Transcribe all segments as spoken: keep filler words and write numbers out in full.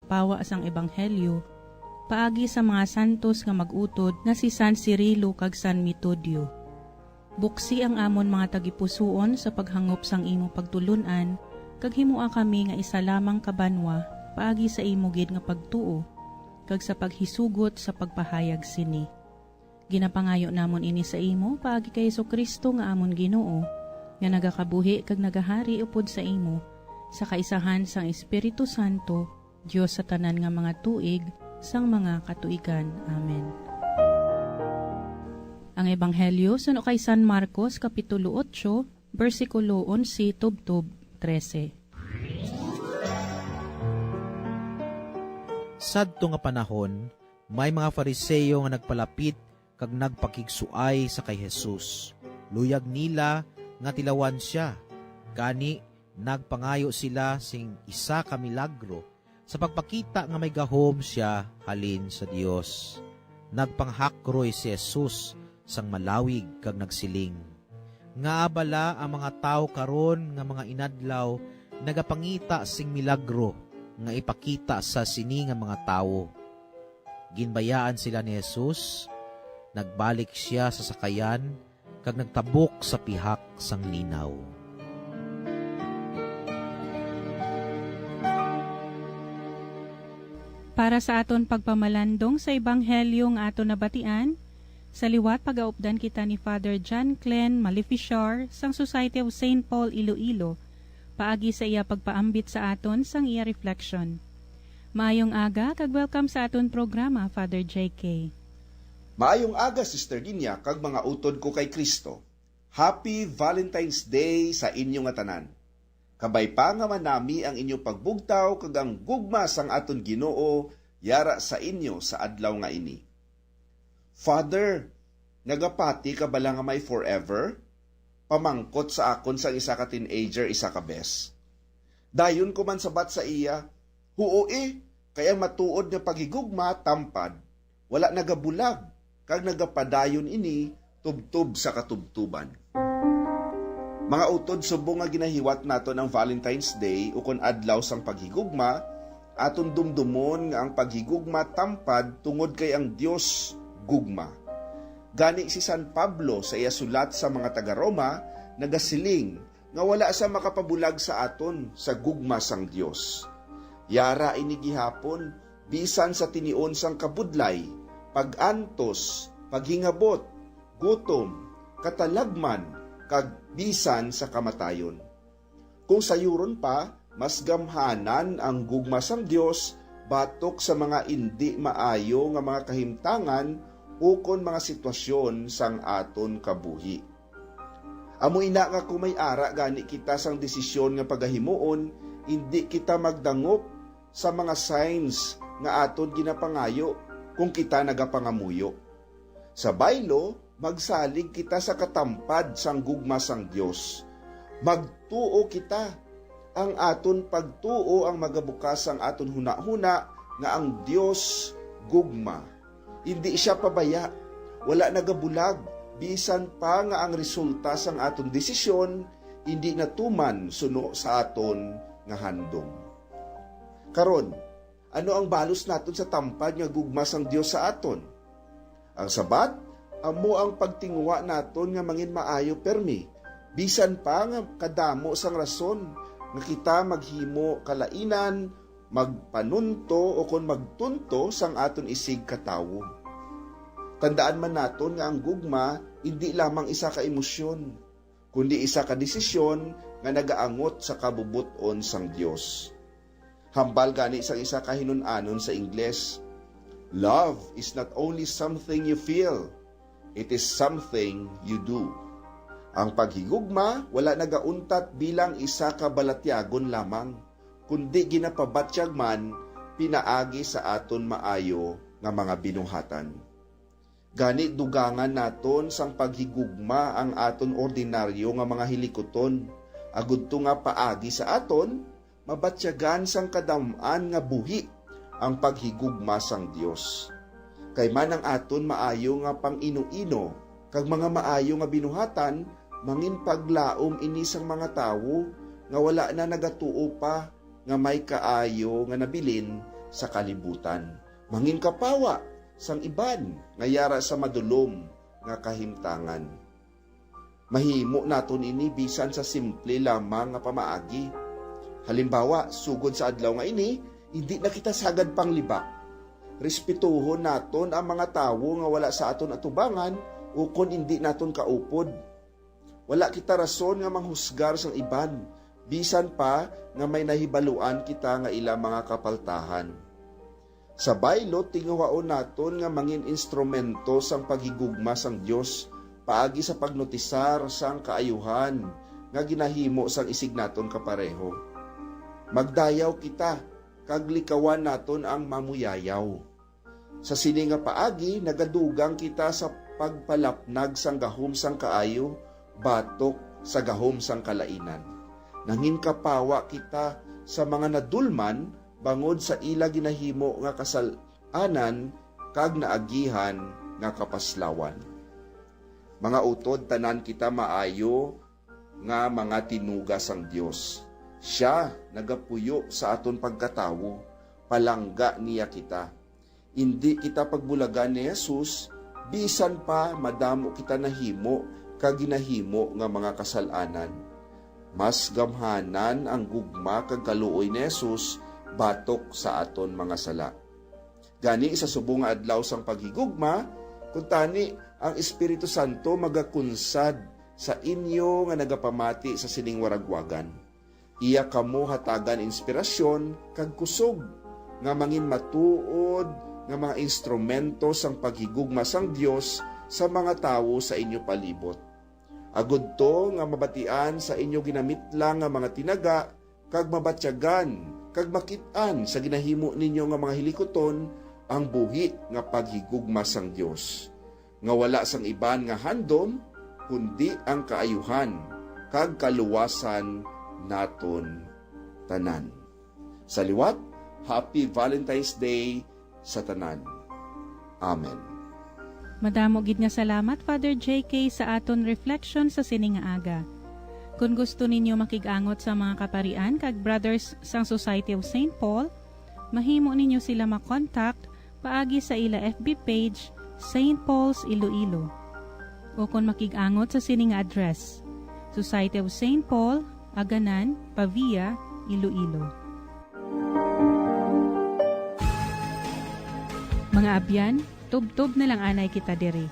pawa sang ebanghelyo, paagi sa mga santos nga mag-utod nga si San Cirilo kag San Metodio. Buksi ang amon mga tagipusoon sa paghangop sang imo pagtulon-an, kag himoa kami nga isa lamang ka banwa paagi sa imo gid nga pagtuo, kag sa paghisugot sa pagpahayag sini. Ginapangayo namon ini sa imo paagi kay Jesu-Cristo nga amon Ginoo, nga nagakabuhi kag nagahari upod sa imo, sa kaisahan sang Espiritu Santo, Dios sa tanan nga mga tuig sang mga katuigan. Amen. Ang Ebanghelyo suno kay San Marcos, Kapitulo otso, bersikulo onse tubtob trese. Sadto nga panahon, may mga Fariseo nga nagpalapit kag nagpakigsuay sa kay Jesus. Luyag nila nga tilawan sia, gani nagpangayo sila sing isa ka milagro sa pagpakita nga may gahom sia halin sa Dios. Nagpanghakroy si Jesus sang malawig kag nagsiling, "Ngaa bala ang mga tawo karon nga mga inadlaw nagapangita sing milagro nga ipakita sa sini nga mga tawo?" Ginbayaan sila ni Jesus, nagbalik sia sa sakayan kag nagtabok sa pihak sang linaw. Para sa aton pagpamalandong sa ebanghelyo nga aton nabatian, sa liwat pagaupdan kita ni Father John Glenn Malefichar sang Society of Saint Paul Iloilo, paagi sa iya pagpaambit sa aton sang iya reflection. Maayong aga kag welcome sa aton programa, Father J K. Maayong aga, Sister Dinya, kag mga utod ko kay Cristo. Happy Valentine's Day sa inyo nga tanan. Kabay pa nga manami ang inyo pagbugtaw kag ang gugma sang aton Ginoo yara sa inyo sa adlaw nga ini. "Father, nagapati ka bala nga may forever?" pamangkot sa akon sang isa ka teenager isa ka bes. Dayon ko man sabat sa iya, "Huo, eh, kay ang matuod nga paghigugma tampad, wala nagabulag, kag nagapadayon ini tubtob sa katubtoban." Mga utod, subong nga ginahiwat naton ang Valentine's Day ukon Adlaw sang Paghigugma, aton dumdumon nga ang paghigugma tampad tungod kay ang Dios gugma. Gani, si San Pablo sa iya sulat sa mga taga-Roma nagasiling nga wala sia makapabulag sa aton sa gugma sang Dios. Yara ini gihapon, bisan sa tinion sang kabudlay, pag-antos, paghingabot, gutom, katalagman, kag bisan sa kamatayon. Kung sayuron pa, mas gamhanan ang gugma sang Dios batok sa mga indi maayo nga mga kahimtangan ukon mga sitwasyon sang aton kabuhi. Amo ina nga kung may ara gani kita sang desisyon nga pagahimuon, indi kita magdangop sa mga signs nga aton ginapangayo kung kita nagapangamuyo. Sa baylo, magsalig kita sa katampad sang gugma sang Dios. Magtuo kita. Ang aton pagtuo ang magabukas sang aton hunahuna nga ang Dios gugma. Indi sia pabaya, wala nagabulag, bisan pa nga ang resulta sang aton desisyon indi natuman suno sa aton nga handom. Karon, ano ang balos naton sa tampad nga gugma sang Dios sa aton? Ang sabat, amo ang pagtinguha naton nga manginmaayo permi, bisan pa nga kadamo sang rason nga kita maghimo kalainan, magpanunto, o kon magtunto sang aton isigkatawo. Tandaan man naton nga ang gugma indi lamang isa ka emosyon, kundi isa ka desisyon nga nagaangot sa kabubot-on sang Dios. Hambal gani sang isa ka hinun-anon sa Ingles, "Love is not only something you feel, it is something you do." Ang paghigugma wala nagauntat bilang isa ka balatyagon lamang, kundi ginapabatyag man pinaagi sa aton maayo nga mga binuhatan. Gani, dugangan naton sang paghigugma ang aton ordinaryo nga mga hilikuton, agud to nga paagi sa aton mabatyagan sang kadam-an nga buhi ang paghigugma sang Dios. Kay man ang aton maayo nga pang-ino-ino kag mga maayo nga binuhatan, manginpaglaom ini sang mga tawo nga wala na nagatuo pa nga may kaayo nga nabilin sa kalibutan, mangin kapawa sang iban nga yara sa madulom nga kahimtangan. Mahimo naton ini bisan sa simple lamang nga pamaagi. Halimbawa, sugod sa adlaw nga ini, indi na kita sagad panglibak. Respetuhon naton ang mga tawo nga wala sa aton atubangan ukon indi naton kaupod. Wala kita rason nga manghusgar sang iban, bisan pa nga may nahibaluan kita nga ila mga kapaltahan. Sa baylo, tinguhaon naton nga mangin-instrumento sang paghigugma sang Dios paagi sa pagnotisar sang kaayuhan nga ginahimo sang isig naton kapareho. Magdayaw kita kag likawan naton ang mamuyayaw. Sa sini nga paagi, nagadugang kita sa pagpalapnag sang gahom sang kaayo batok sa gahom sang kalainan. Nanginkapawa kita sa mga nadulman bangod sa ila ginahimo nga kasal-anan kag naagihan nga kapaslawan. Mga utod, tanan kita maayo nga mga tinuga sang Dios. Sia nagapuyo sa aton pagkatawo, palangga niya kita. Indi kita pagbulagan ni Jesus, bisan pa madamo kita nahimo kag ginahimo nga mga kasal-anan. Mas gamhanan ang gugma kag kaluoy ni Jesus batok sa aton mga sala. Gani, sa subong nga adlaw sang paghigugma, kuntani ang Espiritu Santo magakunsad sa inyo nga nagapamati sa sining waragwagan. Iya kamo hatagan inspirasyon kag kusog nga mangin matuod nga mga instrumento sang paghigugma sang Dios sa mga tawo sa inyo palibot, agud to nga mabatian sa inyo ginamitlang nga mga tinaga kag mabatyagan kag makit-an sa ginahimo ninyo nga mga hilikuton ang buhi nga paghigugma sang Dios, nga wala sang iban nga handom kundi ang kaayuhan kag kaluwasan naton tanan. Sa liwat, Happy Valentine's Day sa tanan. Amen. Madamo gid nga salamat, Father J K, sa aton reflection sa sini nga aga. Kon gusto ninyo makig-angot sa mga kaparian kag brothers sang Society of Saint Paul, mahimo ninyo sila ma-contact paagi sa ila F B page, Saint Paul's Iloilo. O kon makig-angot sa sini nga address, Society of Saint Paul, Aganan, Pavia, Iloilo. Mga abyan, tubtob na lang anay kita diri.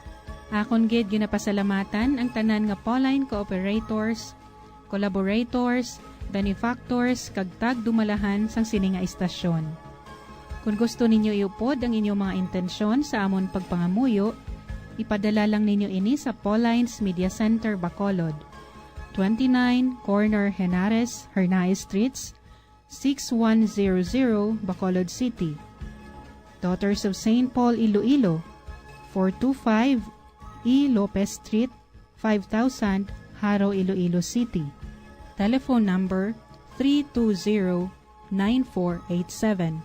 Akon gid ginapasalamatan ang tanan nga Pauline cooperators, collaborators, benefactors, kag tagdumalahan sang sini nga istasyon. Kon gusto ninyo iupod ang inyong mga intensyon sa amon pagpangamuyo, ipadala lang ninyo ini sa Pauline's Media Center, Bacolod, twenty-nine Corner Henares, Hernaez Streets, six one zero zero, Bacolod City. Daughters of Saint Paul, Iloilo, four two five E Lopez Street, five thousand, Jaro, Iloilo City. Telephone number three two zero, nine four eight seven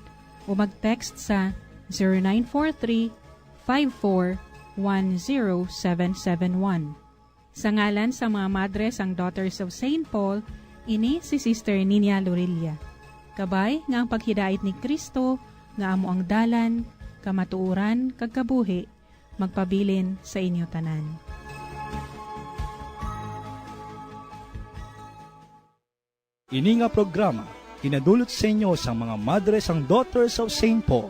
o mag-text sa zero nine four three, five four, one zero seven seven one. Sa ngalan sa mga madre sang Daughters of Saint Paul, ini si Sister Ninia Lorilla. Kabay nga ang paghidait ni Cristo, nga amo ang dalan, kamatuoran, kag kabuhi, magpabilin sa inyo tanan. Ini nga programa ginadulot sa inyo sang mga madre sang Daughters of Saint Paul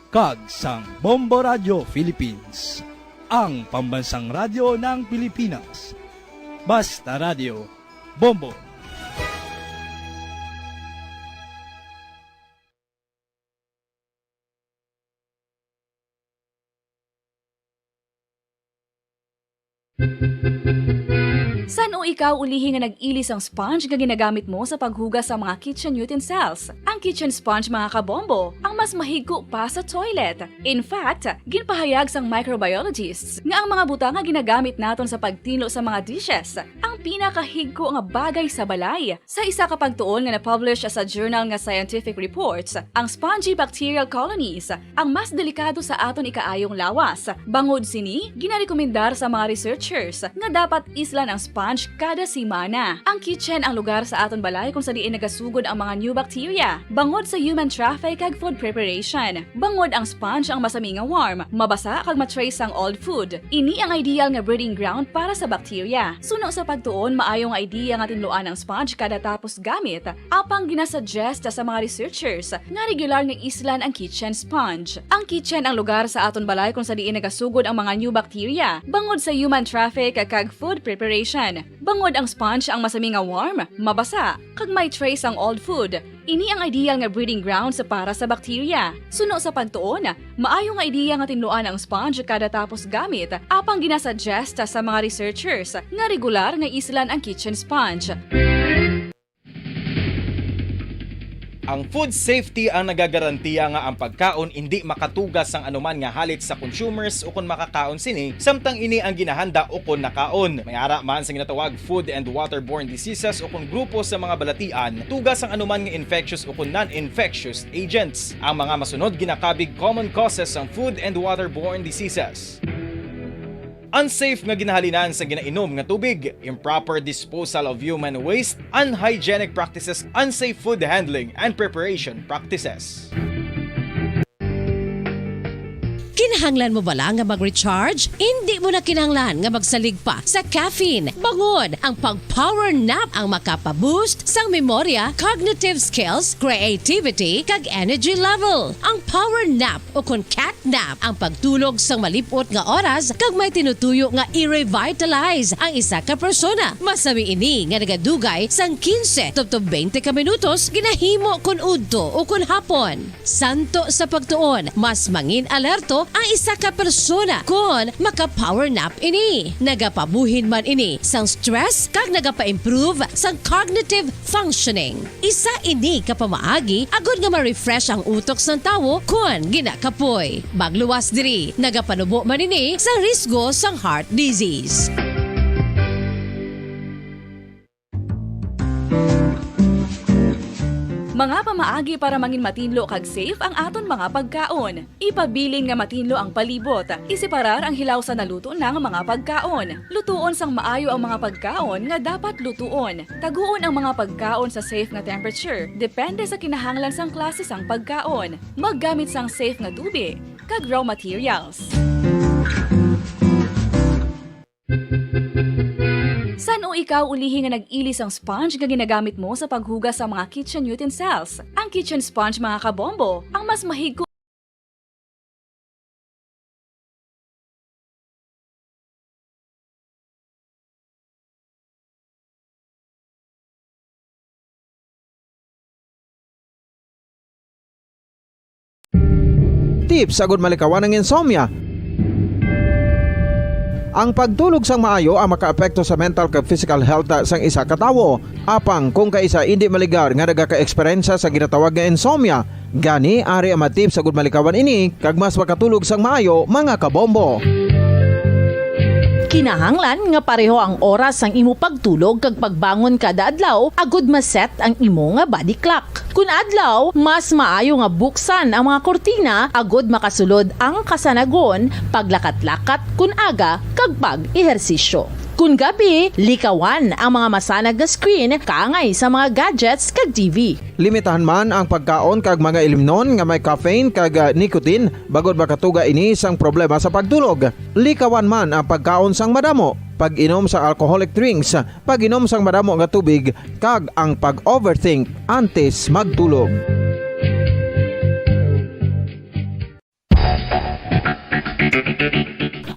kag sang Bombo Radio Philippines, ang pambansang radyo ng Pilipinas. Basta Radio, Bombo. San-o ikaw ulihi nga nag-ili sang sponge nga ginagamit mo sa paghugas sa mga kitchen utensils? Ang kitchen sponge, mga kabombo, ang mas mahigko pa sa toilet. In fact, ginpahayag sang microbiologists nga ang mga butang nga ginagamit naton sa pagtinlo sa mga dishes, ang Pinakahigko nga bagay sa balay. Sa isa ka pagtuon nga na-publish sa journal nga Scientific Reports, ang spongy bacterial colonies ang mas delikado sa aton ikaayong lawas. Bangod sini, ginarekomendar sa mga researchers nga dapat islan ang sponge kada semana. Ang kitchen ang lugar sa aton balay kung sa diin nagasugod ang mga new bacteria, bangod sa human traffic kag food preparation. Bangod ang sponge ang masami nga warm, mabasa kag ma-trace ang old food. Ini ang ideal nga breeding ground para sa bacteria. Suno sa pagtuon, maayo nga idea nga tinluan ang sponge kada tapos gamit. Apang ginasuggest sa mga researchers nga regular nga islan ang kitchen sponge. Ang kitchen ang lugar sa aton balay kung sa diin nagasugod ang mga new bacteria, bangod sa human traffic kag food preparation. Bangod ang sponge ang masami nga warm, mabasa, kag may trace ang old food. Ini ang ideal nga breeding grounds para sa bacteria. Suno sa pagtuon, maayo nga ideya nga tinluan ang sponge kada tapos gamit, apang ginasuggest sa mga researchers nga regular nga islan ang kitchen sponge. Ang food safety ang nagagarantiya nga ang pagkaon indi makatuga sang anuman nga halit sa consumers ukon makakaon sini, samtang ini ang ginahanda ukon nakaon. May ara man sa ginatawag food and waterborne diseases ukon grupo sa mga balatian, tuga sang anuman nga infectious ukon non-infectious agents. Ang mga masunod ginakabig common causes sang food and waterborne diseases. Unsafe nga ginahalinan sa ginainom nga tubig, improper disposal of human waste, unhygienic practices, unsafe food handling and preparation practices. Kinahanglan mo bala nga mag-recharge? Indi mo na kinahanglan nga magsalig pa sa caffeine. Bangod ang pag-power nap ang makapa-boost sang memorya, cognitive skills, creativity, kag energy level. Ang power nap o kon cat nap ang pagtulog sang malip-ot nga oras kag may tinutuyo nga i-revitalize ang isa ka persona. Masami ini nga nagadugay sang quince tubtob twenty ka minutos ginahimo kon udto o kon hapon. Santo sa pagtuon, mas mangin-alerto ang isa ka persona kon maka-power nap ini. Nagapabuhin man ini sang stress kag nagapa-improve sang cognitive functioning. Isa ini ka pamaagi agod nga ma-refresh ang utok sang tawo kon ginakapoy. Magluwas diri, nagapanubo man ini sa risgo sang heart disease. Mga pamaagi para mangin matinlo kag safe ang aton mga pagkaon. Ipabilin nga matinlo ang palibot. Iseparar ang hilaw sa naluto na nga mga pagkaon. Lutuon sang maayo ang mga pagkaon nga dapat lutuon. Taguon ang mga pagkaon sa safe nga temperature, depende sa kinahanglan sang klase sang pagkaon. Maggamit sang safe nga tubi kag raw materials. San-o ikaw ulihi nga nag-ili sang sponge nga ginagamit mo sa paghugas sa mga kitchen utensils? Ang kitchen sponge, mga kabombo, ang mas mahigko. Tips agud malikawan ang insomnia. Ang pagtulog sang maayo ang makaapekto sa mental kag physical health sang isa ka tawo. Apang kung kaisa indi maligar nga nagaka-eksperyensya sa ginatawag nga insomnia, gani ari ang mga tips agud malikawan ini kag mas makatulog sang maayo, mga kabombo. Kinahanglan nga pareho ang oras sang imo pagtulog kag pagbangon kada adlaw agud ma-set ang imo nga body clock. Kun adlaw, mas maayo nga buksan ang mga kurtina agud makasulod ang kasanagon, paglakat-lakat kun aga, kag pag-ehersisyo. Kun gabi, likawan ang mga masanag nga screen kaangay sa mga gadgets kag T V. Limitahan man ang pagkaon kag mga ilimnon nga may caffeine kag, ah, nicotine, bangod makatuga ini sang problema sa pagtulog. Likawan man ang pagkaon sang madamo, pag-inom sa alcoholic drinks, pag-inom sang madamo nga tubig, kag ang pag-overthink antes magtulog.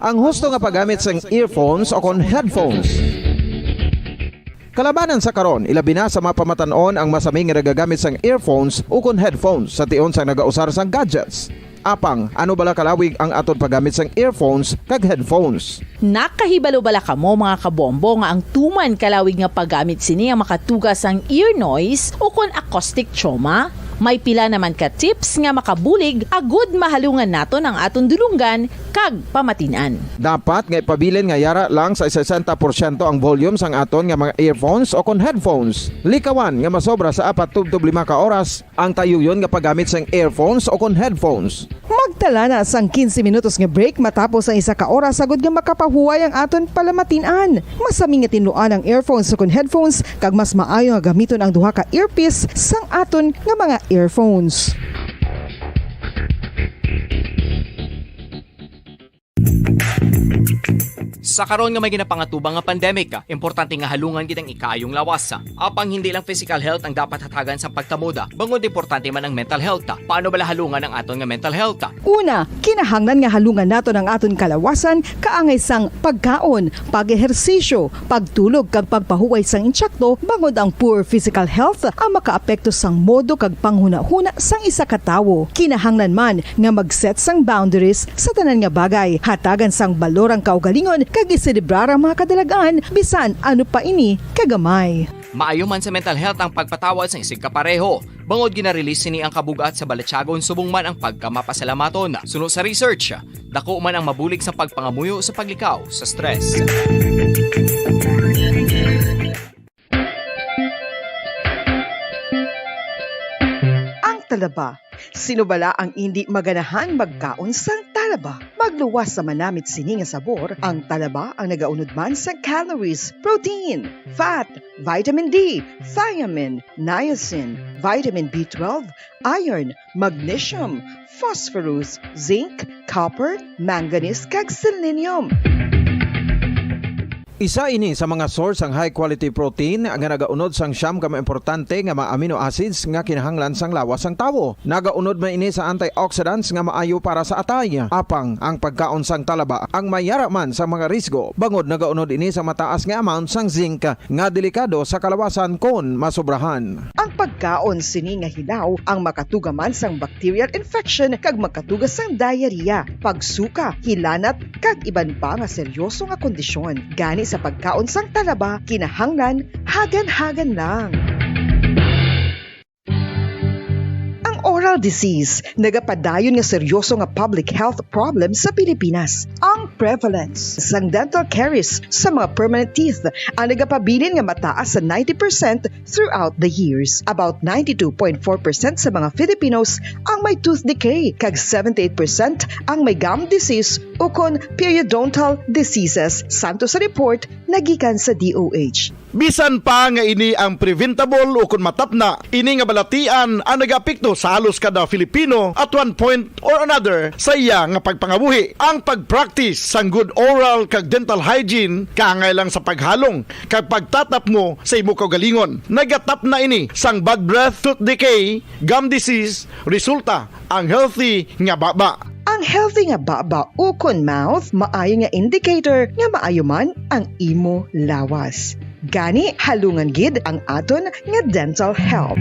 Ang husto nga paggamit sang earphones o kon headphones. Kalabanan sa karon, ilabi na sa mga pamatan-on ang masami nga nagagamit sang earphones o kon headphones sa tion sang nagausar sang gadgets. Apang, ano bala kalawig ang aton paggamit sang earphones kag headphones? Nakahibalo bala kamo, mga kabombo, nga ang tuman kalawig nga paggamit sini ang makatuga sang ear noise o kon acoustic trauma? May pila naman ka tips nga makabulig agud mahalungan naton ang aton dulonggan kag pamatin-an. Dapat nga ipabilin nga yara lang sa sesenta porsyento ang volume sang aton nga mga earphones o kon headphones. Likawan nga masobra sa apat tubtob lima ka oras ang tayuyon nga paggamit sang earphones o kon headphones. Magtala na sang quince minutos nga break matapos ang isa ka oras agud nga makapahuway ang aton palamatin-an. Masami nga tinluan ang earphones o kon headphones, kag mas maayo nga gamiton ang duha ka earpiece sang aton nga mga earphones. Sa karon nga may ginapangatubang nga pandemic, importante nga halungan gid ang ikaayong lawas. Apang hindi lang physical health ang dapat hatagan sang pagtamod, bangod importante man ang mental health. Paano bala halungan ang aton nga mental health? Una, kinahanglan nga halungan naton ang aton kalawasan kaangay sang pagkaon, pag-ehersisyo, pagtulog kag pagpahuway sang insakto, bangod ang poor physical health ang makaapekto sang modo kag panghunahuna sang isa ka tawo. Kinahanglan man nga mag-set sang boundaries sa tanan nga bagay, hatagan sang balor ang kaugalingon kag iselebrar ang mga kadalagan bisan ano pa ini kagamay. Maayo man sa mental health ang pagpatawad sang isigkapareho, bangod gina-release sini ang kabug-at sa balatyagon subong man ang pagkamapasalamaton. Suno sa research, dako man ang mabulig sa pagpangamuyo sa paglikaw sa stress. Ang talaba. Sino bala ang indi maganahan magkaon sang talaba? Magluwas sa manamit sini nga sabor, ang talaba ang nagaunod man sang calories, protein, fat, vitamin D, thiamine, niacin, vitamin B twelve, iron, magnesium, phosphorus, zinc, copper, manganese, kag selenium. Isa ini sa mga source sang high quality protein nga nagaunod sang siyam ka mga importante nga mga amino acids nga kinahanglan sang lawas sang tawo. Nagaunod man ini sa antioxidants nga maayo para sa atay. Apang ang pagkaon sang talaba ang may yara man sa mga risgo, bangod nagaunod ini sa mataas nga amount sang zinc nga delikado sa kalawasan kon masobrahan. Ang pagkaon sini nga hilaw ang makatuga man sang bacterial infection kag makatuga sang diarrhea, pagsuka, hilanat, kag iban pa nga seryoso nga kondisyon. Gani sa pagkaon sang talaba, kinahanglan hagan-hagan lang. Ang oral disease nagapadayon nga seryoso nga public health problem sa Pilipinas. Ang prevalence sang dental caries sa mga permanent teeth ang nagapabilin nga mataas sa ninety percent throughout the years. About ninety-two point four percent sa mga Filipinos ang may tooth decay, kag seventy-eight percent ang may gum disease ukon periodontal diseases, santo sa report nga gikan sa D O H. Bisan pa nga ini ang preventable ukon matapna, ini nga balatian ang nagaapekto sa halos kada Filipino at one point or another sa iya nga pagpangabuhi. Ang pag-practice sang good oral kag dental hygiene kaangay lang sa paghalong kag pagtatapmo sa imo kaugalingon. Nagatapna ini sang bad breath, tooth decay, gum disease, resulta ang healthy nga baba. Ang healthy nga baba ukon mouth maayo nga indicator nga maayo man ang imo lawas. Gani, halungan gid ang aton nga dental health.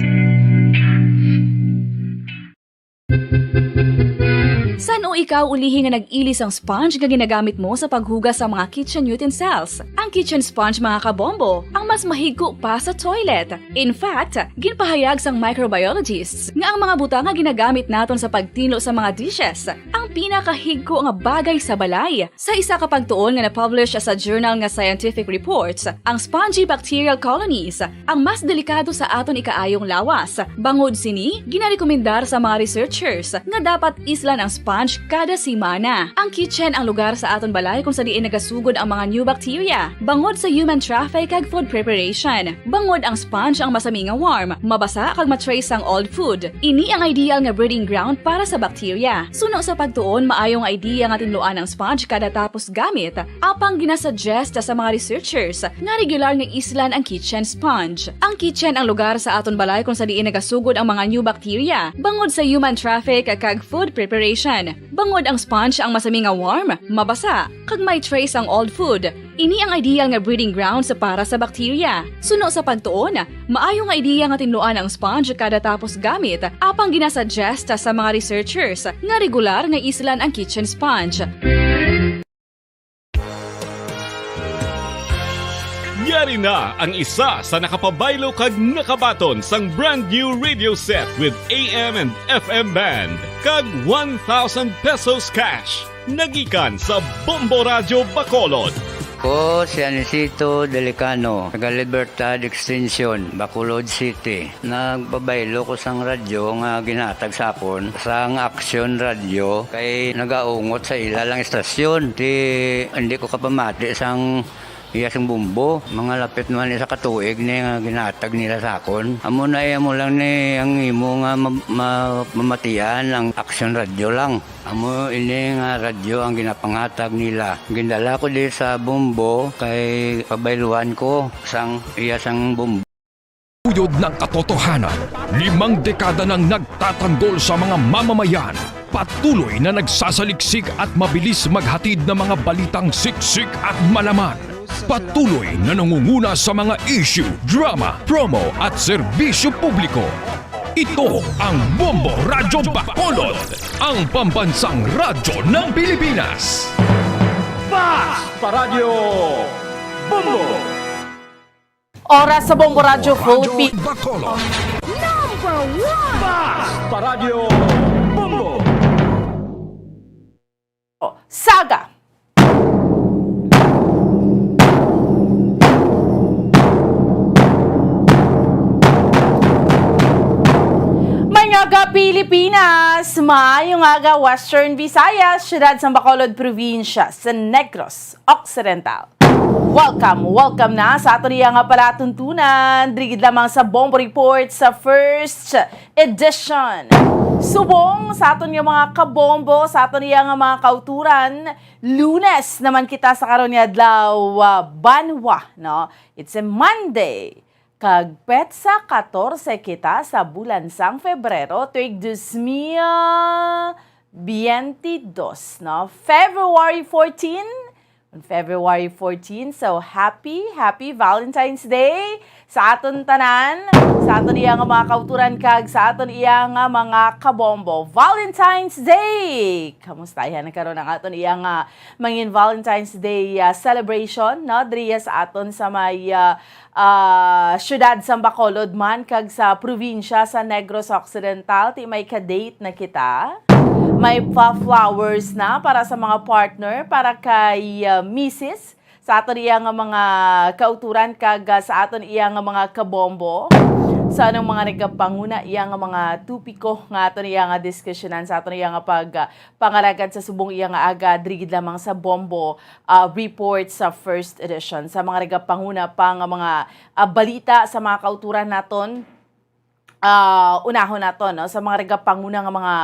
San-o ikaw ulihi nga nag-ili sang sponge nga ginagamit mo sa paghugas sa mga kitchen utensils? Ang kitchen sponge, mga kabombo, ang mas mahigko pa sa toilet. In fact, ginpahayag sang microbiologists nga ang mga butang nga ginagamit naton sa pagtinlo sa mga dishes ang pinakahigko nga bagay sa balay. Sa isa ka pagtuon nga na-publish sa journal nga Scientific Reports, ang spongy bacterial colonies ang mas delikado sa aton ikaayong lawas. Bangod sini, ginarekomendar sa mga researchers nga dapat islan ang sponge kada semana. Ang kitchen ang lugar sa aton balay kung sa diin nagasugod ang mga new bacteria. Bangod sa human traffic kag food preparation, bangod ang sponge ang masami nga warm, mabasa kag ma-trace ang old food. Ini ang ideal nga breeding ground para sa bacteria. Suno sa pagtuon, maayo nga idea nga tinluan ang sponge kada tapos gamit. Apang ginasuggest sa mga researchers nga regular nga islan ang kitchen sponge. Ang kitchen ang lugar sa aton balay kung sa diin nagasugod ang mga new bacteria, bangod sa human traffic kag food preparation. Bangod ang sponge ang masami nga warm, mabasa, kag may trace ang old food. Ini ang ideal nga breeding grounds para sa bacteria. Suno sa pagtuon, maayo nga idea nga tinluan ang sponge kada tapos gamit, apang ginasuggest sa mga researchers nga regular nga islan ang kitchen sponge. Yari Na ang isa sa nakapabaylo kag nakabaton sang brand new radio set with A M and F M band kag one thousand pesos cash. Nagikan sa Bombo Radyo Bacolod. Ko si Anisito Delicano, taga Libertad Extension, Bacolod City. Nagpabaylo ko sang radyo nga ginhatag sa akon sang Action Radio kay nagaungot sa ila lang istasyon. Ti hindi ko kapamati sang iya sang bombo. Mga lapit naman isa ka tuig ni nga ginhatag nila sa akon. Amo na iya mo lang ni ang imo nga ma- ma- mamatian ang Action Radio lang. Amo ini nga radyo ang ginapangatag nila. Gindala ko di sa bombo kay pabayluan ko sang iya sang bombo. Uyod ng katotohanan, limang dekada nang nagtatanggol sa mga mamamayan, patuloy na nagsasaliksik at mabilis maghatid ng mga balitang siksik at malaman. Patuloy na nangunguna sa mga issue, drama, promo at serbisyo publiko. Ito ang Bombo Radyo Bacolod, ang pambansang radyo ng Pilipinas. Fast Paradyo Bombo! Oras sa Bombo Radyo Philippines. Bacolod. Number one! Fast Paradyo Bombo! Saga. Maayong aga, Pilipinas! Maayong aga, Western Visayas, siyudad sang Bacolod, probinsya sa Negros Occidental. Welcome, welcome na sa aton iya nga palatuntunan. Diri gid lamang sa Bombo Report sa first edition. Subong sa aton nga mga kabombo, sa aton iya nga mga kauturan, Lunes naman kita sa karon nga adlaw, ah, banwa, no? It's a Monday. Kag petsa katorse kita sa bulan sang Febrero, tuig dos mil biyente dos, no? February fourteen, on February fourteen. So, happy, happy Valentine's Day sa aton tanan, sa aton iya nga mga kauturan, kag sa aton iya nga mga kabombo. Valentine's Day! Kamusta yan karon ang aton iya nga mangin Valentine's Day, ah, celebration, no? Diri sa aton sa may, ah, ah, siyudad sang Bacolod man kag sa probinsya sa Negros Occidental, ti may ka-date na kita. May pa-flowers na para sa mga partner, para kay, ah, misis, sa aton iya nga mga kauturan kag, ah, sa aton iya nga mga kabombo. Sa anong mga nagapanguna iya nga mga topiko nga aton iya nga diskusyonan sa aton iya nga pag, ah, pangalagad sa subong iya nga aga, diri gid lamang sa Bombo, ah, Report sa first edition. Sa mga nagapanguna pa nga mga, ah, balita sa mga kauturan naton, ah, unahon naton, no? Sa mga nagapanguna nga mga,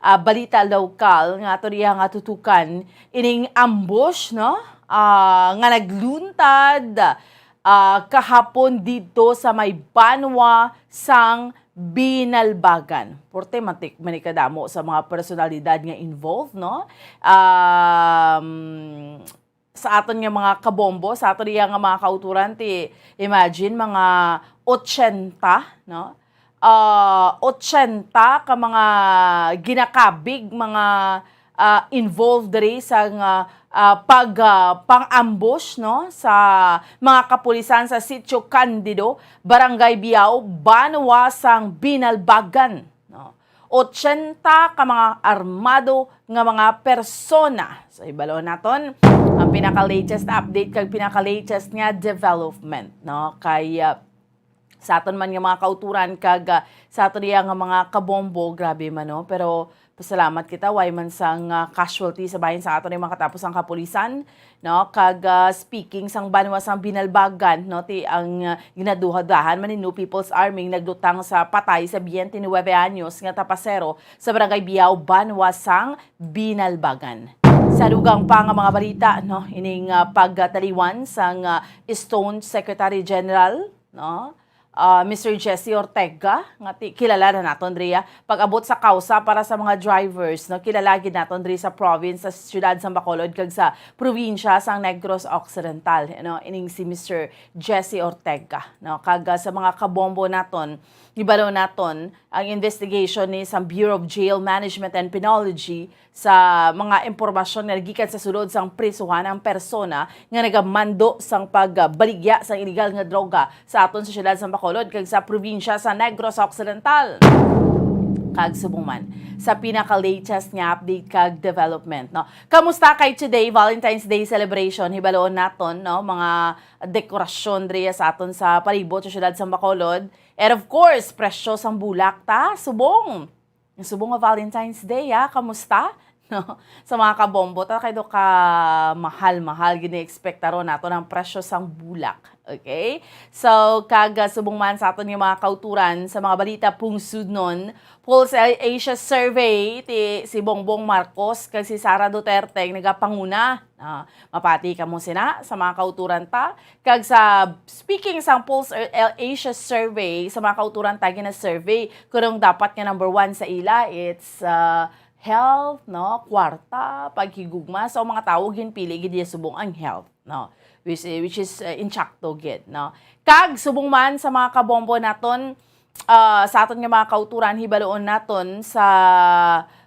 ah, balita lokal nga aton iya nga tutukan, ining ambush, no? Ah, nga nagluntad, ah, kahapon didto sa may banwa sang Binalbagan. Porte man ti-, man ni kadamo sa mga personalidad nga involved, no? Um, sa aton nga mga kabombo, sa aton iya nga mga kauturan, ti imagine mga ochenta, no? Ah, ochenta ka mga ginakabig, mga, ah, involved diri sa nga, ah, pag, ah, pang-ambush, no, sa mga kapulisan sa Sitio Candido, Barangay Biao, banwa sang Binalbagan, no. Ochenta ka mga armado nga mga persona. So, ibalo naton ang pinaka-latest update kag pinaka-latest nga development, no? Kay, ah, sa aton man nga mga kauturan kag, ah, sa aton iya nga mga kabombo, grabe man, no? Pero pasalamat kita, way man sang, ah, casualty sa bahin sa aton nga mga katapos ang kapulisan, no? Kag, ah, speaking sang banwa sang Binalbagan, no? Ti ang, ah, ginaduha-dahan man ni New People's Army naglutang sa patay sa biyente ni nuebe anyos nga tapasero sa Barangay Biao, banwa sang Binalbagan. Sa dugang pa nga mga balita, no? Ining, ah, pagtaliwan sang, ah, Stone Secretary General, no? Ah, Mister Jesse Ortega, nga ti-, kilala na naton diri, ah, pag-abot sa kausa para sa mga drivers, no? Kilala gid naton diri sa province, sa siyudad sa Bacolod kag sa probinsya sang Negros Occidental, no? Ining si Mister Jesse Ortega, no? Kag, ah, sa mga kabombo naton, gibalo naton, ang investigation ni sa Bureau of Jail Management and Penology sa mga impormasyon nga nagikan sa sulod sang prisuhan ang persona nga nagamando sang pagbaligya sang iligal nga droga sa aton sa siyudad sa Bacolod kag sa probinsya sa Negros Occidental. Kag subong man sa pinaka-latest nga update kag development, no? Kamusta kay today, Valentine's Day celebration? Hibaloon naton, no, mga dekorasyon diri sa aton sa palibot sa siyudad sa Bacolod. And of course, presyo sang bulak ta, subong. Subong nga Valentine's Day, ha? Kamusta? No? Sa mga kabombo, ta kay do ka mahal-mahal, gini-expectaron nato ang presyo sang bulak. Okay? So, kag, ah, subong man sa aton nga mga kauturan, sa mga balita pungsudnon, Pulse Asia Survey, ti si Bongbong Marcos kag si Sara Duterte ang nagapanguna. Ah, mapati kamo sina sa mga kauturan ta. Kag sa, speaking sa Pulse Asia Survey, sa mga kauturan ta gina-survey, kung dapat nga number one sa ila, it's, ah, health, no? Kwarta, paghigugma. So, ang mga tawo, ginpili gid niya subong ang health, no? Which, which is, uh, insakto gid, no? Kag subong man sa mga kabombo naton, ah, sa aton nga mga kauturan, hibaloon naton sa,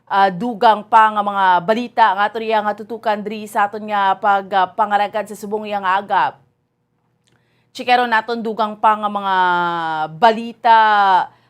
ah, dugang pa nga mga balita nga aton iya nga tutukan diri sa aton nga pag, ah, pangalagad sa subong iya nga aga. Chikeron naton dugang pa nga mga balita,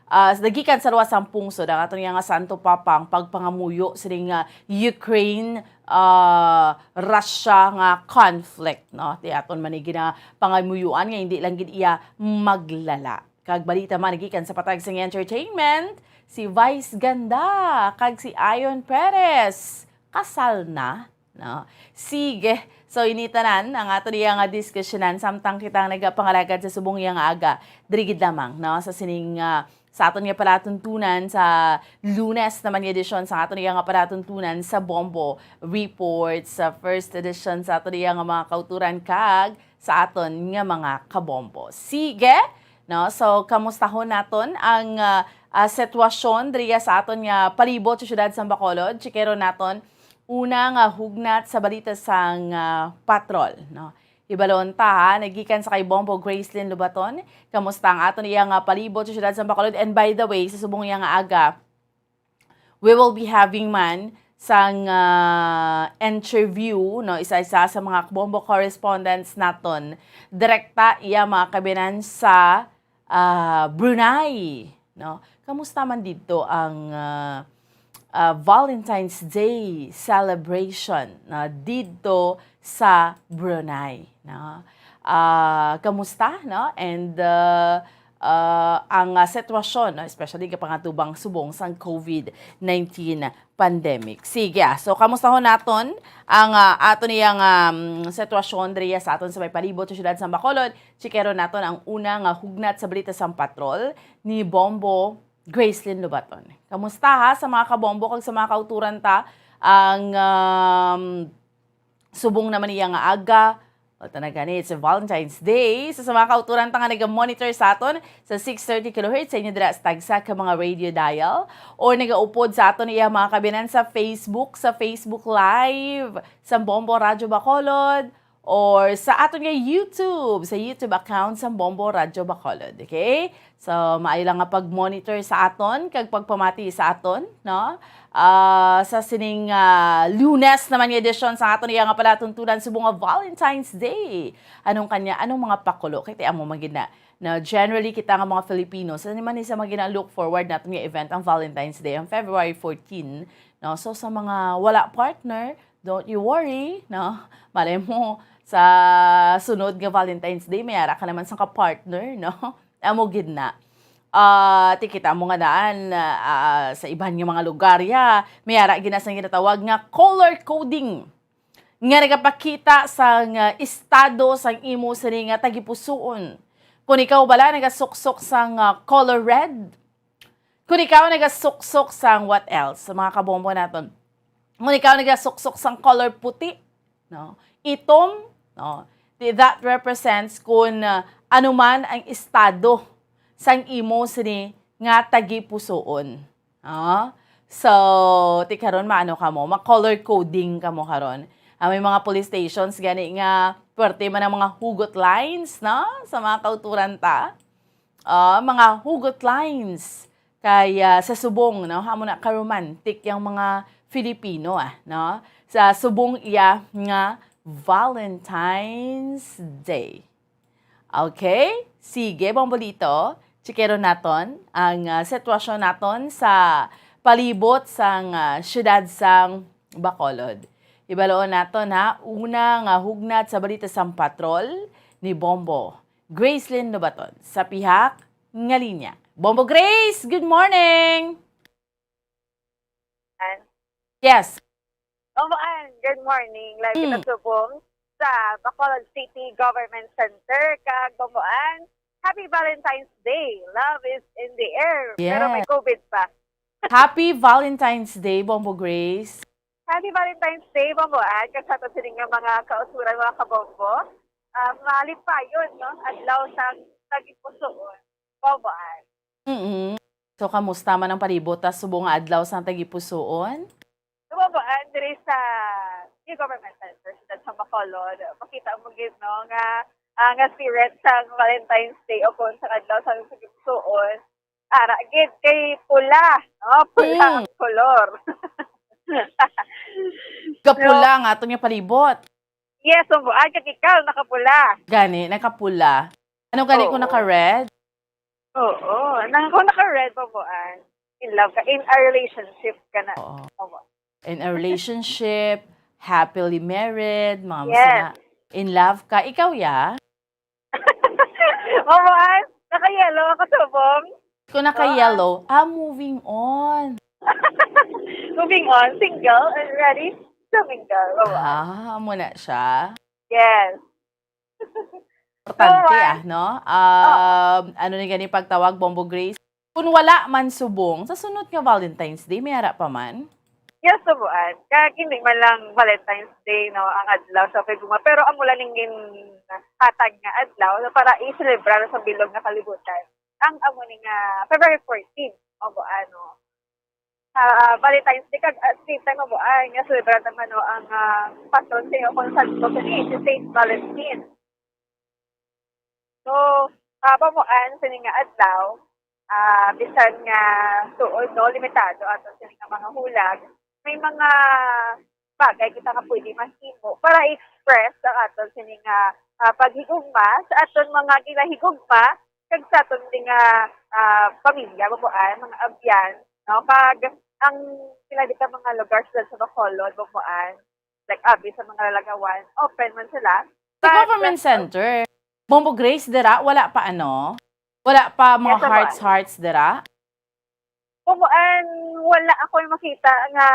ah, nagikan sa luwas sang pungsod, ang aton iya nga Santo Papa, ang pagpangamuyo sining, ah, Ukraine, ah, Russia nga conflict, no? Ti aton man ni ginapangamuyuan nga hindi lang gid iya maglala. Kag balita man gikan sa patag sang entertainment, si Vice Ganda kag si Ion Perez kasal na, no? Sige. So, ini tanan ang ato niya nga diskusyonan samtang kita ang nagapangalagad sa subong iya nga aga. Diri gid lamang, no? Sa sining, ah, sa aton nga palatuntunan sa Lunes naman nga edisyon sa aton iya nga palatuntunan sa Bombo Report, sa first edition sa aton iya nga mga kauturan kag sa aton nga mga kabombo. Sige, no? So, kamustahon naton ang, ah, ah, sitwasyon diriya sa aton nga palibot sa siyudad sa Bacolod. Chikeron naton una nga hugnat sa balita sang, ah, patrol, no? Hibalon ta, ha, nagikan sa kay Bombo Gracelyn Lubaton. Kamusta ang aton iya nga palibot sa siyudad sa Bacolod? And by the way, sa subong iya nga aga, we will be having man sang, ah, interview, no, isa-isa sa mga Bombo correspondents naton. Direkta iya mga kabinan sa, ah, Brunei, no? Kamusta man didto ang, ah, ah, Valentine's Day celebration, no, didto sa Brunei, no? Ah, kamusta, no? And, ah, ah, ang, ah, sitwasyon, no, especially kapangatubang subong sang COVID nineteen pandemic. Sige, ah, so kamustahon naton ang, ah, aton iyang, um, sitwasyon diriya sa aton sa may palibot sa siyudad sa Bacolod. Chikeron naton ang una nga hugnat sa balita sang patrol ni Bombo Gracelyn Lubaton. Kamusta, ha, sa mga kabombo kag sa mga kauturan ta ang, um, subong naman niya nga aga? Well, ta na gani, it's a Valentine's Day. So, sa mga kauturan ta nga naga-monitor sa aton sa six thirty kilohertz sa inyo dira sa tagsa ka mga radio dial, or nagaupod sa aton iya mga kabinan sa Facebook, sa Facebook Live, sa Bombo Radyo Bacolod, or sa aton nga YouTube, sa YouTube account sa Bombo Radyo Bacolod, okay? So, maayo lang nga pag-monitor sa aton kag pagpamati sa aton, no? Ah, sa sining, ah, Lunes naman nga edisyon sa aton iya nga palatuntunan subong nga Valentine's Day. Anong kanya, anong mga pakulo? Kay ti amo man gid na, na generally kita nga mga Filipino, sa naman ni sa mga gina-look forward naton nga event ang Valentine's Day, ang February fourteen, no? So, sa mga wala partner, don't you worry, no? Malay mo, sa sunod nga Valentine's Day, may ara ka naman sa ka-partner, no? Amo gid na. Ah, ti kita mo nga daan, ah, sa iban nga mga lugar, ya, may ara gid na sang ginatawag nga color coding nga nagapakita sang, ah, estado sang imo sini nga tagipusoon. Kung ikaw bala nagasuksok sang, ah, color red, kung ikaw nagasuksok sang what else, sa mga kabombo naton? Kung ikaw nagasuksok sang color puti, no? Itom, no? Di, that represents kung, ah, ano man ang estado sang imo sini nga tagipusoon. Ah, so, ti karon maano kamo, ma-color coding kamo karon. Ah, may mga police stations gani nga puwerte man ang mga hugot lines, no? Sa mga kauturan ta. Ah, mga hugot lines. Kay, ah, sa subong, no, amo na ka-romantic yang mga Filipino, ah, no? Sa subong iya nga Valentine's Day. Okay? Sige, Bombolito. Chikero naton ang, ah, sitwasyon naton sa palibot sang, ah, siyudad sang Bacolod. Ibaloon naton, ha, una nga hugnat sa balita sang patrol ni Bombo Gracelyn Lobaton sa pihak nga linya. Bombo Grace, good morning! An? Yes. Omo, An, good morning. Live kita Mm. subong sa Bacolod City Government Center. Kag, Bombo An, happy Valentine's Day. Love is in the air. Pero may Yes. COVID pa. Happy Valentine's Day, Bombo Grace. Happy Valentine's Day, Bombo An. Kag sa aton sini nga mga kauturan, mga kabombo. Ah, malipayon, no? Adlaw sang tagipusoon. Bombo An. Mm. So, kamusta man ang palibot ta subong nga adlaw sang tagipusoon? Bombo An, diri sa New Government Center, sa Bacolod, makita mo gid, no, nga, ah, nga spirit sang Valentine's Day o kung sa adlaw sang tagipusoon, ara gid kay pula, no? Pula Mm. ang kolor. Kapula So, ang aton nga palibot. Yes, Bombo An, kag ikaw, nakapula. Gani, nakapula. Ano gani kung Oo. naka-red? Oo. Nang, kung naka-red, Bombo An, in love ka. In a relationship ka na. Oo. Bombo. In a relationship, happily married, mga Yes. masaya. In love ka. Ikaw, ya? Bombo An, naka-yellow ako subong. Kung naka-yellow, ah, moving on. Moving on, single and ready to mingle. Bombo An. Ah, amo na siya. Yes. Importante, Bombo An. ah, no? Oo. Um, ano ni gani pagtawag, Bombo Grace? Kung wala man subong, sa sunod nga Valentine's Day, may ara pa man? Yes, Bombo An. Kag hindi man lang Valentine's Day, no, ang adlaw sa paghigugma. Pero amo lang ning ginhatag nga adlaw na para i-celebrar sa bilog nga kalibutan. Ang amo ni nga February fourteen, Bombo An, no? Ah, Valentine's Day, kag at same time, Bombo An, nga celebrar naman, no, ang, ah, patron sa iyo kung santo kini, si Saint Valentine. So, ah, Bombo An, sini nga adlaw, ah, bisan nga tuod, no, limitado ato sini nga mga hulag, may mga bagay kita nga pwede mahimo para i-express ang aton sini nga, ah, paghigugma sa aton mga ginahigugma kag sa aton sini nga, ah, pamilya, Bombo An, mga abyan, no? Kag ang pila di ka mga lugar sa, sa Bacolod, Bombo An, like, abi sa mga lalagawan, open man sila. Sa But, government uh, center, Bombo Grace, dira, wala pa, ano? Wala pa mga Yes, Bombo An. hearts, hearts, dira? Bombo An, wala ako yung makita nga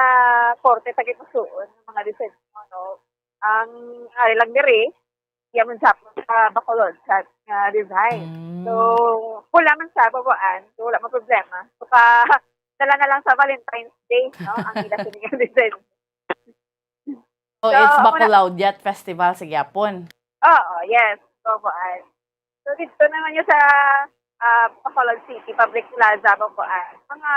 korte tagipusoon ng mga disenyo, no? Ang ari lang diri, iya man sa, sa Bacolod, sa, nga design. Mm. So, pula man siya, Bombo An. So, wala man problema. So, pa, dala na lang sa Valentine's Day, no? Ang ila sini nga design. So, So, it's wala. Bacolod Yacht Festival sa gyapon. Oo, yes. Bombo An. So, dito naman yung sa, ah, Bacolod City, Public Plaza, Bombo An. Mga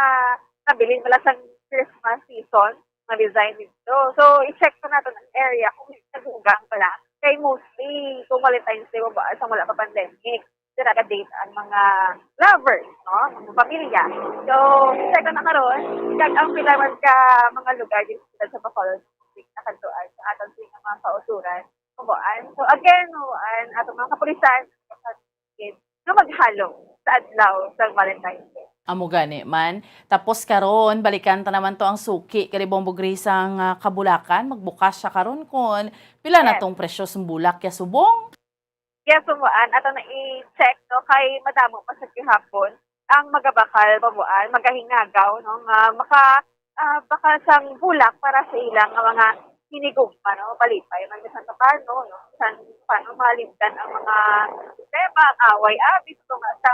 nabilin pala sa Christmas season, mga design dito. So, i-check pa natin ang area kung may nagugang pala. Kay mostly, kung Valentine's Day, Bombo An, sa wala pa pandemic, sila ka-date ang mga lovers, no? Mga pamilya. So, i-check na karon, kag ang pila man ka mga lugar dito sa Bacolod City, nakantuan sa aton sa mga kauturan. Bombo An. So, again, Bombo An, atong mga kapulisan, nga maghalong sa adlaw sa Valentine's Day. Amo gani man. Tapos karon, balikan ta naman to ang suki kay Bombo Grace ang, ah, kabulakan. Magbukas siya karon kun pila na Yes. tong presyo sang bulak ya subong. Yes, Bombo An. Ato na i-check, no, kay madamo pa sa gihapon ang magabakal, Bombo An, magahingagaw, no, nga maka, ah, bakal sang bulak para sa ilang nga mga hinigugma, no, malipay man bisan pa paano, no, bisan paano malipdan ang mga problema, ang away, abis, no, nga sa,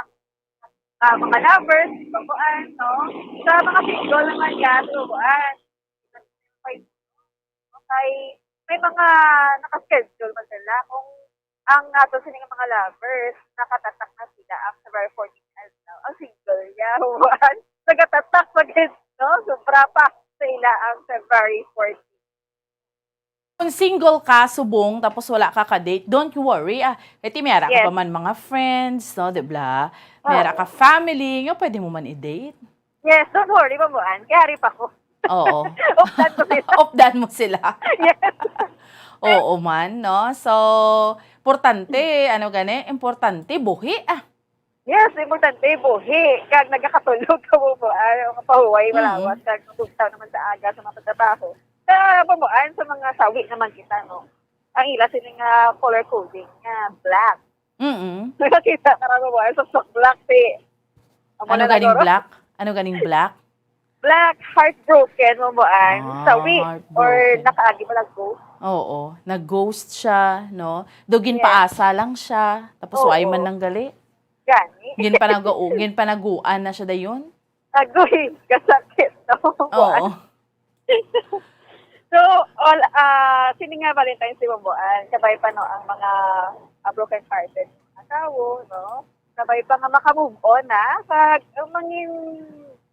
ah, mga lovers, Bombo An, no, sa mga single naman yan, Bombo An. Kay may mga naka-schedule man sila. Kung ang ato sini nga mga lovers, nakatatak na sila ang February fourteen adlaw. Ang single niya, Bombo An, nagatatak pa gid, no? Sobra pa sa ila ang February fourteen. Kung single ka, subong, tapos wala ka ka-date, don't you worry, ah. Kay ti may ara ka Yes. pa man mga friends, no, di ba? May ara Oo. ka family, nga pwede mo man i-date. Yes, don't worry, Bomboan. Kay ari pa ko. Oo. Updan ko sila. Updan mo sila. Yes. Oo man, no? So, importante, ano gani? Importante, buhi, ah. Yes, importante, buhi. Kag nagakatulog ka, Bomboan, o kapahuway, Mm. malawas, kag mabugtaw naman sa aga sa mga pagtrabaho. Sa Bomboan, sa mga sawi naman kita, no? Ang ila sini nga color coding nga black. Mm. Nakakita ka na, Bomboan, sa, sa black, si, amo Ano na ganing siguro. Black? Ano ganing black? Black, heartbroken, Bomboan. Ah, Sawi, or heartbroken. Nakaagi mo lang ghost. Oo, nag-ghost siya, no? Do Yes. ginpaasa lang siya, tapos Oo. waay man nang gali. Gani. Ginpanagu-, ginpanaguan na siya dayon? Agoy, kasakit, no? Oo. So, all, ah, sini nga Valentine's Day, Bomboan, kabay pa, no, ang mga, ah, broken-hearted nga tawo, no? Kabay pa nga maka-move on na, kag ang mangin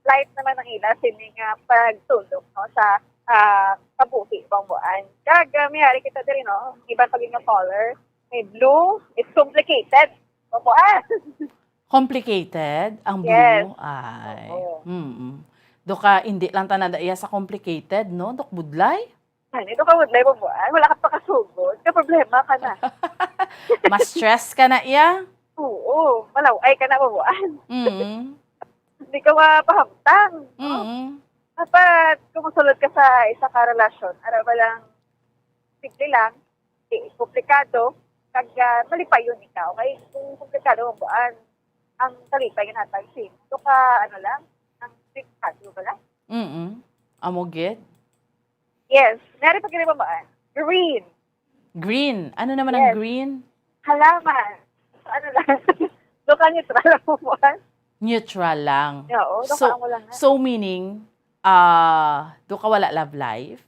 light naman ang ila sini nga pagtulok, no, sa, ah, kabuhi, Bomboan. Kag, ah, may ari kita diri, no? Iban pa gid nga color, may blue, it's complicated, Bomboan. Complicated ang blue? Yes. Ay. Oo. Mm-mm. Do ka, hindi lang tanan iya sa complicated, no? Dok Budlay? Ay, Dok Budlay, Bomboan. Wala ka pa kasugod. Ka problema ka na. Ma-stress ka na iya? Oo. Malaw-ay ka na, Bomboan. Mm. Hindi ka mapahamtang, no? Mm. Dapat, kung mosulod ka sa isa ka relasyon, ara ba lang, simple lang, di komplikado, kag, ah, malipayon ikaw. Kay kung komplikado, Bomboan, ang kalipay nga natag sa imo. So ka, ano lang, ang delikado ba lang? Mm. Amo gid. Yes. Nari pa gid, Bomboan. Green. Green. Ano naman ang Yes. green? Halaman. Ano lang. Do ka neutral lang, Bomboan. Neutral lang. Oo, do So, ka amo lang na. so meaning, ah, do ka wala love life?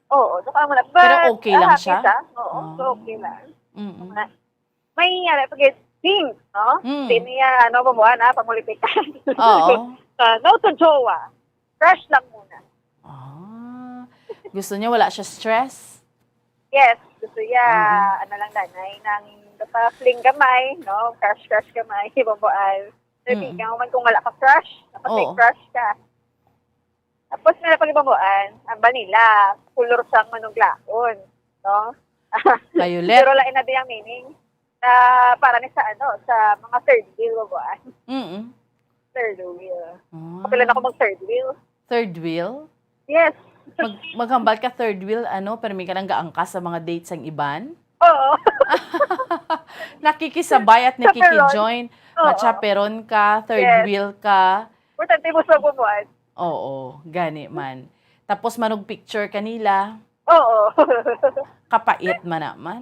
Oo, do ka amo lang. Pero But, okay lang ah, siya? isa, oo, Ah. so okay lang. Mm-mm. Mga, may, ano, pag pink, no? Mm. Di niya, ano, Bomboan, ah, pamulitikan. Oo. Ah, no to jowa. Crush lang muna. Ah. Gusto niya wala siya stress? Yes, gusto niya, Mm. ano lang, danay, nang naka-fling gamay, no? Crush, crush gamay, Bomboan. Sabi Mm. ka man kung wala ka crush, dapat may Oo. crush ka. Tapos may napag-, Bomboan, ang vanilla, kulor sang manuglaon, no? Violet. Pero lain na di ang meaning na para ni sa, ano, sa mga third wheel, Bomboan. Mm. Third wheel. Ah. Kapila na ako mag third wheel. Third wheel? Yes. Mag-, maghambal ka third wheel, ano, permi ka nang gaangkas sa mga dates ang iban? Oo. Nakikisabay at Chaperon. nakikijoin. Oo. Machaperon ka, third Yes. wheel ka. Importante mo sa Bomboan. Oo, gani man. Tapos manug-picture kanila. Oo. Kapait man naman.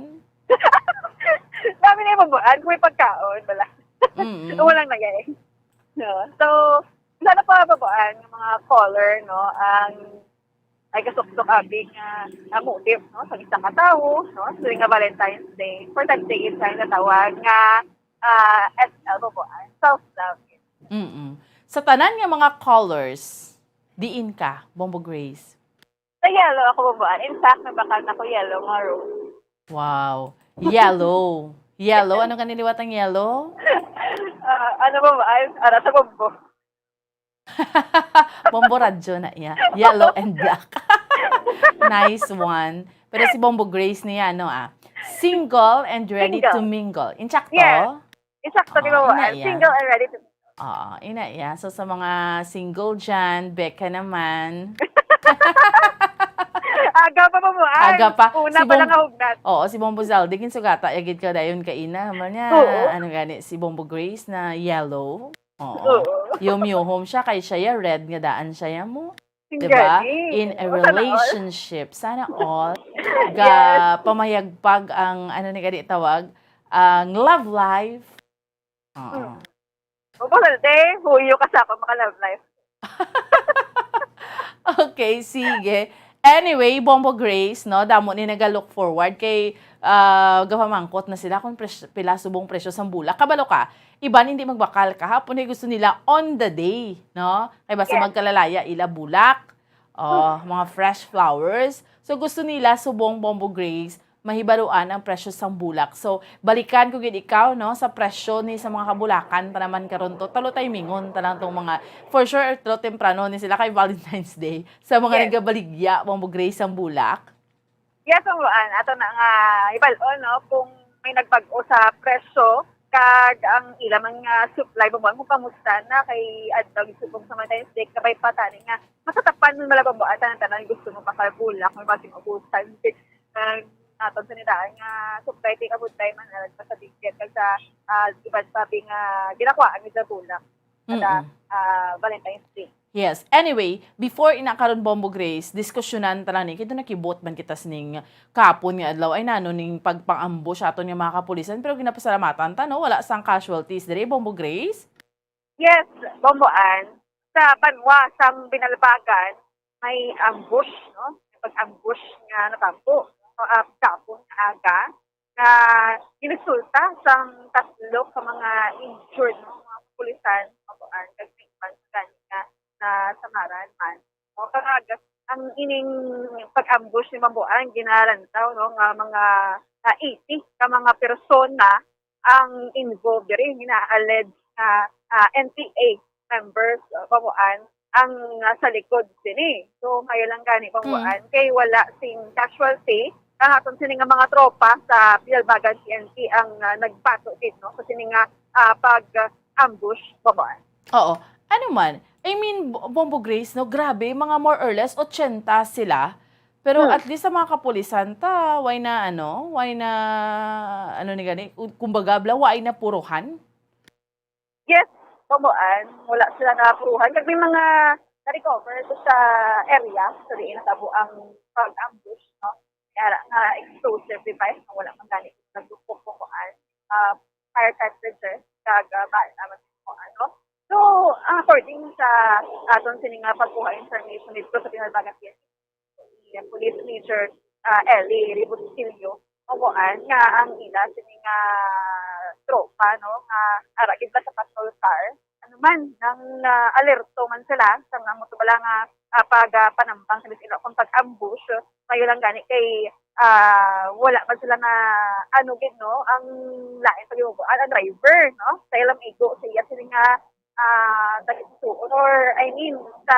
Dami na yung Bomboan, kung may pagkaon, wala. Mm. Kung walang nagay. No? So, sana pa, Bomboan, yung mga color, no, ang ay kasuktok abi nga, nga motive, no, sa isa ka tawo, no, so nga Valentine's Day. Importante is ang natawag nga, ah, S L, Bomboan, self-love. Mm-mm. Sa tanan nga mga colors, diin ka, Bombo Grace? Sa yellow ako, Bomboan. In fact, nabakal na ko yellow nga rose. Wow. Yellow. Yellow? Ano ka niliwat ang yellow? Ah, ano, Bomboan? Ara sa Bombo. Bombo radyo na iya. Yellow and black. Nice one. Pero si Bombo Grace niya, ano, ah, single and ready Single. to mingle. Insakto? Yes. Insakto, di ba, Oo, ina Bomboan? iya. Single and ready to mingle. Oo, ina iya. So, sa mga single dyan, beka naman. Aga pa, Bomboan. Aga pa. Una Si pa lang Bom-, ang hugnat. Oo, si Bombo Zaldi, ginsugata, yagid ka dayon ka ina. Amo niya, Oo. ano gani, si Bombo Grace na yellow. Oo. Oo. Yum-yuhom siya, kay siya ya red nga daan siya ya mo. Ang Diba? galing. In a Oo, sana all. relationship. Sana all. Ga Yes. pamayagpag ang, ano ni gani tawag, ang love life. Oo. Mm. Mabuhay, te. Huyo ka sa ako, maka-love life. Okay, sige. Anyway, Bombo Grace, no, damo ni naga-look forward kay, ah, gapamangkot na sila kung pres-, pila subong presyo sang bulak. Kabalo ka, iban hindi magbakal kahapon, eh, gusto nila on the day, no? Kay basta Yes. magkalalaya ila bulak, oh, Hmm. mga fresh flowers. So, gusto nila subong Bombo Grace mahibaluan ang presyo sang bulak. So, balikan ko gid ikaw, no, sa presyo ni sa mga kabulakan pa naman karon to. Talo timingon ta lang tong mga, for sure, talo temprano ni sila kay Valentine's Day. Sa mga Yes. nagabaligya, Bombo Grace, ang bulak. Yes, ang buwan. Ato na nga ibal-on, no, kung may nagbag-o sa presyo, kag ang ila man nga supply, Bombo, kung kamusta na kay adlaw subong sa Valentine's Day, kabay pa tani nga masatapan man malababo ata ang tanan gusto mo pakabulak, may bating ubusan. Ang aton sa nila nga supply, take a good time, man, alag pa sa ticket, kag sa, ah, iban pa bi nga ginakuhaan ni sa bulak, sa, Mm-mm. ah, Valentine's Day. Yes. Anyway, before ina karon, Bombo Grace, diskusyonan ta lang ni, kay doon nakibot man kita sining kahapon nga adlaw, ay nano ning pagpang-ambush aton nga mga kapulisan, pero ginapasalamatan ta, no? Wala sang casualties diri, Bombo Grace? Yes, Bombo Ann. Sa banwa sang Binalbagan, may ambush, no? May pag-ambush nga natampo, no? Ah, kahapon nga aga, nga ginisulta sang tatlo ka mga injured, no? Mga kapulisan, Bombo Ann, kag may iban gani nga nasamaran man. No? Kag ang ining pag-ambush ni Bombo Ann, ginalantaw, no, nga mga, ah, eighty ka mga persona ang involved diri, gina-allege nga, ah, N P A members, uh, Bombo Ann, ang, uh, sa likod sini. So, maayo lang gani, Bombo Ann, kay wala sing casualty. Ang aton sini nga mga tropa sa Pinalbagan P N P ang, uh, nagpato gid, no, sa sini nga, uh, pag-ambush, Bombo Ann. Oo. Ano man, I mean, Bo-, Bombo Grace, no, grabe, mga more or less ochenta sila. Pero Hmm. at least sa mga kapulisan ta, why na, ano, why na, ano ni gani, kumbaga, bla, why na puruhan? Yes, Bombo Ann, wala sila napuruhan. Kag may mga na-recover to sa area, sa diin natabo ang pag-ambush, no? Kaya nga explosive device, no? Wala man gani naglupok, Bombo Ann. Ah, fire cartridges, kag, ah, bala man, ano. So, according sa aton sini nga pagkuha information dito sa Pinalbagan P N P, si Police Major, ah, Ellie Rebustillo, Bombo Ann, nga ang ila sini nga tropa, no, nga ara gid ba sa patrol car, ano man, nang, ah, alerto man sila sa mga mo to bala nga, ah, pag, ah, panambang sa ila kung pag-ambush, maayo lang gani kay, ah, wala man sila nga, ano gid, no, ang lain pa gid, Bombo Ann, ang driver, no, sa ilang igo, sa iya sini nga ah, taga-Susuon, or, I mean, sa,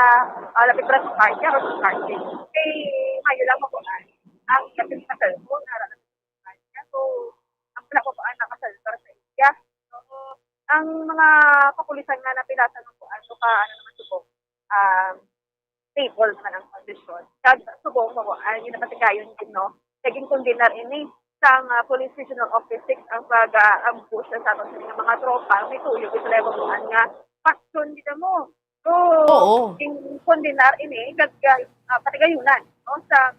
ah, lapit ra sa parke or sa parke. Kay maayo lang, Bombo Ann, ang lapit sa cellphone, ara sa parke. So, ang pala, Bombo Ann, nakasaltar sa iya. So, ang mga kapulisan nga napilasan, Bombo Ann, so ka, ano naman, subong, um, stable naman ang kondisyon. Kag subong, Bombo Ann, ginapatigayon gid, no? Kay ginkondenar ini sang, ah, Police Regional Office six ang pag, ah, ambush sa aton nga mga tropa. May tuyo gid sila, Bombo Ann, nga faction gid mo. So, Oo. ginkondenar ini kag, ah, patigayunan, no, sa,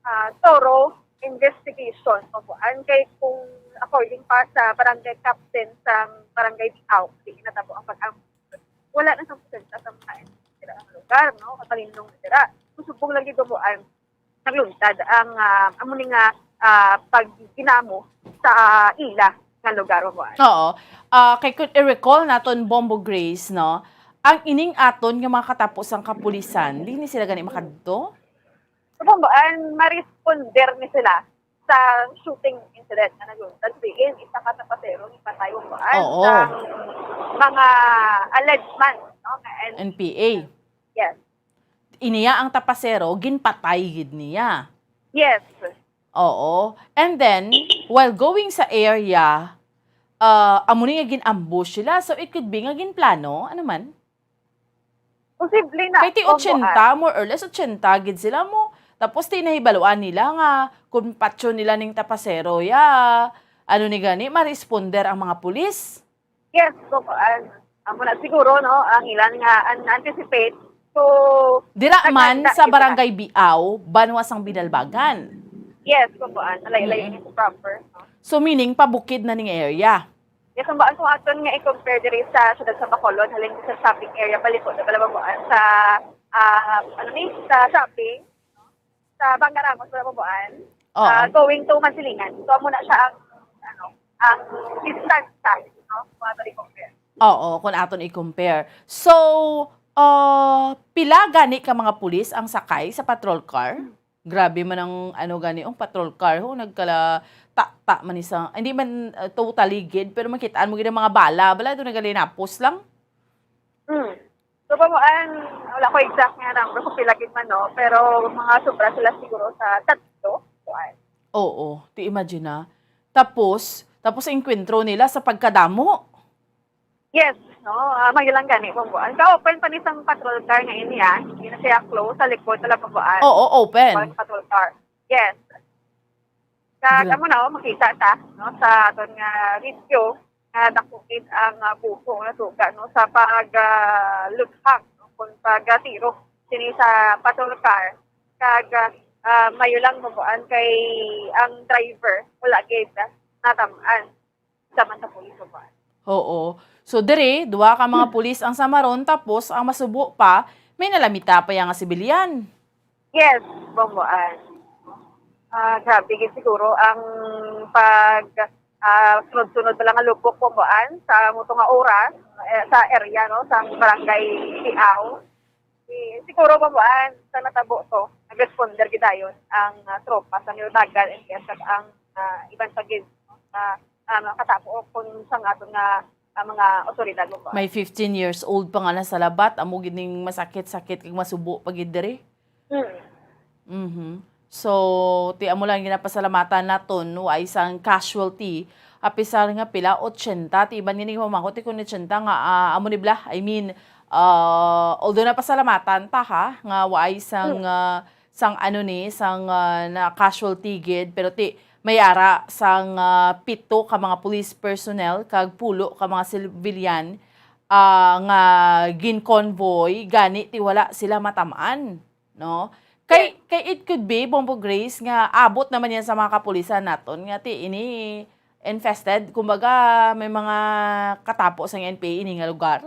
ah, thorough investigation, Bombo Ann. Kay kung according pa sa barangay captain sang Barangay Biao, di natabo ang pag-ambush. Wala na sang presensya sa mga N P A sa lugar, no? Kapalinlong na sila. Subong lagi, Bombo Ann, nagluntad ang, ah, amo ni nga, ah, pagginamo sa ila nga lugar, Bombo Ann. Oo. Ah, kay kung i-recall naton, Bombo Grace, no, ang ining aton nga mga katapo sang kapulisan, di ni sila gani makadto? So, Bombo Ann, ma-responder ni sila sa shooting incident nga nagluntad diin isa ka tapasero ni patay, Bombo Ann, Oo. sa mga alleged man, no, nga N P A. N P A. Yes. Iniya ang tapasero, ginpatay gid niya. Yes. Oo. And then, while going sa area, ah, amo ni nga gin-ambush sila. So, it could be nga ginplano. Ano man? Posible na, Kay ti Bombo ochenta, Ann. More or less, ochenta gid sila mo. Tapos, ti nahibaluan nila nga kung patyon nila ning tapasero, ya, ano ni gani, ma-responder ang mga pulis. Yes, Bombo Ann. Amo na siguro, no, ang ilan nga un-, anticipate. So, Dira man nagkakita sa sila. Barangay Biao, banwa sang Binalbagan. Yes, Bombo Ann. Alayo-layo Mm. ni sa proper, no? So, meaning, pabukid na ning area? Yes, Bombo Ann, kung aton nga i-compare diri sa siyudad sa Bacolod, halin sa shopping area, baliko na pala, Bombo Ann, sa, ah, ano ni, sa shopping, sa Bangarangos, wala, Bombo Ann. Oo. Ah, going to Mansilingan. So, amo na siya ang, ano, ang distansya, no? Kung aton i-compare. Oo, kung aton i-compare. So, ah, pila gani ka mga pulis ang sakay sa patrol car? Grabe man ang, ano, gani, ang patrol car, ho, nagkala-, ta-, ta-, man ni sa, hindi man, uh, totally gid, pero makitaan mo gid ang mga bala. Bala, doon nagalinapos lang. Hmm. So, pamuan, wala ko exact nga number kung pila gid man, no? Pero mga sobra sila siguro sa tatlo, kuan. Oo, ti imagine na. Tapos, tapos ang enkwentro nila sa pagkadamo. Yes, no? Ah, may lang gani, pamuan. Ka-open pa ni sang patrol car nga ini, ah. Hindi na siya close, sa likod na lang, pamuan. Oo, open. Patrol car. Yes. Sa Gra- kamo na, oh, makita ta, no, sa aton nga video, nga dako gid ang, ah, buko nga suga, no, sa pag, ah, luthang, no, kung pag, ah, tiro sini sa patrol car. Kag, ah, ah, mayo lang, pamuan, kay ang driver wala gid, ah, natam-an sa man sa pulis, pamuan. Oo. So, diri, duha ka mga pulis ang samaron, tapos ang masubo pa, may nalamita pa yang nga sibilyan. Yes, pamuan. Ah, grabe gid siguro ang pag, ah, sunod-sunod pa lang nga lubok, pamuan, sa muto nga oras, eh, sa area, no, sa barangay Siaw. Eh, siguro, pamuan, sa natabo to, nag-responder gid dayon ang, ah, tropa sa Nilbagan, and yes, kag ang, ah, iban pa gid, no, sa, ah, mga katapo o kung sa aton nga, ah, mga otoridad, pamuan. May fifteen years old pa nga na sa labat, amo gid ning masakit-sakit kag masubo pa gid diri. Mm. Mhm. So, ti amo lang ginapasalamatan naton, no, ay isang casualty. Apisar nga pila, ochenta, ti iban nga nagpamangkot, ti kun ochenta nga, ah, amo ni bala, I mean, ah, although napasalamatan ta, ha, nga waay sang, Mm. ah, sang ano ni, sang, ah, na casualty gid, pero ti may ara sang, ah, pito ka mga police personnel kag pulo ka mga civilian, ah, nga gin-convoy, gani ti wala sila matam-an. No? Kay, Yes. kay it could be, Bombo Grace, nga abot naman yan sa mga kapulisan naton, nga ti ini infested, kumbaga, may mga katapo sang N P A ini nga lugar.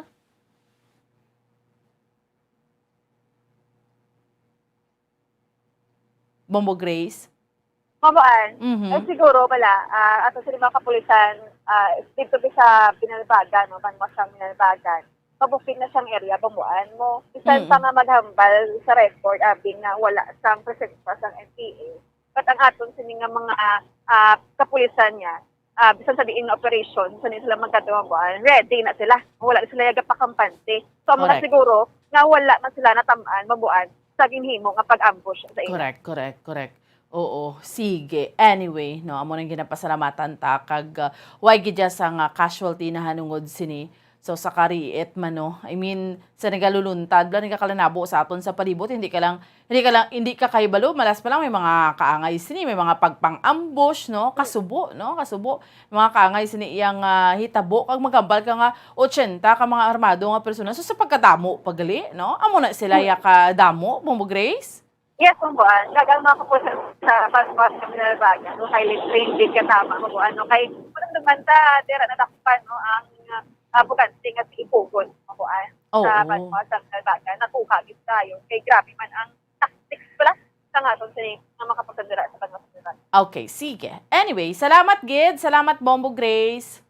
Bombo Grace? Mabuan. Mhm. Eh, siguro bala, ah, ato sila mga kapulisan, ah, dito bi sa Binalbagan, no, banwa sang Binalbagan. Mabukid na sang area, Mabuan mo. Bisan Mm. pa nga maghambal sa record, abi nga wala sang presensya sang N P A. But ang aton sini nga mga, ah, kapulisan niya, ah, bisan sa diin nga operation, sa sila magkatuwang buwan, ready na sila. Wala na sila yagapakampante. So, amo na Correct. siguro nga wala man sila natamaan, mabuan, sa ginhimo nga pag-ambush sa ila. Correct, correct, correct. Oo, sige. Anyway, no, amo nang ginapasalamatan ta kag, ah, way gid sa nga casualty nahanungod sini. So, sa kariit man, no? I mean, sa nagaluluntad, wala nagakalanabo sa aton sa palibot, hindi ka lang, hindi ka lang, hindi ka kahibalo, malas pa lang may mga kaangay sini, may mga pagpang-ambush, no? Kasubo, no? Kasubo, mga kaangay sini iyang, ah, hitabo, kag maghambal ka nga ochenta ka mga armado nga persona. So, sa pagkadamo, pagali, no? Amo na sila Hmm. ya kadamo, Bombo Grace? Yes, Bombo, ah, nag-, ang mga kapulisan sa Pagwas sa Binalbagan, no, highly trained din kasama, Bombo, ano, kay walang naman ta, dira na dakpan, no, ang, ah, bukante nga si Ipugon, Bombo, ah, sa Oo. Pagwas sa Binalbagan, nakuha gid tayo. Kay grabe man ang tactics pala sa nga aton sini nga mga kapulisan dira sa Pagwas sa Binalbagan. Okay, sige. Anyway, salamat gid, salamat Bombo Grace.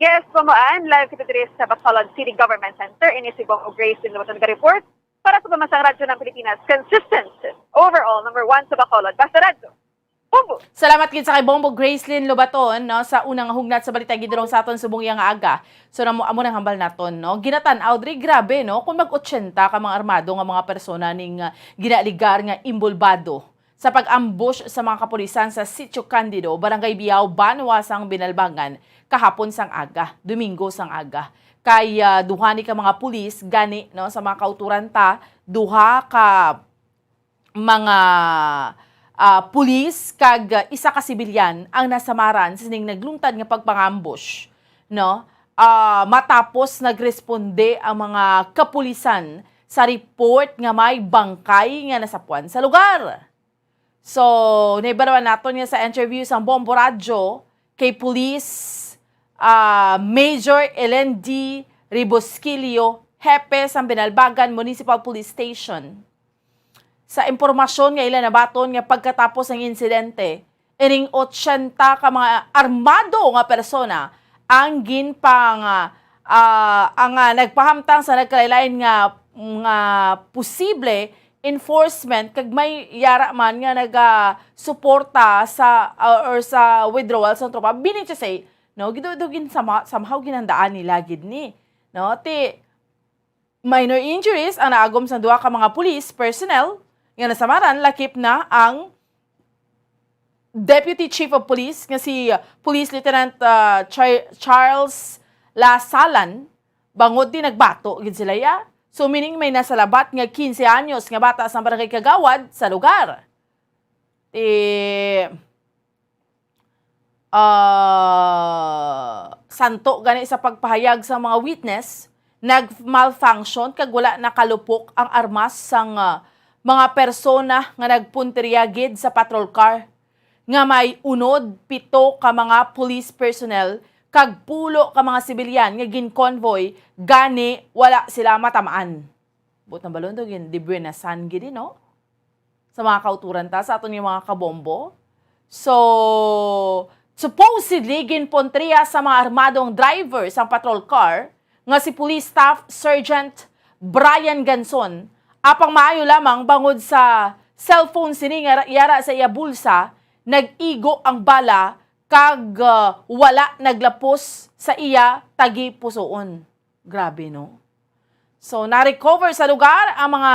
Yes, Bombo, ah, live kita diri sa Bacolod City Government Center. Ini si Bombo Grace, yung lumatang ka report. Para sa Pamansang Radyo ng Pilipinas, consistent, overall, number one sa Bacolod. Basta Radyo. Bombo! Salamat gid sa kay Bombo Gracelyn Lobaton, no, sa unang hugnat sa balita gidulong sa aton subong iya nga aga. So, namo, amo nang hambal naton, no. Ginatan-aw diri, grabe, no, kung mag-ochenta ka mga armado nga mga persona ning, ah, ginaligar nga imbolbado sa pag-ambush sa mga kapulisan sa Sitio Candido, Barangay Biao, banwa sang Binalbangan, kahapon sang aga, Domingo sang aga. Kay, ah, duha ni ka mga pulis gani, no, sa mga kauturan ta, duha ka mga, ah, pulis kag, ah, isa ka sibilyan ang nasamaran sining nagluntad nga pagpang-ambush, no? Ah, matapos nagresponde ang mga kapulisan sa report nga may bangkay nga nasapuan sa lugar. So, nahibaloan naton nga sa interview sang Bombo Radyo kay Police, ah, Major Elendi Ribosquillo, hepe sang Binalbagan Municipal Police Station. Sa impormasyon nga ila nabaton nga pagkatapos sang insidente, ining ochenta ka mga armado nga persona ang ginpang-, ah, ang, ah, nagpahamtang sa nagkalain-lain nga, nga posible enforcement, kag may yara man nga naga-suporta sa, uh, or sa withdrawal sa tropa, meaning to say, no, gido-, do gin-, sama-, somehow ginandaan nila gid ni, no? Ti, minor injuries ang naagom sang duha ka mga police personnel nga nasamaran, lakip na ang Deputy Chief of Police nga si, uh, Police Lieutenant, uh, Char-, Charles Lasalan, bangod di nagbato gid sila, ya. So, meaning may nasalabat nga quince anyos nga bata sa barangay kagawad sa lugar. Ti, ah, santo gani sa pagpahayag sa mga witness, nag-malfunction kag wala nakalupok ang armas sang, ah, mga persona nga nagpunteriya gid sa patrol car, nga may unod pito ka mga police personnel kag pulo ka mga sibilyan nga gin-convoy, gani wala sila matamaan. Buot na balon to, gin-, dibuenasan gid, no? Sa mga kauturan ta, sa aton nga mga kabombo. So, supposedly, ginpuntriya sa mga armadong driver sang patrol car nga si Police Staff Sergeant Brian Ganson, apang maayo lamang bangod sa cellphone sini nga ra-, yara sa iya bulsa, nag-igo ang bala kag, ah, wala naglapos sa iya tagipusoon. Grabe, no? So, na-recover sa lugar ang mga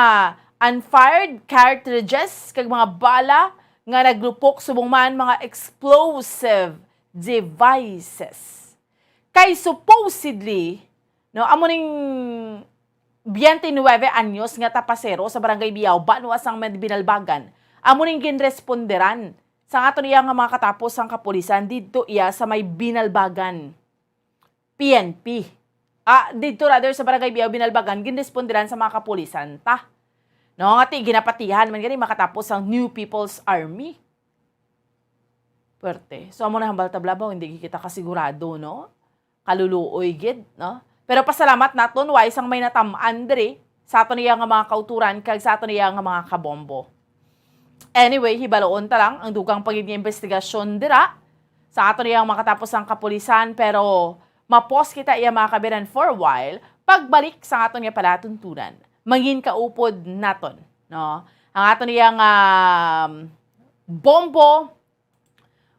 unfired cartridges kag mga bala nga naglupok, subong man mga explosive devices. Kay supposedly, no, amo ning twenty-nine anyos nga tapasero sa Barangay Biao, banwa sang may Binalbagan, amo ning ginresponderan sa aton iya nga mga katapos sang kapulisan didto iya sa may Binalbagan. P N P. Ah, didto rather sa Barangay Biao, Binalbagan, ginresponderan sa mga kapulisan ta. No, nga ti ginapatihan man gani makatapos ang New People's Army. Pwerte. So, amo na hambal ta, Blabaw, hindi kita kasigurado, no? Kaluluoy gid, no? Pero pasalamat naton, way sang may natam-an diri sa aton iya nga mga kauturan kag sa aton iya nga mga kabombo. Anyway, hibaloon ta lang ang dugang pa gid nga investigasyon dira sa aton iya nga makatapos ang kapulisan, pero mapos kita iya mga kabiran for a while. Pagbalik sa aton nga palatuntunan, mangin kaupod naton, no? Ang aton iya nga, um, bombo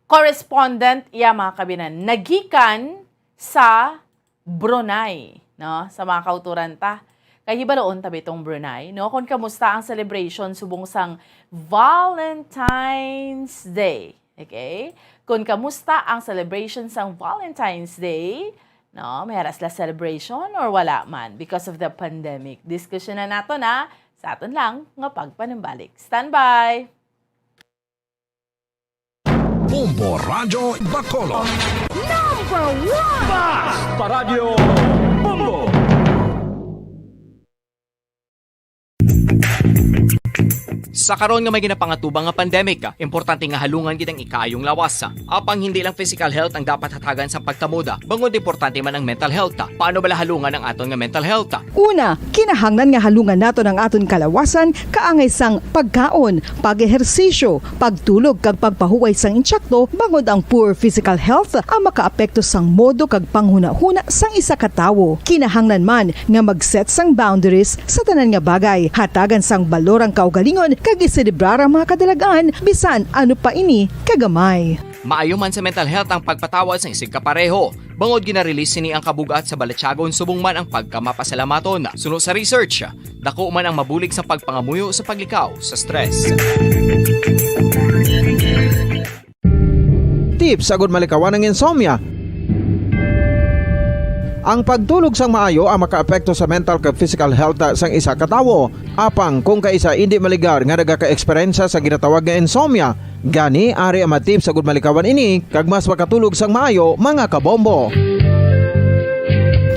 correspondent, iya, mga kabinan, nagikan sa Brunei, no? Sa mga kauturan ta. Kay hibaloon ta bitong Brunei, no? Kung kamusta ang celebration subong sang Valentine's Day. Okay? Kung kamusta ang celebration sang Valentine's Day, no? May haras la celebration or wala man because of the pandemic? Diskusyon na nato na sa aton lang nga pagpanumbalik. Standby! Bombo Radyo Bacolod. Number one! Basta Radyo Bombo! Sa karon nga may ginapangatubang nga pandemic, importante nga halungan gid ang ikaayong lawas. Apang hindi lang physical health ang dapat hatagan sa pagtamod, bangod importante man ang mental health. Paano bala halungan ang aton nga mental health? Una, kinahanglan nga halungan naton ang aton kalawasan kaangay sang pagkaon, pag-ehersisyo, pagtulog kag pagpahuway sang insakto, bangod ang poor physical health ang makaapekto sang modo kag panghunahuna sang isa ka tawo. Kinahanglan man nga mag-set sang boundaries sa tanan nga bagay, hatagan sang balor ang kaugalingon kag iselebrar ang mga kadalagan bisan ano pa ini kagamay. Maayo man sa mental health ang pagpatawad sang isigkapareho. Bangod gina-release sini ang kabug-at sa balatyagon subong man ang pagkamapasalamaton. Suno sa research, dako man ang mabulig sa pagpangamuyo sa paglikaw sa stress. Tips agud malikawan ang insomnia. Ang pagtulog sang maayo ang makaapekto sa mental kag physical health sang isa ka tawo. Apang kung kaisa indi maligar nga nagaka-eksperyensya sa ginatawag nga insomnia, gani ari ang mga tips agud malikawan ini kag mas makatulog sang maayo, mga kabombo.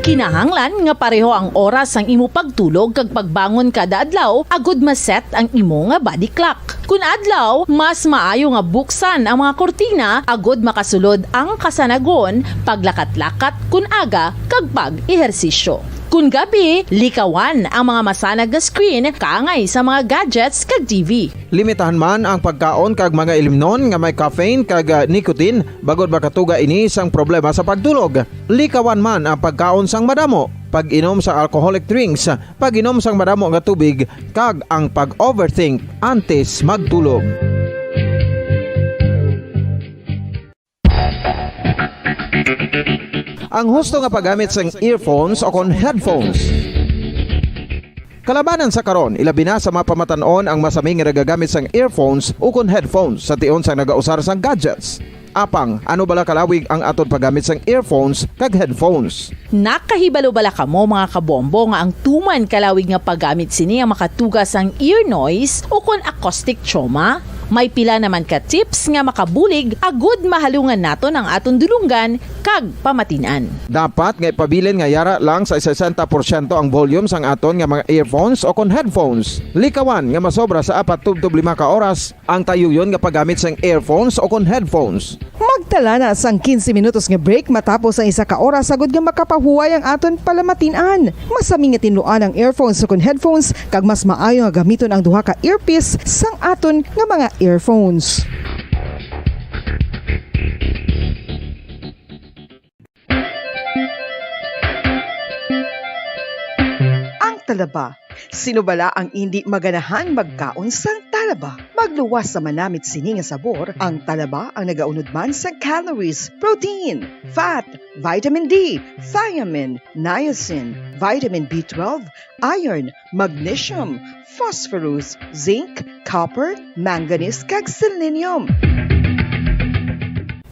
Kinahanglan nga pareho ang oras sang imo pagtulog kag pagbangon kada adlaw agud ma-set ang imo nga body clock. Kun adlaw, mas maayo nga buksan ang mga kurtina agud makasulod ang kasanagon, paglakat-lakat kun aga, kag pag-ehersisyo. Kun gabi, likawan ang mga masanag nga screen kaangay sa mga gadgets kag T V. Limitahan man ang pagkaon kag mga ilimnon nga may caffeine kag, ah, nicotine, bangod makatuga ini sang problema sa pagtulog. Likawan man ang pagkaon sang madamo. pag-inom sa alcoholic drinks, pag-inom sang madamo nga tubig, kag ang pag-overthink antes magtulog. Ang husto nga paggamit sang earphones o kon headphones. Kalabanan sa karon, ilabi na sa mga pamatan-on ang masami nga nagagamit sang earphones ukon headphones sa tion sang nagausar sang gadgets. Apang, ano bala kalawig ang aton paggamit sang earphones kag headphones? Nakahibalo bala kamo, mga kabombo, nga ang tuman kalawig nga paggamit sini ang makatuga sang ear noise ukon acoustic trauma? May pila naman ka tips nga makabulig agud mahalungan naton ang aton dulonggan kag pamatin-an. Dapat nga ipabilin nga yara lang sa sesenta porsyento ang volume sang aton nga mga earphones o kon headphones. Likawan nga masobra sa apat tubtob lima ka oras ang tayuyon nga paggamit sang earphones o kon headphones. Magtala na sang quince minutos nga break matapos ang isa ka oras agud nga makapahuway ang aton palamatin-an. Masami nga tinluan ang earphones o kon headphones, kag mas maayo nga gamiton ang duha ka earpiece sang aton nga mga earphones. Ang talaba. Sino bala ang indi maganahan magkaon sang talaba? Magluwas sa manamit sini nga sabor, ang talaba ang nagaunod man sang calories, protein, fat, vitamin D, thiamine, niacin, vitamin B twelve, iron, magnesium, phosphorus, zinc, copper, manganese, kag selenium.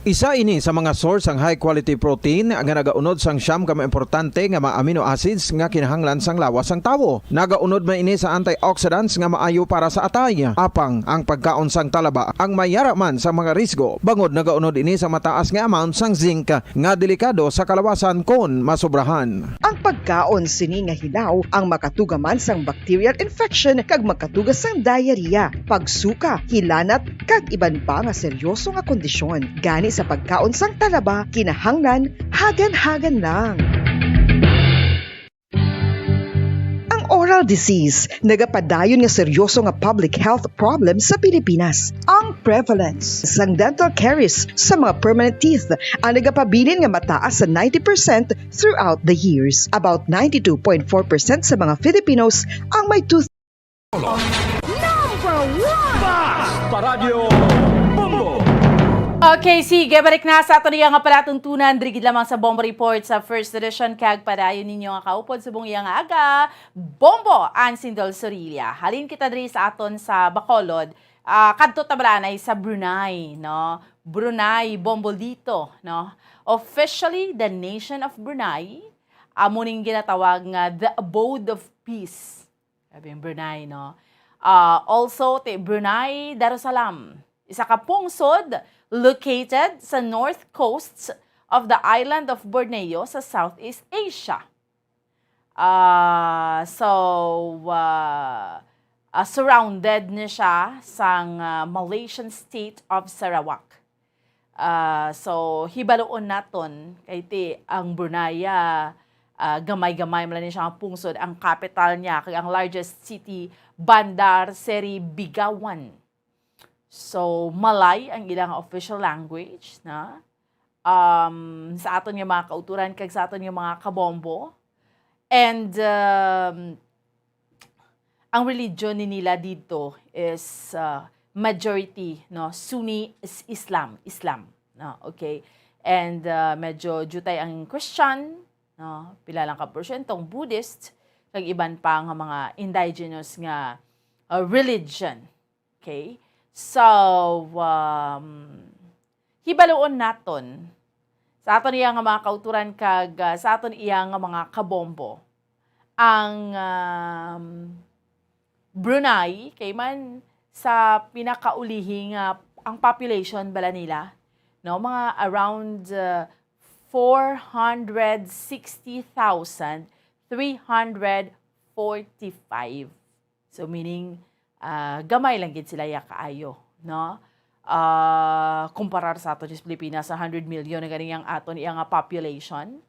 Isa ini sa mga source sang high-quality protein nga nagaunod sang siyam ka mga importante nga mga amino acids nga kinahanglan sang lawas sang tawo. Nagaunod man ini sa antioxidants nga maayo para sa atay. Apang ang pagkaon sang talaba ang may yara man sa mga risgo, bangod nagaunod ini sa mataas nga amount sang zinc nga delikado sa kalawasan kon masobrahan. Ang pagkaon sini nga hilaw ang makatuga man sang bacterial infection kag makatuga sang diarrhea, pagsuka, hilanat, kag iban pa nga seryoso nga kondisyon. Gani sa pagkaon sang talaba, kinahanglan hagan-hagan lang. Ang oral disease nagapadayon nga seryoso nga public health problem sa Pilipinas. Ang prevalence sang dental caries sa mga permanent teeth ang nagapabilin nga mataas sa ninety percent throughout the years. About ninety-two point four percent sa mga Filipinos ang may tooth Number one! Basta Radyo Bombo! Okay, sige, balik na sa aton iya nga palatuntunan, diri gid lamang sa Bombo Report sa First Edition, kag padayon ninyo nga kaupod subong iya nga aga, Bombo Ansindol Sorilla. Halin kita diri sa aton sa Bacolod, ah, kadto ta bala anay sa Brunei, no? Brunei, Bombolito, no? Officially the nation of Brunei, amo ning ginatawag nga the abode of peace. Sabi yung Brunei, no? Ah, also, ti Brunei Darussalam, isa ka pungsod located sa north coast of the island of Borneo sa Southeast Asia. Ah, so, ah, ah, surrounded ni siya sang, ah, Malaysian state of Sarawak. Ah, so, hibaluon naton kay ti ang Brunei, ah, gamay-gamay man lang ni siya nga pungsod, ang capital niya kag ang largest city, Bandar Seri Begawan. So, Malay ang ilang official language, na? Um, sa aton nga mga kauturan kag sa aton nga mga kabombo. And, um, ang religion ni nila dito is, uh, majority, no, Sunni is Islam, Islam, no, okay? And, uh, medyo jutay ang Christian, no, pila lang ka porsyento ang Buddhist, kag iban pa nga mga indigenous nga, uh, religion. Okay? So, um, hibaluon naton sa aton iya nga mga kauturan kag, ah, sa aton iya nga mga kabombo ang, um, Brunei, kay man sa pinakaulihi nga ang population bala nila, no, mga around, uh, four hundred sixty thousand three hundred forty-five. So, meaning, ah, gamay lang gid sila ya kaayo, no? Ah, kumparar sa ato sa Pilipinas, sa hundred million na gani ang aton iya nga population.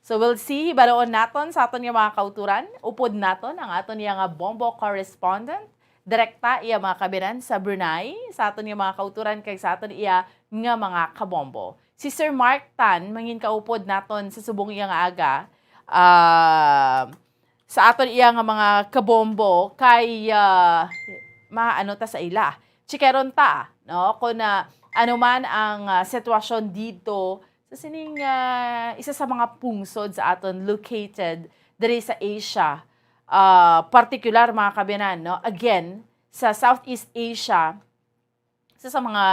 So, we'll see, hibaluon naton sa aton nga mga kauturan. Upod naton ang aton iya nga bombo correspondent. Direkta iya mga kabinan sa Brunei, sa aton nga mga kauturan kag sa aton iya nga mga kabombo. Si Sir Mark Tan, mangin kaupod naton sa subong iya nga aga. ah, sa aton iya nga mga kabombo kay, ah, maano ta sa ila. Chikeron ta, no? Kung, ah, ano man ang, ah, sitwasyon dito sa sining, ah, isa sa mga pungsod sa aton located diri sa Asia, ah, partikular, mga kabiyanan, no? Again, sa Southeast Asia, isa sa mga,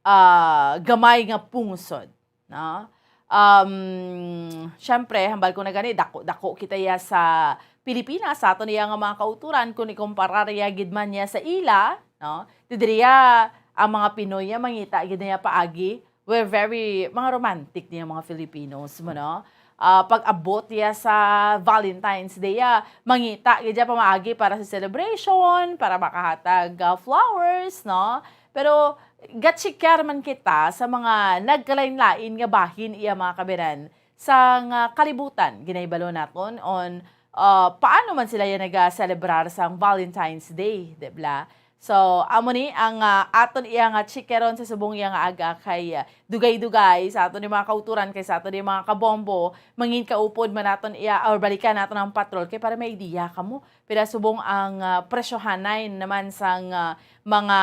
ah, gamay nga pungsod, no? Um, syempre, hambal ko na gani, dako-dako kita ya sa Pilipinas, sa aton iya nga mga kauturan, kung ikumparar ya gid man niya sa ila, no? Ti diriya, ang mga Pinoy ya mangita gid niya paagi, we're very, mga romantic niya mga Filipinos mo, no? Ah, pag-abot ya sa Valentine's Day, ya, mangita gid ya pamaagi para sa celebration, para makahatag, ah, flowers, no? Pero gachikyar man kita sa mga nagkalain-lain nga bahin iya mga kabiyanan sang, ah, kalibutan. Ginahibalo naton on, ah, paano man sila ya naga-celebrar sang Valentine's Day, di bala? So, amo ni ang, ah, aton iya nga chikeron sa subong iya nga aga kay, ah, dugay-dugay sa aton ni mga kauturan, kay sa aton ni mga kabombo, mangin kaupod man naton iya or balikan naton ang patrol kay para may idea kamo pila subong ang, ah, presyohanay naman sang, ah, mga,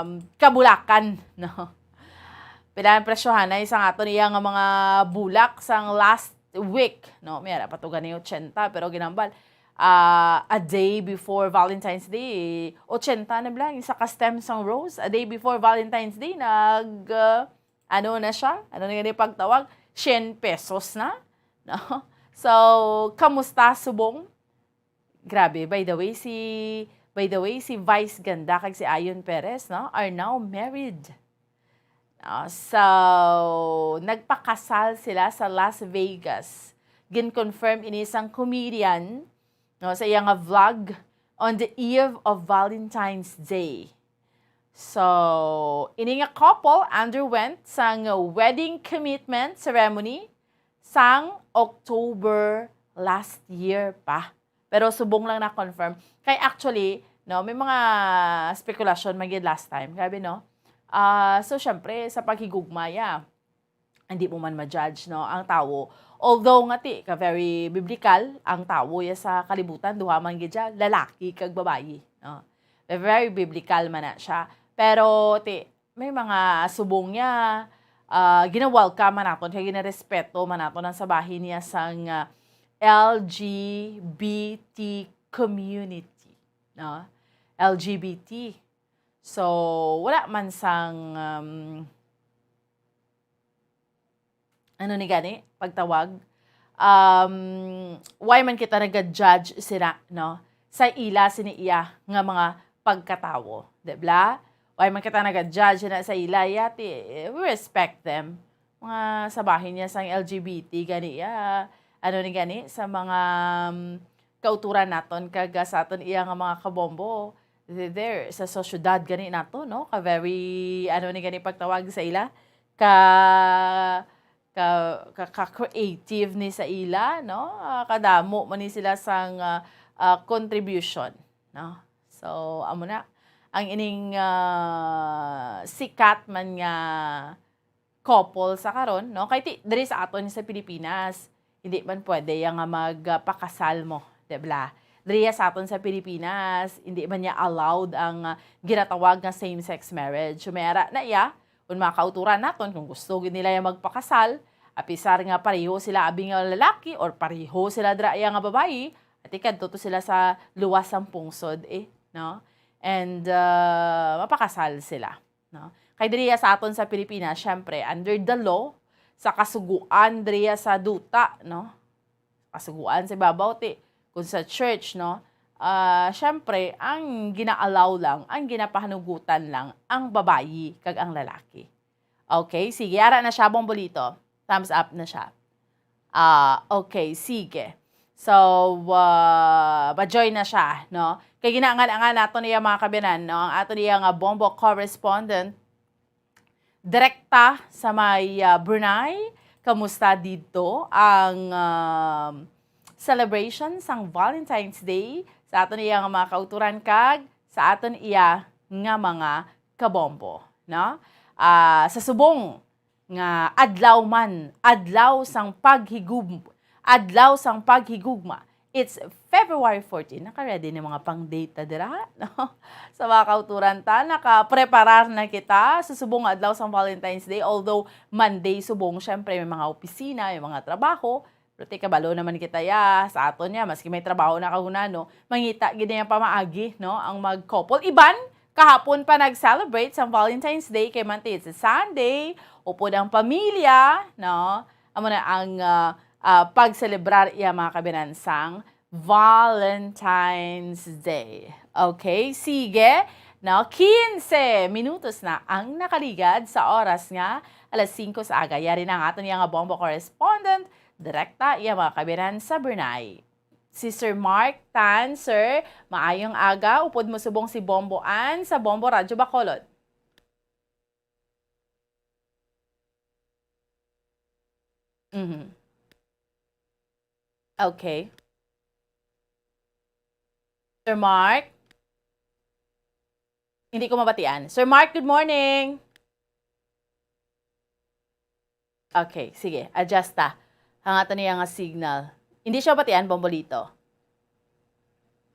um, kabulakan, no? Pila ang presyohanay sang aton iya nga mga bulak sang last week, no? May ara pa to gani ochenta, pero ginambal, ah, a day before Valentine's Day, ochenta na bala, isa ka stem sang rose, a day before Valentine's Day, nag, ah, ano na siya? Ano na gani pagtawag? Cien pesos na, no? So, kamusta, subong? Grabe, by the way, si, by the way, si Vice Ganda kag si Ayon Perez, no, are now married. Ah, so, nagpakasal sila sa Las Vegas. Gin-confirm ini sang comedian, no, sa iya nga vlog on the eve of Valentine's Day. So, ini nga couple underwent sang wedding commitment ceremony sang October last year pa. Pero subong lang na-confirm. Kay actually, no, may mga spekulasyon man gid last time. Grabe, no? Ah, so, syempre, sa paghigugma, ya, hindi mo man ma-judge, no, ang tawo. Although nga ti, ka very biblical, ang tawo ya sa kalibutan, duha man gid siya, lalaki kag babayi, no? Very biblical man na siya. Pero ti, may mga subong niya, ah, gina-welcome man naton, kay ginarespeto man naton ang sabahin niya sang, ah, L G B T community, no? L G B T. So, wala man sang, um, ano ni gani, pagtawag, um, why man kita naga-judge sila, no? Sa ila sini iya nga mga pagkatawo, di bala? Why man kita naga-judge na sa ila, ya, ti, we respect them. Mga sabahin niya sang L G B T gani, ya, ano ni gani, sa mga, um, kauturan naton kag, ah, sa aton iya nga mga kabombo. There, sa sosyedad gani nato, no? Ka very, ano ni gani pagtawag sa ila? Ka, ka, ka, ka creative ni sa ila, no? Ah, kadamo man ni sila sang, ah, ah, contribution, no? So, amo na. Ang ining, ah, sikat man nga couple sa karon, no? Kay ti, diri sa aton sa Pilipinas, hindi man pwede ya nga magpakasal mo, di bala? Diri ya sa aton sa Pilipinas, hindi man ya allowed ang, ah, ginatawag nga same-sex marriage. So, may ara na ya, kung mga kauturan naton, kung gusto gid nila ya magpakasal, apisar nga pareho sila abi nga lalaki or pareho sila dira ya nga babayi, ati kadto to sila sa luwas sang pungsod, eh, no? And, ah, mapakasal sila. No? Kay diri sa aton sa Pilipinas, syempre, under the law, sa kasuguan diri sa duta, no? Kasuguan sa babaw, ti, kung sa church, no? Ah, syempre, ang gina-allow lang, ang ginapahanugutan lang, ang babayi kag ang lalaki. Okay, sige, ara na siya, Bombolito. Thumbs up na siya. Ah, okay, sige. So, ah, ma-join na siya, no? Kay ginaangan-angan nato niya, mga kabiyanan, no? Ang ato niya nga Bombo correspondent, direkta sa may, ah, Brunei. Kamusta didto ang, um, celebration sang Valentine's Day sa ato niya nga mga kauturan kag sa aton iya nga mga kabombo, no? Ah, sa subong nga adlaw man, adlaw sang paghigub-, Adlaw sang Paghigugma. It's February fourteen. Naka-ready na mga pang-date ta dira, no? Sa mga kauturan ta, nakapreparar na kita. Sa subong nga adlaw sang Valentine's Day, although Monday subong, syempre, may mga opisina, may mga trabaho. Pero ti kabalo naman kita, ya, sa aton, ya, maski may trabaho na kahuna, no? Mangita gid niya pamaagi, no? Ang mag-couple. Iban, kahapon pa nag-celebrate sang Valentine's Day kay man ti it's a Sunday, upod ang pamilya, no? Amo na ang, ah, ah, pagselebrar iya mga kabinansang Valentine's Day. Okay, sige. No, quince minutos na ang nakaligad sa oras nga alas singko sa aga. Yari na ang aton iya nga bombo correspondent, direkta iya mga kabinan sa Brunei. Si Sir Mark Tan, sir, maayong aga. Upod mo subong si Bombo Ann sa Bombo Radyo Bacolod. Mhm. Okay. Sir Mark? Hindi ko mabatian. Sir Mark, good morning. Okay, sige. Adjust ta. Ang ato niya nga signal. Hindi siya batian, Bombolito.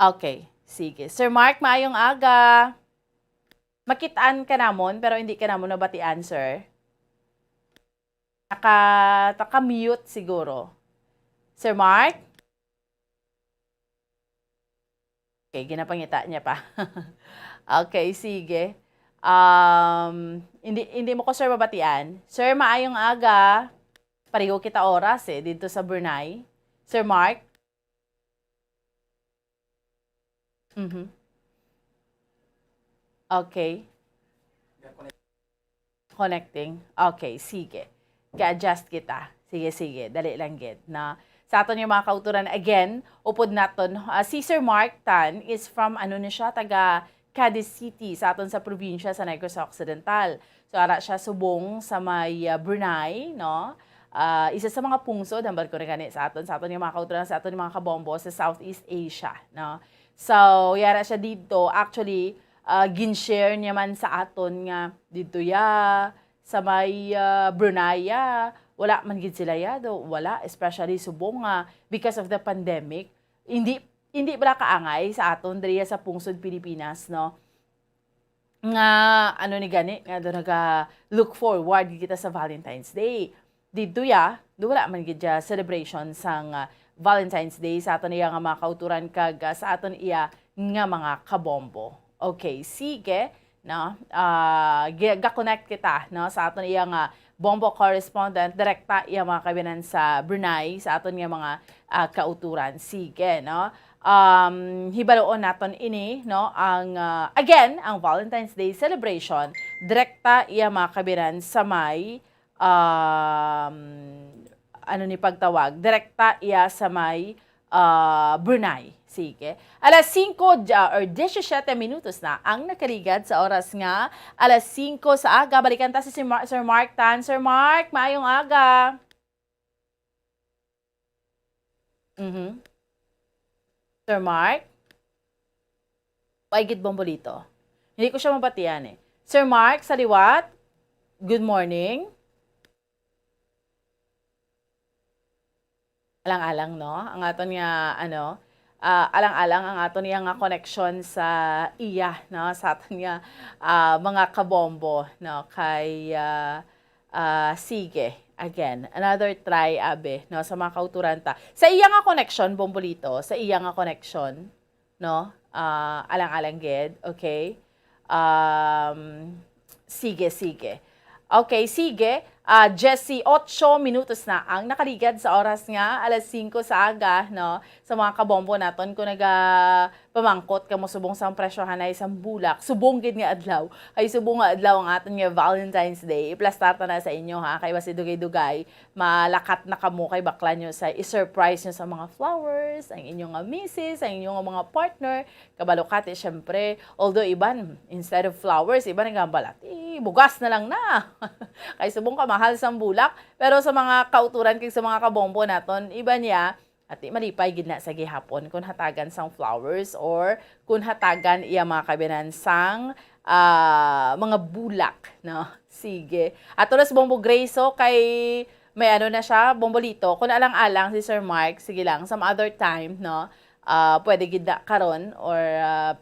Okay, sige. Sir Mark, maayong aga. Makitaan ka namon, pero hindi ka namon nabatian, sir. Naka, naka-mute siguro. Sir Mark? Okay, ginapangita niya pa. Okay, sige. Um, hindi, hindi mo ko, sir, mabatian. Sir, maayong aga. Pareho kita oras, eh, dito sa Brunei. Sir Mark? Mhm. Okay. Connecting. Okay, sige. Ka-adjust kita. Sige, sige. Dali lang gid, no? Sa aton yung mga kauturan, again, upod naton, ah, si Sir Mark Tan is from, ano ni siya, taga Cadiz City, sa aton sa probinsya sa Negros Occidental. So, ara siya subong sa may, ah, Brunei, no? Ah, isa sa mga pungsod, hambal ko na gani sa aton, sa aton yung mga kauturan, sa aton yung mga kabombo sa Southeast Asia, no? So, yara siya dito. Actually, ah, gin-share niya man sa aton nga dito ya, sa may, ah, Brunei ya, wala man gid sila ya, do, wala, especially subong nga because of the pandemic, hindi, hindi bala kaangay sa aton diri sa pungsod Pilipinas, no? Nga, ano ni gani, nga do naga-look forward kita sa Valentine's Day. Didto ya, do wala man gid ya celebration sang, ah, Valentine's Day sa aton iya nga mga kauturan kag, ah, sa aton iya nga mga kabombo. Okay, sige, no? Ah, gi-, ga-connect kita, no, sa aton iya nga bombo correspondent, direkta iya mga kabinan sa Brunei, sa aton nga mga, ah, kauturan. Sige, no? Um, hibaluon naton ini, no? Ang, ah, again, ang Valentine's Day celebration, direkta iya mga kabinan sa may, um, ano ni pagtawag, direkta iya sa may, ah, Brunei. Sige. Alas singko, ja-, or diyesisiyete minutos na ang nakaligad sa oras nga alas singko sa aga. Balikan ta si, si Mar-, Sir Mark Tan. Sir Mark, maayong aga. Mhm. Sir Mark? Ay, gid Bombolito. Hindi ko siya mabatian eh. Sir Mark, sa liwat? Good morning. Alang-alang, no? Ang aton nga, ano, ah, alang-alang ang aton nga, nga connection sa iya, no? Sa aton nga, ah, mga kabombo, no? Kay, ah, ah, sige, again, another try, abi, no? Sa mga kauturan ta. Sa iya nga connection, Bombolito, sa iya nga connection, no? Ah, alang-alang gid, okay? Um, sige, sige. Okay, sige. Ah, diyesiyotso minutos na ang nakaligad sa oras nga alas singko sa aga, no? Sa mga kabombo naton, kung nagapamangkot kamo subong sang presyohanay sang bulak, subong gid nga adlaw, kay subong nga adlaw ang aton nga Valentine's Day, iplastar ta na sa inyo, ha? Kay basi dugay-dugay, malakat na kamo kay bakla nyo sa i-surprise nyo sa mga flowers ang inyo nga misis, ang inyo nga mga partner. Kabalo ka, ti, syempre, although iban, instead of flowers, iban nagambal, "Ati, bugas na lang na." Kay subong ka mahal sang bulak. Pero sa mga kauturan kag sa mga kabombo naton, iban niya, ati, malipay gid na sa gihapon kung hatagan sang flowers or kung hatagan iya mga kabinan sang, ah, mga bulak, no? Sige. Ato na si Bombo Grace, oh, kay may ano na siya, Bombolito. Kung alang-alang si Sir Mark, sige lang, some other time, no? Ah, pwede gid na karon or, ah,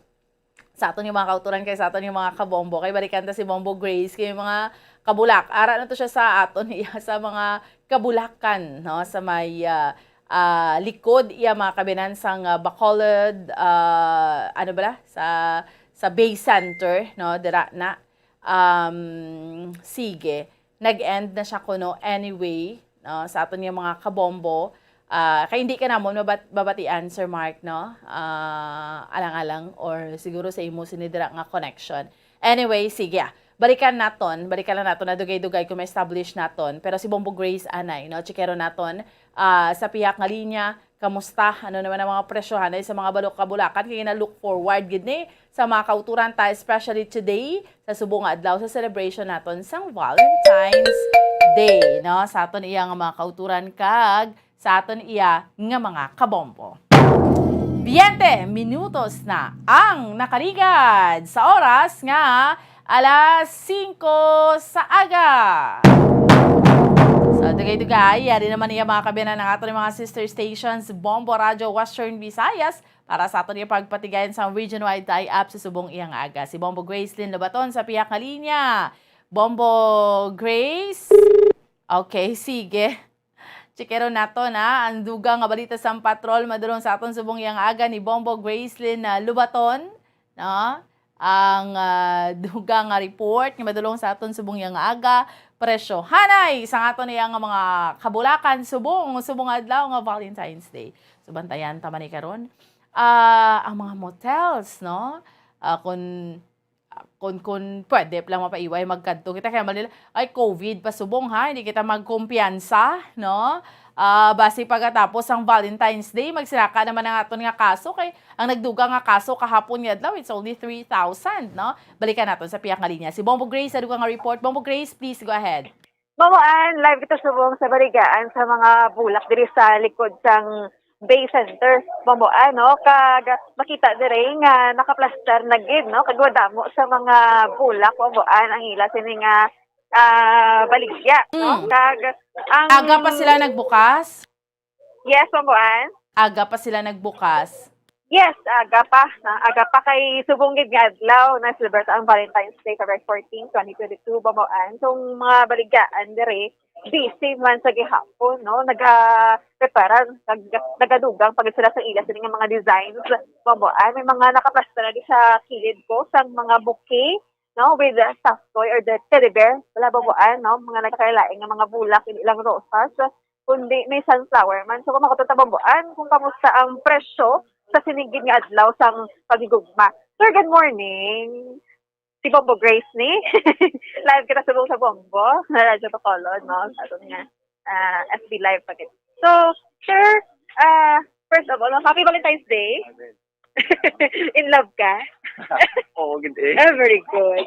sa aton yung mga kauturan kay sa aton yung mga kabombo. Kay balikan ta si Bombo Grace, kay mga kabulak. Ara na to siya sa aton, iya sa mga kabulakan, no? Sa may, ah, ah, likod, iya mga kabinan sang, ah, Bacolod, ah, ano bala? Sa, sa Bay Center, no? Dira na. Um, sige. Nag-end na siya kuno anyway, no, sa aton nga mga kabombo. Ah, kay hindi ka namon mabat-, mabatian, Sir Mark, no? Ah, alang-alang or siguro sa imo sini dira nga connection. Anyway, sige, ah. Balikan naton, balikan lang naton, nadugay-dugay kung ma-establish naton. Pero si Bombo Grace, anay, no? Chikero naton, ah, sa pihak nga linya, kamusta? Ano naman ang mga presyohan ay sa mga balok kabulakan? Kaya na-look forward gid ni sa mga kauturan ta, especially today, sa subong nga adlaw sa celebration naton sang Valentine's Day, no? Sa aton iya nga mga kauturan kag sa aton iya nga mga kabombo. Biyente minutos na ang nakaligad sa oras nga alas singko sa aga. So, dugay-dugay, yari naman niya mga kabiyanan ng aton mga sister stations, Bombo Radyo Western Visayas, para sa aton yung pagpatigayan sa region-wide tie-up sa subong iyang aga. Si Bombo Gracelyn Lobaton sa pihak nga linya. Bombo Grace? Okay, sige. Chikero nato na ang dugang nga balita sa patrol madulong sa aton subong iyang aga ni Bombo Gracelyn, ah, Lobaton, no? Ang, ah, dugang nga report nga madulong sa aton subong iyang aga, presyohanay sa aton iya nga mga kabulakan subong, subong adlaw nga Valentine's Day. So, bantayan ta man ni karon, ah, ang mga motels, no? Ah, kun, kun, kun pwede pa lang mapaiway magkadto kita, kay ambal nila, "Ay, covid pa subong, ha, hindi kita magkumpiyansa," no? Ah, basi pagkatapos ang Valentine's Day, magsinaka naman ang aton nga kaso, kay ang nagdugang nga kaso kahapon nga adlaw, it's only three thousand, no? Balikan naton sa pihak nga linya si Bombo Grace sa dugang nga report. Bombo Grace, please go ahead. Mamuan, live kita subong sa Baligyaan sa mga bulak diri sa likod sang Bay Center. Mamuan, no? Kag makita diri nga nakaplastar na gid, no? Kag wadamo sa mga bulak, mamuan ang ila sini nga, ah, baligya, no? Mm. Kag ang Aga pa sila nagbukas? Yes, Bomboan. Aga pa sila nagbukas? Yes, aga pa. Ah, aga pa kay subong gid nga adlaw na-celebrate ang Valentine's Day, February fourteen, twenty twenty-two, Bomboan. So, ang mga baligyaan diri, busy man sa gihapon, no? Naga-prepara, nag-, nagadugang pa gid sila sa ila sini nga mga designs, Bomboan. May mga nakaplastar na di sa kilid ko sang mga bouquet, no? With the soft toy or the teddy bear, wala, Bomboan, no? Mga nagkalain-lain nga mga bulak, hindi lang rosas, kundi may sunflower man. So, kung makuha ta, Bomboan, kung kamusta ang presyo sa sini gid nga adlaw sang paghigugma. Sir, good morning. Si Bombo Grace ni. Live kita subong sa Bombo, na Radyo Bacolod, no? Sa aton nga, ah, F B Live pa gid. So, sir, ah, first of all, happy Valentine's Day. In love ka? Oo, gid eh. Ah, very good.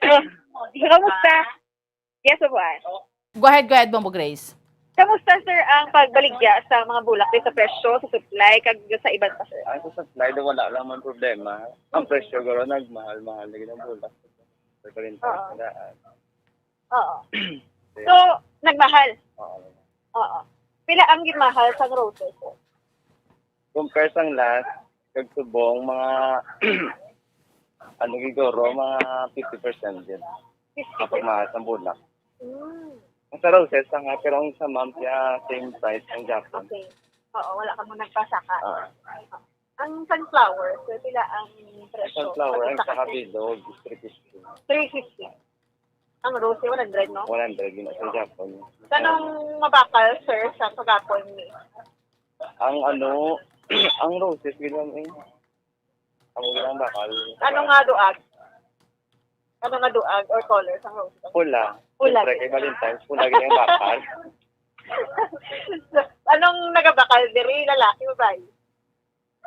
So, kamusta? Yes, Bomboan. Go ahead, go ahead, Bombo Grace. Kamusta, sir, ang pagbaligya sa mga bulak, sa presyo, sa supply, kag sa iban pa, sir? Ay, sa supply, daw wala lang man problema. Ang presyo, garo, nagmahal-mahal na gid ang bulak. Sa Valentine's Oo. na daan. Oo. So, nagmahal? Oo. Oo. Pila ang gimahal sa grocery, sir? Compare sang last, kag subong, mga, ano, siguro, mga fifty percent din. Fifty percent? Ang pagmahal sang bulak. Mm. Ang sa roses, nga, pero ang sa ma'am, siya, same price ang Japon. Okay. Oo, wala ka mo nagpasaka. Ah. Ang sunflower, sir, pila ang presyo? Sunflower, ang sa kabilog, three fifty. Three fifty. Ang rose, one hundred, no? One hundred, yun, sa Japon. Kanong mabakal, sir, sa pagapon ni? Ang ano, ang roses, yun lang eh. Ang ulang bakal. Ano nga duag? Ano nga duag or color sa roses? Pula. Pula. Siyempre, kay Valentine's, pula gid ang bakal. Anong nagabakal diri? Lalaki, babae?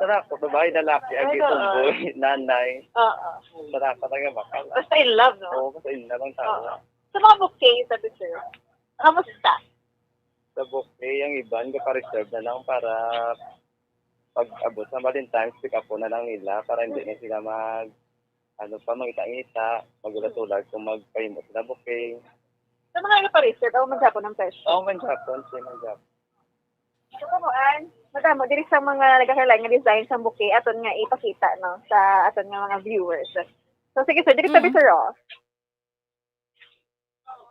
Sarap, babae, lalaki, agi, tomboy, nanay. Oo. Sarap, talaga bakal. Basta in love, no? Oo, basta in love ang tao. Oo. Sa mga bouquet, sabi, sir, kamusta? Sa bouquet, ang iban, nagpa-reserve na lang para pag-abot sa Valentine's, pick up ko na lang nila para hindi na sila mag, ano pa, mangita-ngita, magulat-ulat kung magpahimo sila bouquet. Sa mga ano pa, sir, kamo man gihapon ang presyo. Oo, man gihapon, sir, man gihapon. So, kamo, an, madamo diri sa mga nagakalain nga design sa bouquet, aton nga ipakita, no, sa aton nga mga viewers. So, sige, sir, diri sa Mm. Bisero.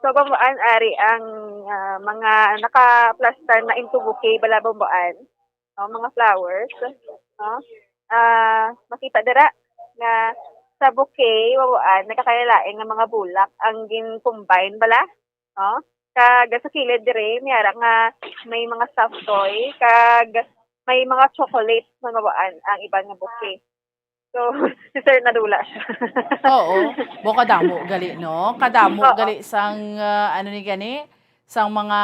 So, bambuan, ari ang, ah, mga naka-plaster na into bouquet, bala, bambuan. No, mga flowers, no? Ah, makita dira nga sa bouquet, bambuan, nagkakalain-lain nga mga bulak ang gin-combine, bala, no? Kag sa kilid diri, may ara nga may mga stuffed toy, kag may mga chocolate, bambuan, ang iban nga bouquet. So, si sir nadula siya. Oo. Bo, kadamo gali, no? Kadamo Oo. gali sang, ah, ano ni gani? Sang mga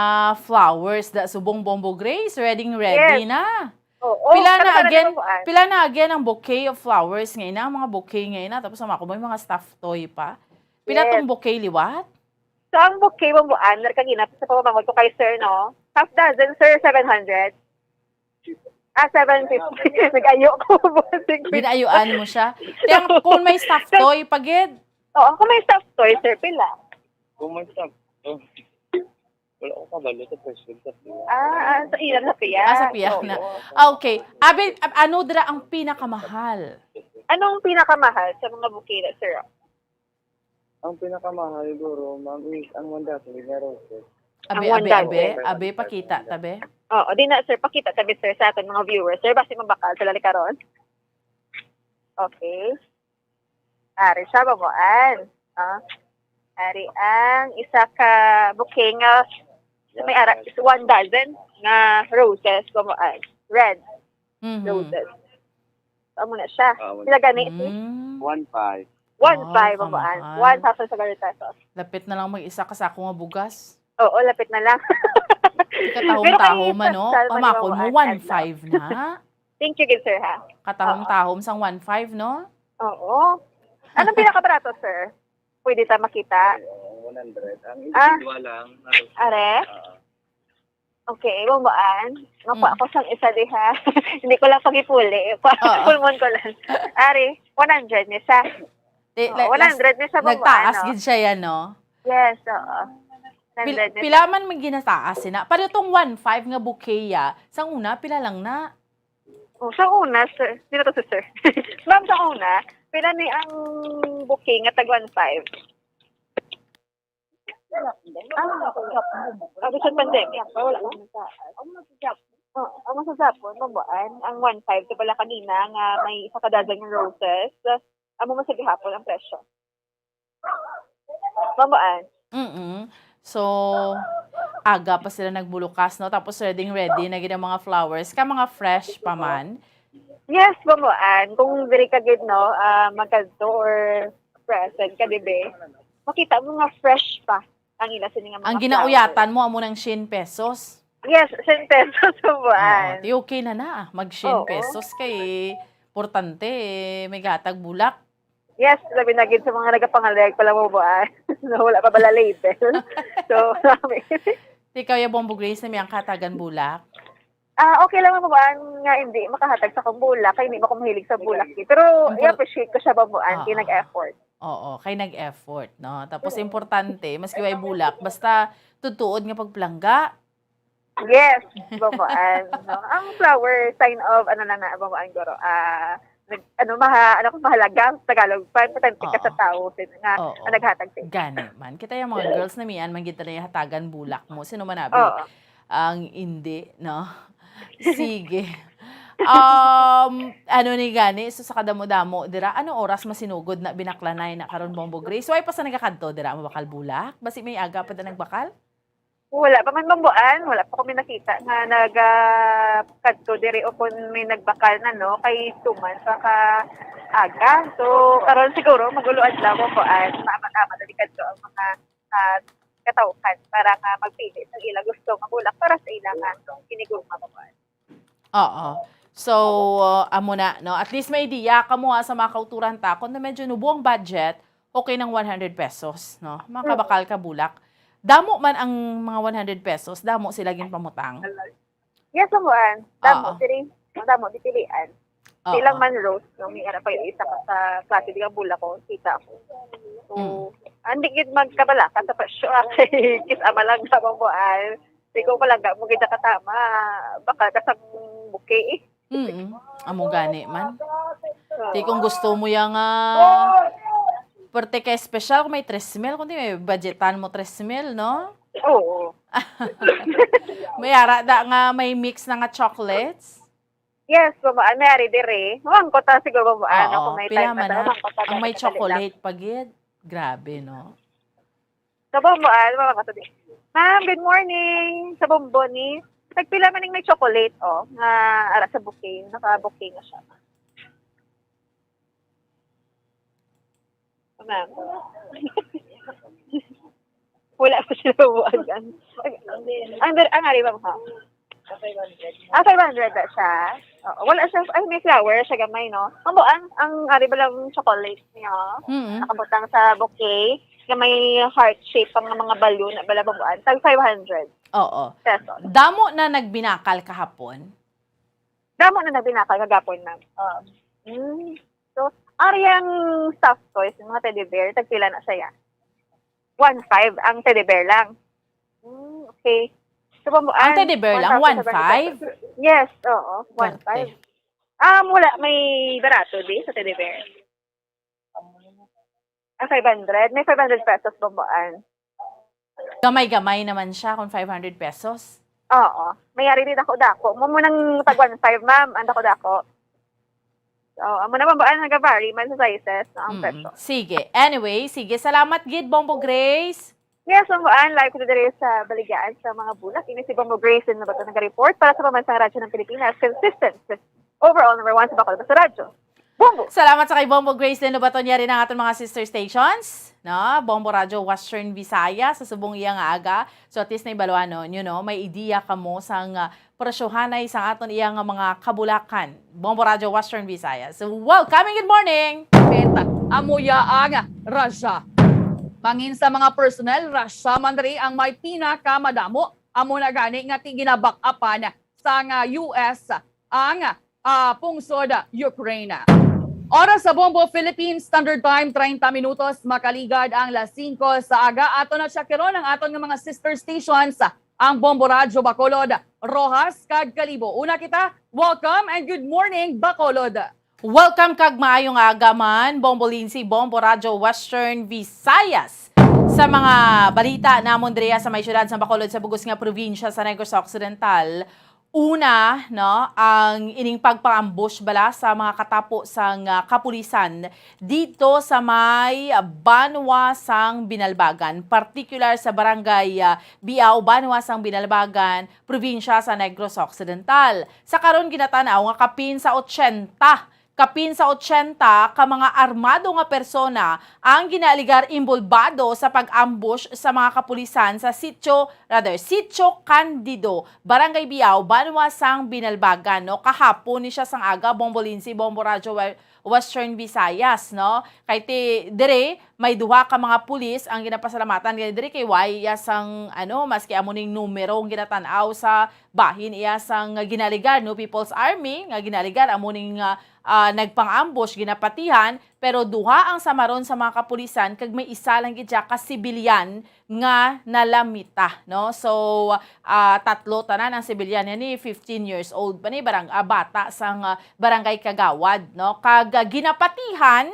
flowers da subong Bombo Grace, ready, ready Yes. na. Oo. Pila na Kada-kada again? ni Bambuan. Pila na again ang bouquet of flowers nga ina? Ang mga bouquet nga ina, tapos ang ako may mga stuffed toy pa. Pila Yes. tong bouquet liwat? So, ang bouquet, Bambuan, narkagina sa pamamangkot ko kay sir, no? Half dozen, sir, seven hundred. Ah, seven fifty. Nag-ayo ko, bossing. Ginaayuan mo siya. Kaya kung may stuffed toy, pagid. Oo, kung may stuffed toy, sir, pila? Kung may stuffed toy. Wala ko kabalo sa presyo sa piya. Ah, ah, sa ilang sa piya? Ah, sa piya Oo. na. Ah, okay. Abi, ab-, ano dira ang pinakamahal? Anong pinakamahal sa mga bouquet, sir? Ang pinakamahal, guro, ma'am, is ang one dozen nga roses. Abi, Ang abi, one abi, dozen. abi, pakita, tabi. Oo, di na, sir, pakita, tabi, sir, sa aton mga viewers. Sir, basi mabakal sila ni karon. Okay. Ari siya, bambuan. Ah. Ari ang isa ka bouquet nga may ara, is one dozen nga roses, bambuan. Red Mhm. roses. Amo na siya. Ah, wala. Pila gani, sis? Mm. One five. One five, Wow, bambuan. kamahal. One thousand five hundred pesos. Lapit na lang mag-isa ka sako nga bugas. Oo, lapit na lang. Di ka Pero tahom-tahom, kay ano? Pascal, Pamakon mo, manliwawaan, one five na. Thank you, good sir, ha? Katahom-tahom Oo. sang one five, no? Oo. Anong pinakabarato, sir? Pwede ta makita? Ay, oo, one hundred. Ang Ah. individual lang. Are? Oo. Okay, bambuan. Makuha Mm. ko sang isa diha. Hindi ko lang pagipuli. Oo. Pulmon ko lang. Ari, one hundred ni sa. Di, Oo, la-, one hundred ni sa bambuan, nagtaas no? gid siya yan, no? Yes, oo. Pil-, one hundred ni pila sa man man ginataas, sina? Pero tong one five nga bouquet, ya, sang una, pila lang na? Oh, sa una, sir. Dito to, sir. Ma'am, sa una, pila ni ang bouquet nga tag one five? Ah, ah, bisan pandemic. Wala lang. Oh, ang sa Japon, bambuan, ang one five, sa pala kanina nga may isa ka dozen nga roses, amo man sa gihapon ang presyo. Bambuan. Mm-mm. So, aga pa sila nagbulukas, no? Tapos ready, ready na gid ang mga flowers. Ka mga fresh pa man. Yes, bambuan. Kung diri ka gid, no, ah, magkadto or present ka, dibe? Makita mo nga fresh pa ang ila sini nga mga Ang ginauyatan flowers. mo, amo nang syen pesos. Yes, syen pesos, bambuan. Oo, di okay na na, ah. Mag syen Oo. pesos kay importante, eh, may gatag bulak. Yes, labi na gid sa mga nagapangalayag pala, bambuan, na wala pa bala label. So, kami. Ikaw, ya Bombo Grace, na may ang katagan bulak? Ah, okay lang, bambuan, nga hindi makahatag sa akong bulak, kay hindi mo ko mahilig sa bulak, eh. Pero, Impor- i-appreciate ko siya, bambuan, kay Oo. nag-effort. Oo, kay nag-effort, no? Tapos, Mm. importante, maski way bulak, basta tutuod nga pagpalangga. Yes, bambuan, no? Ang flower, sign of, ano na na, bambuan, guro, ah, nag-, ano, maha-, ano kung mahalaga sa Tagalog pa, importante ka sa Oo. tao, sin-, nga, Oo. nga naghatag sa inyo. Gani man. Kita yung mga girls na miyan, man gid na yung hatagan bulak mo. Sino man abi? Oo. Ang hindi, no? Sige. Um, ano ni gani? So, sa kadamo-damo, dira, ano oras masinugod na binaklanay na karon, Bombo Grace? Why pa sa nagakadto, dira, mabakal bulak? Basi may aga pa na nagbakal? Wala pa man, bambuan. Wala pa kami nakita nga naga-, kadto diri o kung may nagbakal na, no? Kay tuman pa ka aga. So, karon siguro, mag-ulo adlaw, bambuan. Maamat-amat na di kadto ang mga, ah, katawhan para nga magpili sa ila gusto nga bulak para sa ila nga ginigugma, bambuan. Oo. So, uh, amo na, no? At least may idea kamo, ah, sa mga kauturan ta. Kung na medyo nubo ang budget, okay ng one hundred pesos, no? Mga Mm. kabakal ka bulak. Damo man ang mga one hundred pesos, damo sila ginpamutang. Yes, bambuan. Damo Oo. diri. Damo di pilian. Oo. Di lang man rose, no? May ara pa yung isa ka sa klase, di ang bula ko, kita ko. So, Mm. Hindi gid magkabalaka sa presyo, ah, kay kis-a man lang sa bambuan. Di ko palangga mo gid nakatama, baka ka sang bouquet, eh. Mm. Amo gani man. Oo. Di kung gusto mo yang, ah, perte kay special, kung may tres mil, kundi may budgetan mo tres mil, no? Oo. May ara da nga may mix na nga chocolates? Yes, bambuan, may ari dire. Mangkot ta siguro, bambuan, Oo, kung may pila time man na. na. Mangkot ta Ang may gani, kadali lang. chocolate pa gid. Grabe, no? Sa bambuan, mangkot ta di. Ma'am, good morning. Sa bomboni, tagpila man ning may chocolate, oh, nga ara sa bouquet. Naka-bouquet na siya. Ma'am. Wala ko sila buwagan. Ang, ang, ang ari, ma'am, ha? Ah, five hundred na siya. Oo, wala siya. Ay, may flower siya gamay, no? Ang buang, ang ari ba lang chocolate niya? Mm. Nakabutang sa bouquet na may heart shape ang mga balloon na bala, bambuan. Tag five hundred Oo. pesos. Damo na nagbinakal kahapon? Damo na nagbinakal kagapon, ma'am. Oo. Mm. So, ari ang soft toys, yung mga teddy bear, tagpila na siya? One five ang teddy bear lang. Mm, okay. So, bambuan, Ang teddy bear lang, one thousand five hundred one five? pesos. Yes, oo, Swerte. one five. Ah, wala, may barato di sa teddy bear. Ah, five hundred. May five hundred pesos, bambuan. Gamay-gamay naman siya kung five hundred pesos. Oo. May ari din ako dako. Mo mo nang tag one five, ma'am. Ang dako-dako. Oo, amo naman ba, ang nagabari man sa sizes, no, ang Mm. presyo. Sige. Anyway, sige. Salamat gid, Bombo Grace. Yes, ang buan, live ko diri sa Baligyaan sa mga bulak. Ini si Bombo Grace na ba ito nag-report para sa Pambansang Radyo ng Pilipinas. Consistent. Overall, number one sa Bacolod sa radyo. Bombo! Salamat sa kay Bombo Grace din Lubaton. Yari na ang aton mga sister stations, no? Bombo Radyo Western Visayas sa subong iya nga aga. So at least naibaluan, no, nyo, no? May idea kamo sang, ah, presyohanay sang aton iya nga mga kabulakan. Bombo Radyo Western Visayas. So, welcome and good morning! Peta, amo ya ang rasya. Mangin sa mga personnel, rasya man diri ang may pinakamadamo. Amo na gani nga ti-, ginaback-upan sang, ah, U S ang, ah, pungsod Ukraine. Oras sa Bombo Philippines Standard Time, treinta minutos, makaligad ang las singko sa aga. Ato na siya karon ang aton nga mga sister stations, ang Bombo Radyo Bacolod, Roxas, kag Kalibo. Una kita, welcome and good morning, Bacolod. Welcome kag maayong aga man, Bombo Lindsay, Bombo Radyo Western Visayas. Sa mga balita namon diriya sa may siyudad sa Bacolod, sa bugos nga probinsya sa Negros Occidental, una, no, ang ining pagpang-ambush bala sa mga katapo sang, ah, kapulisan dito sa may, ah, banwa sang Binalbagan, partikular sa barangay, ah, Biao, banwa sang Binalbagan, probinsya sa Negros Occidental. Sa karon, ginatan-aw nga kapin sa ochenta, kapin sa ochenta ka mga armado nga persona ang ginaaligar inbolbado sa pag-ambush sa mga kapulisan sa sitio, rather, Sitio Candido, Barangay Biao, banwa sang Binalbagan, no? Kahapon ni siya sang aga, Bombo Lindsay, Bombo Radyo We-, Western Visayas, no? Kay ti-, dire, may duha ka mga pulis ang ginapasalamatan gani diri kay way iya sang, ano, maski amo ning numero ang ginatan-aw sa bahin iya sang ginaligar, no, People's Army nga ginaligar amo ning, ah, ah, nagpang-ambush, ginapatihan, pero duha ang samaron sa mga kapulisan kag may isa lang gid siya ka sibilyan nga nalamita, no? So, ah, tatlo tanan ang sibilyan niya ni fifteen years old pa ni barang-, ah, bata sang, ah, barangay kagawad, no? Kag, ah, ginapatihan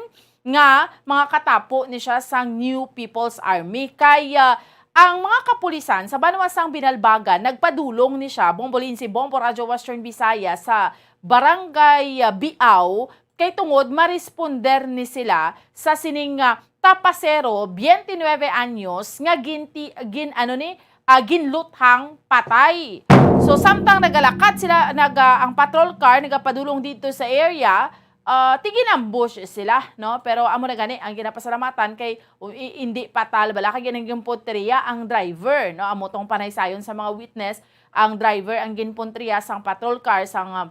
nga mga katapo ni siya sang New People's Army. Kay, ah, ang mga kapulisan sa banwa sang Binalbagan nagpadulong ni siya, Bombo Lindsay, Bombo Radyo Western Visayas, sa Barangay, ah, Biao, kay tungod maresponder ni sila sa sining, ah, tapasero, twenty-nine anyos, nga ginti-, gin-, ano ni, ah, ginluthang patay. So, samtang nagalakat sila, nag-, ah, ang patrol car nagapadulong dito sa area, ah, ti-, gin-ambush sila, no? Pero amo na gani ang ginapasalamatan kay, uh, i-, hindi patal bala kay ginangginpuntriya ang driver, no? Amo tong panaysayon sa mga witness, ang driver ang ginpuntriya sang patrol car sang, ah,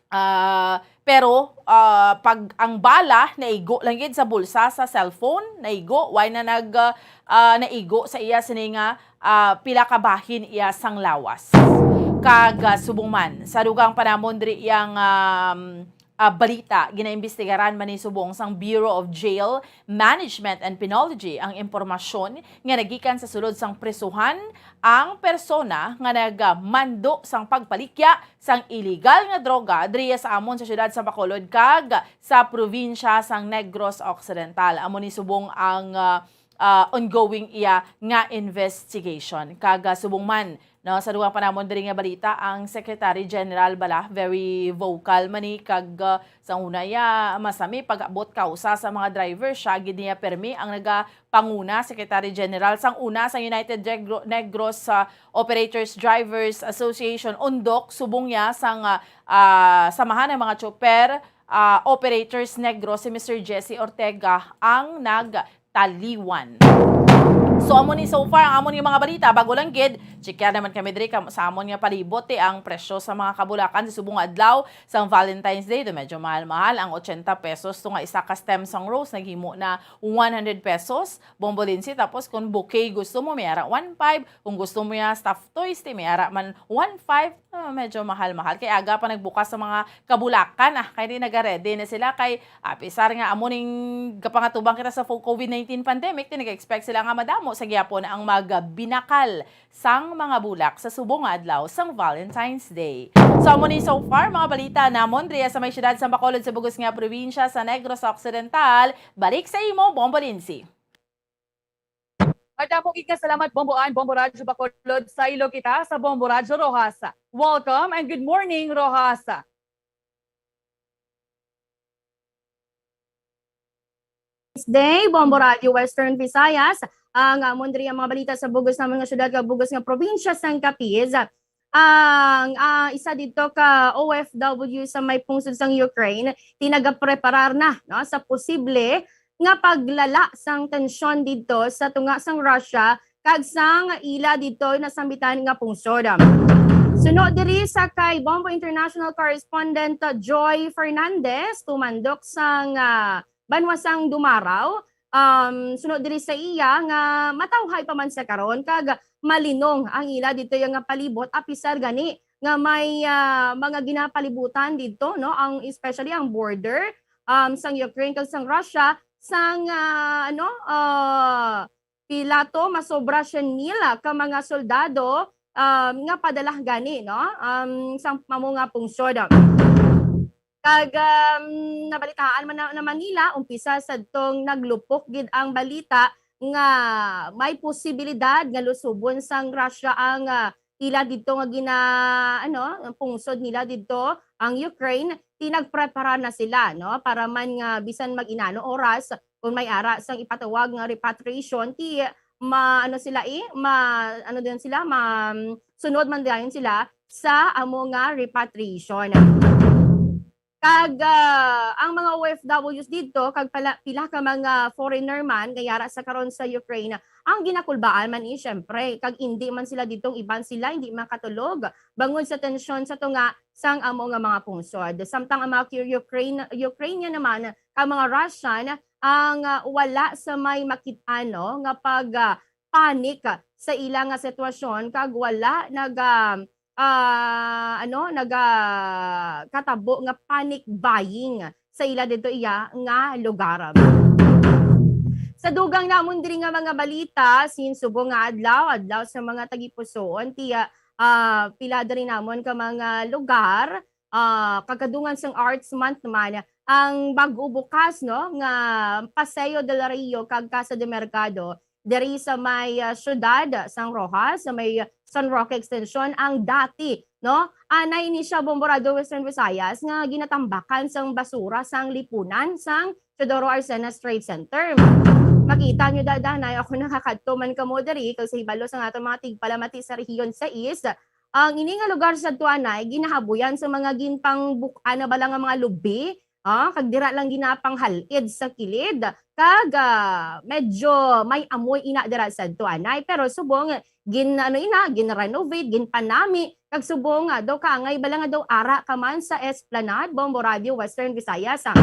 ah, pero, ah, pag ang bala naigo lang gid sa bulsa sa cellphone, naigo, way na nag, ah, ah, naigo sa iya sini nga, ah, pila ka bahin iya sang lawas. Kag, ah, subong man sa dugang panahon diri iyang, um, ah, balita, ginaimbestigaran man ni subong sang Bureau of Jail Management and Penology ang impormasyon nga nagikan sa sulod sang prisuhan ang persona nga nagamando sang pagpalikya sang iligal nga droga diri sa amon sa siyudad sa Bacolod kag sa probinsya sang Negros Occidental. Amo ni subong ang, ah, ah, ongoing iya nga investigation. Kag, ah, subong man, no, sa dugang pa namon diri nga balita, ang Secretary General bala very vocal man ni kag, ah, sang una iya masami pag-abot kausa sa mga driver, siya gid niya permi ang nagapanguna, Secretary General sang una sa United Negro-, Negros, ah, Operators Drivers Association, undok, subong niya sang, ah, ah, samahan ng mga tsoper, ah, operators Negros, si Mister Jesse Ortega ang nagtaliwan. So, amo ni so far ang amon nga mga balita. Bago lang gid, check naman kami diri kam-, sa amon nga palibot, eh, ang presyo sa mga kabulakan sa subong adlaw sang Valentine's Day. Do medyo mahal-mahal ang ochenta pesos to nga isa ka stem sang rose, naghimo na one hundred pesos, Bombo Lindsay. Tapos kung bouquet gusto mo, may ara one five. Kung gusto mo ya stuffed toys, ti may ara man one five. Ah, medyo mahal-mahal. Kay aga pa nagbukas sa mga kabulakan, ah, kay di nagaredy na sila. Kay, ah, pisar nga amo ning gapangatubang kita sa fo-, covid nineteen pandemic, ti nag-expect sila nga madamo sa gyapon ang magbinakal sang mga bulak sa subong nga adlaw sang Valentine's Day. So, amo ni so far mga balita namon diri sa may siyudad sa Bacolod sa bugos nga probinsya sa Negros Occidental. Balik sa imo, Bombo Lindsay. Madamo gid nga salamat, Bombo Ann, Bombo Radyo Bacolod. Saylo kita sa Bombo Radyo Roxas. Welcome and good morning, Roxas. Day, Bombo Radyo Western Visayas. Ang amon diri ang mga balita sa bugos namon nga syudad kag bugos nga probinsya sang Capiz. Ang, ah, isa didto ka O F W sa may pungsod sang Ukraine, ti nagapreparar na, no, sa posible nga paglala sang tensyon didto sa tunga sang Russia kag sang ila didto nasambitan nga pungsod. Suno diri sa kay Bombo International Correspondent Joy Fernandez, tumandok sang, ah, banwa sang Dumaraw, um, suno diri sa iya nga matawhay pa man sa karon kag malinong ang ila didto nga palibot, apisar gani nga may, ah, mga ginapalibutan didto, no, ang, especially ang border, um, sang Ukraine kag sang Russia, sang, ah, ano, ah, pila to, masobra siyam mil ka mga soldado, um, nga padala gani, no, um, sang amo nga pungsod. Kag, um, nabalitaan man na, naman nila, umpisa sadtong naglupok gid ang balita nga may posibilidad nga lusubon sang Russia ang, ah, ila didto nga gina-, ano, ang pungsod nila didto, ang Ukraine, ti nagprepara na sila, no, para man nga bisan mag-inano oras, kung may ara sang ipatawag nga repatriation, ti ma-, ano sila, eh, ma-, ano din sila, ma-, sunod man dayon sila sa amo nga repatriation. Kag, ah, ang mga O F Ws didto, kag pala, pila ka mga foreigner man nga yara sa karon sa Ukraine, ang ginakulbaan man, eh, syempre, kag indi man sila didto, ang iban sila indi makatulog bangod sa tensyon sa tunga sang amo nga mga pungsod. Samtang ang mga Uk-, Ukraine, Ukrainian naman, kag mga Russian, ang, ah, wala sa may makit-an, no, nga pag, ah, panic sa ila nga sitwasyon, kag wala nag, ah, ah, ano, nagakatabo nga panic buying sa ila didto iya nga lugar. Sa dugang namon diri nga mga balita, sin subong nga adlaw, adlaw sa mga tagipusoon, ti, ah, pila diri namon ka mga lugar, ah, kag kadungan sang Arts Month man, ang bag-o bukas, no, nga Paseo del Rio kag Casa de Mercado, diri sa may, ah, siyudad sang Roxas, sa may San Roque Extension, ang dati, no? Anay ni siya, Bombo Radyo Western Visayas, nga ginatambakan sang basura sang lipunan sang Teodoro Arcenas Trade Center. Makita nyo, dadanay, ako nakakadto man kamo diri, kag sa hibalo sang aton mga tigpalamati sa Rehiyon sais, ang ini nga lugar sa tuanay, ginahabuyan sa mga ginpangbuk-an na bala nga mga lubi, ah, kag dira lang ginapanghalid sa kilid, kag, ah, medyo may amoy ina dira sa tuanay. Pero subong, gin-, ano ina, gin-renovate, ginpanami, kag subong, ah, daw kaangay bala nga daw ara ka man sa Esplanade, Bombo Radio Western Visayas, ah.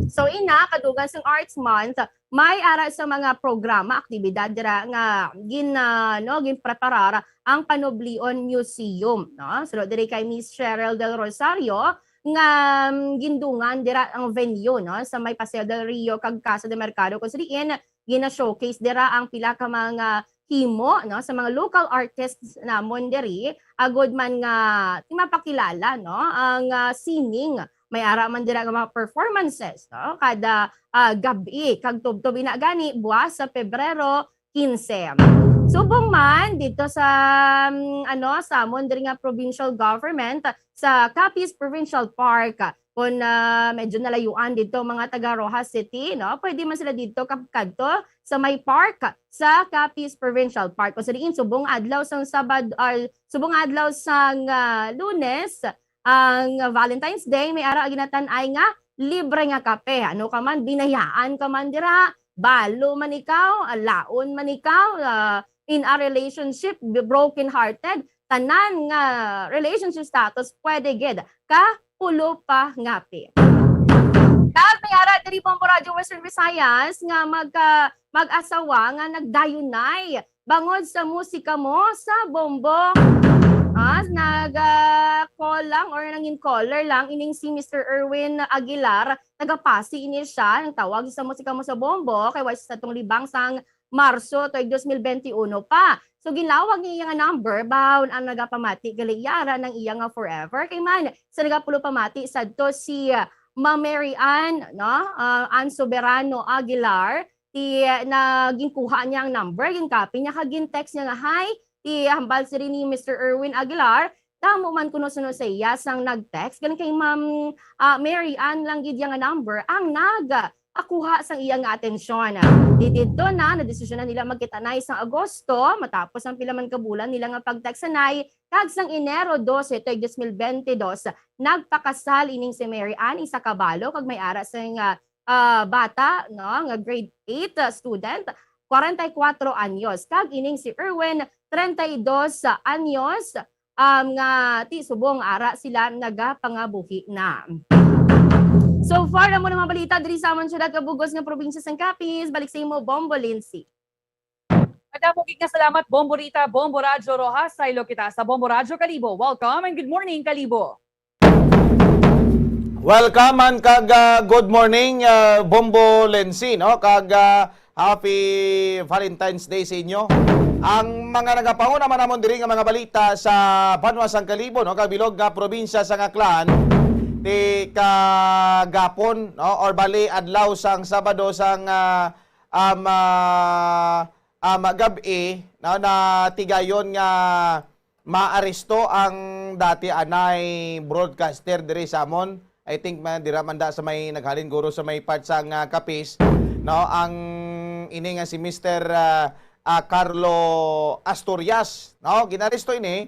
So ina, kadugang sang Arts Month, may ara sa mga programa, aktibidad dira nga gin-, ah, no, ginpreparar ang Panublion Museum, no? Suno diri kay Miss Cheryl Del Rosario, nga, um, gindungan dira ang venue, no, sa may Paseo del Rio kag Casa de Mercado, kung sa diin gina-showcase dira ang pila ka mga himo, no, sa mga local artists namon diri, agod man nga mapakilala, no, ang, ah, sining may ara man dira nga mga performances, no, kada, ah, gab-i, kag tubtob ina gani buwas sa Pebrero quince. Subong man dito sa, um, ano, sa amon diri nga provincial government, sa Capiz Provincial Park, kung, ah, medyo nalayuan dito mga taga Roxas City, no, pwede man sila dito kap-, kadto sa may park sa Capiz Provincial Park. Kung sa diin, subong adlaw sang Sabad-, or subong adlaw sang, ah, Lunes, ang Valentine's Day, may ara ginatan-ay nga libre nga kape. Ano ka man, binayaan ka man dira, balo man ikaw, ah, laon man ikaw, ah, in a relationship, b-, broken-hearted, tanan nga relationship status, pwede gid ka pulo pa ngapi. Kag may ara diri, Bombo Radyo Western Visayas, nga magka-, mag-asawa nga nagdayunay bangod sa musika mo sa Bombo. Ah, nag, ah, call lang or nangin caller lang ining si Mister Erwin Aguilar, taga Passi ini siya. Ang tawag sa musika mo sa Bombo kay wala sa atong libang sang Marso tuig dos mil benti uno pa. So, ginlawag niya iya nga number, baon ang nagapamati gali iya ara nang iya nga forever. Kay man, sa nagapulo pamati sadto si, ah, Ma'am Mary Ann, no? Ah, Ann Soberano Aguilar, ti, ah, na ginkuha niya ang number, gin-copy niya, kag gin-text niya nga, "Hi, ti hambal sini ni Mister Erwin Aguilar." Damo man kuno suno sa iya sang nag-text, galing kay Ma'am, ah, Mary Ann lang gid iya nga number ang nag, ah, kuha sang iya nga atensyon. Di didto na, nadesisyonan nila magkita-anay sang Agosto, matapos ang pila man ka bulan nila nga pagtext-anay, kag sang Enero dose, tuig dos mil benti dos, nagpakasal ining si Mary Ann, isa ka balo, kag may ara sang, ah, ah, bata, no, nga grade eight, ah, student, kwarenta y kuwatro anyos, kag ining si Erwin, treinta y dos anyos, um, nga ti subong ara sila nagapangabuhi na. So far, amo na mga balita diri sa amon siyudad kag bug-os nga probinsya sang Capiz. Balik sa imo, Bombo Lindsay. Madamo gid nga salamat, Bombo Rita, Bombo Radyo Roxas. Saylo kita sa Bombo Radyo Kalibo. Welcome and good morning, Kalibo. Welcome man kag, ah, good morning, ah, Bombo Lensi, no? Kag, ah, happy Valentine's Day sa inyo. Ang mga nagapanguna man namon diri nga mga balita sa banwa sang Kalibo, no? Kabilog nga probinsya sang Aklan, ti kagapon, no? Or bali, adlaw sang Sabado sang, ah, um, ah, um, gab-i, no? Na tigayon nga maaresto ang dati anay broadcaster diri sa amon. I think man, dira man da sa may naghalin guro sa may part sa nga Capiz, no? Ang ini nga si Mister, ah, ah, Carlo Asturias, no? Ginaresto ini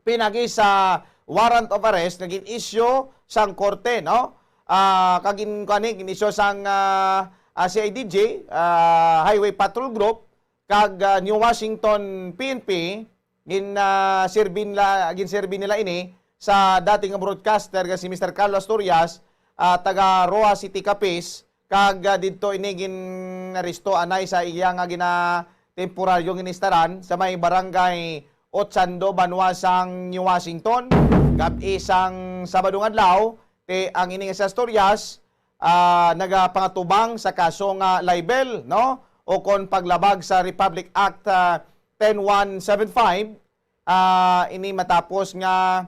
pinagi sa warrant of arrest nga gin-issue sang korte, no? Ah, kag gin-, kuan ni, gin-issue sang, ah, ah, C I D G, ah, Highway Patrol Group, kag, ah, New Washington P N P, gin, ah, sirbi nila, ginserbi nila ini sa dating nga broadcaster nga si Mister Carlo Asturias, ah, taga Roxas City, Capiz, kag, ah, didto ini gin-aresto anay sa iya nga gina-, temporaryong ginistaran sa may barangay Ochando, banwa sang New Washington. Gab-i sang Sabado nga adlaw, ti ang ini nga si Asturias, ah, nagapangatubang sa kaso nga libel, no? O kon paglabag sa Republic Act, ah, ten one seven five, ah, ini matapos nga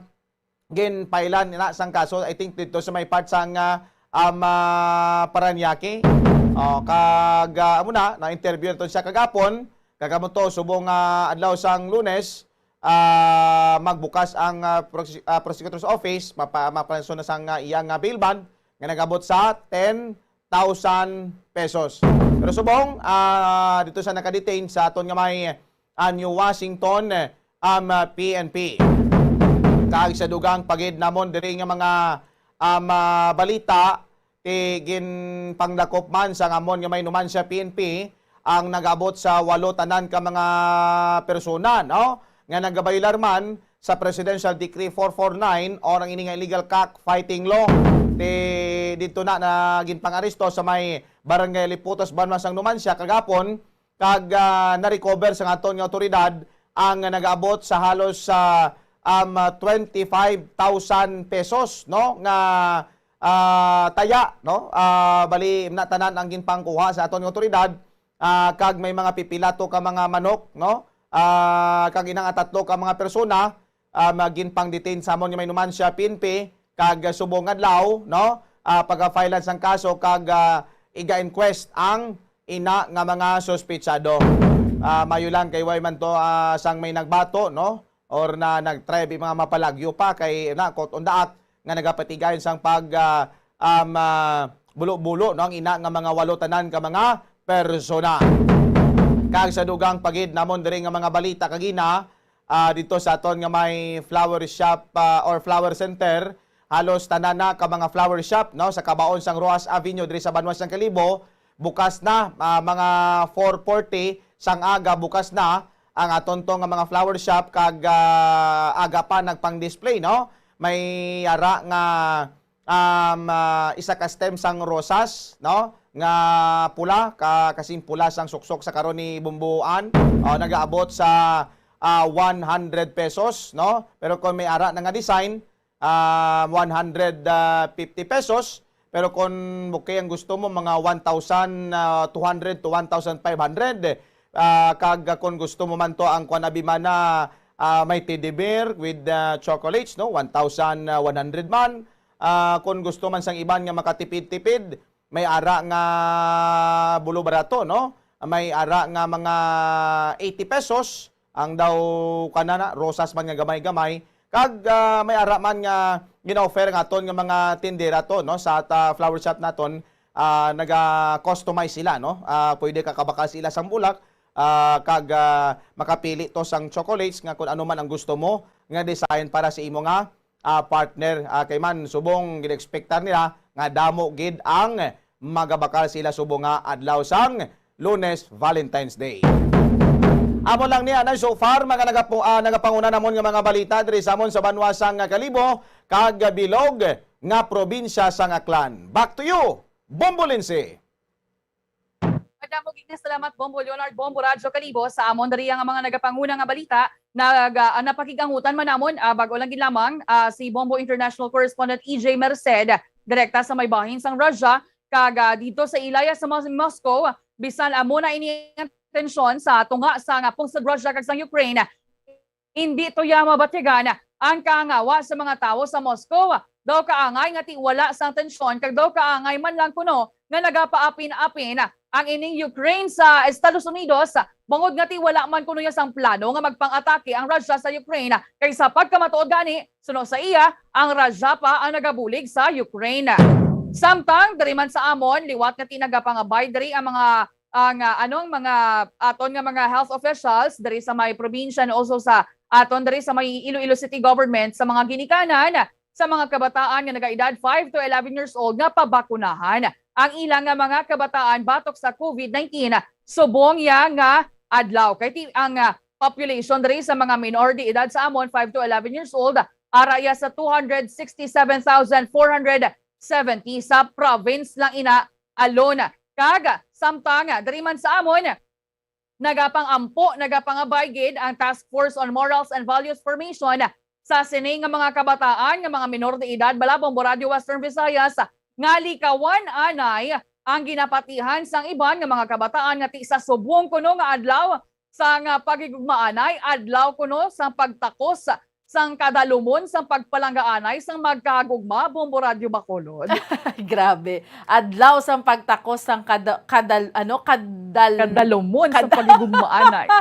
ginpailan na sang kaso, I think, dito sa may part sang, ah, um, ah, Parañaque. Oh, kag, ah, amo na, na-interview naton siya kagapon. Kag amo to, subong, ah, adlaw sang Lunes, ah, magbukas ang, ah, prose-, ah, prosecutor's office, mapa-, mapanso na sang, ah, iyang, ah, bail bond nga nagabot sa ten thousand pesos. Pero subong, ah, dito sa nakadetain sa aton nga may, ah, New Washington, um, ah, P N P. Kag sa dugang pa gid namon diri nga mga, um, ah, balita, ti ginpangdakop man sa ngamon nga may Numancia P N P ang nagabot sa walo tanan ka mga persona, no? Nga nagabaylar man sa Presidential Decree four four nine o ang ini nga illegal cockfighting law. Ti dito na, na ginpang-aresto sa may Barangay Liputos, banwa sang Numancia kagapon, kag, ah, na-recover sa aton nga awtoridad ang nagaabot sa halos sa, um, ah, twenty-five thousand pesos, no, nga, ah, taya, no? Ah, bali, na tanan ang ginpangkuha sa aton nga awtoridad, ah, kag may mga pipila to ka mga manok, no? Ah, kag inang atatlo ka mga persona, um, ah, ginpang-detain sa amon nga may numansya, P N P, kag, ah, subong adlaw, no? Ah, pagafilean sang kaso kag, ah, iga-inquest ang ina nga mga suspitsado. Ah, mayo lang kay way man to, ah, sang may nagbato, no? Or na nag-try bi mga mapalagyo pa kay na caught on the act nga nagapatigayon sang pag, ah, um, ah, bulo-bulo, no, ang ina nga mga walo tanan ka mga persona. Kag sa dugang pa gid namon diri nga mga balita kagina, ah, dito sa aton nga may flower shop, ah, or flower center, halos tanan na ka mga flower shop, no, sa kabaon sang Roxas Avenue diri sa banwa sang Kalibo, bukas na, ah, mga four forty sang aga bukas na ang aton to nga mga flower shop kag, ah, aga pa nagpang-display, no? May ara nga, um, ah, isa ka stem sang rosas, no? Nga pula, ka, kasing pula sang suksok sa karon ni Bumbuan. Oh, nagaabot sa, ah, one hundred pesos, no? Pero kung may ara na nga design, ah, one hundred fifty pesos. Pero kung okay ang gusto mo, mga one thousand two hundred to one thousand five hundred. Ah, kag kung gusto mo man to ang kwan abi man na, ah, may teddy bear with, ah, chocolates, no? One thousand one hundred man. Ah, kung gusto man sang iban nga makatipid-tipid, may ara nga bulo barato, no? May ara nga mga eighty pesos ang daw kanana, rosas man nga gamay-gamay. Kag, ah, may ara man nga gina-offer nga aton nga mga tindera to, no, sa ta flower shop naton, ah, naga-customize sila, no? Ah, pwede ka kabakal sila sang bulak, ah, kag, ah, makapili to sang chocolates nga kung ano man ang gusto mo nga design para sa imo nga, ah, partner. Ah, kay man subong gin-expectar nila nga damo gid ang magabakal sila subong nga adlaw sang Lunes, Valentine's Day. Amo lang ni anay so far, mga nagapu-, ah, nagapanguna namon nga mga balita diri sa amon sa banwa sang Kalibo kag bilog nga probinsya sang Aklan. Back to you, Bombo Lindsay. Madamo gid nga salamat, Bombo Leonard, Bombo Radyo Kalibo, sa amon diri nga mga nagapanguna nga balita. Nag-, ah, napakig-angutan man namon, ah, bag-o lang gid lamang, ah, si Bombo International Correspondent E J Merced, direkta sa may bahin sang Russia, kag, ah, dito sa Ilaya sa Mos-, Moscow, bisan amo na ini ang tensyon sa tunga sa nga pungsod Russia kag sang Ukraine, hindi tuya mabatyagan ang kaangawa sa mga tawo sa Moscow. Daw kaangay nga ti wala sang tensyon, kag daw kaangay man lang kuno nga nagapaapin-apin ang ining Ukraine sa Estados Unidos, bangod nga ti wala man kuno ya sang plano nga magpang-atake ang Russia sa Ukraine, kay sa pagkamatuod gani, suno sa iya, ang Russia pa ang nagabulig sa Ukraine. Samtang diri man sa amon, liwat nga ti nagapangabay diri ang mga, ang, ah, anong mga aton nga mga health officials diri sa may probinsya and also sa aton diri sa may Iloilo City Government sa mga ginikanan sa mga kabataan nga nagaedad five to eleven years old nga pabakunahan ang ila nga mga kabataan batok sa COVID nineteen subong ya nga adlaw. Kay ti-, ang, ah, population diri sa mga minor de edad sa amon, five to eleven years old, ara ya sa two hundred sixty-seven thousand four hundred seventy sa province lang ina alone. Kag samtang diri man sa amon, nagapang-ampo, nagapangabay gid ang Task Force on Morals and Values Formation sa sini nga mga kabataan nga mga minor de edad, bala, Bombo Radyo Western Visayas, nga likawan anay ang ginapatihan sang iban nga mga kabataan nga ti sa subong kuno nga adlaw sang, ah, paghigugmaanay, adlaw kuno sang pagtakos sang kadalumon sang pagpalanggaanay sang magkahagugma, Bombo Radyo Bacolod. Grabe. Adlaw sang pagtakos sang kada-, kadal-, ano, kadal-, Kadalumon sa Kad- paghigugmaanay.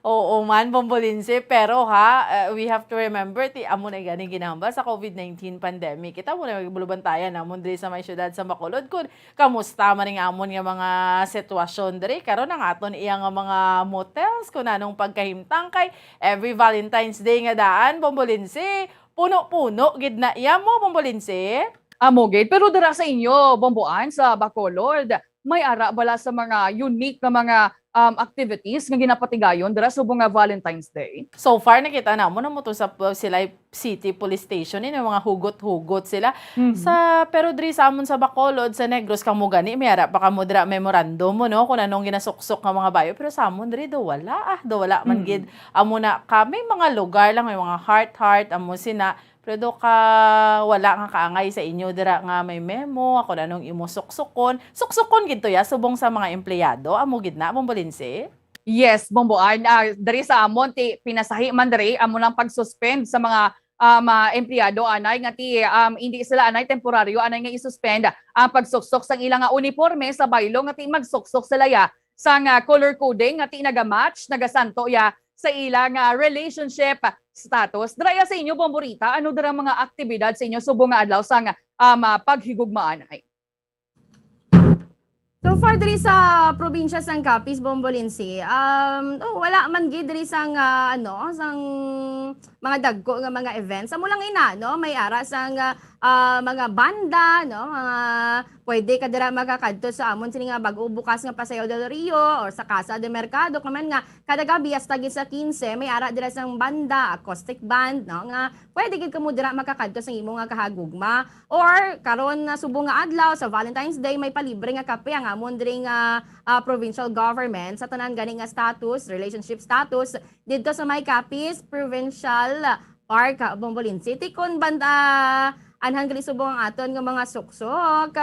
Oo man, Bombo Lindsay, pero ha, uh, we have to remember, ti amo na gani ginahambal sa COVID nineteen pandemic. Kita mo na, bulubantayan namon diri sa may siyudad sa Bacolod, kun kamusta man ang amon nga mga sitwasyon diri karon, ang aton iya nga mga motels, kun anong pagkahimtang kay every Valentine's Day nga daan, Bombo Lindsay, puno-puno gid na iya mo, Bombo Lindsay. Amo gid, pero dira sa inyo, Bomboan, sa Bacolod, may ara bala sa mga unique nga mga, um, activities nga ginapatigayon dira subong nga Valentine's Day? So far, nakita namon na mo to sa, uh, Silay City Police Station, eh, may mga hugot-hugot sila. Mhm. Sa, pero diri sa amon sa Bacolod, sa Negros, kamo gani, may ara pa kamo dira memorandum mo, no, kung anong ginasuksok nga mga bayo. Pero sa amon diri, do wala, ah, do wala man Mm. gid. Amo na ka, may mga lugar lang, may mga heart-heart, amo sina, pero do ka, wala nga kaangay sa inyo dira nga may memo, ako na nung imo suksukon. Suksukon gid to ya, subong sa mga empleyado, amo gid na, Bombolinse? Yes, Bombo Ard, ah, diri sa amon, ti, pinasahi man diri, amo nang pag-suspend sa mga, ah, mga empleyado, anay, nga ti, um, hindi sila, anay, temporaryo, anay, nga i-suspend ang pagsuksok sang ila nga uniporme sa baylo, nga ti, magsuksok sila ya sang, ah, color coding, nga ti, nagamatch, nagasanto ya sa ila nga relationship status. Dira ya sa inyo, Bombo Rita, ano dira mga aktibidad sa inyo subong nga adlaw sang, um, ah, paghigugma, anay? So far diri sa probinsya sang Capiz, Bombolinsi, um, oh, wala man gid diri sang, ah, ano, sang mga dagko nga mga events. Amo lang ina, no? May ara sang, ah, ah, mga banda, no? Mga pwede ka dira makakadto sa amon sini nga bag-o bukas nga Paseo del Rio or sa Casa de Mercado, kung man nga kada gabi hasta gid sa quince, may ara dira sang banda, acoustic band, no? Nga pwede gid kamo dira makakadto sa imo nga kahagugma. Or karon na subong nga adlaw sa Valentine's Day, may palibre nga kape ang amon diri nga, ah, provincial government sa tanan gani nga status, relationship status, didto sa may Capiz Provincial Park, ah, Bombolinsi. Ti kon banda anhan gali subong ang aton nga mga suksok,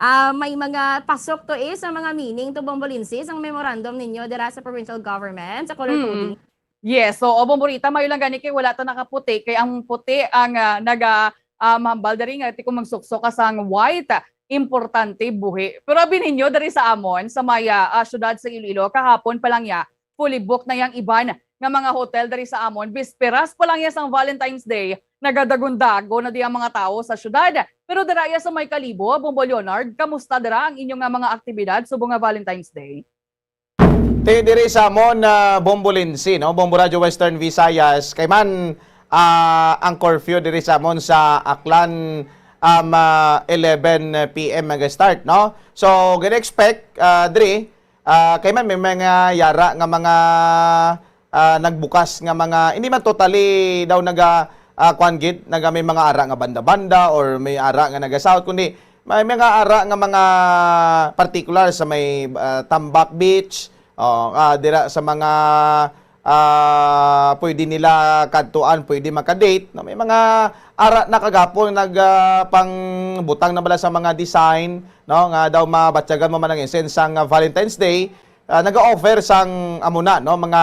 ah, may mga pasok to, eh, sa mga meaning to, Bombolinsi, sang memorandum ninyo dira sa provincial government, sa color Mm. coding. Yes, so, o, Bomborita, mayo lang gani kay wala ta nakaputi, kay ang puti ang, ah, naga, ah, mahambal diri nga ti kung magsuksok ka sang white, ah, importante buhi. Pero abi ninyo diri sa amon, sa may, ah, ah, syudad sa Iloilo, kahapon pa lang ya, fully booked na yang iban nga mga hotel diri sa amon. Bisperas pa lang ya sang Valentine's Day, nagadagon-dagon na di ang mga tawo sa syudad. Pero dira ya sa may Kalibo, Bombo Leonard, kamusta dira ang inyo nga mga aktibidad subong nga Valentine's Day? Ti diri sa amon, ah, Bombo Linsi, no? Bombo Radyo Western Visayas. Kay man, ah, ang curfew diri sa amon sa Aklan, um, ah, eleven P M mag-start, no? So, gina-expect, ah, diri, ah, kay man may mga yara nga mga, ah, nagbukas nga mga, hindi man totally daw naga, ah, kuwan gid, naga may mga ara nga banda-banda or may ara nga naga-south, kundi may mga ara nga mga particular sa may, ah, Tambak Beach, o, ah, dira sa mga, ah, pwede nila kadtuan, pwede maka-date, no? May mga ara na kagapon nag, ah, pangbutang na bala sa mga design, no? Nga daw mabatyagan mo man ang essence sang, ah, Valentine's Day. Ah, naga-offer sang amo na, no? Mga,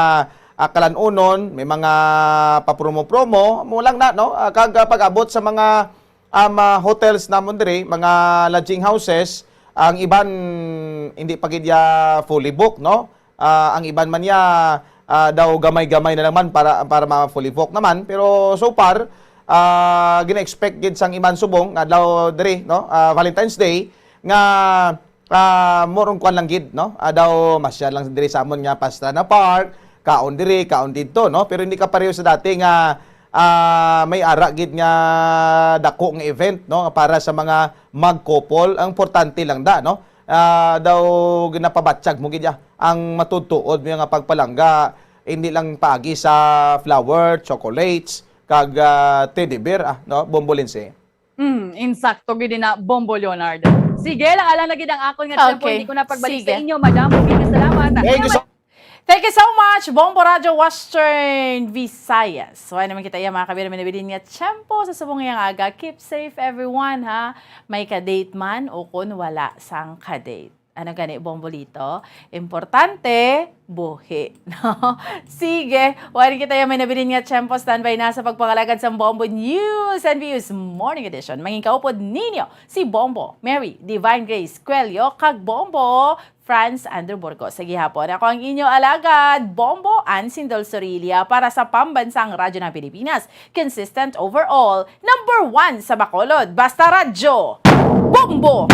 ah, kalan-unon, may mga pa-promo-promo, mo lang na, no? Ah, kag, ah, pag-abot sa mga um, ah, hotels namon diri, mga lodging houses, ang iban hindi pa gid ya fully booked, no? Ah, ang iban man ya, ah, daw gamay-gamay na lang man para, para ma-fully booked naman. Pero so far, ah, gina-expect gid sang iban subong nga adlaw diri, no? Ah, Valentine's Day nga, ah, more on kwan lang gid, no? Ah, daw masyal lang diri sa amon nga Pastrana Park, kaon diri, kaon didto, no? Pero hindi ka pareho sa dati nga, ah, may ara gid nga dako nga event, no, para sa mga mag-couple. Ang importante lang da, no? Ah, daw ginapabatyag mo gid ya ang matutuod mo nga pagpalangga, hindi lang paagi sa flower, chocolates, kag, ah, teddy bear, ah, no, Bombolinse. Mm, insakto gid na, Bombo Leonard. Sige, lang ala na gid ang akon nga tiyempo, Okay. Hindi ko na pagbalik sa Sige. inyo, madam. Maraming salamat. Thank you so Thank you so much, Bombo Radyo Western Visayas. Wala naman kita iya, mga kabiro, minabilin nga tiyempo sa subong nga aga. Keep safe, everyone, ha? May ka-date man o kun wala sang ka-date. Ano gani, Bombolito? Importante, buhi. No? Sige, wala kita iya, may nabilin nga tiyempo. Standby na sa pagpangalagad sa Bombo News and Views Morning Edition. Mangin kaupod ninyo si Bombo, Mary, Divine Grace, Quelio, kag Bombo, Franz Andrew Burgos. Sa gihapon, ako ang inyo alagad, Bombo Ann Sindol Sorilla para sa Pambansang Radyo ng Pilipinas. Consistent overall, number one sa Bacolod. Basta Radyo, Bombo!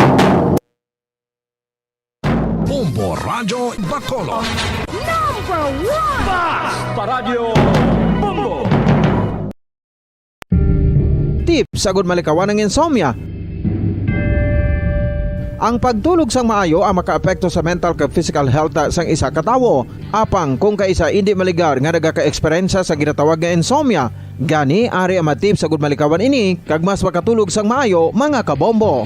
Bombo Radyo Bacolod. Number one! Basta Radyo, Bombo! Tips agud malikawan ang insomnia. Ang pagtulog sang maayo ang makaapekto sa mental kag physical health sang isa ka tawo. Apang kung kaisa indi maligar nga nagakaeksperyensya sa ginatawag nga insomnia, gani ari ang mga tips agud malikawan ini kag mas makatulog sang maayo, mga kabombo.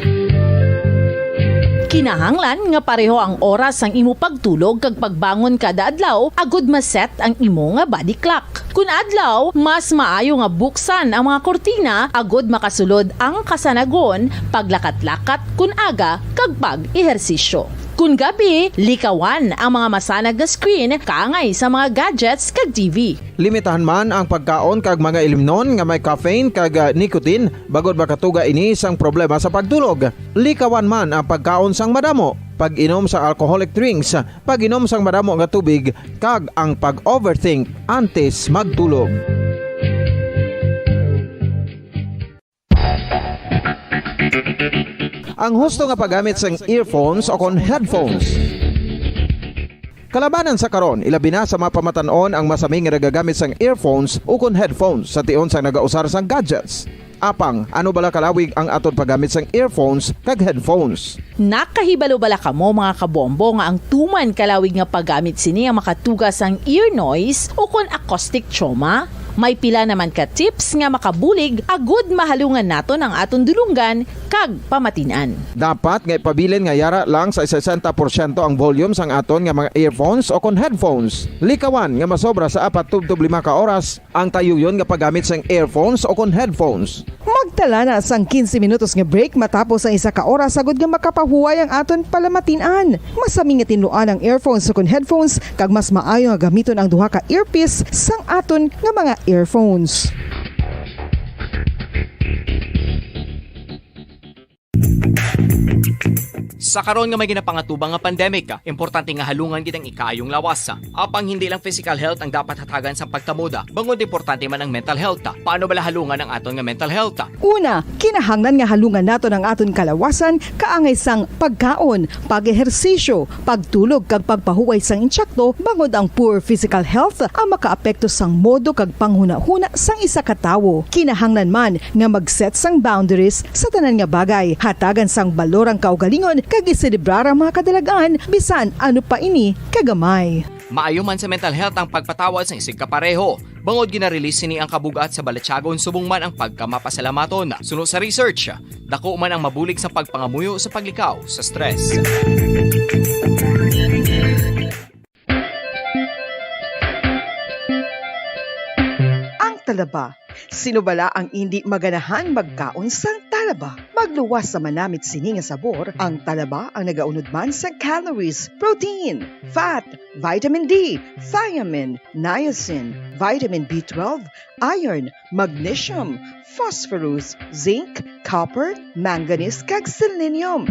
Kinahanglan nga pareho ang oras sang imo pagtulog kag pagbangon kada adlaw agud ma-set ang imo nga body clock. Kun adlaw, mas maayo nga buksan ang mga kurtina agud makasulod ang kasanagon, paglakat-lakat kun aga, kag pag-ehersisyo. Kun gabi, likawan ang mga masanag nga screen kaangay sa mga gadgets kag T V. Limitahan man ang pagkaon kag mga ilimnon nga may caffeine kag, ah, nicotine, bangod makatuga ini sang problema sa pagtulog. Likawan man ang pagkaon sang madamo, pag-inom sa alcoholic drinks, pag-inom sang madamo nga tubig, kag ang pag-overthink antes magtulog. Ang husto nga paggamit sang earphones o kon headphones. Kalabanan sa karon, ilabi na sa mga pamatan-on ang masami nga nagagamit sang earphones o kon headphones sa tion sang nagausar sang gadgets. Apang, ano bala kalawig ang aton paggamit sang earphones kag headphones? Nakahibalo bala kamo, mga kabombo, nga ang tuman kalawig nga paggamit sini ang makatuga sang ear noise o kon acoustic trauma? May pila naman ka tips nga makabulig agud mahalungan naton ang aton dulonggan kag pamatin-an. Dapat nga ipabilin nga yara lang sa sesenta porsyento ang volume sang aton nga mga earphones o kon headphones. Likawan nga masobra sa apat tubtob lima ka oras ang tayuyon nga paggamit sang earphones o kon headphones. Magtala na sang quince minutos nga break matapos ang isa ka oras, agud nga makapahuway ang aton palamatin-an. Masami nga tinluan ang earphones o kon headphones, kag mas maayo nga gamiton ang duha ka earpiece sang aton nga mga earphones. Sa karon nga may ginapangatubang nga pandemic, importante nga halungan gid ang ikaayong lawas. Apang hindi lang physical health ang dapat hatagan sang pagtamuda, bangod importante man ang mental health. Paano bala halungan ang aton nga mental health? Una, kinahanglan nga halungan naton ang aton kalawasan kaangay sang pagkaon, pag-ehersisyo, pagtulog kag pagpahuway sang insakto, bangod ang poor physical health ang makaapekto sang modo kag panghunahuna sang isa ka tawo. Kinahanglan man nga mag-set sang boundaries sa tanan nga bagay. Hatagan sang balor ang kaugalingon kag iselebrar ang mga kadalag-an, bisan ano pa ini kagamay. Maayo man sa mental health ang pagpatawad sang isigkapareho, bangod gina-release sini ang kabug-at sa balatyagon subong man ang pagkamapasalamaton. Suno sa research, dako man ang mabulig sa pagpangamuyo sa paglikaw sa stress. Ang talaba. Sino bala ang indi maganahan magkaon sang talaba? Magluwas sa manamit sini nga sabor, ang talaba ang nagaunod man sang calories, protein, fat, vitamin D, thiamine, niacin, vitamin B twelve, iron, magnesium, phosphorus, zinc, copper, manganese, kag selenium.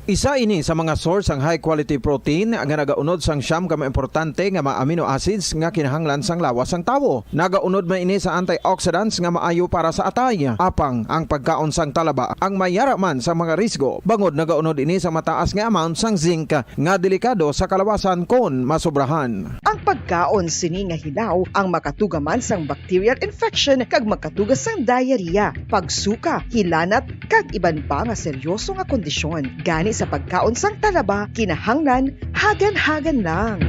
Isa ini sa mga source sang high quality protein nga nagaunod sang siyam ka mga importante nga mga amino acids nga kinahanglan sang lawas sang tawo. Nagaunod man ini sa antioxidants nga maayo para sa atay. Apang ang pagkaon sang talaba ang may yara man sa mga risgo, bangod nagaunod ini sa mataas nga amount sang zinc nga delikado sa kalawasan kon masobrahan. Ang pagkaon sini nga hilaw ang makatuga man sang bacterial infection kag makatuga sang diarrhea, pagsuka, hilanat, kag iban pa nga seryoso nga kondisyon. Gani sa pagkaon sang talaba, kinahanglan hagan-hagan lang.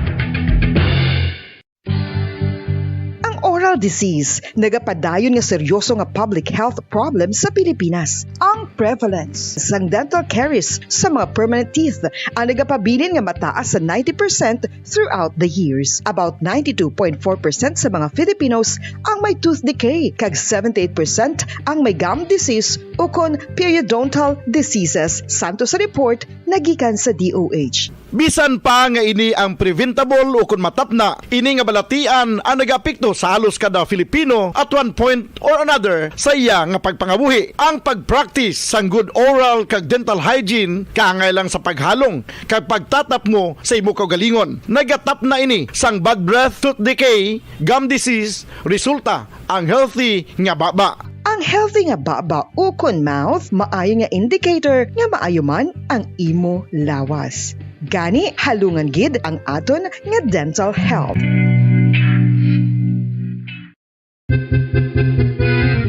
Ang oral disease nagapadayon nga seryoso nga public health problem sa Pilipinas. Ang prevalence sang dental caries sa mga permanent teeth ang nagapabilin nga mataas sa ninety percent throughout the years. About ninety-two point four percent sa mga Filipinos ang may tooth decay, kag seventy-eight percent ang may gum disease ukon periodontal diseases, santo sa report nga gikan sa D O H. Bisan pa nga ini ang preventable ukon matapna, ini nga balatian ang nagaapekto sa halos kada Filipino at one point or another sa iya nga pagpangabuhi. Ang pag-practice sang good oral kag dental hygiene kaangay lang sa paghalong kag pagtatapmo sa imo kaugalingon. Nagatapna ini sang bad breath, tooth decay, gum disease. Resulta, ang healthy nga baba. Ang healthy nga baba ukon mouth maayo nga indicator nga maayo man ang imo lawas. Gani, halungan gid ang aton nga dental health.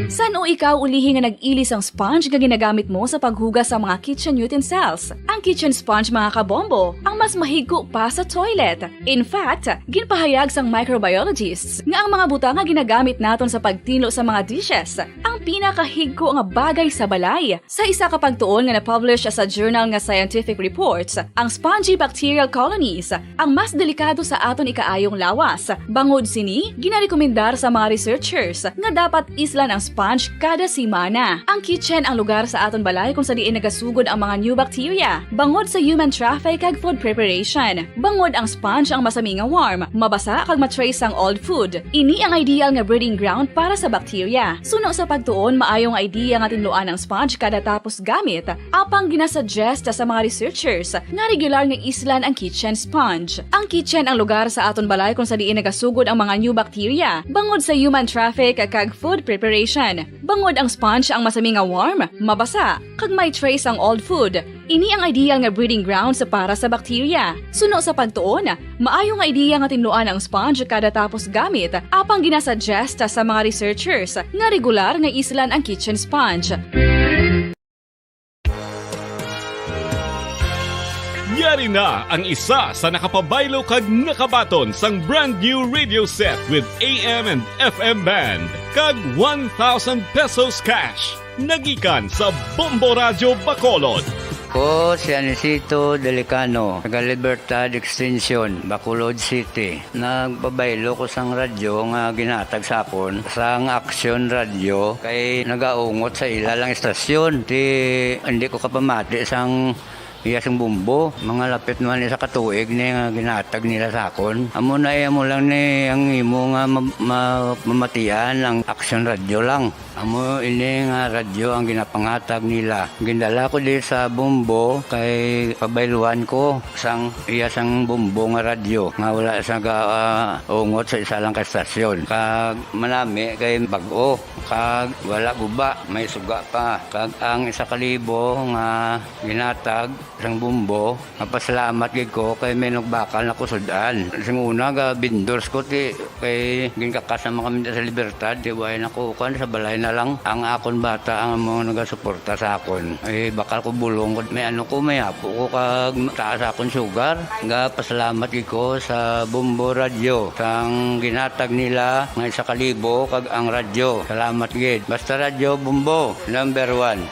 San-o Ikaw ulihi nga nag-ili sang sponge nga ginagamit mo sa paghugas sa mga kitchen utensils. Ang kitchen sponge, mga kabombo, ang mas mahigko pa sa toilet. In fact, ginpahayag sang microbiologists nga ang mga butang nga ginagamit naton sa pagtinlo sa mga dishes ang pinakahigko nga bagay sa balay. Sa isa ka pagtuon nga na-publish sa journal nga Scientific Reports, ang spongy bacterial colonies ang mas delikado sa aton ikaayong lawas. Bangod sini, ginarekomendar sa mga researchers nga dapat islan ang sponge kada semana. Ang kitchen ang lugar sa aton balay kung sa diin nagasugod ang mga new bacteria, bangod sa human traffic kag food preparation. Bangod ang sponge ang masami nga warm, mabasa kag ma-trace ang old food. Ini ang ideal nga breeding ground para sa bacteria. Suno sa pagtuon, maayo nga idea nga tinluan ang sponge kada tapos gamit. Apang ginasuggest sa mga researchers nga regular nga islan ang kitchen sponge. Ang kitchen ang lugar sa aton balay kung sa diin nagasugod ang mga new bacteria, bangod sa human traffic kag food preparation. Bangod ang sponge ang masami nga warm, mabasa, kag may trace ang old food. Ini ang ideal nga breeding grounds para sa bacteria. Suno sa pagtuon, maayo nga ideya nga tinluan ang sponge kada tapos gamit, apang ginasuggest sa mga researchers nga regular nga islan ang kitchen sponge. Yari na ang isa sa nakapabaylo kag nakabaton sang brand new radio set with A M and F M band kag one thousand pesos cash. Nagikan sa Bombo Radyo Bacolod. Ko si Anisito Delicano, taga Libertad Extension, Bacolod City. Nagpabaylo ko sang radyo nga ginhatag sa akon sang Action Radio kay nagaungot sa ila lang istasyon. Ti hindi ko kapamati sang iya sang bumbo. Mga lapit man isa ka tuig ni nga ginhatag nila sa akon. Amo na iya mo lang ni ang imo nga ma- ma- mamatian ang Action Radio lang. Amo ini nga radyo ang ginapanghatag nila. Gindala ko di sa Bombo kay pabayluan ko sang iya sang Bombo nga radyo nga wala sa ga, ah, ungot sa isa lang ka estasyon. Kag manami kay bag-o, kag wala guba, may suga pa. Kag ang isa ka libo nga ginatag sang Bombo, mapasalamat gid ko kay may nagbakal na ko sud-an. Sing una ga vendors ko ti kay ginkakas naman kami sa Libertad, ti way na ko kuan sa balay na lang. Ang akon bata ang mga nagasuporta sa akon. Eh, bakal ko bulong ko, may ano ko, may apo ko kag taas akon sugar. Ga pasalamat gid ko sa Bombo Radyo sang ginatag nila nga isa ka libo kag ang radyo. Salamat gid. Basta Radyo Bombo, number one.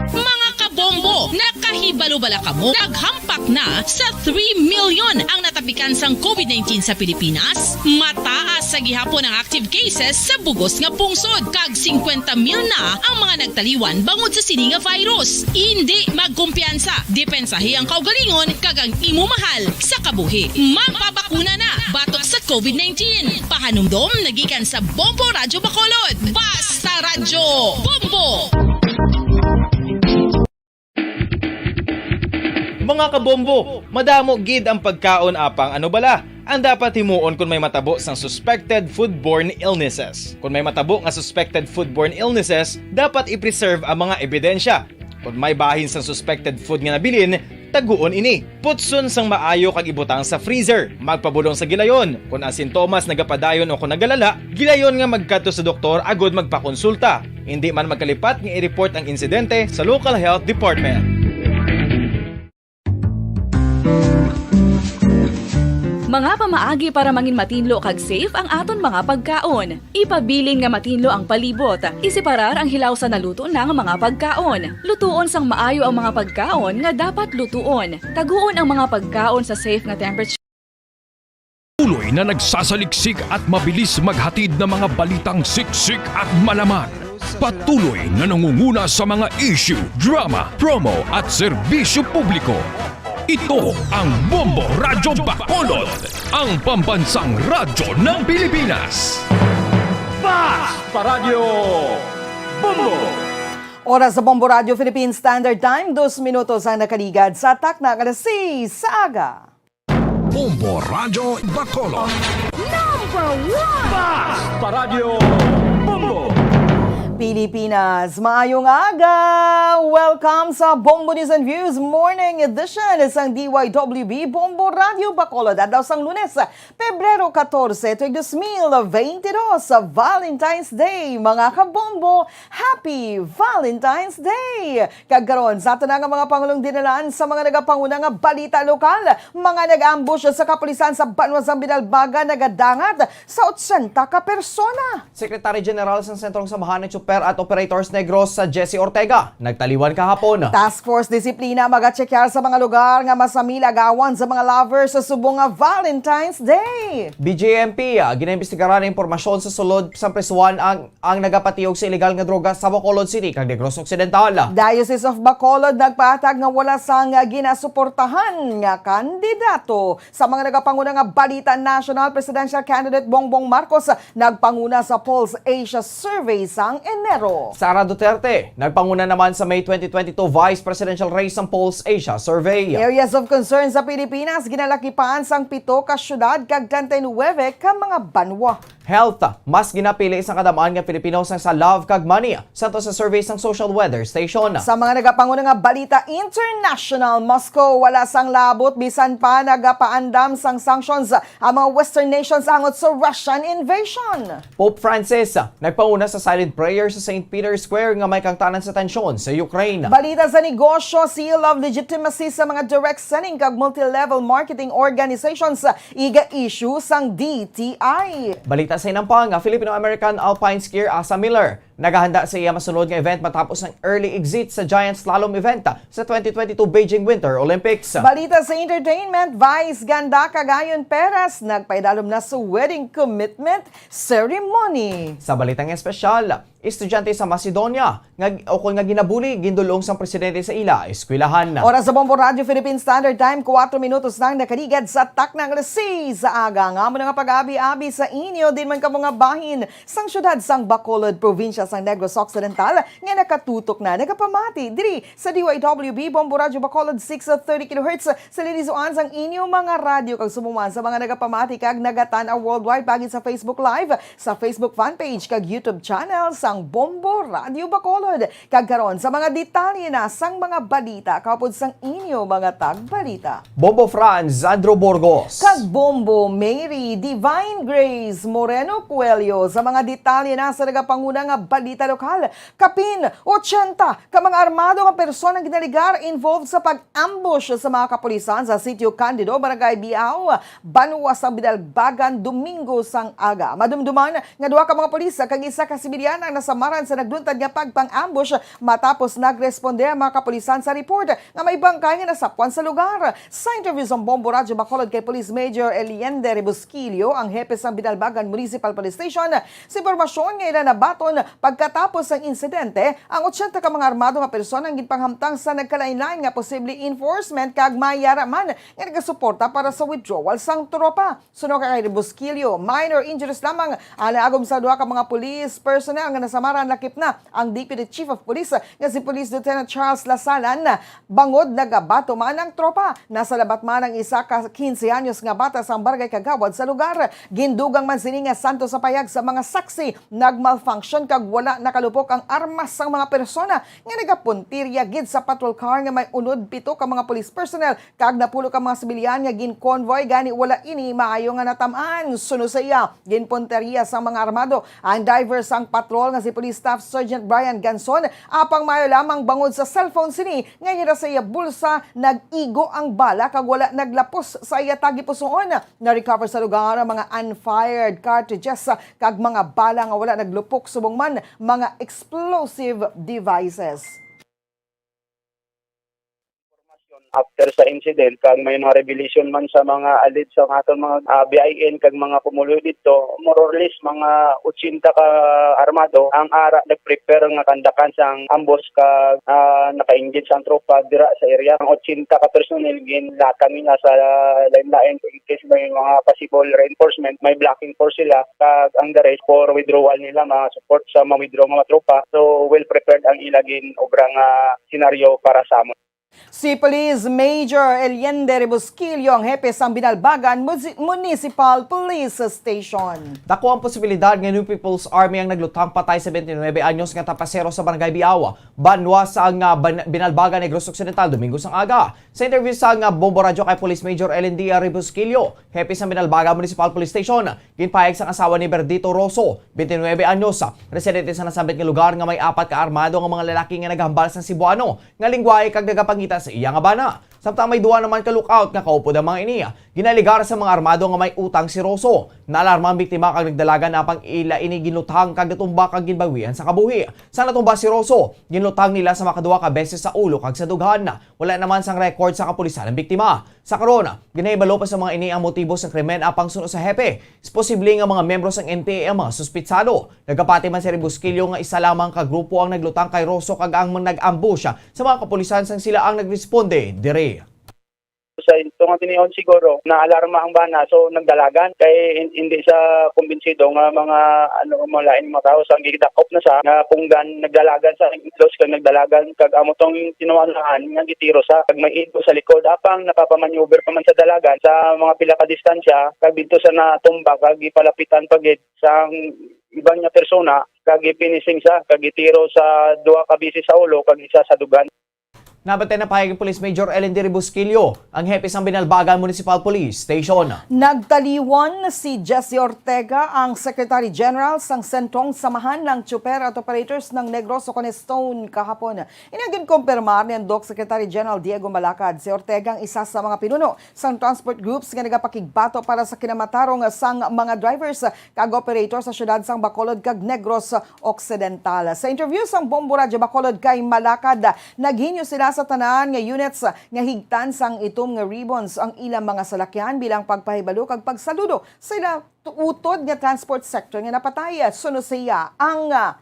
Mga kabombo, nakahibalo bala kamo? Naghampak na sa three million ang natapikan sang COVID nineteen sa Pilipinas. Mataas sa gihapon ang active cases sa bugos nga pungsod, kag singkwenta mil na ang mga nagtaliwan bangod sa sini nga virus. Indi magkumpiyansa, depensahi ang kaugalingon kag ang imo mahal sa kabuhi. Magpabakuna na batok sa COVID nineteen. Pahanumdom nagikan sa Bombo Radyo Bacolod. Basta Radyo Bombo! Mga kabombo, madamo gid ang pagkaon apang ano bala ang dapat himuon kon may matabo sang suspected foodborne illnesses. Kon may matabo nga suspected foodborne illnesses, dapat i-preserve ang mga ebidensya. Kon may bahin sang suspected food nga nabilin, taguon ini. Putson sang maayo kag ibutang sa freezer. Magpabulong sa gilayon. Kon ang sintomas nagapadayon o kon nagalala, gilayon nga magkadto sa doktor agud magpakonsulta. Indi man magkalipat nga i-report ang insidente sa local health department. Mga pamaagi para mangin matinlo kag safe ang aton mga pagkaon. Ipabilin nga matinlo ang palibot. Iseparar ang hilaw sa naluto na nga mga pagkaon. Lutuon sang maayo ang mga pagkaon nga dapat lutuon. Taguon ang mga pagkaon sa safe nga temperature. Patuloy na nagsasaliksik at mabilis maghatid ng mga balitang siksik at malaman. Patuloy na nangunguna sa mga issue, drama, promo at serbisyo publiko. Ito ang Bombo Radyo Bacolod, ang pambansang radyo ng Pilipinas. Bas Paradyo Bombo! Oras sa Bombo Radyo Philippine Standard Time, dos minutos ang nakaligad sa takna nga alas seis sa aga. Bombo Radyo Bacolod. Number one! Bas Paradyo Bombo! Pilipinas, maayong aga! Welcome sa Bombo News and Views Morning Edition sang D Y W B Bombo Radio Bacolod, adlaw sang Lunes, Pebrero katorse, tuig dos mil beintidos, Valentine's Day. Mga kabombo, Happy Valentine's Day! Kag karon, sa tanan nga mga pangulong dinalaan sa mga nagapanguna nga balita lokal, mga nag-ambush sa kapulisan sa banwa sang Binalbagan nagadangat sa otsenta ka persona. Secretary General sang Sentrong Sambahan ng Tsuper at Operators Negros sa Jesse Ortega nagtaliwan kahapon. Task Force Disiplina magatsekyar sa mga lugar nga masami lagawan sa mga lovers sa subong nga Valentine's Day. B J M P, ah, ginaimbestigaran ang impormasyon sa sulod sa presuhan ang, ang nagapatiyog sa illegal nga droga sa Bacolod City kag Negros Occidental. Diocese of Bacolod nagpahatag nga wala sang ginasuportahan nga kandidato. Sa mga nagapanguna nga balita, national presidential candidate Bongbong Marcos nagpanguna sa Pulse Asia Survey sang Enero. Sara Duterte nagpanguna naman sa May twenty twenty-two vice presidential race sang Pulse Asia Survey. Areas of concern sa Pilipinas ginalakipan sang pito ka syudad kag treinta y nuebe ka mga banwa. Health, mas ginapili sang kadam-an nga Pilipino sang sa love kag money, santo sa survey sang Social Weather Station. Sa mga nagapanguna nga balita international, Moscow wala sang labot bisan pa nagapaandam sang sanctions ang mga Western nations angot sa Russian invasion. Pope Francis nagpanguna sa silent prayer sa Saint Peter's Square nga may kangtanan sa tensyon sa Ukraine. Balita sa negosyo, seal of legitimacy sa mga direct selling kag multi-level marketing organizations, iga-issue sang D T I. Balita sa inampang, Filipino-American alpine skier Asa Miller naghahanda sa iya masunod nga event matapos ang early exit sa giant slalom event sa twenty twenty-two Beijing Winter Olympics. Balita sa entertainment, Vice ganda kag Ayon Perez nagpaidalom na sa wedding commitment ceremony. Sa balitang espesyal, estudyante sa Macedonia nga, ukon nga ginabuli, gindul-ong sang presidente sa ila eskwelahan. Oras sa Bombo Radyo Philippine Standard Time, kuwatro minutos lang nakaligad sa takna nga alas seis sa aga. Ang amo na nga pag-abi-abi sa inyo, din man kamo nga bahin sang siyudad sang Bacolod, probinsya sang Negros Occidental, nga nakatutok na nagapamati diri sa D Y W B Bombo Radyo Bacolod, six thirty kilohertz, sa linisuan sang inyo mga radyo, kag subong man sa mga nagapamati kag nagatan-aw worldwide paagi sa Facebook Live, sa Facebook fan page kag YouTube channel sang Bombo Radyo Bacolod. Kag karon, sa mga detalye na sang mga balita kaupod sang inyo mga tagbalita. Bombo Franz, Andrew Burgos. Kag Bombo Mary Divine Grace Moreno Coelho sa mga detalye na sa nagapanguna nga balita lokal. Kapin otsenta ka mga armado nga persona ang ginaligar involved sa pag-ambush sa mga kapulisan sa Sitio Candido, Barangay Biao, banwa sang Binalbagan, Domingo sang aga. Madumduman nga duha ka mga pulis kag isa ka sibilyan ang nasamaran sa nagluntad nga pagpang-ambush matapos nagresponde ang mga kapulisan sa report nga may bangkay nga nasapwan sa lugar. Sa interview sang Bombo Radyo Bacolod kay Police Major Eliende Rebusquillo, ang hepe sang Binalbagan Municipal Police Station, sa impormasyon nga ila nabaton pagkatapos sang insidente, ang otsenta ka mga armado nga persona ang ginpanghamtang sa nagkalain-lain nga posible enforcement kag may ara man nga nagasuporta para sa withdrawal sang tropa. Suno kay Rebusquillo, minor injuries lamang ang naagom sa duha ka mga police personnel nga nasamaran. Lakip na ang Deputy Chief of Police nga si Police Lieutenant Charles Lasalan bangod nagabato man ang tropa. Nasalabat man ang isa ka quince anyos nga bata sang barangay kagawad sa lugar. Gindugang man sini nga santo sa payag sa mga saksi, nagmalfunction kag wala nakalupok ang armas sang mga persona nga nagapuntirya gid sa patrol car nga may unod pito ka mga police personnel kag napulo ka mga sibilyan nga gin-convoy, gani wala ini maayo nga natam-an. Suno sa iya, ginpuntirya sang mga armado ang driver sang patrol nga si Police Staff Sergeant Brian Ganson, apang maayo lamang bangod sa cellphone sini nga yara sa iya bulsa, nag-igo ang bala kag wala naglapos sa iya tagipusoon. Na-recover sa lugar ang mga unfired cartridges kag mga bala nga wala naglupok, subong man mga explosive devices. After sa incident, kag may mga revelation man sa mga alleged sa aton mga, ah, B I N kag mga pumuluyo dito, more or less mga otsenta ka armado ang ara nag-prepare nga kandakan sang ambush kag, ah, naka-engage ang tropa dira sa area. Ang otsenta ka personnel ginlatag nila sa lain-lain in case may mga possible reinforcement, may blocking force sila, kag ang the rest for withdrawal nila, mga support sa ma-withdraw nga mga tropa. So, well prepared ang ila gin-obra nga senaryo para sa amon. Si Police Major Eliende Rebusquillo ang hepe sang Binalbagan Musi-, Municipal Police Station. Dako ang posibilidad nga New People's Army ang naglutang patay sa twenty-nine anyos nga trapasero sa Barangay Biao, banwa sa nga Ban-, Binalbagan, Negros Occidental, Domingo sang aga. Sa interview sa nga Bombo Radyo kay Police Major Eliende Rebusquillo, hepe sa Binalbagan Municipal Police Station, ginpahayag sang asawa ni Berdito Rosso, twenty-nine anyos, residente sa nasambit nga lugar, nga may apat ka armado nga mga lalaki nga nagahambal sang Cebuano nga lingwahe kag nagapangita sa iya nga bana. Samtang may duha naman ka lookout nga kaupod ang mga ini. Ginaligar sa mga armado nga may utang si Rosso. Naalarma ang biktima kag nagdalagan, apang ila ini ginluthang kag natumba kag ginbawian sa kabuhi. Sa natumba si Rosso, ginluthang nila sa makaduha ka beses sa ulo kag sa dughan. Wala naman sang record sa kapulisan ang biktima. Sa karon, ginahibalo pa sa mga ini ang motibo sang krimen, apang suno sa hepe, posible nga mga miyembro sang N P A ang mga suspitsado. Nagapati man si Rebusquillo nga isa lamang ka grupo ang naglutang kay Rosso kag ang nag-ambush sa mga kapulisan sang sila ang nagresponde diri. Sa tungod tinion siguro, naalarma ang bana, so nagdalagan. Kay hin-, hindi sa kumbinsido nga mga, ano, mga lain mga tao. Sa gidakop na sa nga punggan, nagdalagan sa close kag nagdalagan kag amo tong tinuanaan nga gitiro sa kag may igo sa likod. Apang nakapamaneuver pa man sa dalagan sa mga pila ka distansya kag dito sa natumba kag gipalapitan pa gid sang iban nga persona kag gipinising sa kag gitiro sa duha ka beses sa ulo kag isa sa dugan. Nabantay na pahayag ni Police Major Ellen D. Rebusquillo, ang hepe sang Binalbagan Municipal Police Station. Nagtaliwan si Jesse Ortega, ang Secretary General sang Sentrong Samahan ng Tsuper at Operators ng Negros, o kon Stone, kahapon. Ini ang ginkumpirmar ni Doc Secretary General Diego Malacad. Si Ortega ang isa sa mga pinuno sang transport groups nga nagapakigbato para sa kinamatarong sang mga drivers kag operator sa siyudad sang Bacolod kag Negros Occidental. Sa interview sang Bombo Radyo Bacolod kay Malacad, naghinyo sila sa tanan nga units nga higtan sang itom nga ribbons ang ilang mga salakyan bilang pagpahibalo kag pagsaludo sa ila tu-, utod nga transport sector nga napatay. Suno sa iya, ang, ah,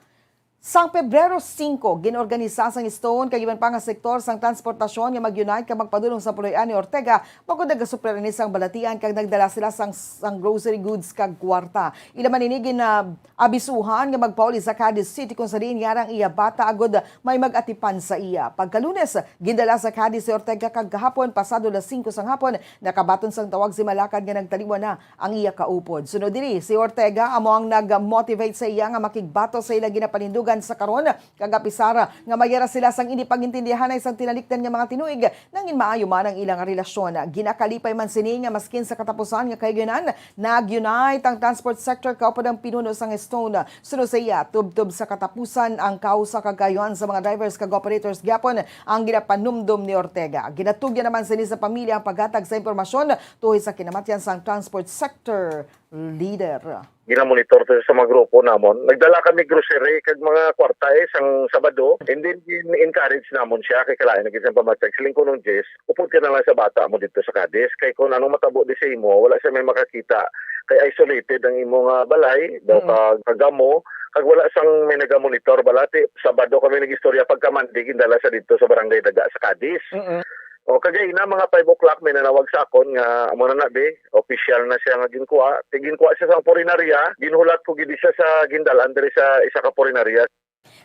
sang Pebrero singko, gin-organisa sang Stone kag iban pa nga sektor sang transportasyon nga mag-unite kag magpadulong sa puloy-an ni Ortega, bangod nagasupler ini sang balatian kag nagdala sila sang, sang grocery goods kag kwarta. Ila man ini gin, ah, abisuhan nga magpauli sa Cadiz City, kung sa diin yara ang iya bata agod may mag-atipan sa iya. Pagka-Lunes, gindala sa Cadiz si Ortega kag kahapon, pasado las singko sang hapon, nakabaton sang tawag si Malacad nga nagtaliwan na ang iya kaupod. Sunod diri, si Ortega amo ang nag-motivate sa iya nga makigbato sa ila ginapanindugan sa karon, kag apisar nga may ara sila sang indi pag-intindihanay sang tinalikdan nga mga tinuig, nangin maayo man ang ila nga relasyon. Ginakalipay man sini nga maskin sa katapusan nga kahigayunan, nag-unite ang transport sector kaupod ang pinuno sang Stone. Suno sa iya, tubtob sa katapusan ang kausa kag kaayuhan sa mga drivers kag operators gyapon ang ginapanumdom ni Ortega. Ginatugyan naman sini sa pamilya ang paghatag sa impormasyon tuhoy sa kinamatyan sang transport sector leader. Ginamonitor to sa mga grupo namon. Nagdala kami grocery kag mga kwarta, eh, sang Sabado. And then, gin-encourage namon siya kay kalain na gid siyang pamatyag. Siling ko nung Jess, upod ka na lang sa bata mo dito sa Cadiz. Kay kung anong matabo di sa imo, wala siya may makakita. Kay isolated ang imo nga balay, daw Mm. ka, kagamo. Kag wala sang may nagamonitor bala. Ti, Sabado kami nag-istorya, pagka Monday, gindala siya dito sa Barangay Daga sa Cadiz. Mm-mm. O, kagay na, mga five o'clock, may nanawag sa akon nga, amo na na, be, official na siya nga ginkuha. Ti ginkuha siya sa purinarya, ginhulat ko gid siya sa gindalan diri sa isa ka purinarya.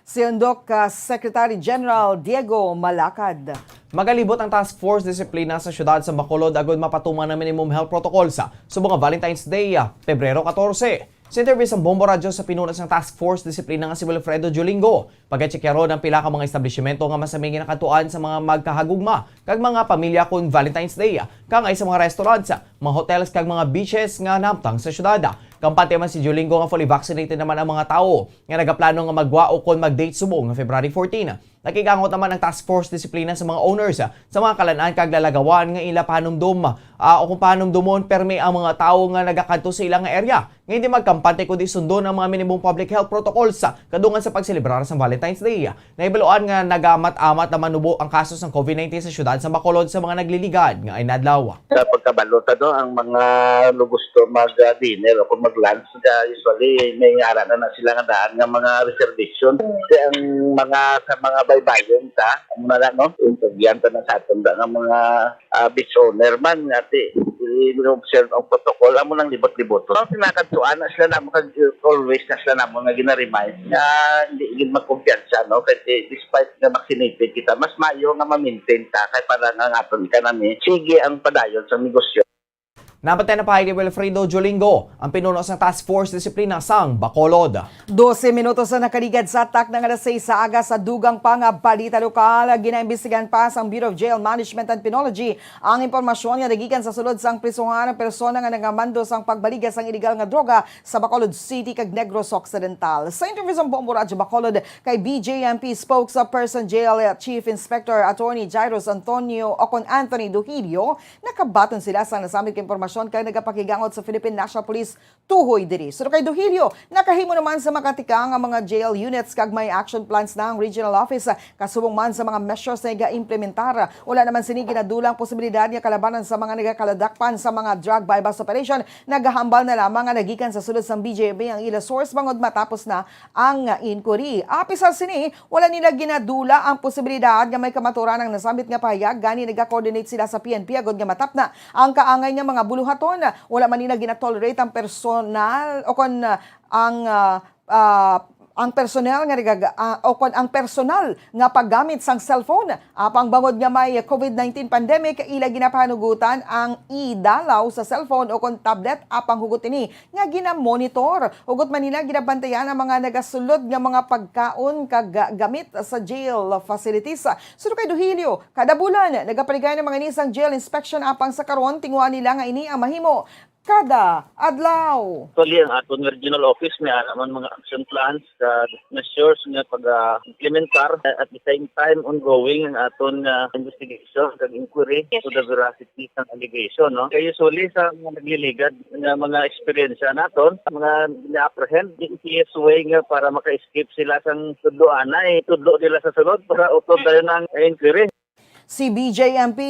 Si Undok, ah, Secretary General Diego Malacad. Magalibot ang Task Force Disiplina sa siyudad sa Bacolod agud mapatuman ang minimum health protocols subong nga Valentine's Day, ah, Pebrero katorse. Sa interview sa Bombo Radyo sa pinuno sang Task Force Disiplina nga si Wilfredo Julingo, pagatsyekyahon ang pila ka mga establishmento nga masami ginakadtuan sa mga magkahagugma kag mga pamilya kon Valentine's Day, kangay sa mga restaurants, mga hotels kag mga beaches nga nahamtang sa siyudad. Kampante man si Julingo nga fully vaccinated naman ang mga tawo nga nagaplano nga maggwa o kon mag-date subong nga February fourteen. Nakig-angot naman ang Task Force Disiplina sa mga owners, ah, sa mga kalan-an kag lalagawan nga ila pahanumdom, ah, o kung pahanumdomon permi ang mga tawo nga nagakadto sa ila nga area nga hindi magkampante kundi sundon ang mga minimum public health protocols, ah, kadungan sa pagselebrar sa Valentine's Day. Nahibaluan nga nagamat-amat naman nubo ang kaso sang COVID nineteen sa siyudad sa Bacolod sa mga nagliligad nga inadlaw. Sa pagkabalo ta, no, ang mga gusto mag, ah, dinner o kung mag-lunch, ah, usually may ara na na sila nga daan nga mga reservation. Kasi ang mga, sa mga Baybayon ta, amo na lang, no? Intugyan ta na sa aton da nga mga, ah, business owner man, nga ti, i-observe ang protocol, amo nang libot-libot. Ang sinakadtuan na sila namo kag always na sila namo nga gina-remind nga hindi gid magkumpiyansa, no? Kay ti, despite nga vaccinated kita, mas maayo nga ma-maintain ta kay para nga ang aton economy, sige ang padayon sa negosyo. Nabatay na pa ni Wilfredo Jolingo, ang pinuno sang Task Force Disiplina sang Bacolod. Dose minutos na nakaligad sa takna nga alas sais sa aga sa dugang pa nga balita lokal. Ginaimbestigahan pa sang Bureau of Jail Management and Penology ang impormasyon nga nagikan sa sulod sang prisuhan ang persona nga nangamando sang pagbaligya sang iligal nga droga sa Bacolod City kag Negros Occidental. Sa interview sang Bombo Radyo Bacolod kay B J M P spokesperson Jail Chief Inspector Attorney Jairus Antonio o kon Anthony Duhilio, nakabaton sila sang nasambit nga impormasyon kag nagapakigangot sa Philippine National Police tuhoy diri. Suno kay Duhilio, nakahimo naman sa makatikang ang mga jail units kag may action plans na ang regional office, kasubong man sa mga measures na iga-implementar. Wala naman sini ginadula ang posibilidad nga kalabanan sa mga nagakaladakpan sa mga drug buy-bust operation. Nagahambal na lamang nga nagikan sa sulod sang B J M P ang ila source bangod matapos na ang inquiry. Apisar sini, wala nila ginadula ang posibilidad nga may kamatuoran ang nasambit nga pahayag, gani naga-coordinate sila sa P N P agod nga matapna ang kaangay nga mga buluhaton. Wala man nila ginatolerate ang personal o kon, ah, ang, ah, ah, ang personnel nga nagaga-, ah, o kon ang personal nga paggamit sang cellphone. Apang bangod nga may covid nineteen pandemic, ila ginapahanugutan ang idalaw sa cellphone o kon tablet apang hugot ini nga ginamonitor. Hugot man nila ginabantayan ang mga nagasulod nga mga pagkaon kag ga-, gamit sa jail facilities. Suno kay Duhilio, kada bulan nagapaligay ang mga ini sang jail inspection apang sa karon tinguhaan nila nga ini ang mahimo kada adlaw. Actually, ang aton nga regional office may ana man mga action plans sa measures nga pag-implementar. At the same time, ongoing ang aton nga investigation kag inquiry to the veracity sang allegation, no? Kay usually sa mga nagliligad nga mga eksperyensya naton, mga na-apprehend, the easiest way nga para maka-escape sila sang tudloanay, tudlo nila sa sulod para utod dayon ang inquiry. Si B J M P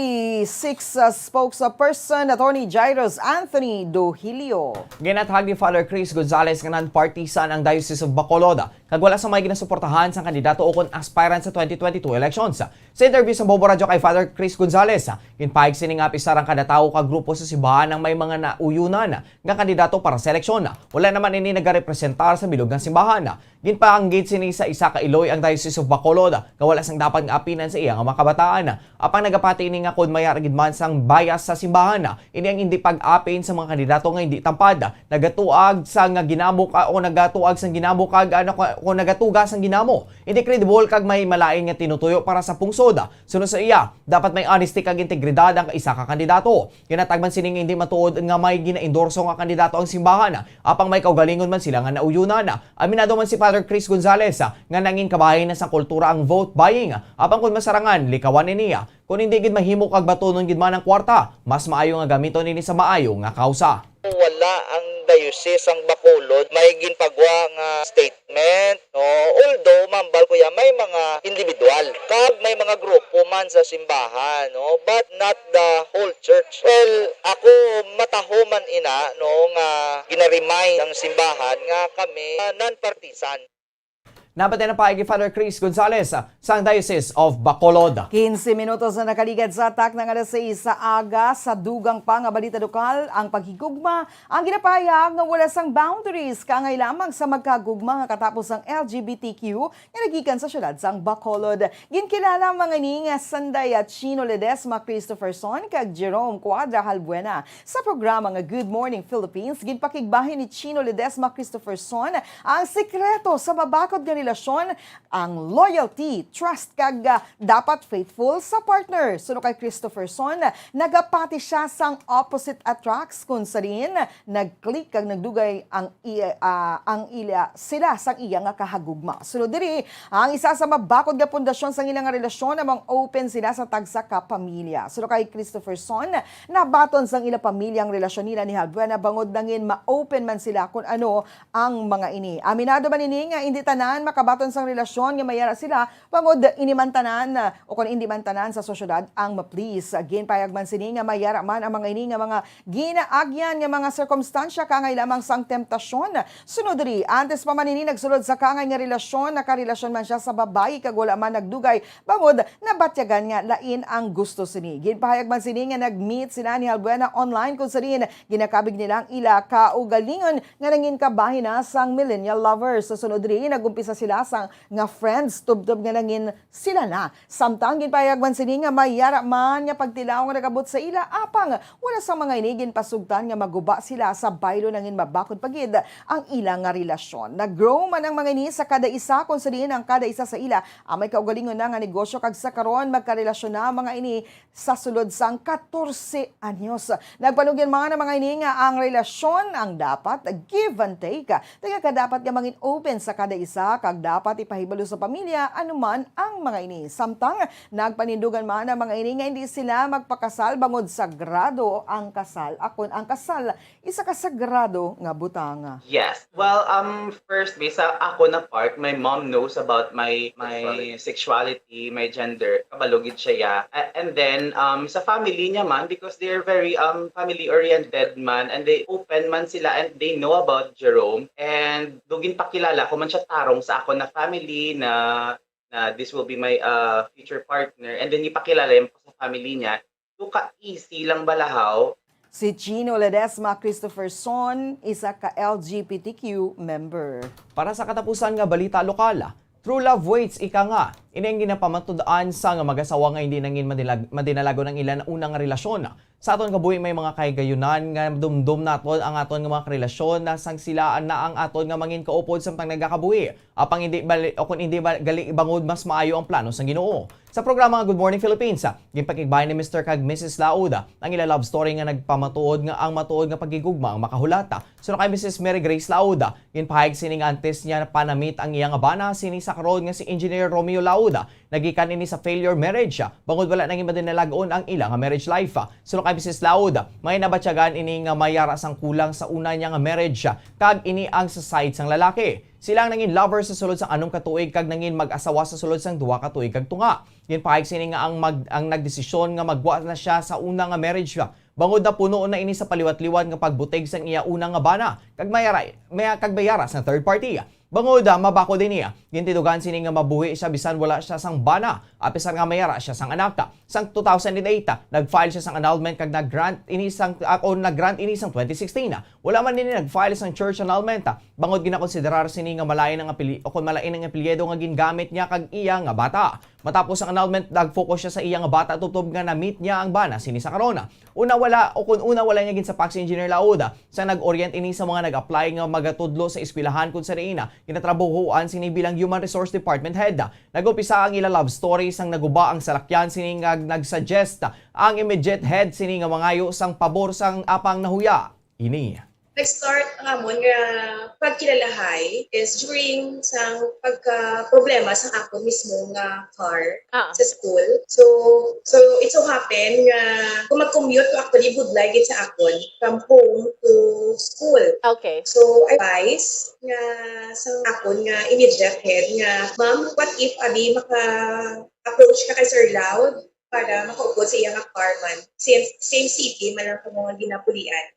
six, uh, spokesperson Attorney Jairus Anthony Dohilio. Ginathag ni Father Chris Gonzales nga non-partisan ang Diocese of Bacolod kag wala sang may ginasuportahan sang kandidato ukon aspirant sa twenty twenty-two elections. Sa interview sa Bombo Radyo kay Father Chris Gonzales, ginpahayag sini nga apisar ang kada tawo kag grupo sa simbahan ang may mga nauyunan nga kandidato para sa eleksyon. Wala naman ini nagarepresentar sa bilog nga simbahan. Ginpaanggid sini sa isa ka iloy ang Diocese of Bacolod nga wala sang dapat nga apinan sa iya nga mga kabataan. Apang nagapati ini nga kon may ara gid man sang bias sa simbahan, ini ang hindi pag-apin sa mga kandidato nga hindi tampad, nagatuag sang ginamo ka, o nagatuag sang ginamo kag, ano, ka-, o nagatuga sang ginamo. Hindi credible kag may malain nga tinutuyo para sa pungsod. Suno sa iya, dapat may honesty kag integridad ang isa ka kandidato. Ginatag man sini nga hindi matuod nga may ginaendorso nga kandidato ang simbahan, apang may kaugalingon man sila nga nauyunan. Aminado man si Father Chris Gonzales, ah, nga nangin kabahin na sang kultura ang vote buying, apang kon masarangan, likawan ini, ah. Kon hindi gid mahimo kag batunon gid man ang kwarta, mas maayo nga gamiton ini sa maayo nga kausa. Wala ang Diocese sang Bacolod may ginpagwa nga statement, no? Although, mambal ko ya, may mga individual kag may mga grupo man sa simbahan, no? But not the whole church. Well, ako mataho man ina, no, nga gina-remind ang simbahan nga kami, ah, non-partisan. Nabatay na pa kay Father Chris Gonzales, ah, sang Diocese of Bacolod. Quince minutos na nakaligad sa takna nga alas sais sa aga. Sa dugang pa nga balita lokal, ang paghigugma ang ginapahayag nga wala sang boundaries, kaangay lamang sa magkagugma nga katapos ang L G B T Q nga nagikan sa siyudad sang Bacolod. Ginkilala man ini nga sanday, ah, Chino Ledesma Christopherson kag Jerome Cuadra Halbuena. Sa programa nga Good Morning Philippines, ginpakigbahin ni Chino Ledesma Christopherson ang sikreto sa mabakod nga relasyon, ang loyalty, trust, kag, ah, dapat faithful sa partner. Suno kay Christopherson, nagapati siya sang opposite attracts, kung sa diin nag-click kag nagdugay ang i-, ah, ang ila, sila sang iya nga kahagugma. Sunod diri, ang isa sa mabakod nga pundasyon sang ila nga relasyon amo ang open sila sa tagsa ka pamilya. Suno kay Christopherson, nabaton sang ila pamilya ang relasyon nila ni Halbuena bangod nangin ma-open man sila kon ano ang mga ini. Aminado man ini nga indi tanan kabatan sang relasyon nga mayara sila, bangod ini man tanan, ah, o kon indi man tanan sa sosyedad ang ma-please. Ginpahayag man sini nga mayara man ang mga ini nga mga ginaagyan nga mga sirkumstansya kaangay lamang sang temptasyon. Sunod diri, antes pa man ini nagsulod sa kaangay nga relasyon, nakarelasyon man siya sa babayi kag wala man nagdugay, bangod nabatyagan nga lain ang gusto sini. Ginpahayag man sini nga nag-meet sila ni Albuena online, kung sa diin ginakabig nila ang ila kaugalingon nga nangin kabahin na sang millennial lovers. Sa sunod diri, nag-umpisa sila sang nga friends, tubtob nga nangin sila na. Samtang ginpahayag man sini nga may yara man nga pagtilaw nga nagabot sa ila, apang wala sa mga ini ginpasugtan nga maguba sila sa baylo, nangin mabakod pa gid ang ila nga relasyon. Nag-grow man ang mga ini sa kada isa, kung sa diin ang kada isa sa ila ang may kaugalingon na nga negosyo, kag sa karon magkarelasyon na ang mga ini sa sulod sang katorse anyos. Nagpanugyan man ang mga ini nga ang relasyon ang dapat give and take. Taga ka dapat nga mangin open sa kada isa, kag dapat ipahibalo sa pamilya ano man ang mga ini. Samtang nagpanindugan man ang mga ini nga hindi sila magpakasal bangod sagrado ang kasal, akon ang kasal isa ka sagrado nga butang. Yes. Well, um, first, may sa ako na part, my mom knows about my my sexuality, my gender. Kabalo gid siya, ya. A- And then, um, sa family niya man, because they're very, um, family-oriented man, and they open man sila, and they know about Jerome. And do ginpakilala ko man siya tarong sa ako na family na, na this will be my, uh, future partner. And then, ipakilala yan po sa family niya. So, ka-easy lang balahaw. Si Gino Ledesma Christopherson, isa ka L G B T Q member. Para sa katapusan nga balita lokal, True Love Waits, ika nga. Ini ang ginapamatud-an sa nga mag-asawa nga hindi nangin madilag-, madinalagon ang ilan una nga relasyon. Sa aton kabuhi, may mga kahigayunan nga dumdom naton ang aton nga mga karelasyon na sang sila na ang aton nga mangin kaupod samtang nagakabuhi. Apang hindi bali, o kung hindi ba, gali bangod mas maayo ang plano sang Ginoo. Sa programa nga Good Morning Philippines, ah, ginpakigbahin ni Mister kag Missus Laud, ah, ang ila love story nga nagpamatuod nga ang matuod nga paghigugma ang makahulat. Suno kay Missus Mary Grace Laud, ah, ginpahayag sini nga antes niya pa na-meet ang iya nga bana, sini sa karon nga si Engineer Romeo Laud, ah, nagikan ini sa failure marriage, ah, bangod wala nangin madinalag-on ang ila nga marriage life, ah. Suno kay Missus Laud, may nabatyagan ini nga may yara sang kulang sa una niya nga marriage, ah, kag ini ang sa side sang lalaki. Sila ang nangin lover sa sulod sang anom ka tuig kag nangin mag-asawa sa sulod sang duha ka tuig kag tunga. Ginpahayag sini nga ang mag-, ang nagdesisyon nga magwa na siya sa una nga marriage, ah, bangod napuno na ini sa paliwat-liwat nga pagbutig sang iya una nga bana, kag may ara-, may, kag may yara sang third party. Bangod, ah, mabakod ini, ah, gintindugan sini nga mabuhi siya bisan wala siya sang bana, apisar nga may yara siya sang anak. Sang two thousand and eight, ah, nag-file siya sang annulment kag nag-grant ini sang, ah, o nag-grant ini sang twenty sixteen. Wala man ini nag-file sang church annulment, ah, bangod ginakonsiderar sini nga malain ang apeli-, o kon malain ang apelyido nga gingamit niya kag iya nga bata. Matapos ang annulment, nag-focus siya sa iya nga bata tubtob nga na-meet niya ang bana sini sa karon. Una wala, o kon una wala niya ginsapak si Engineer Lauda sa nag-orient ini sa mga nag-apply nga magatudlo sa eskwelahan, kun sa diin ginatrabahoan sini bilang Human Resource Department Head. Nag-umpisa ang ila love story sang naguba ang salakyan sini nga nag-suggest ang immediate head sini nga mangayo sang pabor sang apang nahuya ini. Nag-start ang amon nga pagkilalahay is during sang pagka-problema sa akon mismo nga car Ah. sa school. So, so it so happen nga kung mag-commute ko, actually, budlay gid sa akon from home to school. Okay. So, I advise nga sa akon nga immediate head nga, "Ma'am, what if abi maka-approach ka kay Sir Loud para makaupod sa iya nga car man? Since same city man lang kamo nga ginapulian."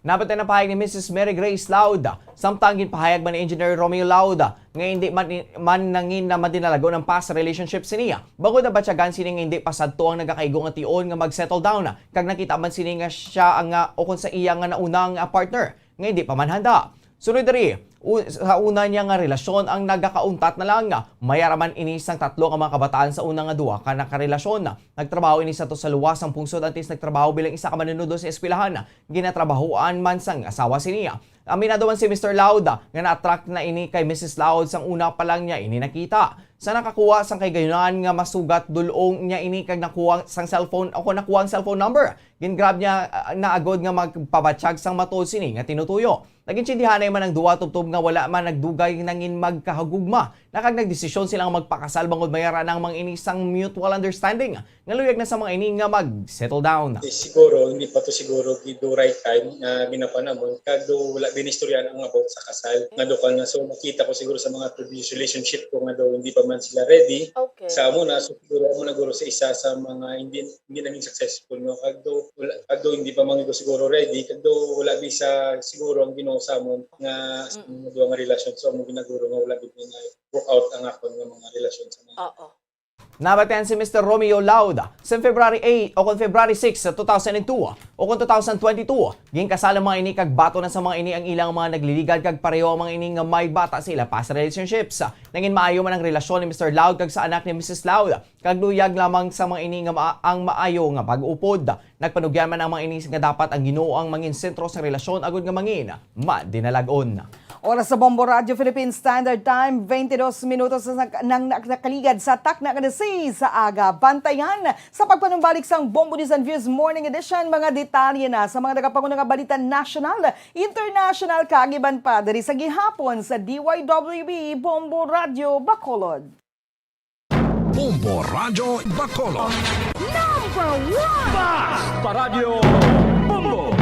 Napatay na pahayag ni Missus Mary Grace Laud. Samtang ginpahayag man ni Engineer Romeo Laud nga hindi man, man nangin na madinalagon ang past relationship siniya. Bangod nabatyagan sini nga hindi pa sadto ang nagakaigo nga tion nga mag-settle down, kag nakita man sini nga siya ang nga, o kung sa iya nga nauna nga partner nga hindi pa man handa. Sunod diri, u-, sa una niya nga relasyon ang nagakauntat na lang. May ara man ini sang tatlo nga mga kabataan sa una nga duha ka nakarelasyon. Nagtrabaho ini sa to sa luwas sang pungsod antes nagtrabaho bilang isa ka manunudo sa eskwelahan. Ginatrabahoan man sang asawa siniya. Aminado man si Mister Laud nga na-attract na ini kay Missus Laud sang una pa lang niya ini nakita. Sa nakakuha sang kahigayonan nga masugat, dul-ong niya ini kag nakuha sang cellphone o kung nakuha ang cellphone number Gin-grab niya, ah, na agod nga magpabatyag sang matod sini nga tinutuyo. Nag-intindihanay man ang duwa tubtob nga wala man nagdugay nangin magkahagugma na kag nagdesisyon sila nga magpakasal bangod may ara na ang mga ini sang mutual understanding nga luyag na sa mga ini nga mag-settle down. Di siguro, hindi pa to siguro gi-, do right time nga ginapanamon, kag do wala binistoryahan ang about sa kasal. Nga do kan nga, so, nakita ko siguro sa mga previous relationship ko nga do hindi pa man sila ready. Okay. Sa amo na, so, siguro amo na guro sa isa sa mga hindi, hindi naging successful, no? Kag do, wala, kag do hindi pa man ko siguro ready, kag do wala bisa siguro ang Ginoo sa amon nga sa Mm. mga duha nga relasyon, so, amo ginaguro nga wala gid na work out ang akon nga mga relasyon sa mga Oo. Nabatian si Mister Romeo Laud sa February eight o kon February six sa two thousand and two o kon two thousand twenty-two. Ginkasal ang mga ini kag bato na sa mga ini ang ilang mga nagliligad kag pareho ang mga ini nga may bata sa ila past relationships. Nangin maayo man ang relasyon ni Mister Laud kag sa anak ni Missus Laud, kag luyag lamang sa mga ini nga ma-, ang maayo nga pag-upod. Nagpanugyan man ang mga ini nga dapat ang Ginoo ang mangin sentro sa relasyon agud nga mangin madinalag-on. Oras sa Bombo Radio Philippine Standard Time, twenty-two minutos na nag-, nang nak-, nakaligad sa takna nga alas seis sa aga. Bantayan sa pagpanumbalik sang Bombo News and Views Morning Edition, mga detalye na sa mga nagapanguna nga balita nasyonal, international, kag iban pa diri sa gihapon sa D Y W B Bombo Radio Bacolod. Bombo Radyo Bacolod. Number one! Basta Radyo Bombo!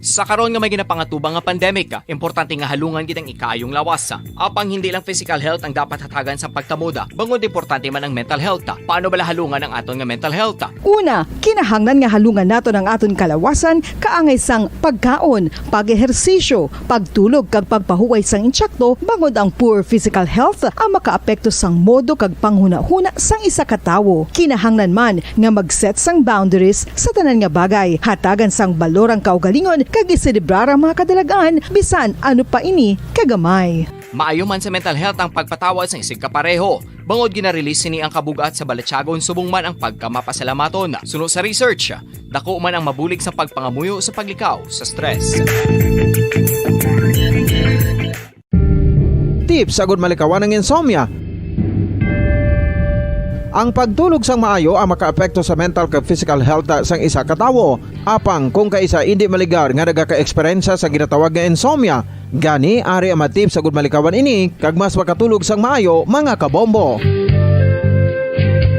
Sa karon nga may ginapangatubang nga pandemic, importante nga halungan gid ang ikaayong lawas. Apang hindi lang physical health ang dapat hatagan sa pagtamod, bangod importante man ang mental health. Paano bala halungan ang aton nga mental health? Una, kinahanglan nga halungan naton ang aton kalawasan kaangay sang pagkaon, pag-ehersisyo, pagtulog kag pagpahuway sang insakto, bangod ang poor physical health ang makaapekto sang modo kag panghunahuna sang isa ka tawo. Kinahanglan man nga mag-set sang boundaries sa tanan nga bagay, hatagan sang balor ang kaugalingon kag iselebrar ang mga kadalag-an bisan ano pa ini kagamay. Maayo man sa mental health ang pagpatawad sang isigkapareho. Bangod gina-release sini ang kabug-at sa balatyagon subong man ang pagkamapasalamaton. Suno sa research, dako man ang mabulig sa pagpangamuyo sa paglikaw sa stress. Tips agud malikawan ang insomnia. Ang pagtulog sang maayo ang makaapekto sa mental kag physical health sang isa ka tawo. Apang kung kaisa indi maligar nga nagaka-eksperyensya sa ginatawag nga insomnia, gani ari ang mga tips agud malikawan ini kag mas makatulog sang maayo, mga kabombo.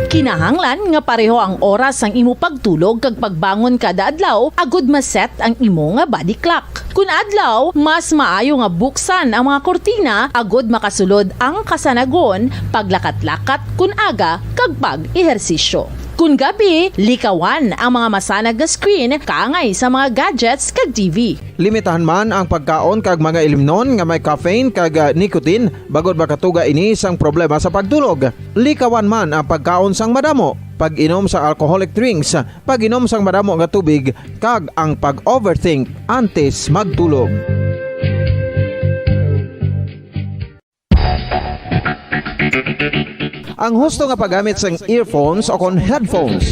Kinahanglan nga pareho ang oras sang imo pagtulog kag pagbangon kada adlaw agud ma-set ang imo nga body clock. Kun adlaw, mas maayo nga buksan ang mga kurtina agud makasulod ang kasanagon, paglakat-lakat kun aga, kag pag-ehersisyo. Kun gabi, likawan ang mga masanag nga screen kaangay sa mga gadgets kag T V. Limitahan man ang pagkaon kag mga ilimnon nga may caffeine kag, ah, nicotine, bangod makatuga ini sang problema sa pagtulog. Likawan man ang pagkaon sang madamo, pag-inom sa alcoholic drinks, pag-inom sang madamo nga tubig, kag ang pag-overthink antes magtulog. Ang husto nga paggamit sang earphones o kon headphones.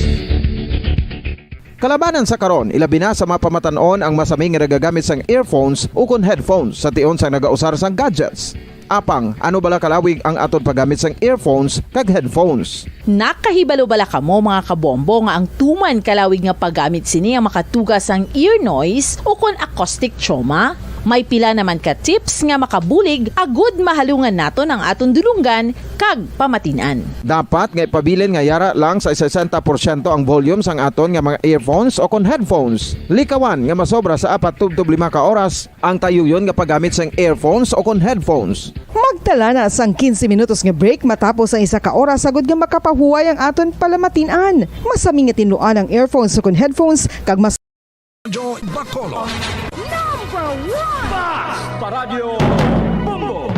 Kalabanan sa karon, ilabi na sa mga pamatan-on ang masami nga nagagamit sang earphones o kon headphones sa tion sang nagausar sang gadgets. Apang, ano bala kalawig ang aton paggamit sang earphones kag headphones? Nakahibalo bala kamo, mga kabombo, nga ang tuman kalawig nga paggamit sini ang makatuga sang ear noise o kon acoustic trauma? May pila naman ka tips nga makabulig agud mahalungan naton ang aton dulonggan kag pamatin-an. Dapat nga ipabilin nga yara lang sa sesenta porsyento ang volume sang aton nga mga earphones o kon headphones. Likawan nga masobra sa apat tubtob lima ka oras ang tayuyon nga paggamit sang earphones o kon headphones. Magtala na sang quince minutos nga break matapos ang isa ka oras agud nga makapahuway ang aton palamatin-an. Masami nga tinluan ang earphones o kon headphones kag mas Radyo Bacolod. Number one! Basta Radyo Bombo!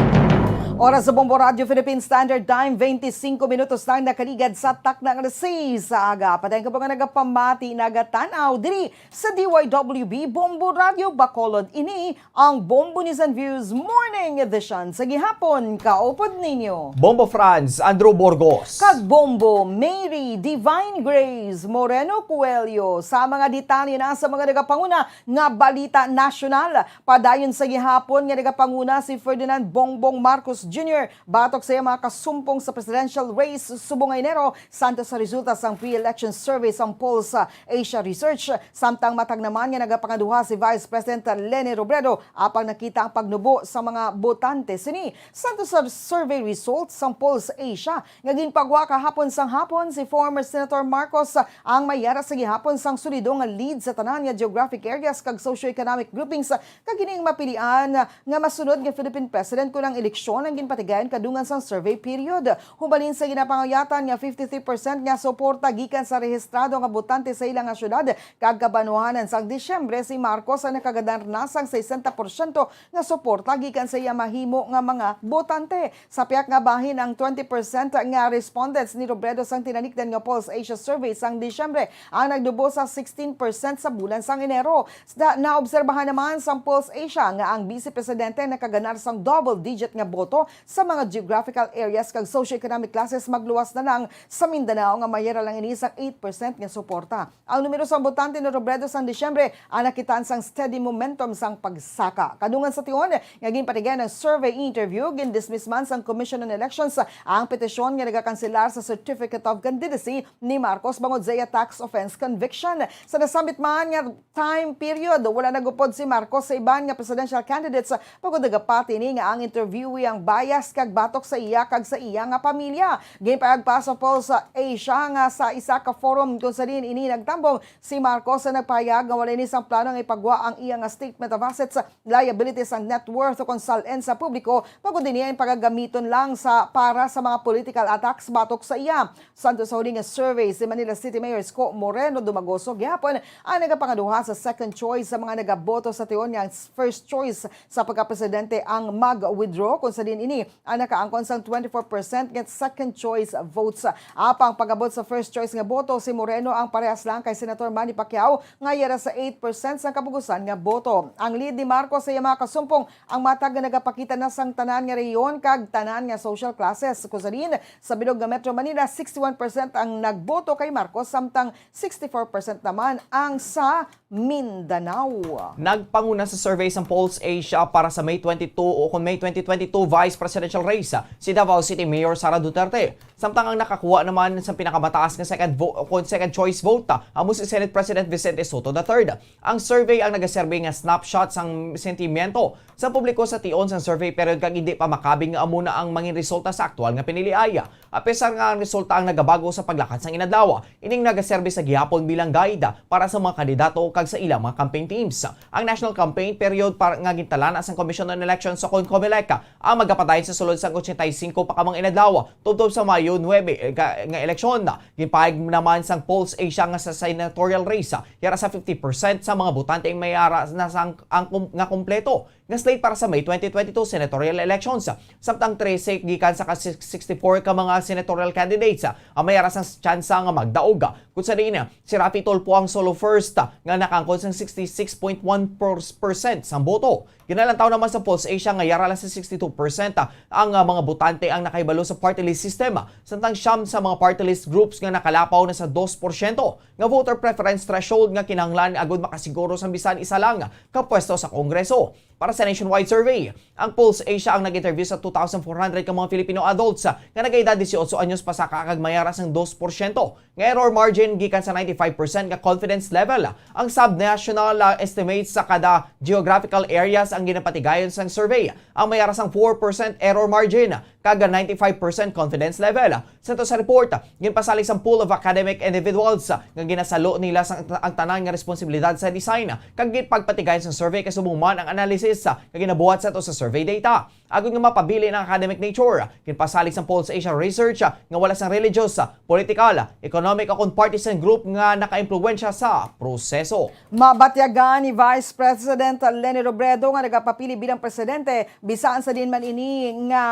Oras sa Bombo Radyo Philippine Standard Time, twenty-five minutos lang nakaligad sa takna nga alas seis sa aga. Padayon kamo nga nagapamati, nagatan-aw diri sa D Y W B Bombo Radyo Bacolod. Ini ang Bombo News and Views Morning Edition sa gihapon. Kaupod ninyo Bombo Franz Andrew Burgos kag Bombo Mary Divine Grace Moreno Coelho. Sa mga detalye na sa mga nagapanguna nga balita nasyonal, padayon sa gihapon nga nagapanguna si Ferdinand Bongbong Marcos Junior batok sa iya mga kasumpong sa presidential race subong nga Enero, santos sa resulta sang pre-election survey sang Polls Asia Research. Samtang matag naman nga nagapangaduha si Vice President Leni Robredo apang nakita ang pagnubo sa mga botante sini. Santos sa survey results sang Polls Asia nga ginpagwa kahapon sang hapon, si former Senator Marcos ang may yara sa gihapon sang solido nga lead sa tanan nga geographic areas kag socio-economic groupings, kag ining mapilian nga masunod nga Philippine president kon ang eleksyon ang ginpatigayon kadungan sang survey period. Hubalin sa ginapangayatan nga fifty-three percent nga suporta gikan sa rehistrado nga botante sa ila nga syudad kag kabanwahanan, sang Disyembre, si Marcos ang nakaganar na sang sesenta porsyento nga suporta gikan sa iya mahimo nga mga botante. Sa pihak nga bahin, ang twenty percent nga respondents ni Robredo sang tinanikdan nga Polls Asia survey sang Disyembre ang nagnubo sa sixteen percent sa bulan sang Enero. Sa naobserbahan naman sang Polls Asia nga ang Vice Presidente nakaganar sang double digit nga boto sa mga geographical areas kag socio-economic classes, magluwas na lang sa Mindanao nga may yara lang ini sang eight percent nga suporta. Ang numero sang botante ni Robredo sang Disyembre ang nakitaan sang steady momentum sang pagsaka. Kadungan sa tion nga ginpatigayon ang survey interview, gindismiss man sang Commission on Elections ang petisyon nga nagakanselar sa Certificate of Candidacy ni Marcos bangod sa iya tax offense conviction. Sa nasambit man nga time period, wala nagupod si Marcos sa iban nga presidential candidates, bangod nagapati ini nga ang interviewee ang bias kag batok sa iya kag sa iya nga pamilya. Ginpahayag pa sa Polls Asia nga sa isa ka forum kung sa diin ini nagtambong, si Marcos ang nagpahayag nga wala ini sang plano nga ipagwa ang iya nga statement of assets, liabilities, and net worth kon sal-in sa publiko, bangod ini ang pagagamiton lang sa para sa mga political attacks batok sa iya. Santos sa huli nga survey, si Manila City Mayor Isko Moreno Dumagoso gihapon ang nagapangaduha sa second choice sa mga nagaboto sa tion nga ang first choice sa pagkapresidente ang mag-withdraw, kung sa diin ini ang nakaangkon sang twenty-four percent nga second choice votes. Apang pag-abot sa first choice nga boto, si Moreno ang parehas lang kay Senator Manny Pacquiao nga yara sa eight percent sang kabugusan nga boto. Ang lead ni Marcos sa iya mga kasumpong ang matag nga nagapakita na sang tanan nga rehiyon kag tanan nga social classes, kung sa diin sa bilog nga Metro Manila, sixty-one percent ang nagboto kay Marcos, samtang sixty-four percent naman ang sa Mindanao. Nagpanguna sa survey sang Polls Asia para sa May twenty-two o kon May twenty twenty-two vice presidential race si Davao City Mayor Sara Duterte. Samtang ang nakakuha naman sa pinakamataas nga second vo-, o kon second choice vote, amo si Senate President Vicente Sotto the third. Ang survey ang nagaserbi nga snapshot sang sentimiento sa publiko sa tion sang survey period kag indi pa makabig nga amo na ang mangin resulta sa aktual nga piniliay. Apisar nga ang resulta ang nagabago sa paglakat sang inadlaw, ining nagaserbi sa gihapon bilang guide para sa mga kandidato kag sa ilang mga campaign teams. Ang national campaign period para nga gintalana sang Commission on Elections o kon COMELEC ang magapadayon sa sulod sang ochenta y cinco pa ka mga inadlaw tubtob sa Mayo nuebe ka, nga eleksyon. Ginpahayag naman sang Polls Asia nga sa senatorial race, yara sa fifty percent sa mga botante ang may ara na sang ang kum-, nga kompleto nga slate para sa May twenty twenty-two senatorial elections, samtang trese gikan sa ka sixty-four ka mga senatorial candidates ang may ara sang tsansa nga magdaog. Kung sa diin, si Raffy Tulfo ang solo first nga nakaangkon sang sixty-six point one percent sang boto. Ginalantaw naman sa Polls Asia nga yara lang sa sixty-two percent ang, ah, mga botante ang nakahibalo sa party list system, samtang siyam sa mga party list groups nga nakalapaw na sa dos porsyento nga voter preference threshold nga kinahanglan agud makasiguro sang bisan isa lang ka pwesto sa Kongreso. Para sa nationwide survey, ang Polls Asia ang nag-interview sa two thousand four hundred ka mga Filipino adults nga nagaedad dieciocho anyos pasaka kag may ara sang dos porsyento nga error margin gikan sa ninety-five percent nga confidence level. Ang subnational, ah, estimates sa kada geographical areas ang ginapatigayon sang survey. Ang may ara sang four percent error margin kag ninety-five percent confidence level. Sa to sa report, ginpasalig sang pool of academic individuals nga ginasalo nila sang ang tanan nga responsibilidad sa design kag ginpagpatigayon sang survey kay subong man ang analysis nga ginabuhat sa to sa survey data. Agud nga mapabilin ang academic nature, ginpasalig sang Polls Asia Research nga wala sang religious, political, economic, o kon partisan group nga nakaimpluwensya sa proseso. Mabatyagan ni Vice President Leni Robredo nga nagapapili bilang presidente, bisan sa diin man ini nga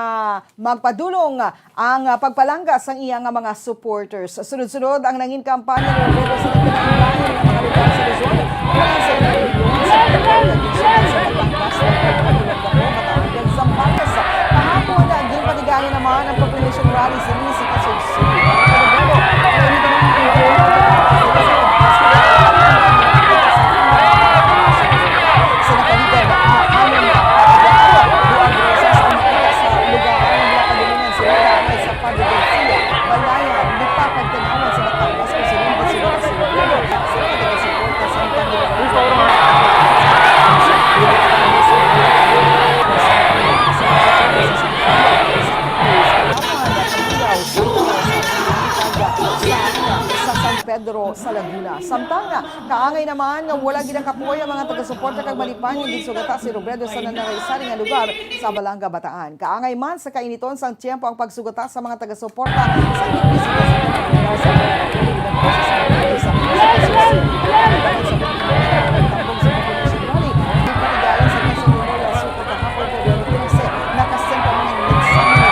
magpadulong ang, ah, pagpalangga sang iya nga mga supporters. Sunod-sunod ang nangin kampanya ni Robredo sa nagkalain-lain nga mga lugar sa Luzon, wala sa sa Batangas, Zambales. Kahapon, ginpatigayon naman ang proclamation rally sa Lisi, Quezon City. Sa nakalitan, anom ka lugar, duha sa lugar. Kaangay naman nga wala ginakapoy ang mga taga-suporta kag malipay nga ginsugata si Robredo sa nanaraysaring nga lugar sa Balanga, Bataan. Kaangay man sa kainiton sang tiyempo ang pagsugata sa mga taga-suporta sa gibisita sa mga lugar sa Balanga. Kahapon, February quince, nakasend ang mga mensahe.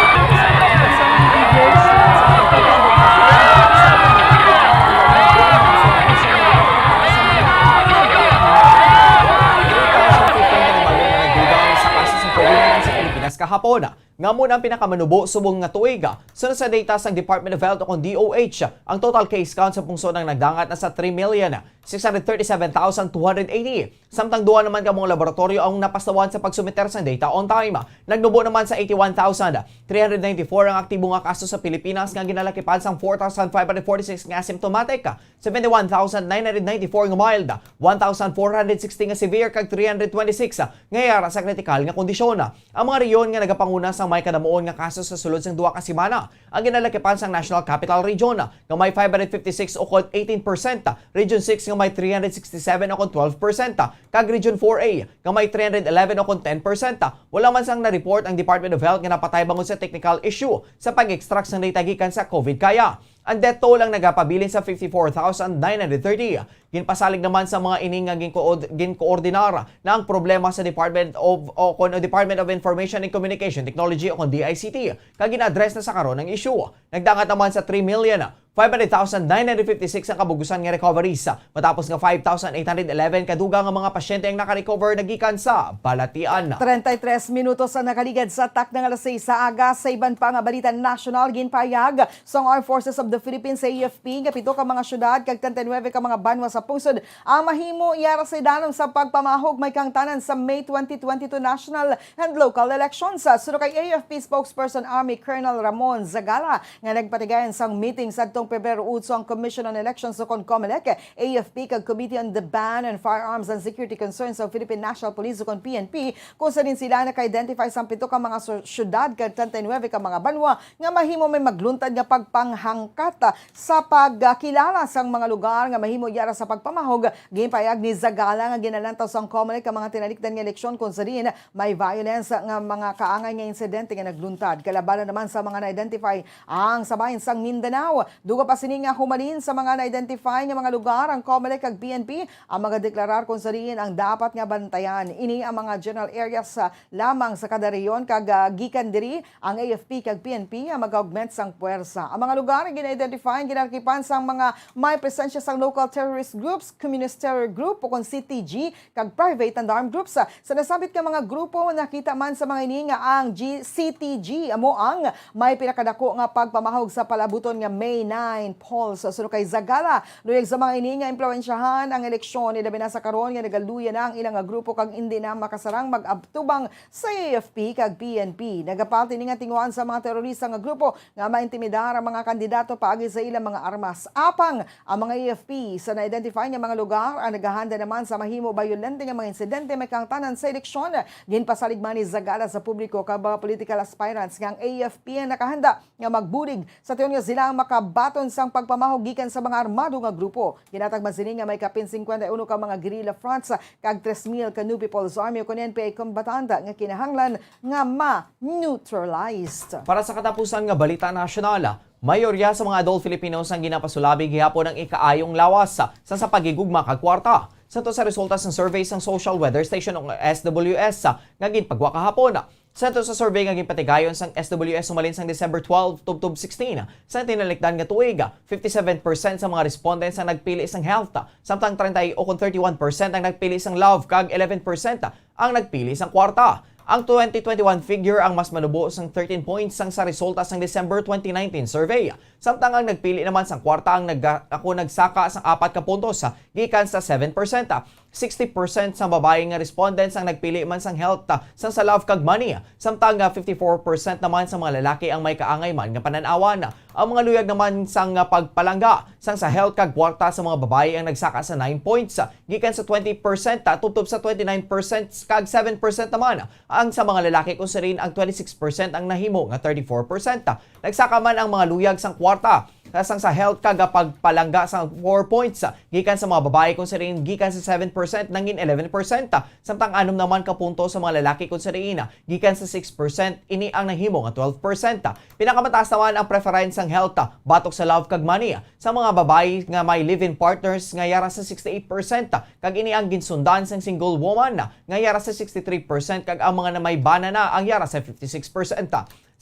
Kahapon, nga mo na ang pinakamanubo subong nga tuig. Sunod sa data sang Department of Health o kon D O H, ang total case count sa pungsod ang nagdangat na sa three million six hundred thirty-seven thousand two hundred eighty. Samtang duha naman ka mga laboratoryo ang napasawan sa pagsumiter sang data on time. Nagnubo naman sa eighty-one thousand three hundred ninety-four ang aktibo nga kaso sa Pilipinas nga ginalakipan sang four thousand five hundred forty-six nga asymptomatic, seventy-one thousand nine hundred ninety-four nga mild, one thousand four hundred sixty nga severe, kag three hundred twenty-six nga yara sa kritikal nga kondisyon. Ang mga rehiyon nga nagapanguna sang may kadamuon nga kaso sa sulod sang duha ka semana ang ginalakipan sang National Capital Region, nga may five hundred fifty-six o kon eighteen percent, Region six nga may three hundred sixty-seven o kon twelve percent, kag Region four A nga may three hundred eleven o kon ten percent. Wala man sang na-report ang Department of Health nga napatay bangod sa technical issue sa pag-extract sang data gikan sa COVID kaya. Ang death toll ang nagapabilin sa fifty-four thousand nine hundred thirty. Ginpasalig naman sa mga ini nga ginkoord-, ginkoordinar na ang problema sa Department of, o kon Department of Information and Communication Technology o kon D I C T, kag gina-address na sa karon ang issue. Nagdangat naman sa three million five hundred thousand nine hundred fifty-six ang kabugusan nga recoveries, matapos nga five thousand eight hundred eleven ka dugang nga mga pasyente ang nakarecover na gikan sa balatian. Treinta y tres minutos ang nakaligad sa takna nga alas seis sa aga. Sa iban pa nga balita nasyonal, ginpahayag sang Armed Forces of the Philippines, A F P, nga pito ka mga syudad kag treinta y nuebe ka mga banwa sa pungsod ang mahimo yara sa idalom sa pagpamahog may kahangtanan sa May twenty twenty-two national and local elections. Suno kay A F P spokesperson Army Colonel Ramon Zagala, nga nagpatigayon sang meeting sa adtong Pebrero otso ang Commission on Elections o kon COMELEC, A F P, kag Committee on the Ban on Firearms and Security Concerns sa Philippine National Police o kon P N P, kung sa diin sila naka-identify sang pito ka mga su-, syudad kag treinta y nuebe ka mga banwa nga mahimo may magluntad nga pagpanghangkat sa pagkilala sang mga lugar nga mahimo yara sa pagpamahog. Ginpahayag ni Zagala nga ginalantaw sang COMELEC ang mga tinalikdan nga eleksyon kung sa diin may violence nga mga kaangay nga insidente nga nagluntad. Kalabanan naman sa mga na-identify ang sa bahin sang Mindanao. Dugang pa sini nga humalin sa mga na-identify nga mga lugar ang COMELEC kag P N P ang magadeklarar kung sa diin ang dapat nga bantayan. Ini ang mga general areas, ah, lamang sa kada rehiyon kag, ah, gikan diri ang A F P kag P N P ang mag-augment sang puwersa. Ang mga lugar nga gina-identify ang ginalakipan sang mga may presensya sang local terrorist groups, communist terror group o kon C T G, kag private and armed groups. Sa nasambit nga mga grupo, nakita man sa mga ini nga ang G-, C T G amo ang may pinakadako nga pagpamahog sa palabuton nga May nine polls. Suno kay Zagala, luyag sa mga ini nga impluwensyahan ang eleksyon, ilabi na sa karon nga nagaluya na ang ilang nga grupo kag indi na makasarang mag-atubang sa A F P kag P N P. Nagapati ini nga tinguhaan sa mga terorista nga grupo nga maintimidar ang mga kandidato paagi sa ilang mga armas. Apang ang mga A F P sa na-identify nga mga lugar ang nagahanda naman sa mahimo bayolente nga mga insidente may kahangtanan sa eleksyon. Ginpasalig man ni Zagala sa publiko kag mga political aspirants nga ang A F P ang nakahanda nga magbulig sa tion nga sila ang makabaton sang pagpamahog gikan sa mga armado nga grupo. Ginatag man sini nga may kapin singkwenta y uno ka mga guerrilla fronts kag tres mil ka New People's Army o kon N P A combatant nga kinahanglan nga ma-neutralized. Para sa katapusan nga balita nasyonal, mayorya sa mga adult Filipinos ang ginapasulabi gihapon ang ikaayong lawas sa, sa paghigugma kag kwarta. Sa to sa resulta sang survey sang Social Weather Station o S W S nga ginpagwa kahapon. Sa to sa survey nga ginpatigayon sang S W S humalin sang December twelve tubtob sixteen, sa tinalikdan nga tuig, fifty-seven percent sa mga respondents ang nagpili sang health, samtang treinta o kon thirty-one percent ang nagpili sang love, kag eleven percent ang nagpili sang kwarta. Ang twenty twenty-one figure ang mas manubo sang thirteen points sang sa resulta sang December twenty nineteen survey. Samtang ang nagpili naman sang kwarta ang nagga-, ako nagsaka sang apat ka puntos, gikan sa seven percent. Sixty percent sa babayi nga respondents ang nagpili man sang health, sang sa love kag money, samtang nga fifty-four percent naman sa mga lalaki ang may kaangay man nga panan-awan. Ang mga luyag naman sang pagpalangga sang sa health kag kwarta sa mga babayi ang nagsaka sa nine points, gikan sa twenty percent tubtob sa twenty-nine percent kag seven percent naman ang sa mga lalaki, kung sa diin ang twenty-six percent ang nahimo nga thirty-four percent. Nagsaka man ang mga luyag sang kwarta Sang sa health kag pagpalangga sa four points, gikan sa mga babayi kon siring gikan sa seven percent nangin eleven percent, samtang anom naman ka punto sa mga lalaki kon siring gikan sa six percent, ini ang nahimo nga twelve percent. Pinakamataas naman ang preference sang health batok sa love kag money sa mga babayi nga may live-in partners nga yara sa sixty-eight percent, kag ini ang ginsundan sang single woman nga yara sa sixty-three percent, kag ang mga na may bana na ang yara sa fifty-six percent.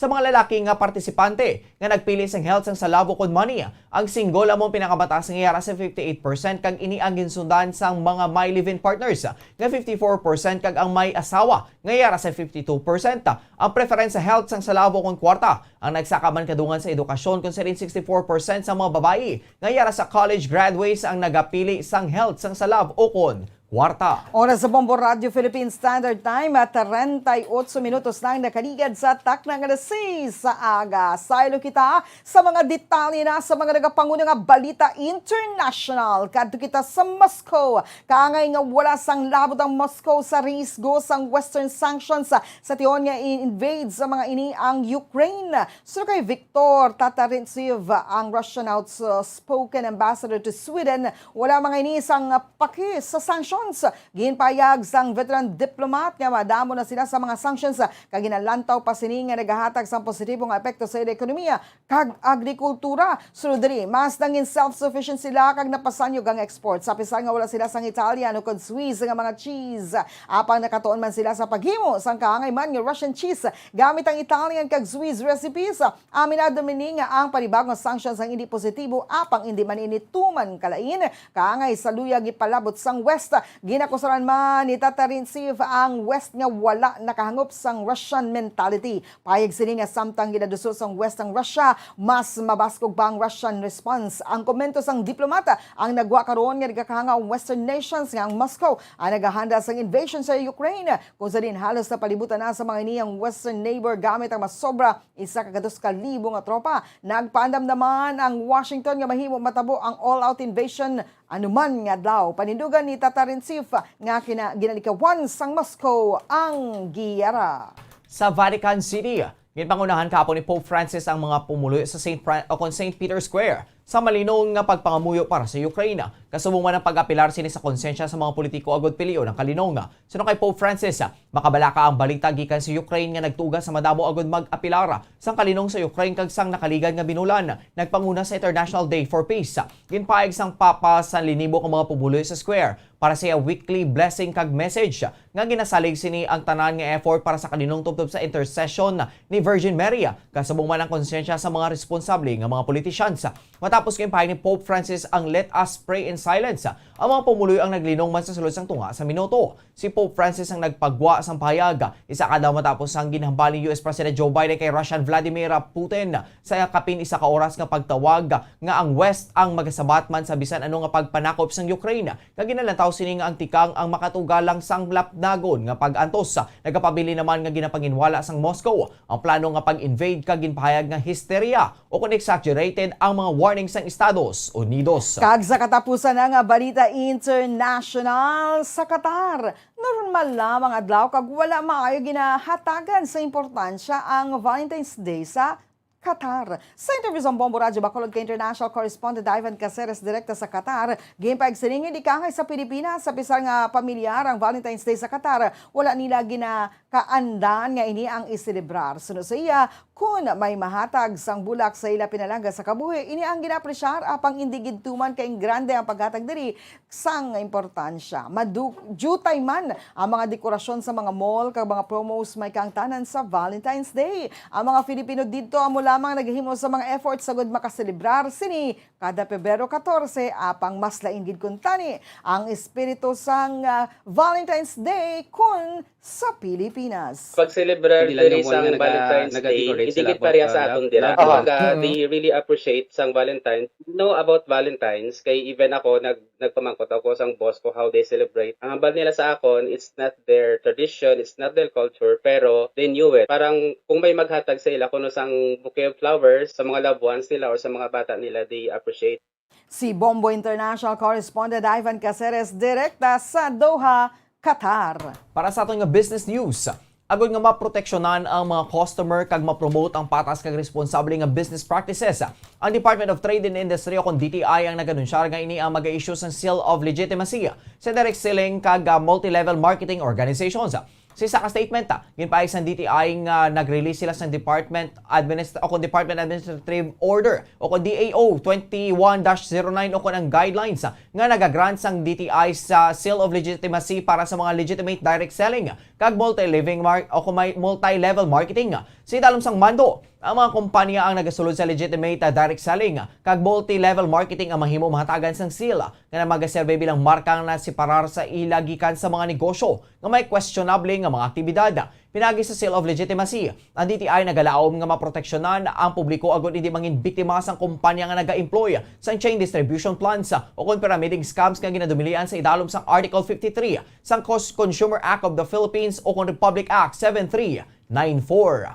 Sa mga lalaki nga partisipante nga nagpili sang health sang sa love ukon money, ang single amo ang pinakamataas nga yara sa fifty-eight percent, kag ini ang ginsundan sang mga may live-in partners nga fifty-four percent, kag ang may asawa nga yara sa fifty-two percent. Ang preference sa health sang sa love ukon kwarta ang nagsaka man kadungan sa edukasyon, kon siring sixty-four percent sa mga babayi nga yara sa college graduates ang nagapili sang health sang sa love ukon kwarta. Oras sa Bombo Radio Philippine Standard Time at treinta y ocho minutos na ang nakaligad sa takna nga alas seis sa aga. Saylo kita sa mga detalye na sa mga nagapanguna nga balita international. Kadto kita sa Moscow. Kaangay nga wala sang labot ang Moscow sa risgo sang Western sanctions sa tion nga i-invade sa mga ini ang Ukraine. Suno kay Viktor Tatarintsev, ang Russian outspoken ambassador to Sweden, wala mga ini sang paki sa sanctions. Ginpayag sang veteran diplomat nga madamo na sila sa mga sanctions, kag ginalantaw pa sini nga nagahatag sang positibo nga epekto sa ila ekonomiya kag agrikultura. Sulod diri, mas nangin self-sufficient sila kag napasanyog ang export, sa apisar nga wala sila sang Italian ukon Swiss nga mga cheese. Apang nakatuon man sila sa paghimo sang kaangay man nga Russian cheese gamit ang Italian kag Swiss recipes. Aminado man ni nga ang panibagong sanctions ang indi positibo, apang indi man ini tuman kalain. Kaangay sa luyag ipalabot sang West, ginakusaran man ni Tatarintsev ang West nga wala nakahangop sang Russian mentality. Payag sini nga samtang ginaduso sang West ang Russia, mas mabaskog pa ang Russian response. Ang komento sang diplomata ang nagwa karon nga nagakahanga ang Western nations nga ang Moscow ang nagahanda sang invasion sa Ukraine, kung sa din halos napalibutan na sa mga ini ang Western neighbor gamit ang masobra isa ka gatos ka libo nga tropa. Nagpaandam naman ang Washington nga mahimo matabo ang all-out invasion anuman nga adlaw. Panindugan ni Tatarintsev nga kina-, ginalikawan sang Moscow ang giyera. Sa Vatican City, ginpangunahan kahapon ni Pope Francis ang mga pumuluyo sa Saint Fran-, o kon Saint Peter Square sa malinong nga pagpangamuyo para sa Ukraine. Kasubong man ang pag-apelar sini sa konsensya sa mga politiko agud pilion ang kalinong. Suno kay Pope Francis, makabalaka ang balita gikan sa Ukraine nga nagtuga sa madamo agud mag-apelar sang kalinong sa Ukraine kag sang nakaligad nga binulan. Nagpanguna sa International Day for Peace. Ginpahayag sang Papa sa linibo ka mga pumuluyo sa square para sa iya weekly blessing kag message nga ginasalig sini ang tanan nga effort para sa kalinong tubtob sa intercession ni Virgin Mary, kasubong man ang konsensya sa mga responsable nga mga politicians. Matapos ginpahayag ni Pope Francis ang "Let us pray in silence," ang mga pumuluyo ang naglinong man sa sulod sang tunga sa minuto. Si Pope Francis ang nagpagwa sang pahayag, isa ka adlaw matapos sang ginhambal ni U S President Joe Biden kay Russian Vladimir Putin sa kapin isa ka oras nga pagtawag nga ang West ang magasabat man sa bisan ano nga pagpanakop sang Ukraine, nga ginalantaw sini nga ang tikang ang makatuga lang sang lapnagon nga pag-antos. Nagapabilin naman nga ginapanginwala sang Moscow ang plano nga pag-invade kag ginpahayag nga histerya o kon exaggerated ang mga warning sang Estados Unidos. Kag sa katapusan na nga balita international, sa Qatar, normal lamang adlaw kag wala maayo ginahatagan sa importansya ang Valentine's Day sa Qatar. Sa interview sa Bombo Radyo Bacolod kay international correspondent Ivan Caceres direkta sa Qatar, ginpahayag sini nga indi kaangay sa Pilipinas, sa apisar nga pamilyar ang Valentine's Day sa Qatar, wala nila ginakaandan nga ini ang iselebrar. Suno sa iya, kun may mahatag sang bulak sa ila pinalangga sa kabuhi, ini ang ginaapresyar, apang indi gid tuman kaing grande ang paghatag diri sang importansya. Madu-, diutay man ang mga dekorasyon sa mga mall kag mga promos may kaangtanan sa Valentine's Day. Ang mga Filipino didto amo lamang naghimo sa mga efforts sagud makaselebrar sini kada Pebrero catorce, apang mas lain gid kuntani ang espiritu sang, ah, Valentine's Day kun sa Pilipinas. Pag-celebrar Hindi lang diri naman sang nga naga-, Valentine's Day, nag-decorate hindi sila gid pareha about, sa ah, aton dira. Love. Kumbaga, Mm. they really appreciate sang Valentine's. Know about Valentine's, kay even ako, nag-, nagpamangkot ako sang boss ko how they celebrate. Ang hambal nila sa akon, it's not their tradition, it's not their culture, pero they knew it. Parang kung may maghatag sa ila kuno sang bouquet of flowers sa mga loved ones nila or sa mga bata nila, they appreciate. Si Bombo International Correspondent Ivan Caceres direkta sa Doha, Qatar. Para sa aton nga business news, Agod nga maproteksyonan ang mga customer kag ma-promote ang patas kag responsable nga business practices, ang Department of Trade and Industry o kon D T I ang nag-anunsyar nga ini ang mag-issue sang Seal of Legitimacy sa direct selling kag, ah, multi-level marketing organizations. Sa isa ka statement, ah, ginpahayag sang D T I nga nag-release sila sang department administ-, o kon department administrative order o kon D A O twenty-one dash zero nine o kon ang guidelines, ah, nga nagagrant sang D T I sa Seal of Legitimacy para sa mga legitimate direct selling kag multi-living mar-, o kon may multi-level marketing. Sa idalom sang mando, ang mga kompanya ang nagasulod sa legitimate, ah, direct selling kag multi-level marketing ang mahimo mahatagan sang seal nga magaserve bilang marka nga nasiparar sa ila gikan sa mga negosyo nga may questionable nga mga aktibidad. Pinaagi sa Seal of Legitimacy, ang D T I nagalaom nga maproteksyonan ang publiko agud hindi mangin biktima sang kompanya nga naga-employ sang chain distribution plants o kon pyramiding scams nga ginadumilian sa idalom sang Article fifty-three sang Cons-, Consumer Act of the Philippines o kon Republic Act seven three nine four.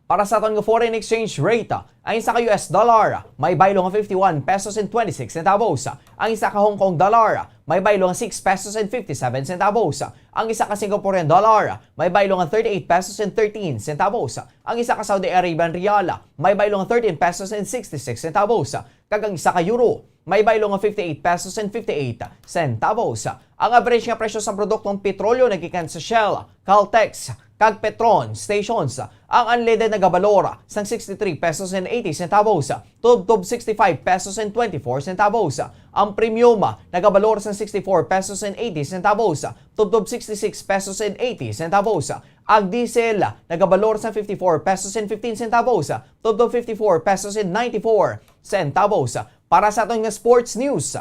Para sa aton nga foreign exchange rate, ang isa ka U S dollar may baylo nga fifty-one pesos and twenty-six centavos. Ang isa ka Hong Kong dollar may baylo nga six pesos and fifty-seven centavos. Ang isa ka Singaporean dollar may baylo nga thirty-eight pesos and thirteen centavos. Ang isa ka Saudi Arabian riyal may baylo nga thirteen pesos and sixty-six centavos. Kag ang isa ka euro may baylo nga fifty-eight pesos and fifty-eight centavos. Ang average nga presyo sa produktong petrolyo nagikan sa Shell, Caltex, kag Petron stations. Ang unleaded nagabalor sang sixty-three pesos and eighty centavos, tubtob sixty-five pesos and twenty-four centavos. Ang premium nagabalor sang sixty-four pesos and eighty centavos, tubtob sixty-six pesos and eighty centavos. Ang diesel nagabalor sang fifty-four pesos and fifteen centavos, tubtob fifty-four pesos and ninety-four centavos. Para sa aton nga sports news,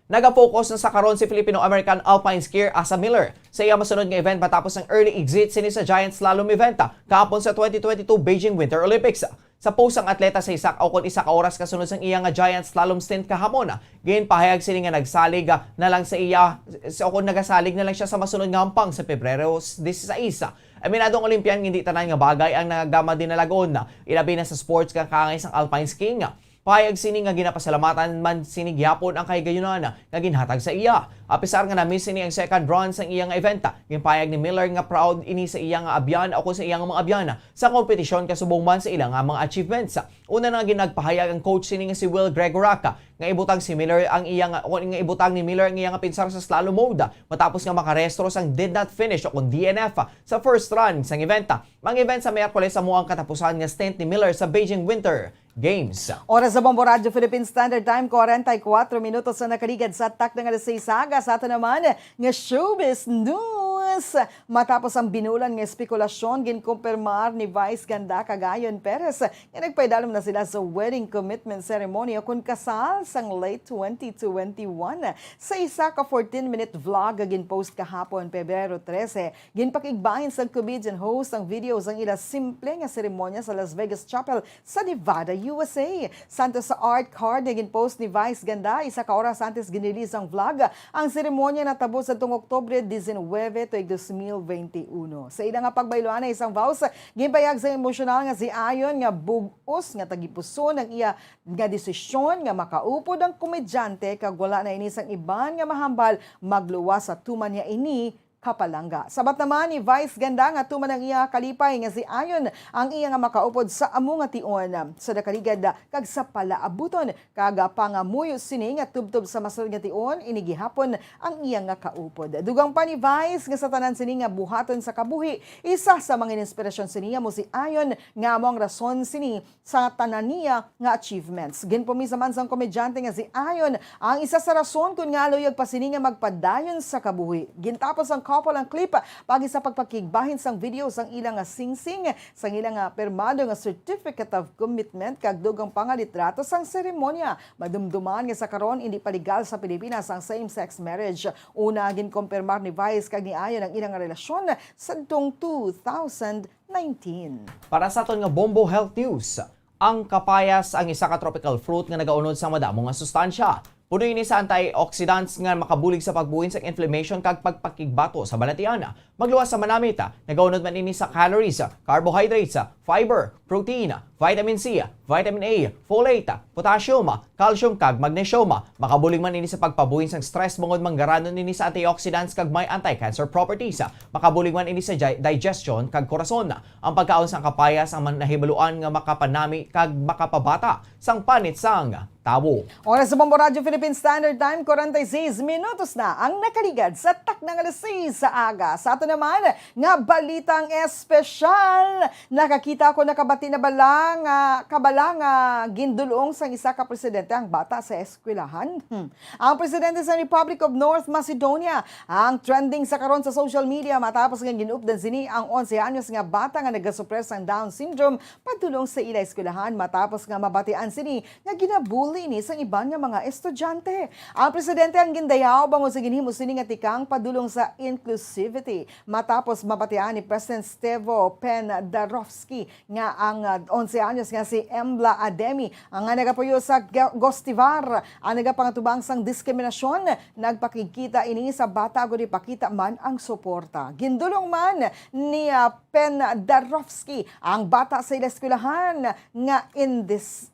nagafocus na sa karon si Filipino-American alpine skier Asa Miller sa iya masunod nga event matapos ang early exit sini sa giant slalom event kahapon sa twenty twenty-two Beijing Winter Olympics. Sa post ang atleta sa isa o kon isa ka oras kasunod sang iya nga giant slalom stint kahapon, ginpahayag sini nga nagsalig, ah, na lang sa iya, sa, o kon nagasalig na lang siya sa masunod nga hampang sa Pebrero dieciséis. Aminado ang Olympian nga hindi tanan nga bagay ang nagagama dinalagon, ilabi na sa sports nga kaangay sang alpine skiing. Pahayag sini nga ginapasalamatan man sini gihapon ang kahigayunan nga ginhatag sa iya. Apisar nga na-miss sini ang second round sang iya nga event, ginpahayag ni Miller nga proud ini sa iya nga abyan o kon sa iya nga mga abyan sa kompetisyon kasubong man sa ila nga mga achievements. Una na nga ginagpahayag ang coach sini nga si Will Gregorak nga ibutang si Miller ang iya nga, o nga ibutang ni Miller ang iya nga pensar sa slalom mode matapos nga makarehistro sang did not finish o kon D N F sa first run sang event. Ang event sa Miyerkules amo ang katapusan nga stint ni Miller sa Beijing Winter Games. Oras sa Bombo Radyo Philippine Standard Time, kwarenta y kuatro minutos na nakaligad sa takna nga alas sais. Aga sa ato naman nga showbiz news. Matapos ang binulan nga espekulasyon, ginkumpirmar ni Vice Ganda kag Ayon Perez nga nagpaidalom na sila sa wedding commitment ceremony o kon kasal sang late twenty twenty-one. Sa isa ka fourteen-minute vlog nga ginpost kahapon, Pebrero trese, ginpakigbahin sang comedian host ang video sang ila simple nga seremonya sa Las Vegas Chapel sa Nevada, U S A. Santos sa art card nga ginpost ni Vice Ganda, isa ka oras antes ginrelease ang vlog, ang seremonya natabo sadtong Oktubre diecinuebe, tuig dos mil veintiuno. Sa ila nga pagbayloanay sang vows, ginpahayag sang emosyonal nga si Ayon nga bug-os nga tagipuson ang iya nga desisyon nga makaupod ang komedyante kag wala na ini sang iban nga mahambal magluwas sa tuman niya ini kapalangga. Sabat naman ni Vice Ganda nga tuman ang iya kalipay nga si Ayon ang iya nga makaupod sa amo nga tion, sa nakaligad kag sa palaabuton, kag pangamuyo sini nga tubtob sa masunod nga tion ini gihapon ang iya nga kaupod. Dugang pa ni Vice nga sa tanan sini nga buhaton sa kabuhi, isa sa mga inspirasyon sini amo si Ayon nga amo ang rason sini sa tanan niya nga achievements. Ginpumisa man sang komedyante nga si Ayon ang isa sa rason kon ngaa luyag pa sini nga magpadayon sa kabuhi. Gintapos ang couple ang clip paagi sa pagpakigbahin sang video sang ila nga singsing, sang ila nga pirmado nga certificate of commitment, kag dugang pa nga litrato sang seremonya. Madumduman nga sa karon indi pa legal sa Pilipinas ang same-sex marriage. Una, ginkompirmar ni Vice kag ni Ayon ang ila nga relasyon sadtong two thousand nineteen. Para sa aton nga Bombo Health News, ang kapayas ang isa ka tropical fruit nga nagaunod sang madamo nga sustansya. Puno ini sa antioxidants nga makabulig sa pagbuhin sang inflammation kag pagpakigbato sa balatian. Magluwas sa manamit, nagaunod man ini sa calories, carbohydrates, fiber, protein, vitamin C, vitamin A, folate, potassium, calcium, kag magnesium. Makabulig man ini sa pagpabuhin sang stress bangod manggaranon ini sa antioxidants kag may anti-cancer properties. Makabulig man ini sa di- digestion kag korason. Ang pagkaon sang kapayas ang man- nahibaluan nga makapanami kag makapabata sang panit sang tawo. Oras sa Bombo Radyo Philippine Standard Time, forty-six minutos na ang nakaligad sa takna nga alas sais sa aga. Sa ato naman nga balitang espesyal, nakakita ko, nakabati na bala nga, kabala nga gindulong sang isa ka presidente ang bata sa eskwelahan? Hmm. Ang presidente sa Republic of North Macedonia ang trending sa karon sa social media matapos nga ginupdan sini ang onse anyos nga bata nga nagasuprer sang Down syndrome padulong sa ila eskwelahan matapos nga mabatian sini nga ginabully ni sang iban nga mga estudyante. Ang presidente ang gindayaw bangod sa ginhimo sini nga tikang padulong sa inclusivity matapos mabatian ni President Stevo Pendarovsky nga ang, ah, onse anyos nga si Embla Ademi ang nga nagapuyo sa Go- Gostivar ang nagapangatubang sang diskriminasyon. Nagpakigkita ini sa bata agud ipakita man ang suporta. Gindulong man ni, ah, Pendarovsky ang bata sa ila eskwelahan nga Indis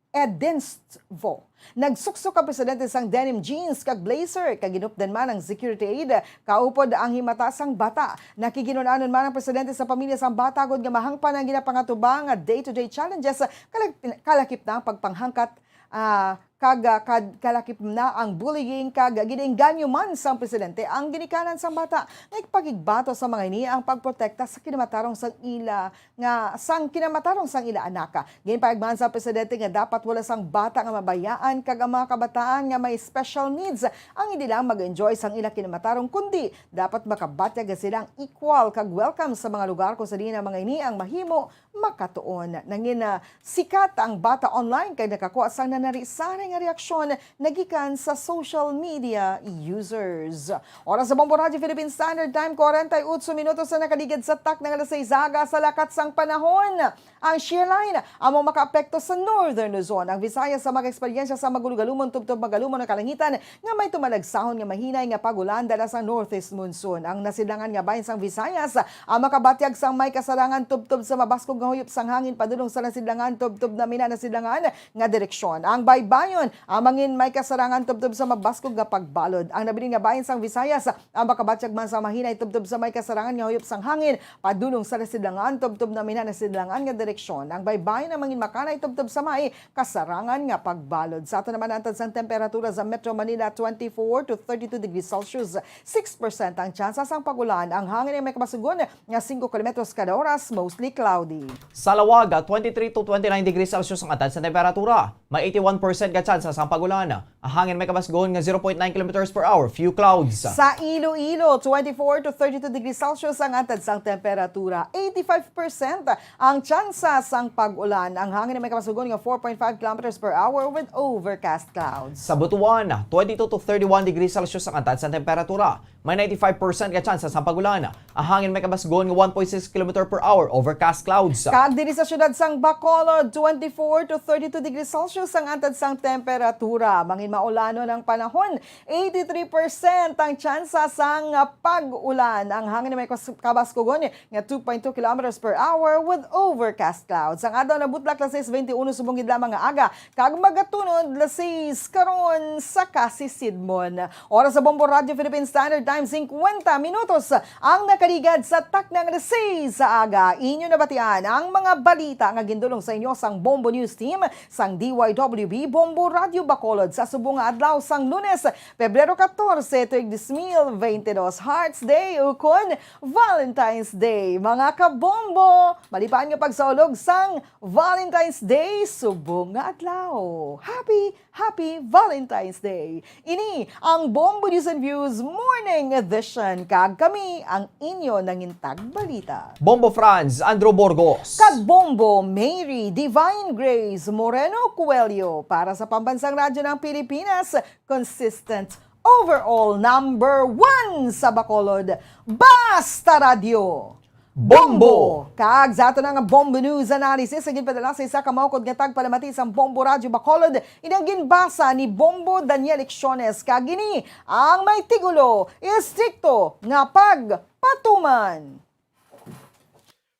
Edinstvo. Nagsuksok ang presidente sang denim jeans kag blazer, kag ginupdan man ang security aid kaupod ang himata sang bata. Nakiginun-anon man ang presidente sa pamilya sang bata agud nga mahangpan ang ginapangatubang nga day-to-day challenges, kalak- kalakip na ang pagpanghangkat, ah, kag, ah, kad- kalakip na ang bullying kag ginaengganyo man sang presidente ang ginikanan sang bata. Nagpakigbato sa mga ini ang pagprotekta sa kinamatarong sang ila nga sang kinamatarong sang ila anak. Ginpahayag man sa presidente nga dapat wala sang bata nga mabayaan kag ang mga kabataan nga may special needs ang hindi lang mag-enjoy sang ila kinamatarong, kundi dapat makabatyag nga sila ang equal kag welcome sa mga lugar kung sa diin ang mga ini ang mahimo makatuon. Nangin, ah, sikat ang bata online kay nakakuha sang nanari-sari nga reaksyon nagikan sa social media users. Oras sa Bombo Radyo Philippine Standard Time, forty-eight minutos na nakaligid sa takna nga alas sais sa aga. Sa lakat sang panahon, ang shear line amo makaapekto sa Northern Luzon, ang Visayas, sa mga eksperyensya sa magulogalumon tubtob magalumon nga kalangitan nga may tumalagsahon nga mahinay nga pag-ulan dala sa northeast monsoon. Ang nasidlangan nga bahin sang Visayas ang makabatyag sang may kasarangan tubtob sa mabaskog nga huyop sang hangin padulong sa nasidlangan tubtob na mina nasidlangan nga direksyon. Ang baybayon ang mangin may kasarangan tubtob sa mabaskog nga pagbalod. Ang nabilin nga bahin sang Visayas ang makabatyag man sa mahinay tubtob sa may kasarangan nga huyop sang hangin padulong sa nasidlangan tubtob na mina nasidlangan nga direksyon. Ang baybayon ang mangin makanay tubtob sa may kasarangan nga pagbalod. Sa ato naman, antad sang temperatura sa Metro Manila, twenty-four to thirty-two degrees Celsius. Six percent ang tsansa sang pag-ulan. Ang hangin ay may kabasugon nga singko kilometros kada oras, mostly cloudy. Sa Lawaga, twenty-three to twenty-nine degrees Celsius ang antad sa temperatura. May eighty-one percent ka tsansa sang pag-ulan. Ang hangin may kabasgon nga zero point nine kilometers per hour, few clouds. Sa Iloilo, twenty-four to thirty-two degrees Celsius ang antad sang temperatura. Eighty-five percent ang tsansa sang pag-ulan. Ang hangin may kabasgon nga four point five kilometers per hour with overcast clouds. Sa Butuan, twenty-two to thirty-one degrees Celsius ang antad sang temperatura. May ninety-five percent ka tsansa sang pag-ulan. Ang hangin may kabasgon nga one point six kilometer per hour, overcast clouds. Kag diri sa siyudad sang Bacolod, twenty-four to thirty-two degrees Celsius ang antad sang temperatura. Mangin maulanon ang panahon. Eighty-three percent ang tsansa sang pag-ulan. Ang hangin may kas- kabaskugon nga two point two kilometers per hour with overcast clouds. Ang adlaw nabutlak alas sais twenty-one subong gid lamang nga aga kag magatunod alas sais karon sa kasisidmon. Oras sa Bombo Radyo Philippine Standard Time, singkwenta minutos ang nakaligad sa takna nga alas sais sa aga. Inyo nabatian ang mga balita nga gindulong sa inyo sang Bombo News Team sang D Y W B Bombo Radyo Bacolod sa subong nga adlaw sang Lunes, Pebrero catorce, tuig dos mil veinte dos, Hearts Day ukon Valentine's Day. Mga kabombo, malipayon nga pagsaulog sang Valentine's Day subong nga adlaw. Happy Happy Valentine's Day! Ini ang Bombo News and Views Morning Edition, kag kami ang inyo nangintag balita. Bombo Franz, Andrew Burgos. Kag Bombo Mary, Divine Grace Moreno Coelho, para sa Pambansang Radyo ng Pilipinas, consistent, overall number one sa Bacolod, Basta Radyo. Bombo! Kag sa ato na nga Bombo News Analysis, ang ginpadala sa isa ka maukod nga tagpalamati sang Bombo Radyo Bacolod, ini ang ginbasa ni Bombo Daniel Lecciones. Kag ini ang may tigulo, Istrikto nga Pagpatuman.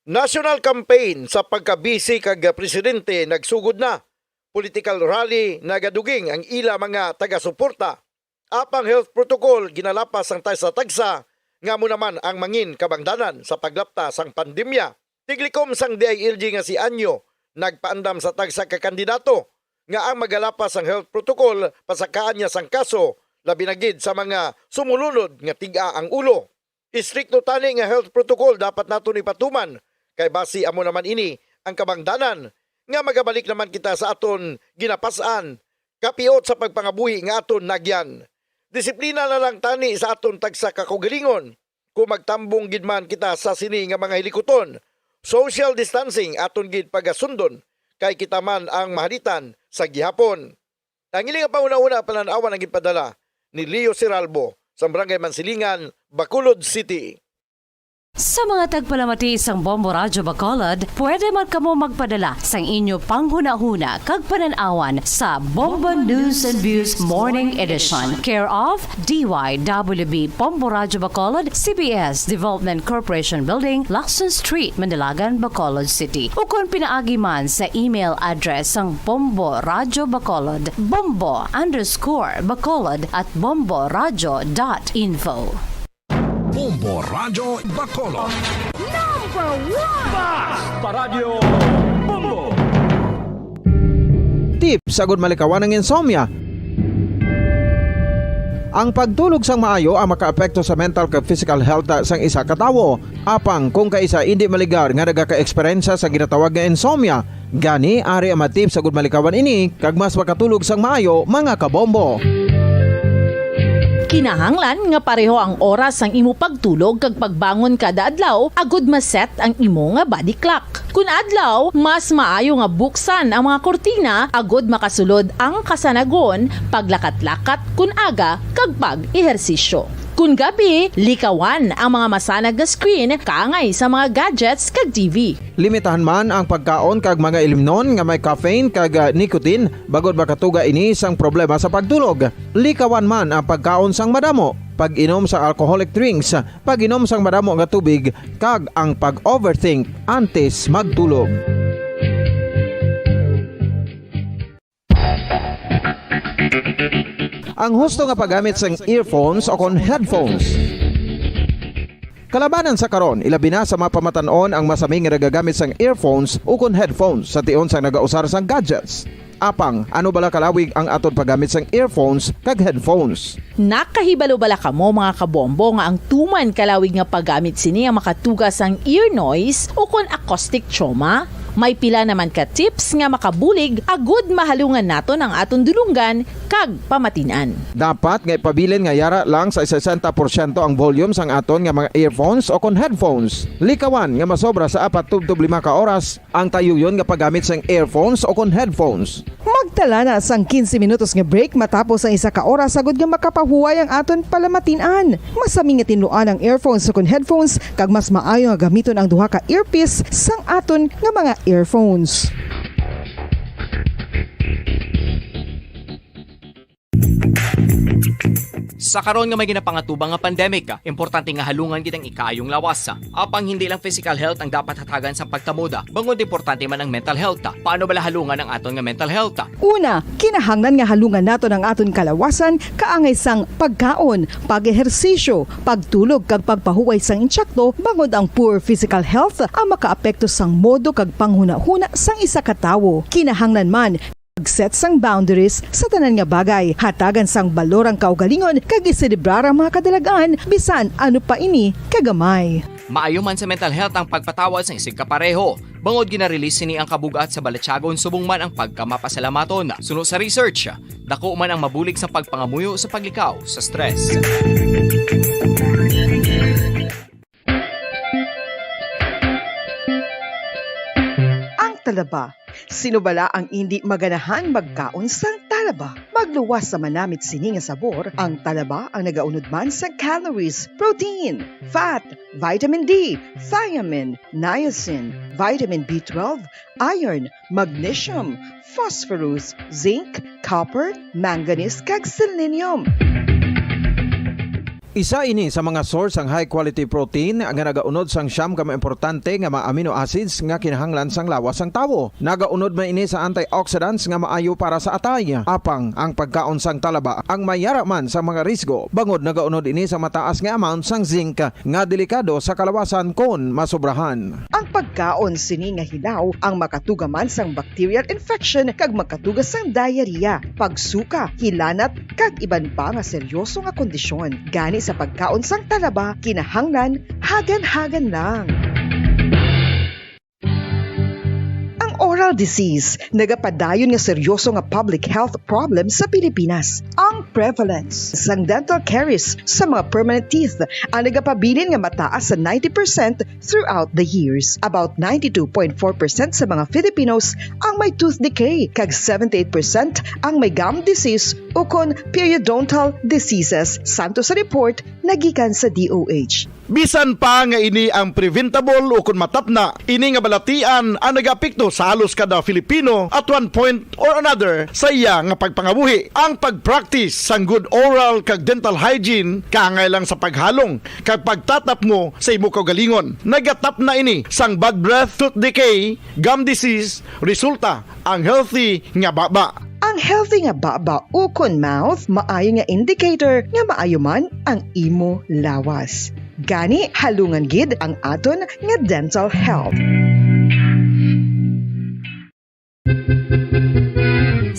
National campaign sa pagkabisi kag presidente nagsugod na. Political rally nagaduging ang ila mga taga-suporta. Apang health protocol ginalapas sang tagsa-tagsa nga amo naman ang mangin kabangdanan sa paglapta sang pandemya. Tiglikom sang D I L G nga si Anyo nagpaandam sa tagsa ka kandidato nga ang magalapas sang health protocol pasakaan niya sang kaso, labi na gid sa mga sumulunod nga tiga ang ulo. Istrikto tani nga health protocol dapat naton ipatuman, kay basi amo naman ini ang kabangdanan nga magabalik naman kita sa aton ginapas-an, kapiot sa pagpangabuhi nga aton nagyan. Disiplina na lang tani sa aton tagsa ka kaugalingon. Kung magtambong gid man kita sa sini nga mga hilikuton, social distancing aton gid pagasundon, kay kita man ang mahalitan sa gihapon. Ang ini nga pahunahuna panan-awan ang ginpadala ni Leo Siralbo sa Barangay Mansilingan, Bacolod City. Sa mga tagpalamati sang Bombo Radyo Bacolod, pwede man kamo magpadala sang inyo panghunahuna kag panan-awan sa Bombo News and Views Morning Edition, care of D Y W B Bombo Radyo Bacolod, C B S Development Corporation Building, Lacson Street, Manalagan, Bacolod City. Ukon pinaagi man sa email address sang Bombo Radyo Bacolod, bombo underscore bacolod at bomboradyo dot info. Bombo Radyo Bacolod. Number one! Basta Radyo Bombo! Tips agud malikawan ang insomnia. Ang pagtulog sang maayo ang makaapekto sa mental kag physical health sang isa ka tawo. Apang kung kaisa indi maligar nga nagaka-eksperyensya sa ginatawag nga insomnia, gani ari ang mga tips agud malikawan ini kag mas makatulog sang maayo, mga kabombo. Kinahanglan nga pareho ang oras sang imo pagtulog kag pagbangon kada adlaw agud ma-set ang imo nga body clock. Kun adlaw, mas maayo nga buksan ang mga kurtina agud makasulod ang kasanagon, paglakat-lakat kun aga, kag pag-ehersisyo. Kun gabi, likawan ang mga masanag nga screen kaangay sa mga gadgets kag T V. Limitahan man ang pagkaon kag mga ilimnon nga may caffeine kag, ah, nicotine, bangod makatuga ini sang problema sa pagtulog. Likawan man ang pagkaon sang madamo, pag-inom sang alcoholic drinks, pag-inom sang madamo nga tubig, kag ang pag-overthink antes magtulog. Ang husto nga paggamit sang earphones o kon headphones. Kalabanan sa karon, ilabi na sa mga pamatan-on ang masami nga nagagamit sang earphones o kon headphones sa tion sang nagausar sang gadgets. Apang, ano bala kalawig ang aton paggamit sang earphones kag headphones? Nakahibalo bala kamo, mga kabombo, nga ang tuman kalawig nga paggamit sini ang makatuga sang ear noise o kon acoustic trauma? May pila naman ka tips nga makabulig agud mahalungan naton ang aton dulonggan kag pamatin-an. Dapat nga ipabilin nga yara lang sa sesenta porsyento ang volume sang aton nga mga earphones o kon headphones. Likawan nga masobra sa apat tubtob lima ka oras ang tayuyon nga paggamit sang earphones o kon headphones. Magtala na sang quince minutos nga break matapos ang isa ka oras, agud nga makapahuway ang aton palamatin-an. Masami nga tinluan ang earphones o kon headphones, kag mas maayo nga gamiton ang duha ka earpiece sang aton nga mga earphones. Sa karon nga may ginapangatubang nga pandemic, importante nga halungan gid ang ikaayong lawas. Apang hindi lang physical health ang dapat hatagan sa pagtamod, bangod importante man ang mental health. Paano bala halungan ang aton nga mental health? Una, kinahanglan nga halungan naton ang aton kalawasan kaangay sang pagkaon, pag-ehersisyo, pagtulog kag pagpahuway sang insakto, bangod ang poor physical health ang makaapekto sang modo kag panghunahuna sang isa ka tawo. Kinahanglan man pag-set sang boundaries sa tanan nga bagay, hatagan sang balor ang kaugalingon, kag iselebrar ang mga kadalagan, bisan ano pa ini kagamay. Maayo man sa mental health ang pagpatawad sang isigkapareho, bangod gina-release sini ang kabug-at sa balatyagon subong man ang pagkamapasalamaton. Suno sa research, dako man ang mabulig sa pagpangamuyo sa paglikaw sa stress. Ang talaba. Sino bala ang indi maganahan magkaon sang talaba? Magluwas sa manamit sini nga sabor, ang talaba ang nagaunod man sa calories, protein, fat, vitamin D, thiamine, niacin, vitamin B twelve, iron, magnesium, phosphorus, zinc, copper, manganese, kag selenium. Isa ini sa mga source sang high-quality protein nga nagaunod sang siyam ka mga importante nga mga amino acids nga kinahanglan sang lawas sang tawo. Nagaunod man ini sa antioxidants nga maayo para sa atay. Apang ang pagkaon sang talaba ang may yara man sa mga risgo, bangod nagaunod ini sa mataas nga amount sang zinc nga delikado sa kalawasan kon masobrahan. Ang pagkaon sini nga hilaw ang makatuga man sang bacterial infection kag makatuga sang diarrhea, pagsuka, hilanat, kag iban pa nga seryoso nga kondisyon. Gani sa pagkaon sang talaba, kinahanglan hagan-hagan lang. Ang oral disease nagapadayon nga seryoso nga public health problem sa Pilipinas. Ang prevalence sang dental caries sa mga permanent teeth ang nagapabilin nga mataas sa ninety percent throughout the years. About ninety-two point four percent sa mga Filipinos ang may tooth decay, kag seventy-eight percent ang may gum disease ukon periodontal diseases, santo sa report nagikan sa D O H. Bisan pa nga ini ang preventable ukon matapna, ini nga balatian ang nagaapekto sa halos kada Filipino at one point or another sa iya nga pagpangabuhi. Ang pag-practice sang good oral kag dental hygiene kaangay lang sa paghalong kag pagtatapngo sa imo kaugalingon. Nagatapna ini sang bad breath, tooth decay, gum disease, resulta ang healthy nga baba. Ang healthy nga baba ukon mouth maayo nga indicator nga maayo man ang imo lawas. Gani, halungan gid ang aton nga dental health.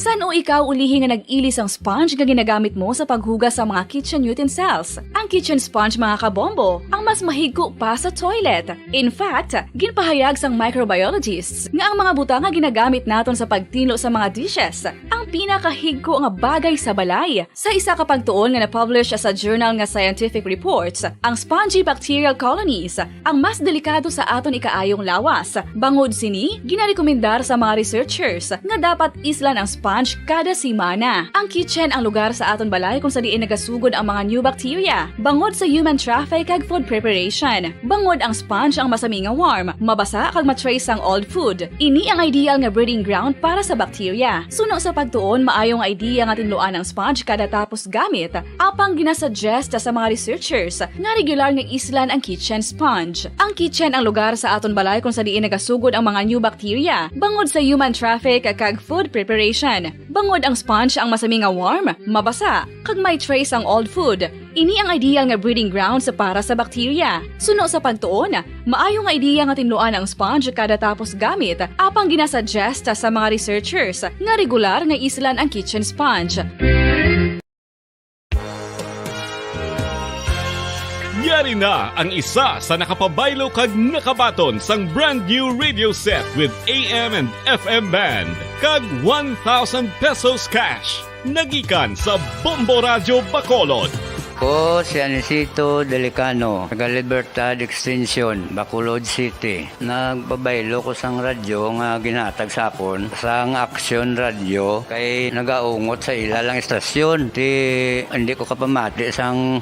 San-o ikaw ulihi nga nag-ili sang sponge nga ginagamit mo sa paghugas sa mga kitchen utensils? Ang kitchen sponge, mga kabombo, ang mas mahigko pa sa toilet. In fact, ginpahayag sang microbiologists nga ang mga butang nga ginagamit naton sa pagtinlo sa mga dishes ang pinakahigko nga bagay sa balay. Sa isa ka pagtuon nga na-publish sa journal nga Scientific Reports, ang spongy bacterial colonies ang mas delikado sa aton ikaayong lawas. Bangod sini, ginarekomendar sa mga researchers nga dapat islan ang sponge kada semana. Ang kitchen ang lugar sa aton balay kung sa diin nagasugod ang mga new bacteria, bangod sa human traffic kag food preparation. Bangod ang sponge ang masami nga warm, mabasa kag ma-trace ang old food. Ini ang ideal nga breeding ground para sa bacteria. Suno sa pagtuon, maayo nga idea nga tinluan ang sponge kada tapos gamit. Apang ginasuggest sa mga researchers nga regular nga islan ang kitchen sponge. Ang kitchen ang lugar sa aton balay kung sa diin nagasugod ang mga new bacteria, bangod sa human traffic kag food preparation. Bangod ang sponge ang masami nga warm, mabasa, kag may trace ang old food. Ini ang ideal nga breeding grounds para sa bacteria. Suno sa pagtuon, maayo nga idea nga tinluan ang sponge kada tapos gamit, apang ginasuggest sa mga researchers nga regular nga islan ang kitchen sponge. Yari na ang isa sa nakapabaylo kag nakabaton sang brand new radio set with A M and F M band kag one thousand pesos cash. Nagikan sa Bombo Radyo Bacolod. Ko si Anisito Delicano, taga Libertad Extension, Bacolod City. Nagpabaylo ko sang radyo nga ginhatag sa akon sang Action Radio kay nagaungot sa ila lang istasyon. Ti, hindi ko kapamati sang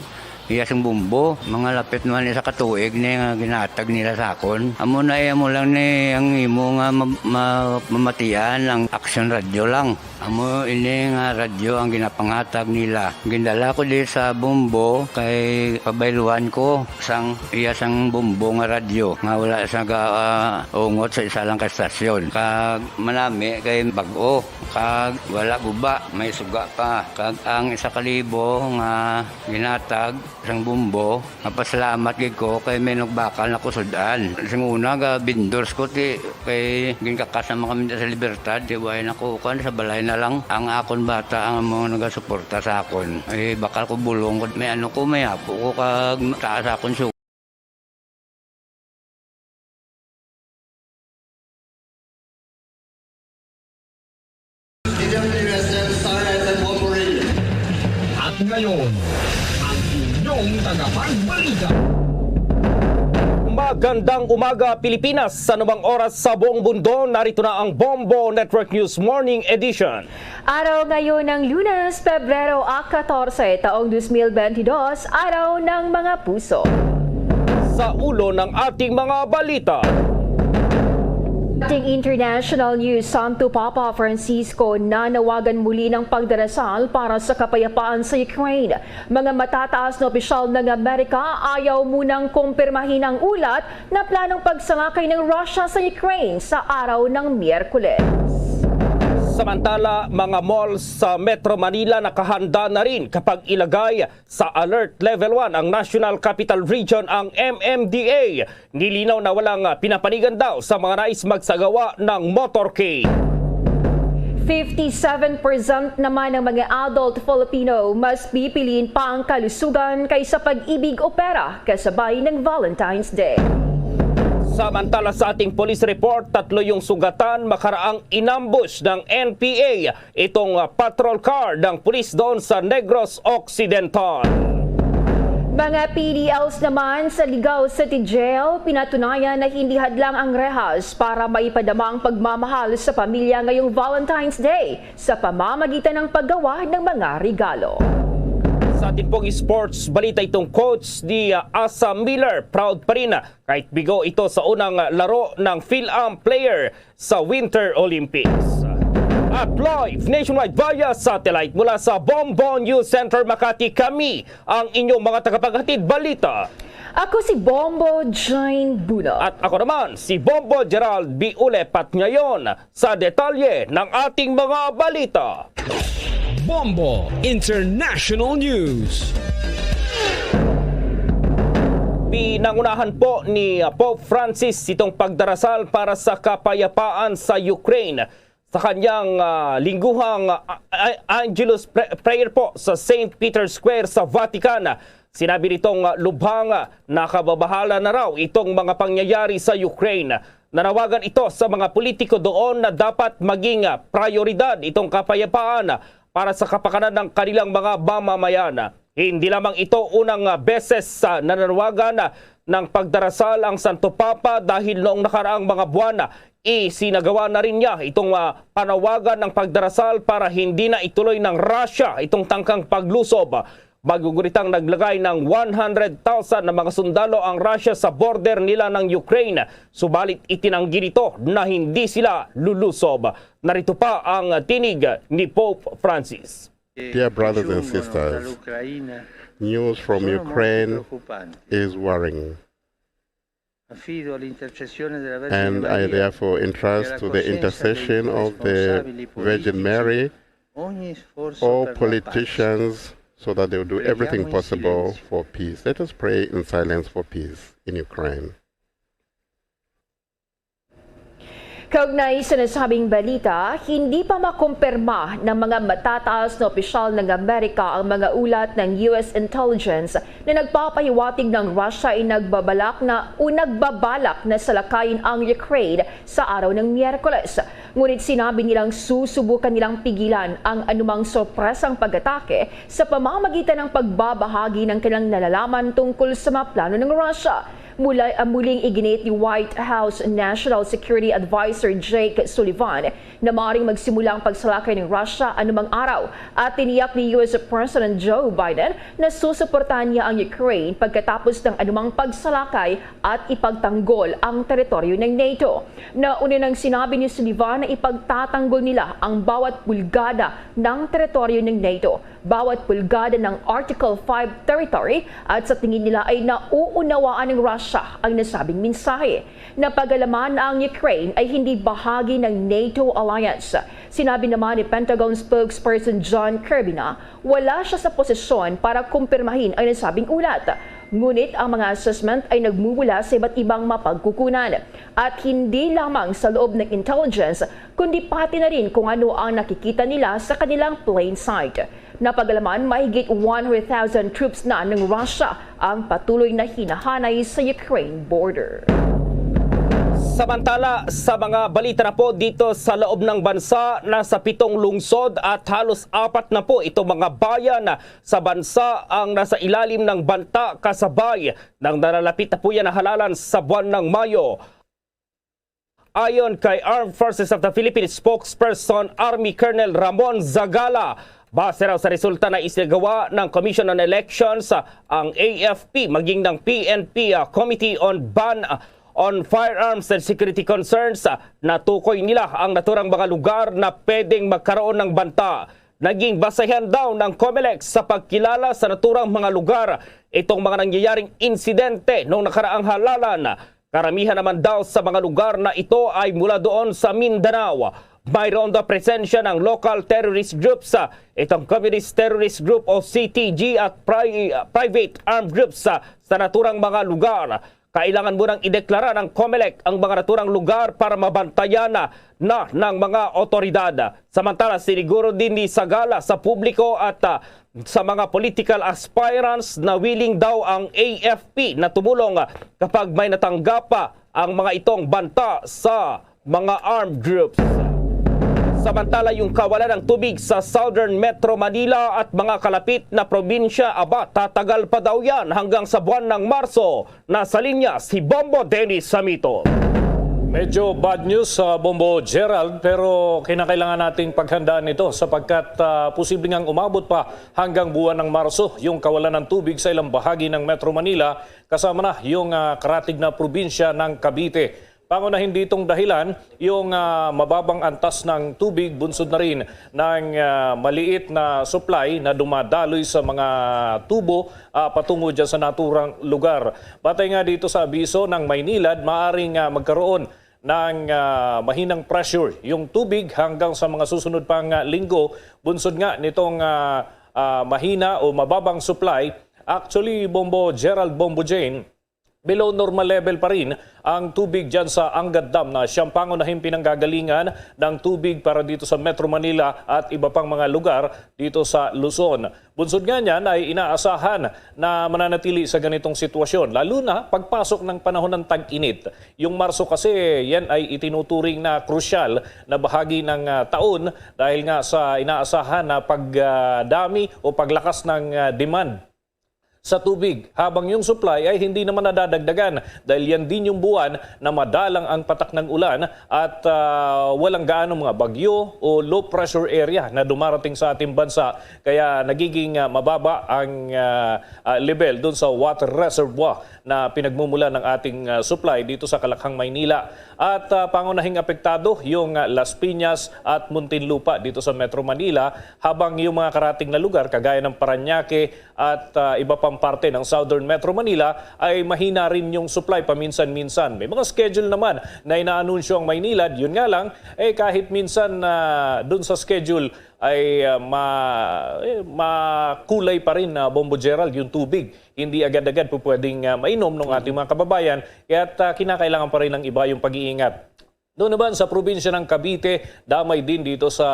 iya sing bumbo. Mga lapit naman isa ka tuig ni nga ginhatag nila sa akon. Amo na, iya mo lang ni ang imo nga ma-, ma-, mamatian ang Action Radio lang. Amo ini nga radyo ang ginapangatag nila. Gindala ko di sa Bombo kay pabayluan ko sang iya sang Bombo nga radyo nga wala sa ga, ah, ungot sa isa lang ka estasyon. Kag manami kay bag-o, kag wala guba, may suga pa. Kag ang isa ka libo nga ginatag sang Bombo, mapasalamat gid ko kay may nagbakal na ko sud-an. Sing una, ga vendors ko, ti, kay ginkakas naman kami sa Libertad, ti, way na ko, kuwan, sa balay na lang. Ang akon bata ang mga nagasuporta sa akon. Eh, bakal ko bulong ko, may ano ko, may apo ko, kag taas akon su- At ngayon, ang inyong tagapagbalita. Magandang umaga, Pilipinas. Sa anumang oras sa buong mundo, narito na ang Bombo Network News Morning Edition. Araw ngayon ng Lunes, Pebrero a katorse, taong dos mil bentidós, araw ng mga puso. Sa ulo ng ating mga balita. Ating international news, Santo Papa Francisco nanawagan muli ng pagdarasal para sa kapayapaan sa Ukraine. Mga matataas na opisyal ng Amerika ayaw munang kumpirmahin ang ulat na planong pagsalakay ng Russia sa Ukraine sa araw ng Miyerkules. Samantala, mga malls sa Metro Manila nakahanda na rin kapag ilagay sa Alert Level one ang National Capital Region, ang M M D A. Nilinaw na walang pinapanigan daw sa mga nais magsagawa ng motorcade. Fifty-seven percent naman ng mga adult Filipino mas pipiliin pa ang kalusugan kaysa pag-ibig o pera kasabay ng Valentine's Day. Samantala, sa ating police report, tatlo yung sugatan makaraang inambush ng N P A itong, ah, patrol car ng pulis doon sa Negros Occidental. Mga P D Ls naman sa Ligao City Jail, pinatunayan na hindi hadlang ang rehas para maipadama ang pagmamahal sa pamilya ngayong Valentine's Day sa pamamagitan ng paggawa ng mga regalo. Sa ating pong sports balita, itong coach ni, ah, Asa Miller, proud pa rin, ah, kahit bigo ito sa unang, ah, laro ng Fil-Am player sa Winter Olympics. At live nationwide via satellite mula sa Bombo News Center Makati, kami ang inyong mga tagapaghatid balita. Ako si Bombo Jane Buno. At ako naman, si Bombo Gerald B. Ulepat, ngayon sa detalye ng ating mga balita. Bombo International News. Pinangunahan po ni Pope Francis itong pagdarasal para sa kapayapaan sa Ukraine. Sa kanyang, ah, lingguhang, ah, a- Angelus pre- prayer po sa Saint Peter's Square sa Vatican, sinabi nitong, ah, lubhang, ah, nakababahala na raw itong mga pangyayari sa Ukraine. Nanawagan ito sa mga politiko doon na dapat maging, ah, prioridad itong kapayapaan para sa kapakanan ng kanilang mga mamamayan. Hindi lamang ito unang, ah, beses sa nananawagan, ah, ng pagdarasal ang Santo Papa, dahil noong nakaraang mga buwan, ah, isinagawa na rin niya itong, ah, panawagan ng pagdarasal para hindi na ituloy ng Russia itong tangkang paglusob. Maguguritang naglagay ng one hundred thousand na mga sundalo ang Russia sa border nila ng Ukraine, subalit itinanggi nito na hindi sila lulusob. Narito pa ang tinig ni Pope Francis. Dear brothers and sisters, news from Ukraine is worrying, and I therefore entrust to the intercession of the Virgin Mary all politicians, so that they will do everything possible for peace. Let us pray in silence for peace in Ukraine. Kaugnay sa nasabing balita, hindi pa makumpirma ng mga matataas na opisyal ng Amerika ang mga ulat ng U S intelligence na nagpapahiwatig ng Russia ay nagbabalak na o nagbabalak na salakayin ang Ukraine sa araw ng Miyerkules. Ngunit sinabi nilang susubukan nilang pigilan ang anumang sorpresang pag-atake sa pamamagitan ng pagbabahagi ng kanilang nalalaman tungkol sa mga plano ng Russia. Mula, ah, muling iginiit ni White House National Security Advisor Jake Sullivan na maaaring magsimula ang pagsalakay ng Russia anumang araw, at tiniyak ni U S President Joe Biden na susuportahan niya ang Ukraine pagkatapos ng anumang pagsalakay at ipagtanggol ang teritoryo ng NATO. Nauna nang sinabi ni Sullivan na ipagtatanggol nila ang bawat pulgada ng teritoryo ng NATO, bawat pulgada ng Article five territory, at sa tingin nila ay nauunawaan ng Russia ang nasabing mensahe. Napagalaman na ang Ukraine ay hindi bahagi ng NATO alliance. Sinabi naman ni Pentagon spokesperson John Kirby na wala siya sa posisyon para kumpirmahin ang nasabing ulat. Ngunit ang mga assessment ay nagmumula sa iba't ibang mapagkukunan at hindi lamang sa loob ng intelligence, kundi pati na rin kung ano ang nakikita nila sa kanilang plain sight. Napagalaman, mahigit one hundred thousand troops na ng Russia ang patuloy na hinahanay sa Ukraine border. Samantala, sa mga balita na po dito sa loob ng bansa, nasa pitong lungsod at halos apat na po itong mga bayan sa bansa ang nasa ilalim ng banta kasabay ng nalalapit na po yan na halalan sa buwan ng Mayo. Ayon kay Armed Forces of the Philippines spokesperson Army Colonel Ramon Zagala, base raw sa resulta na isinagawa ng Commission on Elections, ang A F P, maging ng P N P, ah, Committee on Ban, ah, on Firearms and Security Concerns, ah, natukoy nila ang naturang mga lugar na pwedeng magkaroon ng banta. Naging basehan daw ng COMELEC sa pagkilala sa naturang mga lugar itong mga nangyayaring insidente noong nakaraang halalan. Karamihan naman daw sa mga lugar na ito ay mula doon sa Mindanao. Mayroon daw presensya ng local terrorist groups, ah, itong Communist Terrorist Group o C T G at pri-, ah, private armed groups, ah, sa naturang mga lugar. Kailangan munang ideklara ng COMELEC ang mga naturang lugar para mabantayan na, na ng mga otoridad. Samantala, siniguro din ni Sagala sa publiko at, ah, sa mga political aspirants na willing daw ang A F P na tumulong kapag may natanggap pa ang mga itong banta sa mga armed groups. Samantala, yung kawalan ng tubig sa Southern Metro Manila at mga kalapit na probinsya, aba, tatagal pa daw yan hanggang sa buwan ng Marso. Nasa linya si Bombo Dennis Samito. Medyo bad news sa Bombo Gerald, pero kinakailangan nating paghandaan ito sapagkat, ah, posible ngang umabot pa hanggang buwan ng Marso yung kawalan ng tubig sa ilang bahagi ng Metro Manila, kasama na yung, ah, karatig na probinsya ng Cavite. Pangunahin ditong dahilan yung, ah, mababang antas ng tubig, bunsod na rin ng, ah, maliit na supply na dumadaloy sa mga tubo, ah, patungo dyan sa naturang lugar. Batay nga dito sa abiso ng Maynilad, maaring, ah, magkaroon ng, ah, mahinang pressure yung tubig hanggang sa mga susunod pang, ah, linggo, bunsod nga nitong, ah, ah, mahina o mababang supply. Actually, Bombo Gerald, Bombo Jane, below normal level pa rin ang tubig dyan sa Angat Dam na siyang pangunahing pinanggagalingan ng tubig para dito sa Metro Manila at iba pang mga lugar dito sa Luzon. Bunsod nga niyan ay inaasahan na mananatili sa ganitong sitwasyon, lalo na pagpasok ng panahon ng tag-init. Yung Marso kasi, yan ay itinuturing na krusyal na bahagi ng, ah, taon dahil nga sa inaasahan na pagdami o paglakas ng, ah, demand sa tubig, habang yung supply ay hindi naman nadadagdagan dahil yan din yung buwan na madalang ang patak ng ulan at, ah, walang gaano mga bagyo o low pressure area na dumarating sa ating bansa, kaya nagiging, ah, mababa ang, ah, ah, level dun sa water reservoir na pinagmumulan ng ating, ah, supply dito sa Kalakhang, Maynila. At, ah, pangunahing apektado yung, ah, Las Piñas at Muntinlupa dito sa Metro Manila, habang yung mga karating na lugar kagaya ng Parañaque at, ah, iba pang parte ng Southern Metro Manila ay mahina rin yung supply paminsan-minsan. May mga schedule naman na inaanunsyo ang Maynilad, yun nga lang, eh, kahit minsan, ah, dun sa schedule ay, ah, ma-, eh, makulay pa rin na, Bombo Gerald, yung tubig. Hindi agad-agad po pwedeng, ah, mainom ng ating mga kababayan. Kaya't, ah, kinakailangan pa rin ng iba yung pag-iingat. Doon naman sa probinsya ng Cavite, damay din dito sa,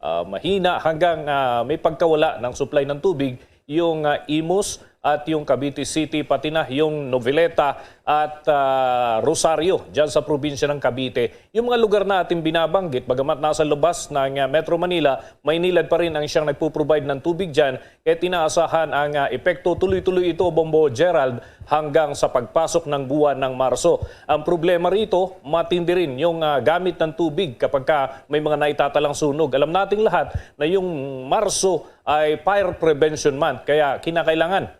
ah, mahina hanggang, ah, may pagkawala ng supply ng tubig yung, ah, Imus at yung Cavite City, pati na yung Noveleta at, ah, Rosario dyan sa probinsya ng Cavite. Yung mga lugar na ating binabanggit, bagamat nasa lubas ng, ah, Metro Manila, Maynilad pa rin ang siyang nagpo-provide ng tubig dyan, kaya tinaasahan ang, ah, epekto. Tuloy-tuloy ito, Bombo Gerald, hanggang sa pagpasok ng buwan ng Marso. Ang problema rito, matindi rin yung, ah, gamit ng tubig kapag ka may mga naitatalang sunog. Alam nating lahat na yung Marso ay Fire Prevention Month, kaya kinakailangan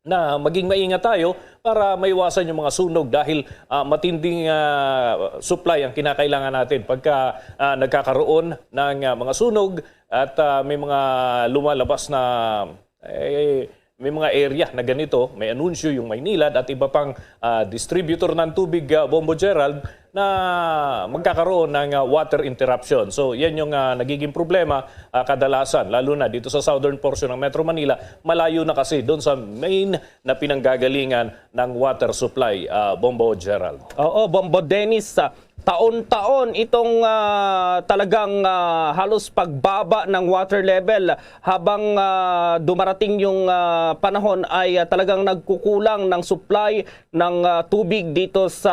na maging maingat tayo para maiwasan yung mga sunog dahil, ah, matinding, ah, supply ang kinakailangan natin pagka, ah, nagkakaroon ng, ah, mga sunog at, ah, may mga lumalabas na, eh, may mga area na ganito, may anunsyo yung Maynilad at iba pang, ah, distributor ng tubig, ah, Bombo Gerald, na magkakaroon ng, ah, water interruption. So, yan yung, ah, nagiging problema, ah, kadalasan, lalo na dito sa southern portion ng Metro Manila. Malayo na kasi doon sa main na pinanggagalingan ng water supply, ah, Bombo Gerald. Oo, Bombo Dennis, ah, taon-taon itong, ah, talagang, ah, halos pagbaba ng water level habang, ah, dumarating yung, ah, panahon ay, ah, talagang nagkukulang ng supply ng, ah, tubig dito sa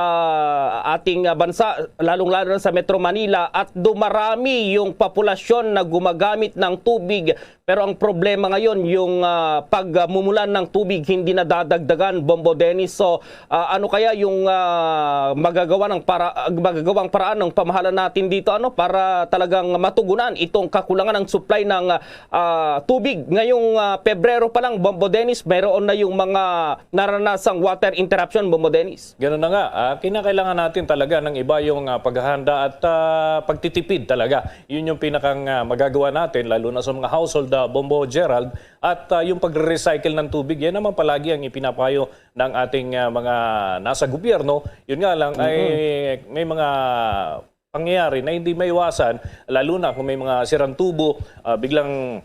ating, ah, bansa, lalong-lalo na sa Metro Manila, at dumarami yung populasyon na gumagamit ng tubig. Pero ang problema ngayon, yung, ah, pagmumulan ng tubig, hindi nadadagdagan, Bombo Dennis. So, ah, ano kaya yung, ah, magagawa ng para, ah, mag- gawang paraan ng pamahalaan natin dito, ano, para talagang matugunan itong kakulangan ng supply ng, ah, tubig. Ngayong, ah, Pebrero pa lang, Bombo Dennis, mayroon na yung mga naranasang water interruption, Bombo Dennis. Ganun na nga, ah, kinakailangan natin talaga ng iba yung, ah, paghahanda at, ah, pagtitipid talaga. Yun yung pinakang, ah, magagawa natin, lalo na sa mga household, ah, Bombo Gerald, at, ah, yung pagre-recycle ng tubig. Yan naman palagi ang ipinapayo ng ating, ah, mga nasa gobyerno. Yun nga lang, ay may mga pangyayari na hindi maiwasan, lalo na kung may mga sirang tubo, ah, biglang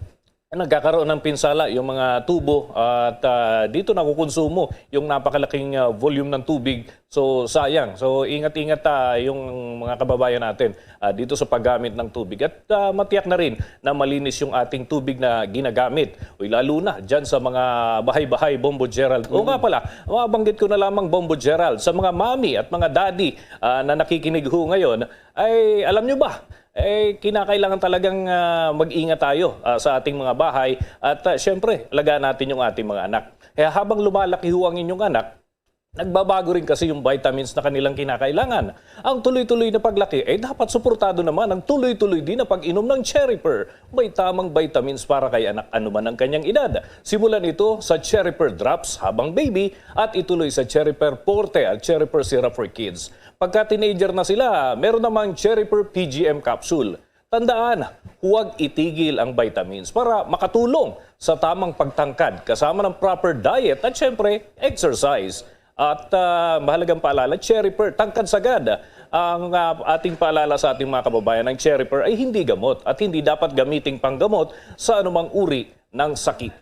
nagkakaroon ng pinsala yung mga tubo at, ah, dito nakukonsumo yung napakalaking, ah, volume ng tubig. So, sayang. So, ingat-ingat, ah, yung mga kababayan natin, ah, dito sa paggamit ng tubig. At, ah, matiyak na rin na malinis yung ating tubig na ginagamit. Uy, lalo na dyan sa mga bahay-bahay, Bombo Gerald. O nga pala, mabanggit ko na lamang, Bombo Gerald, sa mga mami at mga daddy, ah, na nakikinig ho ngayon, ay alam nyo ba, eh, kinakailangan talagang, ah, mag-ingat tayo, ah, sa ating mga bahay at, ah, syempre, alagaan natin yung ating mga anak. Kaya habang lumalaki ho ang inyong anak, nagbabago rin kasi yung vitamins na kanilang kinakailangan. Ang tuloy-tuloy na paglaki ay dapat suportado naman ng tuloy-tuloy din na pag-inom ng Cheriper. May tamang vitamins para kay anak anuman ang kanyang edad. Simulan ito sa Cheriper Drops habang baby at ituloy sa Cheriper Forte at Cheriper Syrup for Kids. Pagka teenager na sila, meron namang Cheriper P G M capsule. Tandaan, huwag itigil ang vitamins para makatulong sa tamang pagtangkad kasama ng proper diet at syempre, exercise. At, ah, mahalagang paalala, Cheriper, tangkad sagad. Ang, ah, ating paalala sa ating mga kababayan, ang Cheriper ay hindi gamot at hindi dapat gamiting panggamot sa anumang uri ng sakit.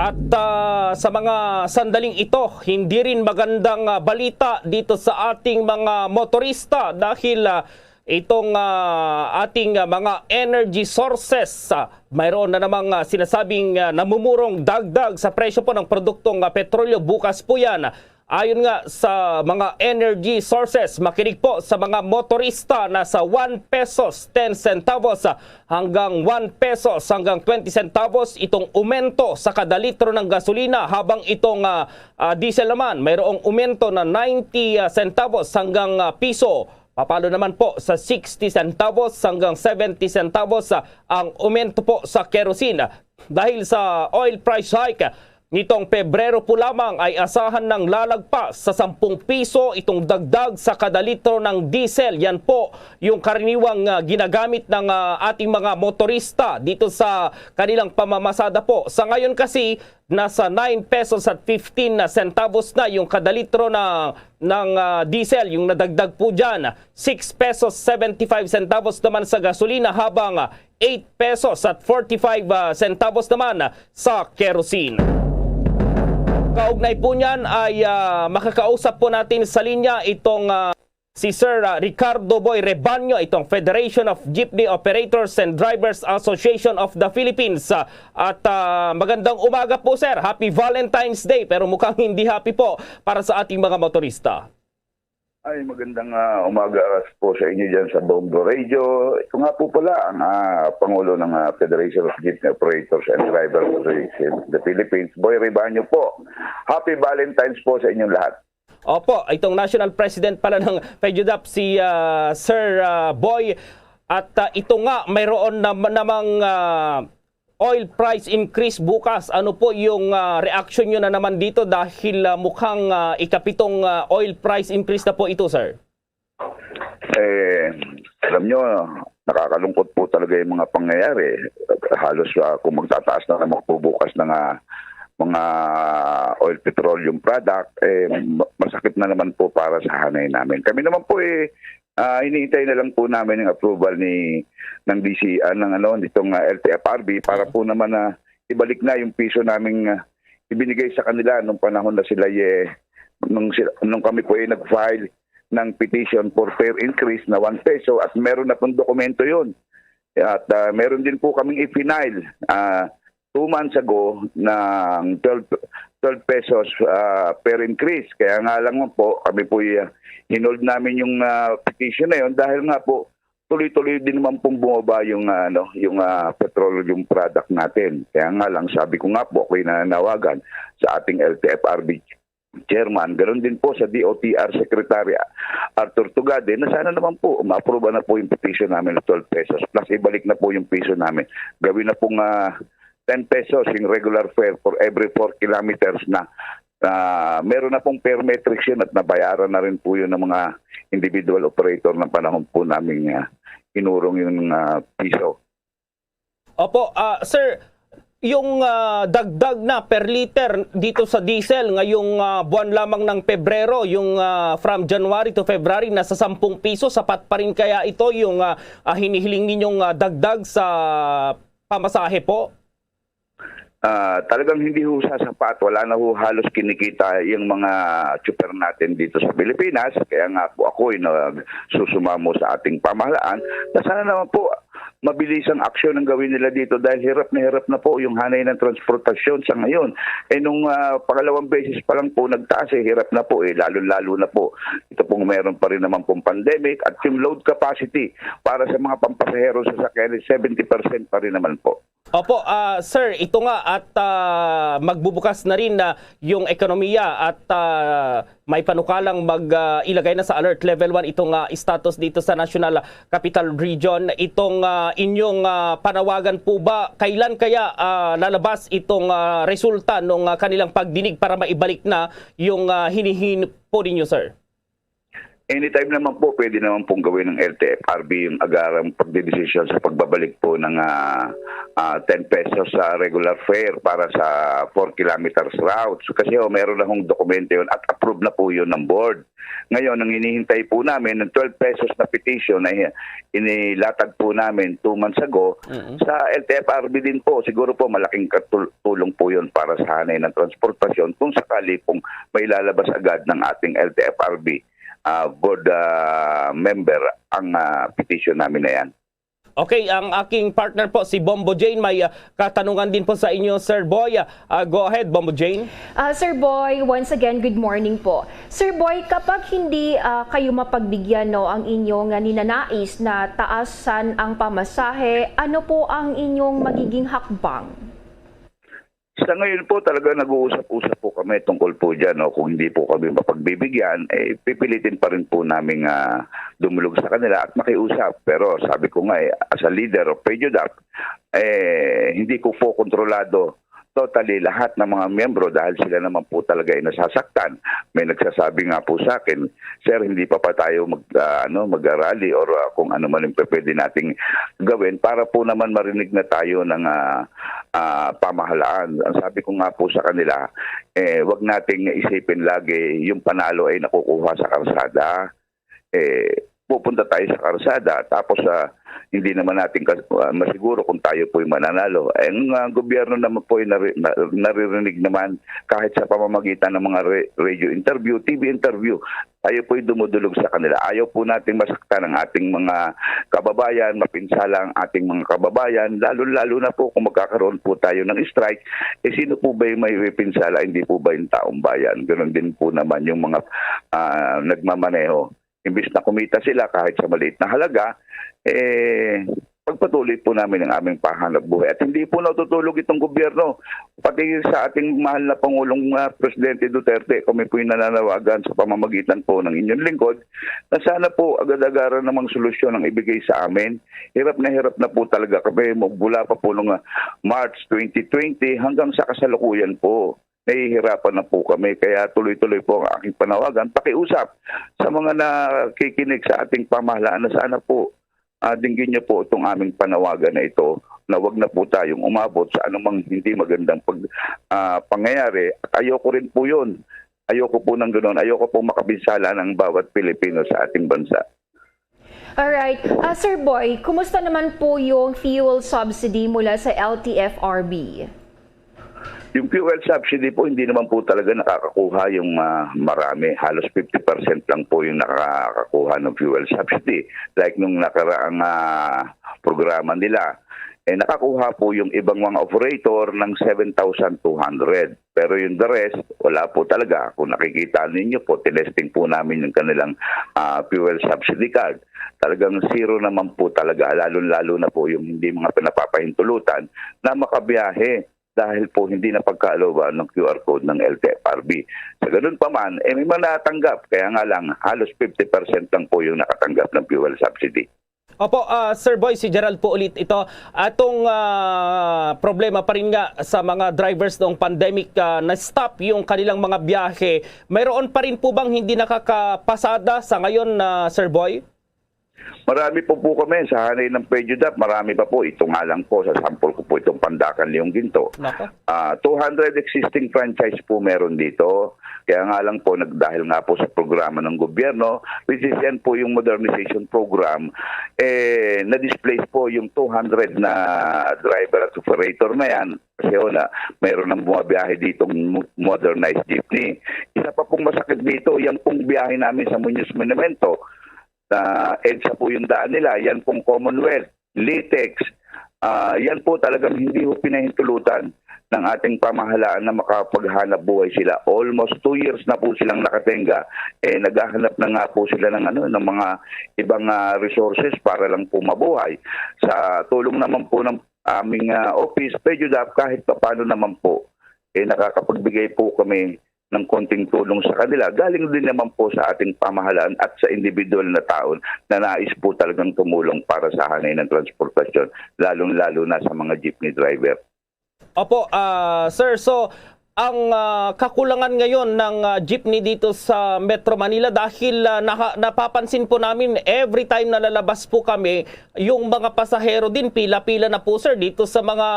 At, ah, sa mga sandaling ito, hindi rin magandang, ah, balita dito sa ating mga motorista dahil, ah, itong, ah, ating, ah, mga energy sources, ah, mayroon na namang, ah, sinasabing, ah, namumurong dagdag sa presyo po ng produktong, ah, petrolyo. Bukas po yan. Ayon nga sa mga energy sources, makinig po sa mga motorista, nasa one pesos ten centavos hanggang one pesos hanggang twenty centavos itong umento sa kada litro ng gasolina, habang itong, ah, ah, diesel naman mayroong umento na ninety, ah, centavos hanggang, ah, piso. Papalo naman po sa sixty centavos hanggang seventy centavos, ah, ang umento po sa kerosene. Dahil sa oil price hike, nitong Pebrero po lamang ay asahan ng lalagpas sa sampung piso itong dagdag sa kada litro ng diesel. Yan po yung karaniwang, ah, ginagamit ng, ah, ating mga motorista dito sa kanilang pamamasada po. Sa ngayon kasi, nasa nine pesos at fifteen na centavos na yung kada litro na, ng, ah, diesel, yung nadagdag po dyan. Six pesos seventy-five centavos naman sa gasolina, habang, ah, eight pesos at forty-five, ah, centavos naman sa kerosene. Kaugnay po niyan ay, ah, makakausap po natin sa linya itong, ah, si Sir, ah, Ricardo Boy Rebaño, itong Federation of Jeepney Operators and Drivers Association of the Philippines. Ah, at, ah, magandang umaga po, sir. Happy Valentine's Day, pero mukhang hindi happy po para sa ating mga motorista. Ay, magandang, ah, umaga po sa inyo dyan sa Bombo Radio. Ito nga po pala ang, ah, Pangulo ng, ah, Federation of Jeepney Operators and Drivers Association of the Philippines, Boy Rebaño po. Happy Valentine's po sa inyong lahat. Opo, itong National President pala ng FEDUDAP, si, ah, Sir, ah, Boy. At, ah, ito nga, mayroon na, namang, ah, oil price increase bukas. Ano po yung, ah, reaction nyo na naman dito dahil, ah, mukhang, ah, ikapitong, ah, oil price increase na po ito, sir? Eh, alam nyo, nakakalungkot po talaga yung mga pangyayari. Halos, ah, kung magtataas na naman po bukas ng, ah, mga oil petroleum product, eh, ma-, masakit na naman po para sa hanay namin. Kami naman po, eh, ah, hinihintay na lang po namin ang approval ni, ng D C, ah, ng ano, nitong, ah, L T F R B para po naman na ibalik na yung piso naming, ah, ibinigay sa kanila nung panahon na sila, eh, nung sila, nung kami po ay nag-file ng petition for fare increase na one peso, at meron na pong dokumento yun. At, ah, meron din po kaming i-file, ah, two months ago ng twelve, twelve pesos, ah, fare increase. Kaya nga lang po, kami po, ah, hinold namin yung, ah, petition na yun dahil nga po, tuloy-tuloy din naman pong bumaba yung, ah, ano, yung, ah, petroleum product natin. Kaya nga lang, sabi ko nga po, ako'y nananawagan sa ating L T F R B Chairman, ganoon din po sa D O T R Secretary Arthur Tugade, na sana naman po ma-approve na po yung petition namin na twelve pesos, plus ibalik na po yung piso namin. Gawin na pong ah, ten pesos yung regular fare for every four kilometers na, na meron na pong fare matrix yun at nabayaran na rin po yun ng mga individual operator ng panahon po naming ah, inurong yung ah, piso. Opo, ah, sir, yung ah, dagdag na per liter dito sa diesel ngayong ah, buwan lamang ng Pebrero, yung ah, from January to February, nasa sampung piso, sapat pa rin kaya ito yung ah, ah, hinihiling ninyong ah, dagdag sa pamasahe po? Ah, talagang hindi ho sasapat. Wala na ho halos kinikita yung mga tsuper natin dito sa Pilipinas. Kaya nga po ako'y nagsusumamo sa ating pamahalaan na sana naman po mabilis ang aksyon ang gawin nila dito dahil hirap na hirap na po yung hanay ng transportasyon sa ngayon. Eh nung ah, pangalawang beses pa lang po nagtaas, eh, hirap na po eh, lalo-lalo na po ito pong meron pa rin naman pong pandemic at yung load capacity para sa mga pampasahero sa sakyan ay seventy percent pa rin naman po. Opo, ah, sir, ito nga at ah, magbubukas na rin na yung ekonomiya at ah, may panukalang mag ah, ilagay na sa alert level one itong ah, status dito sa National Capital Region. Itong ah, inyong ah, panawagan po ba, kailan kaya ah, lalabas itong ah, resulta ng ah, kanilang pagdinig para maibalik na yung ah, hinihingi po ninyo, sir? Anytime naman po, pwede naman pong gawin ng L T F R B yung agarang pagdedesisyon sa pagbabalik po ng ah, ah, ten pesos sa regular fare para sa four kilometers route. So, kasi ho, meron na hong dokumento yun at approved na po yun ng board. Ngayon, ang hinihintay po namin, ng twelve pesos na petition na inilatag po namin two months ago sa L T F R B din po. Siguro po, malaking katul- tulong po yun para sa hanay ng transportasyon kung sakali pong may lalabas agad ng ating L T F R B ah, board ah, member ang ah, petition namin na yan. Okay, ang aking partner po, si Bombo Jane, may ah, katanungan din po sa inyo, Sir Boy. Ah, go ahead, Bombo Jane. Ah, Sir Boy, once again, good morning po. Sir Boy, kapag hindi ah, kayo mapagbigyan no, ang inyong ah, ninanais na taasan ang pamasahe, ano po ang inyong magiging hakbang? Sa ngayon po, talaga nag-uusap-usap po kami tungkol po dyan. No? Kung hindi po kami mapagbibigyan, eh, pipilitin pa rin po namin ah, dumulog sa kanila at makiusap. Pero sabi ko nga, eh, as a leader of PEDUDAP, eh, hindi ko po kontrolado totally lahat ng mga miyembro dahil sila naman po talaga ay nasasaktan. May nagsasabi nga po sa akin, "Sir, hindi pa pa tayo mag, ah, ano, mag-rally or ah, kung ano man yung pwede nating gawin para po naman marinig na tayo ng ah, ah, pamahalaan." Ang sabi ko nga po sa kanila, eh, wag nating isipin lagi yung panalo ay nakukuha sa karsada. Eh, pupunta tayo sa karsada tapos ah, hindi naman natin kas- ah, masiguro kung tayo po'y mananalo. Eh, ang ah, gobyerno naman po ay nari- na- naririnig naman kahit sa pamamagitan ng mga re- radio interview, T V interview. Tayo po'y dumudulog sa kanila. Ayaw po natin masaktan ang ating mga kababayan, mapinsala ang ating mga kababayan, lalo-lalo na po kung magkakaroon po tayo ng strike, eh sino po ba yung may pinsala? Hindi po ba yung taong bayan? Ganun din po naman yung mga ah, nagmamaneho. Imbis na kumita sila kahit sa maliit na halaga, eh, pagpatuloy po namin ang aming pahanap buhay. At hindi po natutulog itong gobyerno. Pati sa ating mahal na Pangulong ah, Presidente Duterte, kami po yung nananawagan sa pamamagitan po ng inyong lingkod na sana po agad-agaran namang solusyon ang ibigay sa amin. Hirap na hirap na po talaga kami mula pa po nung ah, March twenty twenty hanggang sa kasalukuyan po. Nahihirapan na po kami. Kaya tuloy-tuloy po ang aking panawagan. Pakiusap sa mga nakikinig sa ating pamahalaan na sana po ah, dinggin niyo po itong aming panawagan na ito na wag na po tayong umabot sa anumang hindi magandang pag, ah, pangyayari. At ayoko rin po yun. Ayoko po ng ganoon. Ayoko po makapinsala ng bawat Pilipino sa ating bansa. Alright. Ah, Sir Boy, kumusta naman po yung fuel subsidy mula sa L T F R B? Yung fuel subsidy po, hindi naman po talaga nakakakuha yung ah, marami. Halos fifty percent lang po yung nakakakuha ng fuel subsidy. Like nung nakaraang ah, programa nila, eh, nakakuha po yung ibang mga operator ng seven thousand two hundred. Pero yung the rest, wala po talaga. Kung nakikita ninyo po, tinesting po namin yung kanilang ah, fuel subsidy card. Talagang zero naman po talaga, lalo-lalo na po yung hindi mga pinapapahintulutan na makabiyahe. dahil po hindi na pagkalooban ng Q R code ng L T F R B. Sa ganun pa man, eh, may mga natanggap, kaya nga lang halos fifty percent lang po yung nakatanggap ng fuel subsidy. Opo, ah, Sir Boy, si Gerald po ulit ito. Atong ah, problema pa rin nga sa mga drivers noong pandemic, ah, na-stop yung kanilang mga biyahe. Mayroon pa rin po bang hindi nakakapasada sa ngayon, ah, Sir Boy? Marami po po kami sa hanay ng Pedudap, marami pa po. Ito nga lang po, sa sample ko po itong Pandacan Leon Ginto. Nako. Ah, two hundred existing franchise po meron dito. Kaya nga lang po, nag, dahil nga po sa programa ng gobyerno, which is yan po yung modernization program, eh, na-displace po yung two hundred na driver at operator na yan. Kasi ho na, mayroon nang bumabiyahe ditong mo- modernized jeepney. Isa pa pong masakit dito, yan pong biyahe namin sa Muñoz Monumento, na EDSA po yung daan nila, yan pong Commonwealth, Litex, ah, yan po talagang hindi ho pinahintulutan ng ating pamahalaan na makapaghanap buhay sila. Almost two years na po silang nakatenga. Eh, naghahanap na nga po sila ng, ano, ng mga ibang ah, resources para lang po mabuhay. Sa tulong naman po ng aming ah, office, Pedudap, kahit paano naman po, eh, nakakapagbigay po kami ng konting tulong sa kanila. Galing din naman po sa ating pamahalaan at sa individual na tao na nais po talagang tumulong para sa hanay ng transportasyon, lalong-lalo na sa mga jeepney driver. Opo, ah, sir. So, ang ah, kakulangan ngayon ng ah, jeepney dito sa Metro Manila dahil ah, naka- napapansin po namin every time na lalabas po kami, yung mga pasahero din pila-pila na po, sir, dito sa mga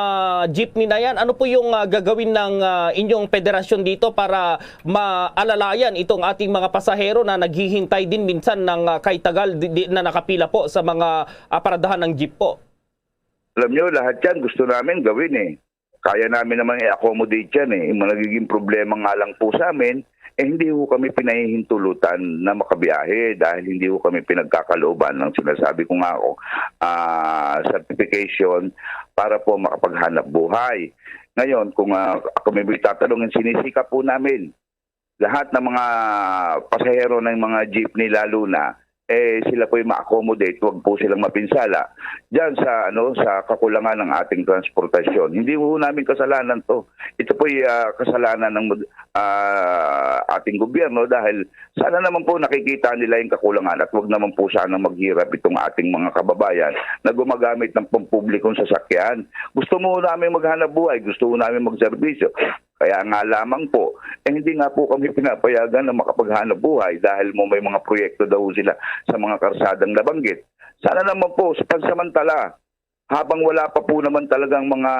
jeepney na yan. Ano po yung ah, gagawin ng ah, inyong federasyon dito para maalalayan itong ating mga pasahero na naghihintay din minsan ng ah, kay tagal di, di, na nakapila po sa mga ah, paradahan ng jeep po? Alam nyo, lahat yan gusto namin gawin eh. Kaya namin naman i-accommodate yan eh. Yung mga nagiging problema nga lang po sa amin, eh hindi ho kami pinahihintulutan na makabiyahe dahil hindi ho kami pinagkakalooban ng sinasabi ko nga ako, ah, certification para po makapaghanap buhay. Ngayon, kung ah, ako may tatanungin, sinisikap po namin lahat ng mga pasahero ng mga jeepney lalo na, eh, sila po'y ma-accommodate, wag po silang mapinsala diyan sa, ano, sa kakulangan ng ating transportasyon. Hindi po namin kasalanan 'to. Ito po'y ah, kasalanan ng ah, ating gobyerno dahil sana naman po nakikita nila yung kakulangan at wag naman po sana maghirap itong ating mga kababayan na gumagamit ng pampublikong sasakyan. Gusto mo namin maghanap buhay, gusto mo namin magserbisyo. Kaya nga lamang po, eh, hindi nga po kami pinapayagan na makapaghanap buhay dahil mo may mga proyekto daw sila sa mga karsadang nabanggit. Sana naman po, sa pansamantala, habang wala pa po naman talagang mga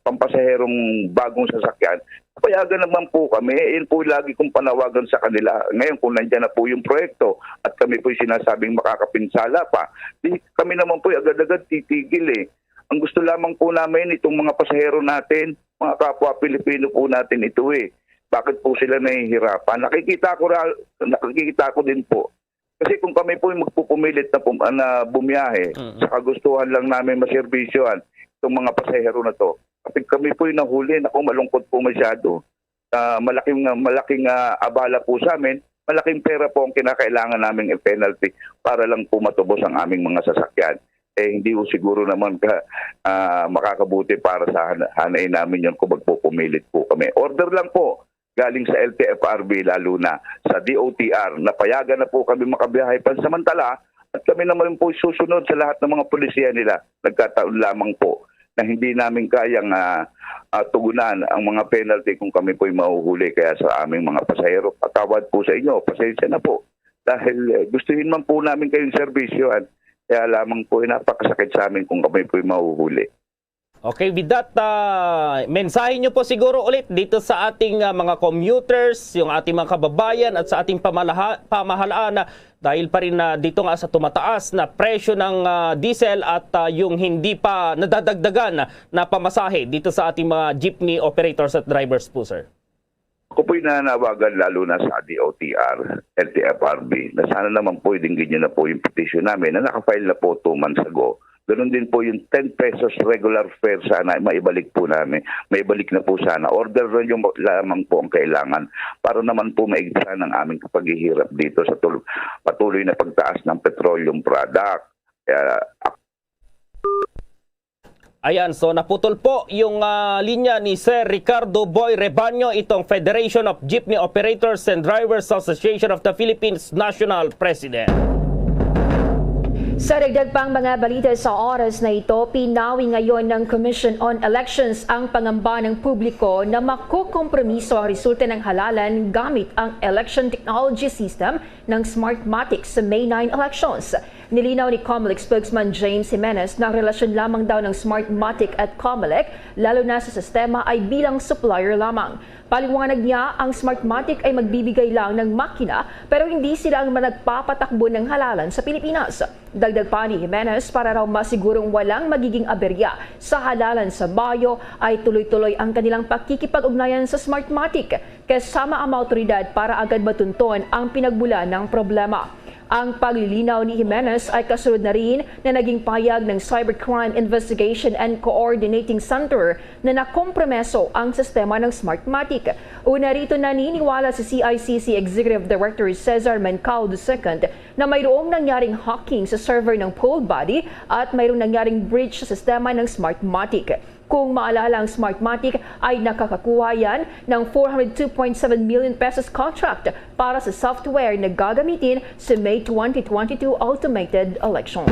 pampasaherong bagong sasakyan, payagan naman po kami. Yun po lagi kong panawagan sa kanila. Ngayon, kung nandiyan na po yung proyekto at kami po'y sinasabing makakapinsala pa, di kami naman po'y agad-agad titigil eh. Ang gusto lamang po namin, itong mga pasahero natin, mga kapwa Pilipino po natin ito eh. Bakit po sila nahihirapan? Nakikita ko ra-, nakikita ko din po. Kasi kung kami po yung magpupumilit na, pum- na bumiyahe, Mm. sa kagustuhan lang namin maserbisyohan itong mga pasahero na 'to. Kapag kami po yung nahuli, naku, malungkot po masyado. Ah, malaking, malaking ah, abala po sa amin, malaking pera po ang kinakailangan naming i-penalty para lang po matubos ang aming mga sasakyan. Eh, hindi po siguro naman ka, ah, makakabuti para sa han- hanay namin yun kung magpupumilit po kami. Order lang po galing sa L T F R B, lalo na sa D O T R, na payagan na po kami makabiyahe pansamantala at kami naman po susunod sa lahat ng mga polisiya nila. Nagkataon lamang po na hindi namin kayang ah, ah, tugunan ang mga penalty kung kami po'y mahuhuli. Kaya sa aming mga pasahero, patawad po sa inyo, pasensya na po. Dahil eh, gustuhin man po namin kayong serbisyohan, kaya lamang po ay napakasakit sa amin kung kami po'y mahuhuli. Okay, with that, ah, mensahe nyo po siguro ulit dito sa ating ah, mga commuters, yung ating mga kababayan at sa ating pamalaha- pamahalaan na dahil pa rin na dito nga sa tumataas na presyo ng ah, diesel at ah, yung hindi pa nadadagdagan na pamasahe dito sa ating mga jeepney operators at drivers po, sir. Ako po'y nanawagan lalo na sa D O T R, L T F R B, na sana naman po idinggin nyo na po yung petition namin na nakafile na po two months ago. Ganun din po yung ten pesos regular fare sana, maibalik po namin. Maibalik na po sana. Order na yung lamang po ang kailangan para naman po maigpitan ang aming paghihirap dito sa tul- patuloy na pagtaas ng petroleum product. Kaya Ayan, so naputol po yung, ah, linya ni Sir Ricardo Boy Rebaño, itong Federation of Jeepney Operators and Drivers Association of the Philippines National President. Sa dagdag pang mga balita sa oras na ito, pinawi ngayon ng Commission on Elections ang pangamba ng publiko na makukompromiso ang resulta ng halalan gamit ang election technology system ng Smartmatic sa May nine elections. Nilinaw ni Comelec spokesman James Jimenez na ang relasyon lamang daw ng Smartmatic at Comelec, lalo na sa sistema, ay bilang supplier lamang. Paliwanag niya, ang Smartmatic ay magbibigay lang ng makina, pero hindi sila ang nagpapatakbo ng halalan sa Pilipinas. Dagdag pa ni Jimenez, para raw masigurong walang magiging aberya sa halalan sa Mayo, ay tuloy-tuloy ang kanilang pakikipag-ugnayan sa Smartmatic kasama ang mga awtoridad para agad matunton ang pinagmulan ng problema. Ang paglilinaw ni Jimenez ay kasunod na rin na naging pahayag ng Cybercrime Investigation and Coordinating Center na nakompromiso ang sistema ng Smartmatic. Una rito, naniniwala si C I C C Executive Director Cesar Mencao the second na mayroong nangyaring hacking sa server ng poll body at mayroong nangyaring breach sa sistema ng Smartmatic. Kung maalala, ang Smartmatic ay nakakakuha yan ng four hundred two point seven million pesos contract para sa software na gagamitin sa May twenty twenty-two automated elections.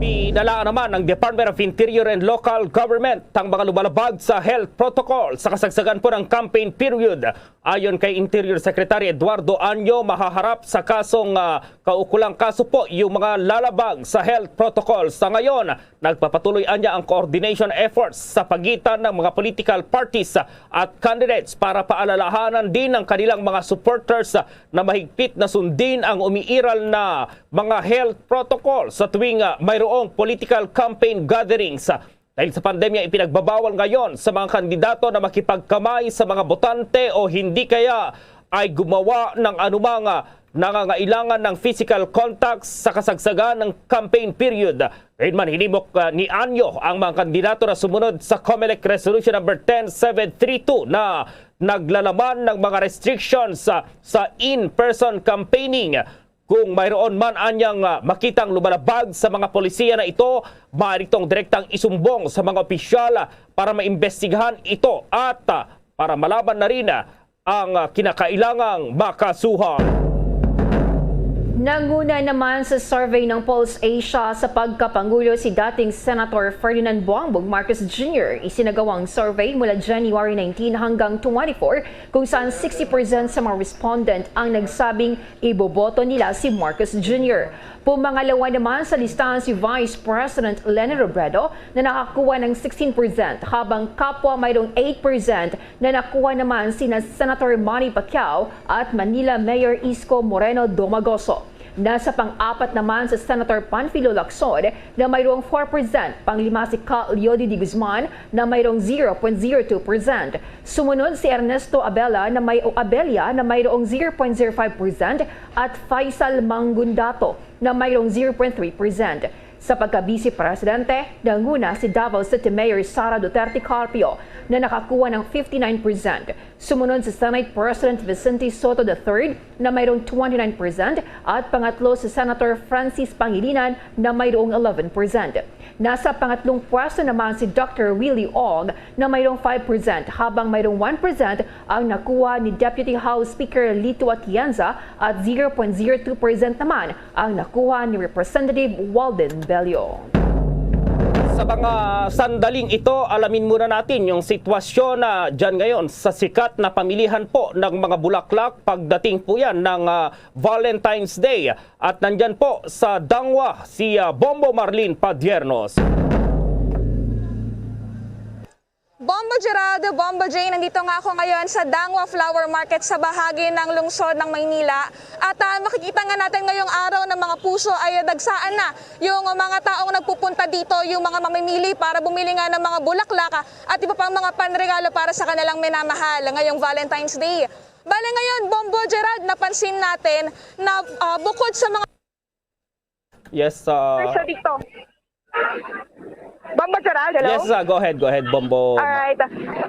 Pinalaan naman ng Department of Interior and Local Government ang mga lumalabag sa health protocol sa kasagsagan po ng campaign period. Ayon kay Interior Secretary Eduardo Año, mahaharap sa kasong, ah, kaukulang kaso po yung mga lalabag sa health protocol. Sa ngayon, nagpapatuloy anya ang coordination efforts sa pagitan ng mga political parties at candidates para paalalahanan din ang kanilang mga supporters na mahigpit na sundin ang umiiral na mga health protocol sa tuwing, ah, mayroong political campaign gatherings. Dahil sa pandemya, ipinagbabawal ngayon sa mga kandidato na makipagkamay sa mga botante o hindi kaya ay gumawa ng anumang, ah, nangangailangan ng physical contacts sa kasagsagan ng campaign period. Gayunman, hinimok, ah, ni Anyo ang mga kandidato na sumunod sa Comelec Resolution Number ten seven three two na naglalaman ng mga restrictions sa, sa in-person campaigning. Kung mayroon man anyang, ah, makitang lumalabag sa mga polisiya na ito, maaari itong direktang isumbong sa mga opisyal, ah, para maimbestigahan ito at, ah, para malaman na rin, ah, ang, ah, kinakailangang makasuhan. Nanguna naman sa survey ng Pulse Asia sa pagkapangulo si dating Senator Ferdinand Bongbong Marcos Junior. Isinagawang survey mula January nineteen hanggang twenty-four, kung saan sixty percent sa mga respondent ang nagsabing iboboto nila si Marcos Junior. Pumangalawa naman sa listahan si Vice President Leni Robredo na nakakuha ng sixteen percent, habang kapwa mayroong eight percent na nakuha naman sina Senator Manny Pacquiao at Manila Mayor Isko Moreno Domagoso. Nasa pang-apat naman sa Senator Panfilo Lacson na mayroong four percent, panglima si Kal Leody Di Guzman na mayroong zero point zero two percent. Sumunod si Ernesto Abela na may, o Abella na mayroong zero point zero five percent at Faisal Mangundato na mayroong zero point three percent. Sa pagka-Vice Presidente, nanguna si Davao City Mayor Sara Duterte Carpio na nakakuha ng fifty-nine percent. Sumunod si Senate President Vicente Sotto the third na mayroong twenty-nine percent at pangatlo si Senator Francis Pangilinan na mayroong eleven percent. Nasa pangatlong pwesto naman si Doctor Willie Ong na mayroong five percent, habang mayroong one percent ang nakuha ni Deputy House Speaker Lito Atienza at zero point zero two percent naman ang nakuha ni Representative Walden Bello. Sa mga sandaling ito, alamin muna natin yung sitwasyon na dyan ngayon sa sikat na pamilihan po ng mga bulaklak pagdating po yan ng, ah, Valentine's Day. At nandyan po sa Dangwa si, ah, Bombo Marlene Padiernos. Bombo Gerald, Bombo Jay, nandito nga ako ngayon sa Dangwa Flower Market sa bahagi ng lungsod ng Maynila. At, ah, makikita nga natin ngayong araw na mga puso ay dagsaan na yung mga taong nagpupunta dito, yung mga mamimili para bumili nga ng mga bulaklak, ah, at iba pang mga panregalo para sa kanilang minamahal ngayong Valentine's Day. Bale ngayon, Bombo Gerald, napansin natin na, ah, bukod sa mga Yes, ah, Presyo dito. Bombo Gerald, hello? Yes, ah, go ahead, go ahead, Bombo. Alright.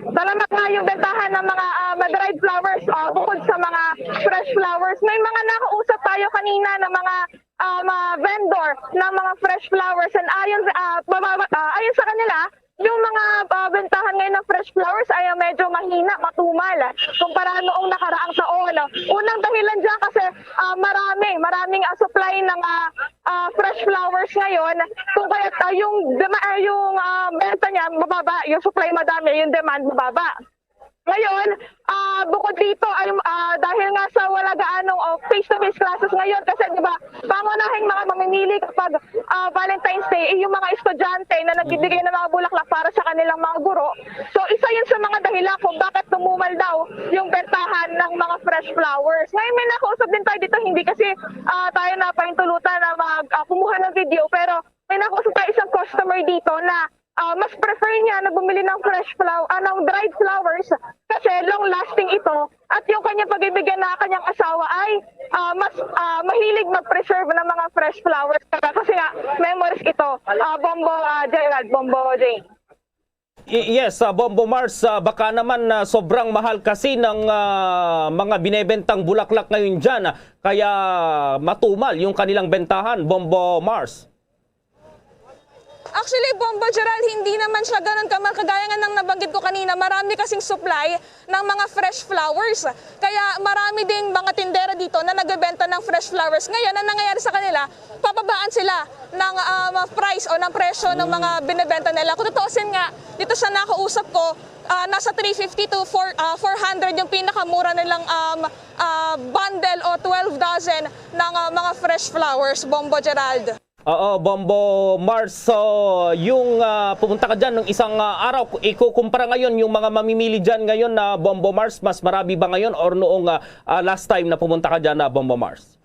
Salamat nga yung bentahan ng mga, ah, ma-dried flowers, ah, bukod sa mga fresh flowers. May mga nakausap tayo kanina ng mga, um, ah, vendor ng mga fresh flowers. And ayon, ah, mababa- ah, ayon sa kanila, yung mga, ah, bentahan ngayon ng fresh flowers ay, ah, medyo mahina, matumal kumpara noong nakaraang taon. Unang dahilan dyan kasi, ah, marami, maraming, ah, supply ng, ah, ah, fresh flowers ngayon. Kung kaya, ah, yung dema- ah, yung, ah, benta niya mababa, yung supply madami, yung demand mababa. Ngayon, ah, bukod dito ay, ah, dahil nga sa wala gaanong, oh, face-to-face classes ngayon, kasi, di ba, pangunahing mga mamimili kapag, ah, Valentine's Day, eh, yung mga estudyante na nagbibigay ng mga bulaklak para sa kanilang mga guro. So, isa yun sa mga dahilan kung bakit tumumal daw yung bentahan ng mga fresh flowers. Ngayon, may nakausap din tayo dito, hindi kasi, ah, tayo napahintulutan na mag, ah, kumuha ng video, pero may nakausap tayo isang customer dito na, ah, mas prefer niya na bumili ng fresh flower, ah, ng dried flowers kasi long-lasting ito at yung kanyang pag-ibigay na kanyang asawa ay, ah, mas, ah, mahilig mag-preserve ng mga fresh flowers kasi nga memories ito. Ah, Bombo, ah, Gerald, Bombo Jane. Y- yes, ah, Bombo Mars, ah, baka naman na sobrang mahal kasi ng ah, mga binebentang bulaklak ngayon dyan, ah, kaya matumal yung kanilang bentahan, Bombo Mars. Actually, Bombo Gerald, hindi naman siya ganun kamal. Kagaya nga ng nabanggit ko kanina, marami kasing supply ng mga fresh flowers. Kaya marami ding mga tindera dito na nagbebenta ng fresh flowers. Ngayon, ang nangyayari sa kanila, pababaan sila ng um, price o ng presyo ng mga binebenta nila. Kung tutuusin nga, dito sa nakausap ko, ah, nasa three fifty to four, ah, four hundred yung pinakamura nilang um, ah, bundle o twelve dozen ng ah, mga fresh flowers, Bombo Gerald. Oo, Bombo Mars. So, yung ah, pumunta ka dyan ng isang ah, araw, ku- ikukumpara ngayon yung mga mamimili dyan ngayon na Bombo Mars, mas marami ba ngayon or noong ah, ah, last time na pumunta ka dyan na Bombo Mars?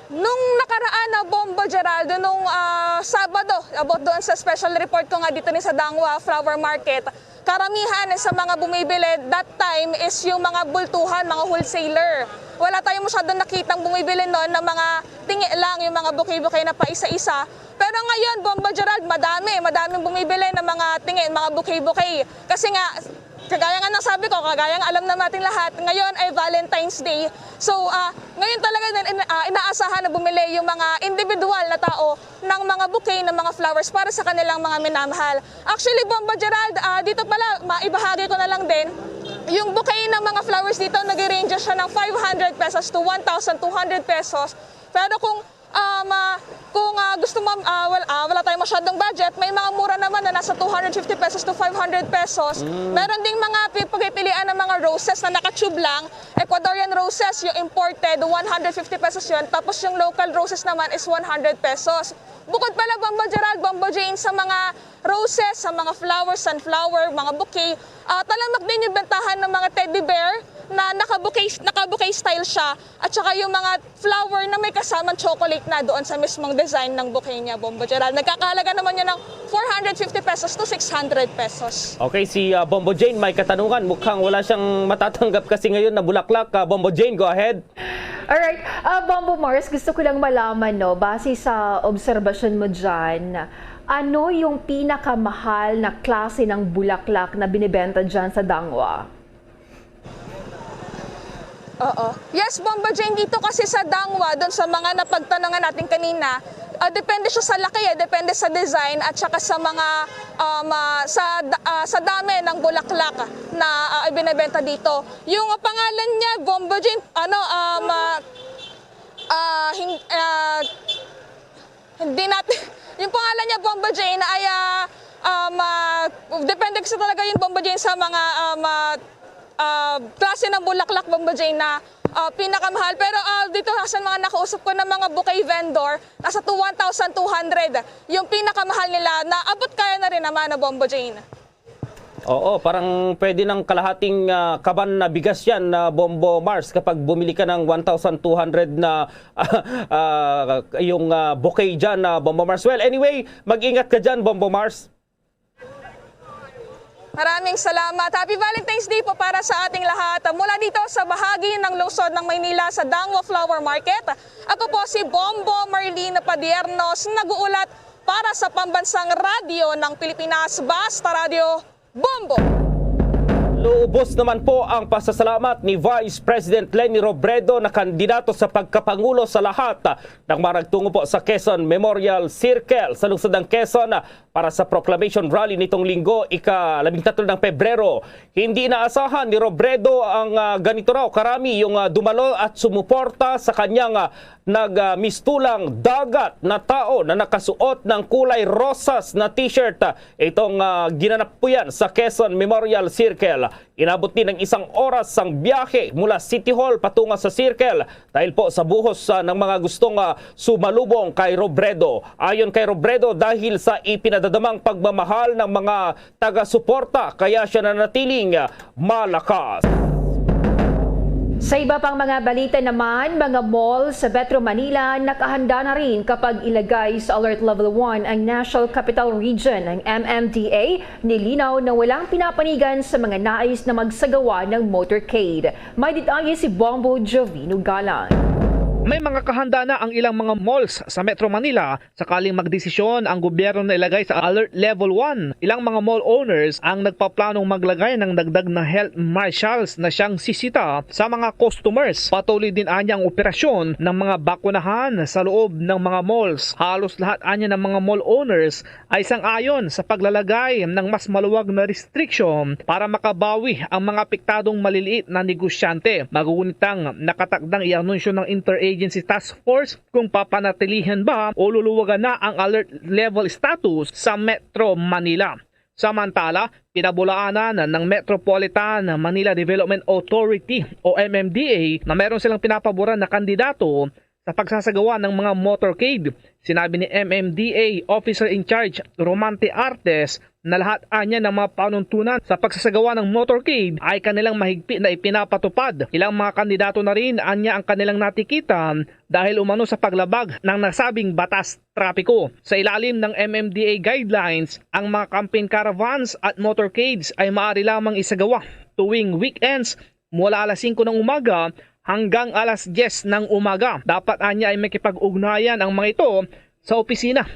Nung nakaraan na Bombo Geraldo, nung ah, Sabado, about doon sa special report ko nga dito ni sa Dangwa Flower Market, karamihan sa mga bumibili that time is yung mga bultuhan, mga wholesaler. Wala tayong masyadong nakitang bumibili noon ng mga tingi lang, yung mga bouquet-bouquet na paisa-isa. Pero ngayon, Bombo Gerald, madami, madaming bumibili ng mga tingi, mga bouquet-bouquet. Kasi nga, kagaya nga ng sabi ko, kagaya nga alam na nating lahat, ngayon ay Valentine's Day. So, ah, ngayon talaga din, in- ah, inaasahan na bumili yung mga individual na tao ng mga bouquet ng mga flowers para sa kanilang mga minamahal. Actually, Bombo Gerald, ah, dito pala, maibahagi ko na lang din, yung bouquet ng mga flowers dito, nag-range siya ng five hundred pesos to one thousand two hundred pesos. Pero kung um, ah, kung ah, gusto mo, ah, wal- ah, wala tayong masyadong budget, may mga mura naman na nasa two hundred fifty pesos to five hundred pesos. Meron ding mga pi- pagpipilian ng mga roses na naka-tube lang. Ecuadorian roses, yung imported, one hundred fifty pesos yun. Tapos yung local roses naman is one hundred pesos. Bukod pala, Bombo Gerald, Bombo Jane, sa mga roses, sa mga flowers, sunflower, mga bouquet, ah, talamak din yung bentahan ng mga teddy bear na naka-bouquet, naka-bouquet style siya. At saka yung mga flower na may kasamang chocolate na doon sa mismong design ng bouquet niya, Bombo Gerald. Nagkakahalaga naman yun ng four hundred fifty pesos to six hundred pesos. Okay, si ah, Bombo Jane may katanungan. Mukhang wala siyang matatanggap kasi ngayon na bulaklak. Ah, Bombo Jane, go ahead. Alright, ah, Bombo Mars, gusto ko lang malaman, no, base sa obserbasyon mo dyan, ano yung pinakamahal na klase ng bulaklak na binibenta dyan sa Dangwa? Oo. Yes, Bombo Jane, dito kasi sa Dangwa, doon sa mga napagtanungan natin kanina, ah, depende siya sa laki, eh, depende sa design at saka sa mga um, ah, sa da- ah, sa dami ng bulaklak na ah, ibinebenta dito. Yung pangalan niya, Bombo Jane, ano, um, ah, ah, hin- ah, hindi natin, yung pangalan niya, Bombo Jane, ay ah, um, ah, depende kasi talaga yung Bombo Jane sa mga um, ah, ah, klase ng bulaklak, Bombo Jane, na ah, pinakamahal. Pero ah, dito sa mga nakausap ko ng mga bouquet vendor, nasa to one thousand two hundred yung pinakamahal nila na abot kaya na rin naman na, Bombo Jane. Oo, parang pwede ng kalahating ah, kaban na bigas yan na Bombo Mars kapag bumili ka ng one thousand two hundred na ah, yung ah, bouquet dyan na Bombo Mars. Well, anyway, mag-ingat ka dyan, Bombo Mars. Maraming salamat. Happy Valentine's Day po para sa ating lahat. Mula dito sa bahagi ng lungsod ng Maynila sa Dangwa Flower Market, ako po si Bombo Marlene Padiernos, nag-uulat para sa Pambansang Radyo ng Pilipinas, Basta Radyo, Bombo! Ubos naman po ang pasasalamat ni Vice President Leni Robredo na kandidato sa pagkapangulo sa lahat ng mga nagtungo po sa Quezon Memorial Circle sa lungsod ng Quezon para sa proclamation rally nitong linggo, ika-labing tatlo ng Pebrero. Hindi naasahan ni Robredo ang, ah, ganito raw karami yung, ah, dumalo at sumuporta sa kanyang, ah, nagmistulang dagat na tao na nakasuot ng kulay rosas na t-shirt. Itong, ah, ginanap po yan sa Quezon Memorial Circle. Inabot din ng isang oras ang biyahe mula City Hall patungo sa Circle dahil po sa buhos, ah, ng mga gustong, ah, sumalubong kay Robredo. Ayon kay Robredo, dahil sa ipinadadamang pagmamahal ng mga taga-suporta, kaya siya nanatiling, ah, malakas. Sa iba pang mga balita naman, mga mall sa Metro Manila nakahanda na rin kapag ilagay sa Alert Level one ang National Capital Region. Ang M M D A nilinaw na walang pinapanigan sa mga nais na magsagawa ng motorcade. May detalye si Bombo Jovino Galang. May mga kahanda na ang ilang mga malls sa Metro Manila sakaling magdesisyon ang gobyerno na ilagay sa Alert Level one. Ilang mga mall owners ang nagpaplanong maglagay ng dagdag na health marshals na siyang sisita sa mga customers. Patuloy din anya ang operasyon ng mga bakunahan sa loob ng mga malls. Halos lahat anya ng mga mall owners ay sang-ayon sa paglalagay ng mas maluwag na restriction para makabawi ang mga apektadong maliliit na negosyante. Magunitang nakatakdang i-anunsyo ng Interagency Task Force kung papanatilihan ba o luluwagan na ang alert level status sa Metro Manila. Samantala, pinabulaanan ng Metropolitan Manila Development Authority o M M D A na meron silang pinapaboran na kandidato sa pagsasagawa ng mga motorcade. Sinabi ni M M D A Officer in Charge Romante Artes na lahat anya ng mga panuntunan sa pagsasagawa ng motorcade ay kanilang mahigpit na ipinapatupad. Ilang mga kandidato na rin anya ang kanilang natikitan dahil umano sa paglabag ng nasabing batas trapiko. Sa ilalim ng M M D A guidelines, ang mga campaign caravans at motorcades ay maaari lamang isagawa tuwing weekends mula alas singko ng umaga hanggang alas diyes ng umaga. Dapat anya ay makipag-ugnayan ang mga ito sa opisina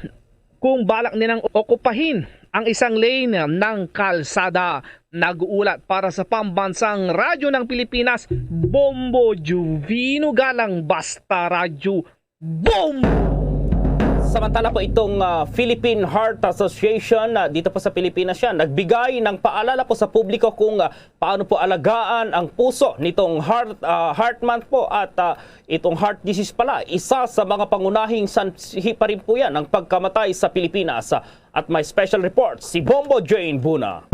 kung balak nilang okupahin ang isang lane ng kalsada. Nag-uulat para sa Pambansang Radyo ng Pilipinas, Bombo Juvino Galang, Basta Radyo. Bombo! Samantala po, itong, ah, Philippine Heart Association, ah, dito po sa Pilipinas yan, nagbigay ng paalala po sa publiko kung, ah, paano po alagaan ang puso nitong heart, ah, heart month po at, ah, itong heart disease pala, isa sa mga pangunahing sanhi pa rin po yan ng pagkamatay sa Pilipinas. At may special report si Bombo Jane Buna.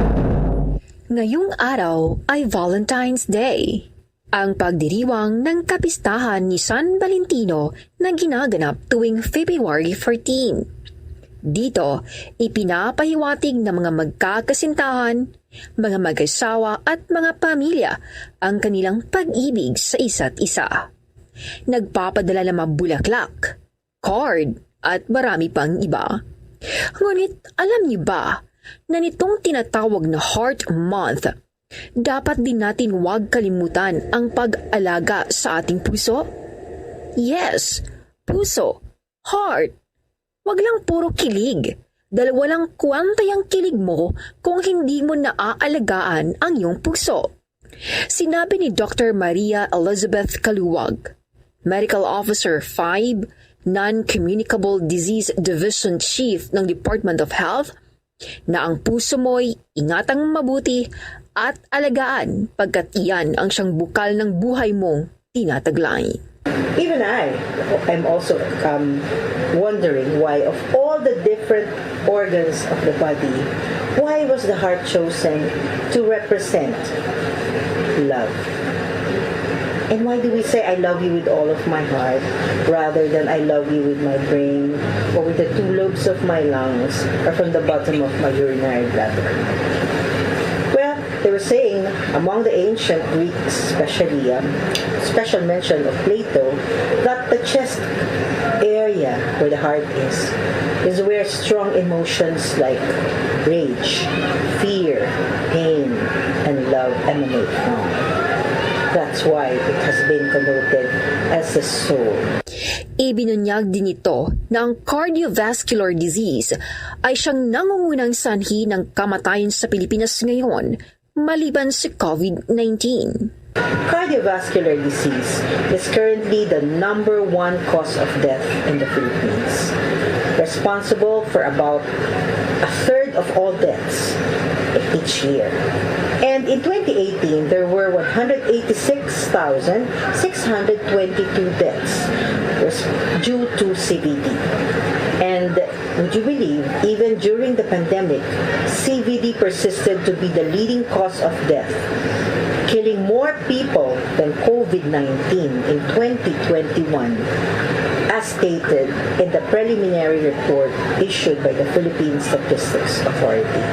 Ngayong araw ay Valentine's Day, ang pagdiriwang ng kapistahan ni San Valentino na ginaganap tuwing February fourteen. Dito, ipinapahiwatig ng mga magkakasintahan, mga mag-asawa at mga pamilya ang kanilang pag-ibig sa isa't isa. Nagpapadala ng mga bulaklak, card, at marami pang iba. Ngunit alam niyo ba na nitong tinatawag na Heart Month, dapat din natin huwag kalimutan ang pag-alaga sa ating puso? Yes, puso, heart. Wag lang puro kilig, dahil walang kwanta yung kilig mo kung hindi mo naaalagaan ang iyong puso. Sinabi ni Doctor Maria Elizabeth Caluwag, Medical Officer five, Non-Communicable Disease Division Chief ng Department of Health, na ang puso mo'y ingatang mabuti at alagaan, pagkat iyan ang siyang bukal ng buhay mong tinataglay. Even I am also um, wondering why, of all the different organs of the body, why was the heart chosen to represent love? And why do we say, "I love you with all of my heart," rather than "I love you with my brain, or with the two lobes of my lungs, or from the bottom of my urinary bladder"? Well, they were saying, among the ancient Greeks, especially, um, special mention of Plato, that the chest area where the heart is, is where strong emotions like rage, fear, pain, and love emanate from. That's why it has been connoted as the soul. Ibinunyag din nito na ang cardiovascular disease ay siyang nangungunang sanhi ng kamatayan sa Pilipinas ngayon, maliban sa COVID nineteen. Cardiovascular disease is currently the number one cause of death in the Philippines, responsible for about a third of all deaths each year. And in twenty eighteen, there were one hundred eighty-six thousand six hundred twenty-two deaths res- due to C V D. And would you believe, even during the pandemic, C V D persisted to be the leading cause of death, killing more people than COVID nineteen in twenty twenty-one, as stated in the preliminary report issued by the Philippine Statistics Authority.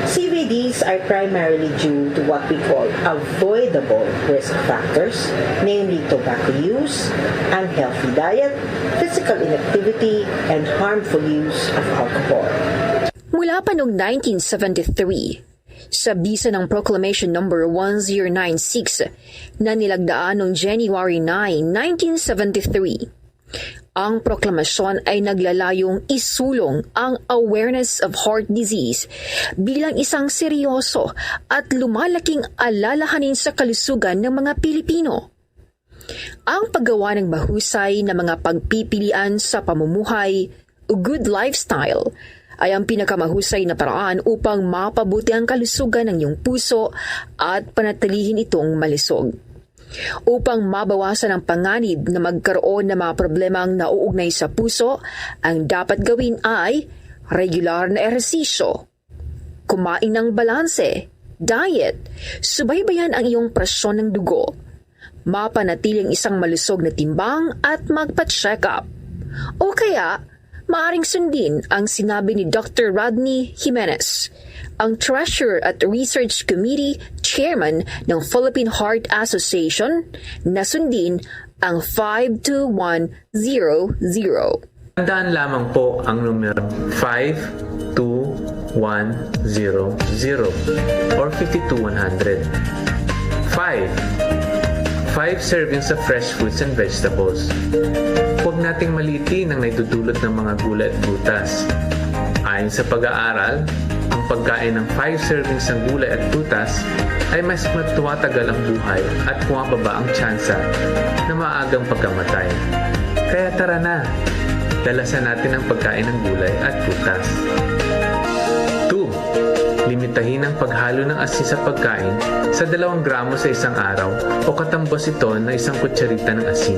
C V Ds are primarily due to what we call avoidable risk factors, namely tobacco use, unhealthy diet, physical inactivity, and harmful use of alcohol. Mula pa noong nineteen seventy-three, sa bisa ng Proclamation Number one zero nine six na nilagdaan noong January nine, nineteen seventy-three. Ang proklamasyon ay naglalayong isulong ang awareness of heart disease bilang isang seryoso at lumalaking alalahanin sa kalusugan ng mga Pilipino. Ang paggawa ng mahusay na mga pagpipilian sa pamumuhay, good lifestyle, ay ang pinakamahusay na paraan upang mapabuti ang kalusugan ng iyong puso at panatilihin itong malisog. Upang mabawasan ang panganib na magkaroon ng mga problemang nauugnay sa puso, ang dapat gawin ay regular na ehersisyo, kumain ng balanse, diet, subaybayan ang iyong presyon ng dugo, mapanatili ang isang malusog na timbang at magpa-check-up. O kaya, maaring sundin ang sinabi ni Doctor Rodney Jimenez, ang Treasurer at Research Committee Chairman ng Philippine Heart Association, na sundin ang five two one zero zero. Tandaan lamang po ang numero five two one zero zero or fifty-two one hundred. Five. Five servings of fresh fruits and vegetables. Huwag nating maliitin ang naidudulot ng mga gulay at prutas. Ayon sa pag-aaral, ang pagkain ng five servings ng gulay at prutas ay mas tumatagal ang buhay at bumababa ang tsansa na maagang pagkamatay. Kaya tara na, lalasan natin ang pagkain ng gulay at prutas. Two, limitahin ang paghalo ng asin sa pagkain sa dalawang gramo sa isang araw o katambos ito ng isang kutsarita ng asin.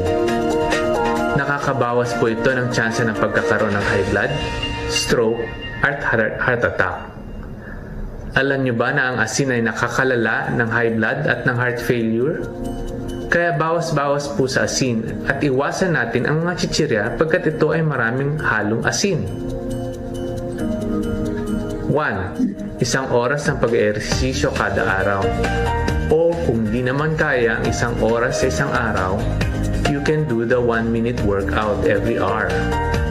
Nakakabawas po ito ng tsansa ng pagkakaroon ng high blood, stroke, at heart, heart attack. Alam niyo ba na ang asin ay nakakalala ng high blood at ng heart failure? Kaya bawas-bawas po sa asin at iwasan natin ang mga chichirya pagkat ito ay maraming halong asin. One, isang oras ng pag-ehersisyo kada araw. O kung di naman kaya ang isang oras sa isang araw, you can do the one minute workout every hour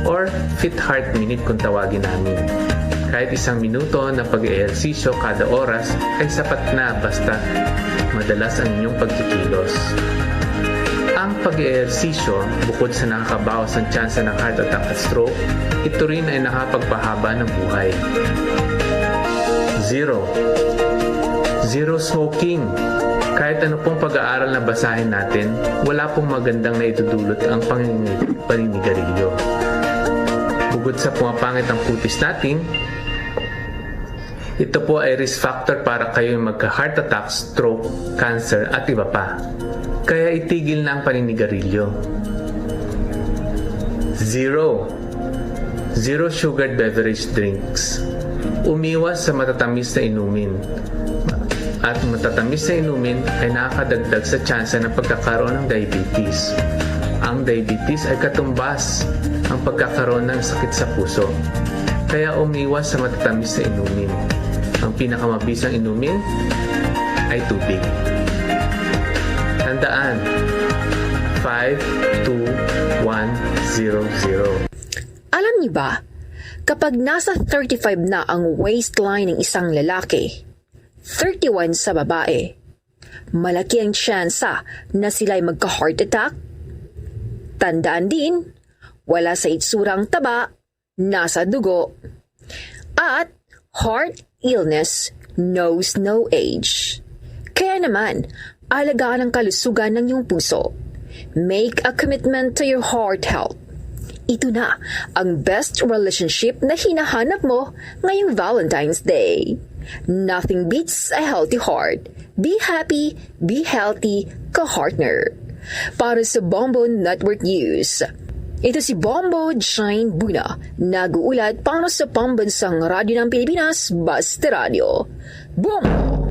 or fit heart minute kung tawagin namin. Kahit isang minuto na pag-ehersisyo kada oras ay sapat na basta madalas ang inyong pagkikilos. Ang pag-ehersisyo, bukod sa nakakabawas ng tsansa ng heart attack at stroke, ito rin ay nakapagpahaba ng buhay. Zero. Zero smoking. Kahit ano pong pag-aaral na basahin natin, wala pong magandang naidudulot ang pangini- paninigarilyo. Bukod sa pumapangit ang kutis natin, ito po ay risk factor para kayo magka-heart attack, stroke, cancer, at iba pa. Kaya itigil na ang paninigarilyo. Zero. Zero sugared beverage drinks. Umiwas sa matatamis na inumin. At matatamis na inumin ay nakakadagdag sa tsansa ng pagkakaroon ng diabetes. Ang diabetes ay katumbas ang pagkakaroon ng sakit sa puso. Kaya umiwas sa matatamis na inumin. Ang pinakamabisang inumin ay tubig. Tandaan, five two one zero zero. Alam niyo ba, kapag nasa thirty-five na ang waistline ng isang lalaki, thirty-one sa babae, malaki ang tsansa na sila'y magka-heart attack. Tandaan din, wala sa itsura ang taba, nasa dugo. At heart illness knows no age. Kaya naman, alagaan ang kalusugan ng iyong puso. Make a commitment to your heart health. Ito na ang best relationship na hinahanap mo ngayong Valentine's Day. Nothing beats a healthy heart. Be happy, be healthy, ka-heartner. Para sa Bombo Network News, ito si Bombo Jane Buna, nag-uulat para sa Pambansang Radyo ng Pilipinas, Basta Radyo. Bombo!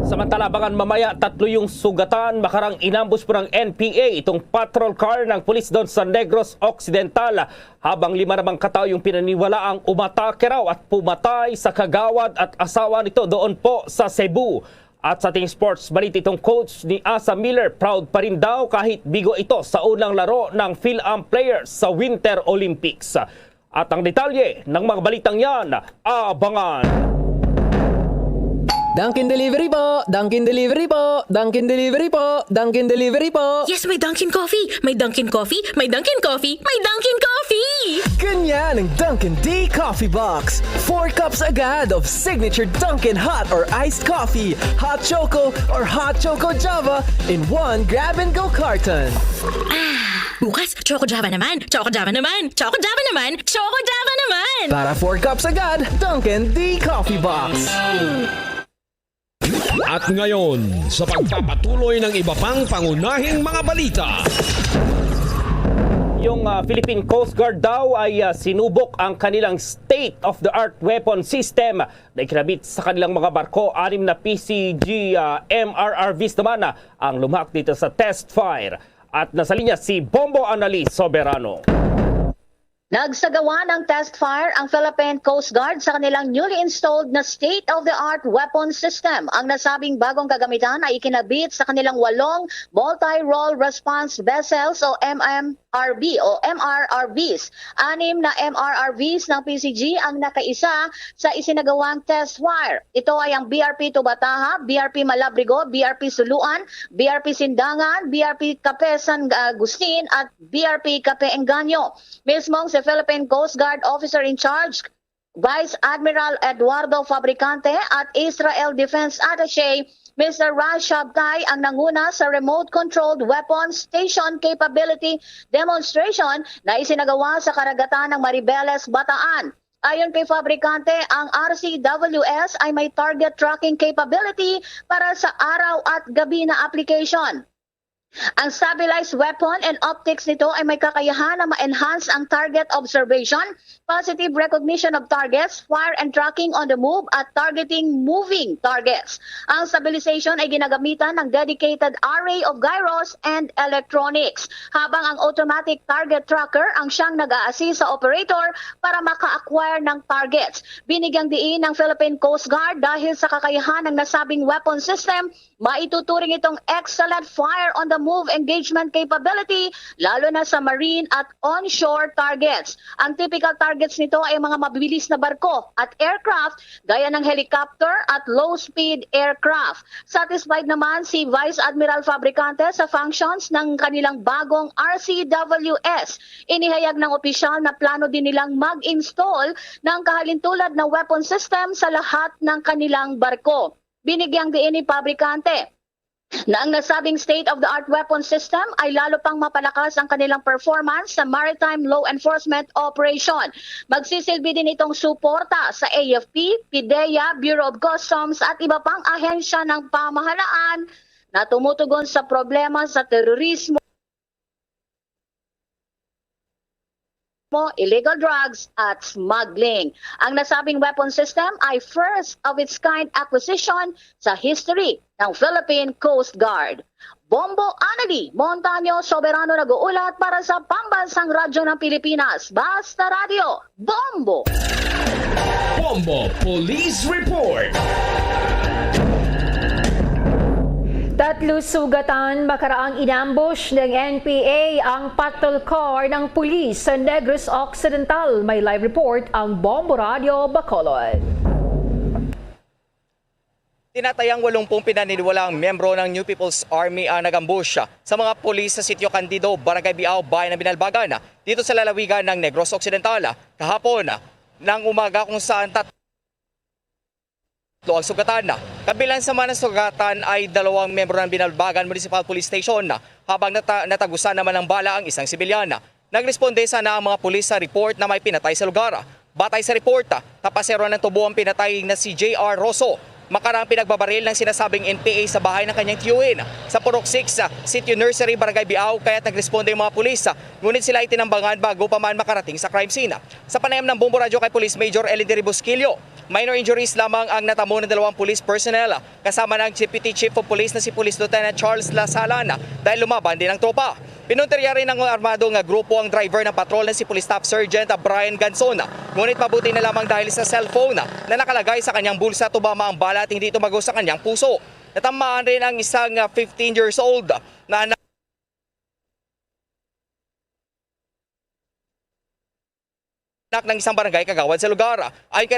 Samantala, abangan mamaya, tatlo yung sugatan makarang inambus po ng N P A itong patrol car ng pulis doon sa Negros Occidental, habang lima namang katao yung pinaniwalaang umatake raw at pumatay sa kagawad at asawa nito doon po sa Cebu. At sa ating sports balita, itong coach ni Asa Miller, proud pa rin daw kahit bigo ito sa unang laro ng Fil-Am players sa Winter Olympics. At ang detalye ng mga balitang yan, abangan. Dunkin Delivery po! Dunkin Delivery po! Dunkin Delivery po! Dunkin Delivery po! Yes, may Dunkin Coffee! May Dunkin Coffee! May Dunkin Coffee! May Dunkin Coffee! Ganyan ang Dunkin D Coffee Box. Four cups agad of signature Dunkin hot or iced coffee, hot choco or hot choco Java in one grab-and-go carton. Bukas, Choco Java naman! Choco Java naman! Choco Java naman! Choco Java naman! Para four cups agad, Dunkin D Coffee Box. At ngayon, sa pagpapatuloy ng iba pang pangunahing mga balita. Yung, ah, Philippine Coast Guard daw ay, ah, sinubok ang kanilang state-of-the-art weapon system na ikinabit sa kanilang mga barko. Anim na P C G, ah, M R R Vs naman, ah, ang lumahak dito sa test fire. At nasa linya si Bombo Annalise Soberano. Nagsagawa ng test fire ang Philippine Coast Guard sa kanilang newly installed na state-of-the-art weapon system. Ang nasabing bagong kagamitan ay ikinabit sa kanilang walong multi-role response vessels o M M R V o M R R Vs. Anim na M R R Vs ng P C G ang nakaisa sa isinagawang test fire. Ito ay ang B R P Tubataha, B R P Malabrigo, B R P Suluan, B R P Sindangan, B R P Cape San Agustin at B R P Cape Engaño. Mismong si Philippine Coast Guard Officer in Charge, Vice Admiral Eduardo Fabricante at Israel Defense Attaché Mister Raj Shabtai ang nanguna sa remote-controlled weapons station capability demonstration na isinagawa sa karagatan ng Maribeles, Bataan. Ayon kay Fabricante, ang R C W S ay may target tracking capability para sa araw at gabi na application. Ang stabilized weapon and optics nito ay may kakayahan na ma-enhance ang target observation, positive recognition of targets, fire and tracking on the move, at targeting moving targets. Ang stabilization ay ginagamitan ng dedicated array of gyros and electronics, habang ang automatic target tracker ang siyang nag-a-assist sa operator para maka-acquire ng targets. Binigyang diin ng Philippine Coast Guard dahil sa kakayahan ng nasabing weapon system, maituturing itong excellent fire-on-the-move engagement capability, lalo na sa marine at onshore targets. Ang typical targets nito ay mga mabilis na barko at aircraft gaya ng helicopter at low-speed aircraft. Satisfied naman si Vice Admiral Fabricante sa functions ng kanilang bagong R C W S. Inihayag ng opisyal na plano din nilang mag-install ng kahalintulad na weapon system sa lahat ng kanilang barko. Binigyang diin ni Fabricante na ang nasabing state-of-the-art weapon system ay lalo pang mapalakas ang kanilang performance sa maritime law enforcement operation. Magsisilbi din itong suporta sa A F P, PDEA, Bureau of Customs at iba pang ahensya ng pamahalaan na tumutugon sa problema sa terorismo, illegal drugs at smuggling. Ang nasabing weapon system ay first of its kind acquisition sa history ng Philippine Coast Guard. Bombo Anali Montaño Soberano nag-uulat para sa Pambansang Radyo ng Pilipinas, Basta Radyo, Bombo! Bombo Police Report. Tatlo sugatan makaraang inambush ng N P A ang patrol car ng pulis sa Negros Occidental. May live report ang Bombo Radio Bacolod. Tinatayang walumpung pinaniniwalaang miyembro ng New People's Army ang nag-ambush sa mga pulis sa Sitio Candido, Barangay Biao, Bayan ng Binalbagan, dito sa lalawigan ng Negros Occidental, kahapon ng umaga, kung saan tat- Tatlo ang sugatan. Kabilang sa mga nasugatan ay dalawang miyembro ng Binalbagan Municipal Police Station, habang nata-, natagusan naman ng bala ang isang sibilyan. Nagresponde sana ang mga pulis sa report na may pinatay sa lugar. Batay sa report, tapasero ng tubo ang pinatay na si J R Rosso. Makaraang pinagbabaril ng sinasabing N P A sa bahay ng kanyang tiyuhin sa Purok six, Sitio Nursery, Barangay Biao, kaya't nagresponde ang mga pulis. Ngunit sila ay tinambangan bago pa man makarating sa crime scene. Sa panayam ng Bombo Radyo kay Police Major Elender Busquillo, minor injuries lamang ang natamo ng dalawang police personnel, kasama ng Deputy Chief of Police na si Police Lieutenant Charles Lasalan, dahil lumaban din ang tropa. Pinuntirya rin ng armado nga grupo ang driver ng patrol na si Police Staff Sergeant Brian Ganson. Ngunit mabuti na lamang dahil sa cellphone na nakalagay sa kanyang bulsa, tumama ang bala at hindi tumago sa kanyang puso. Natamaan rin ang isang, ah, fifteen years old na anak ng isang barangay kagawad sa lugar. Ayon kay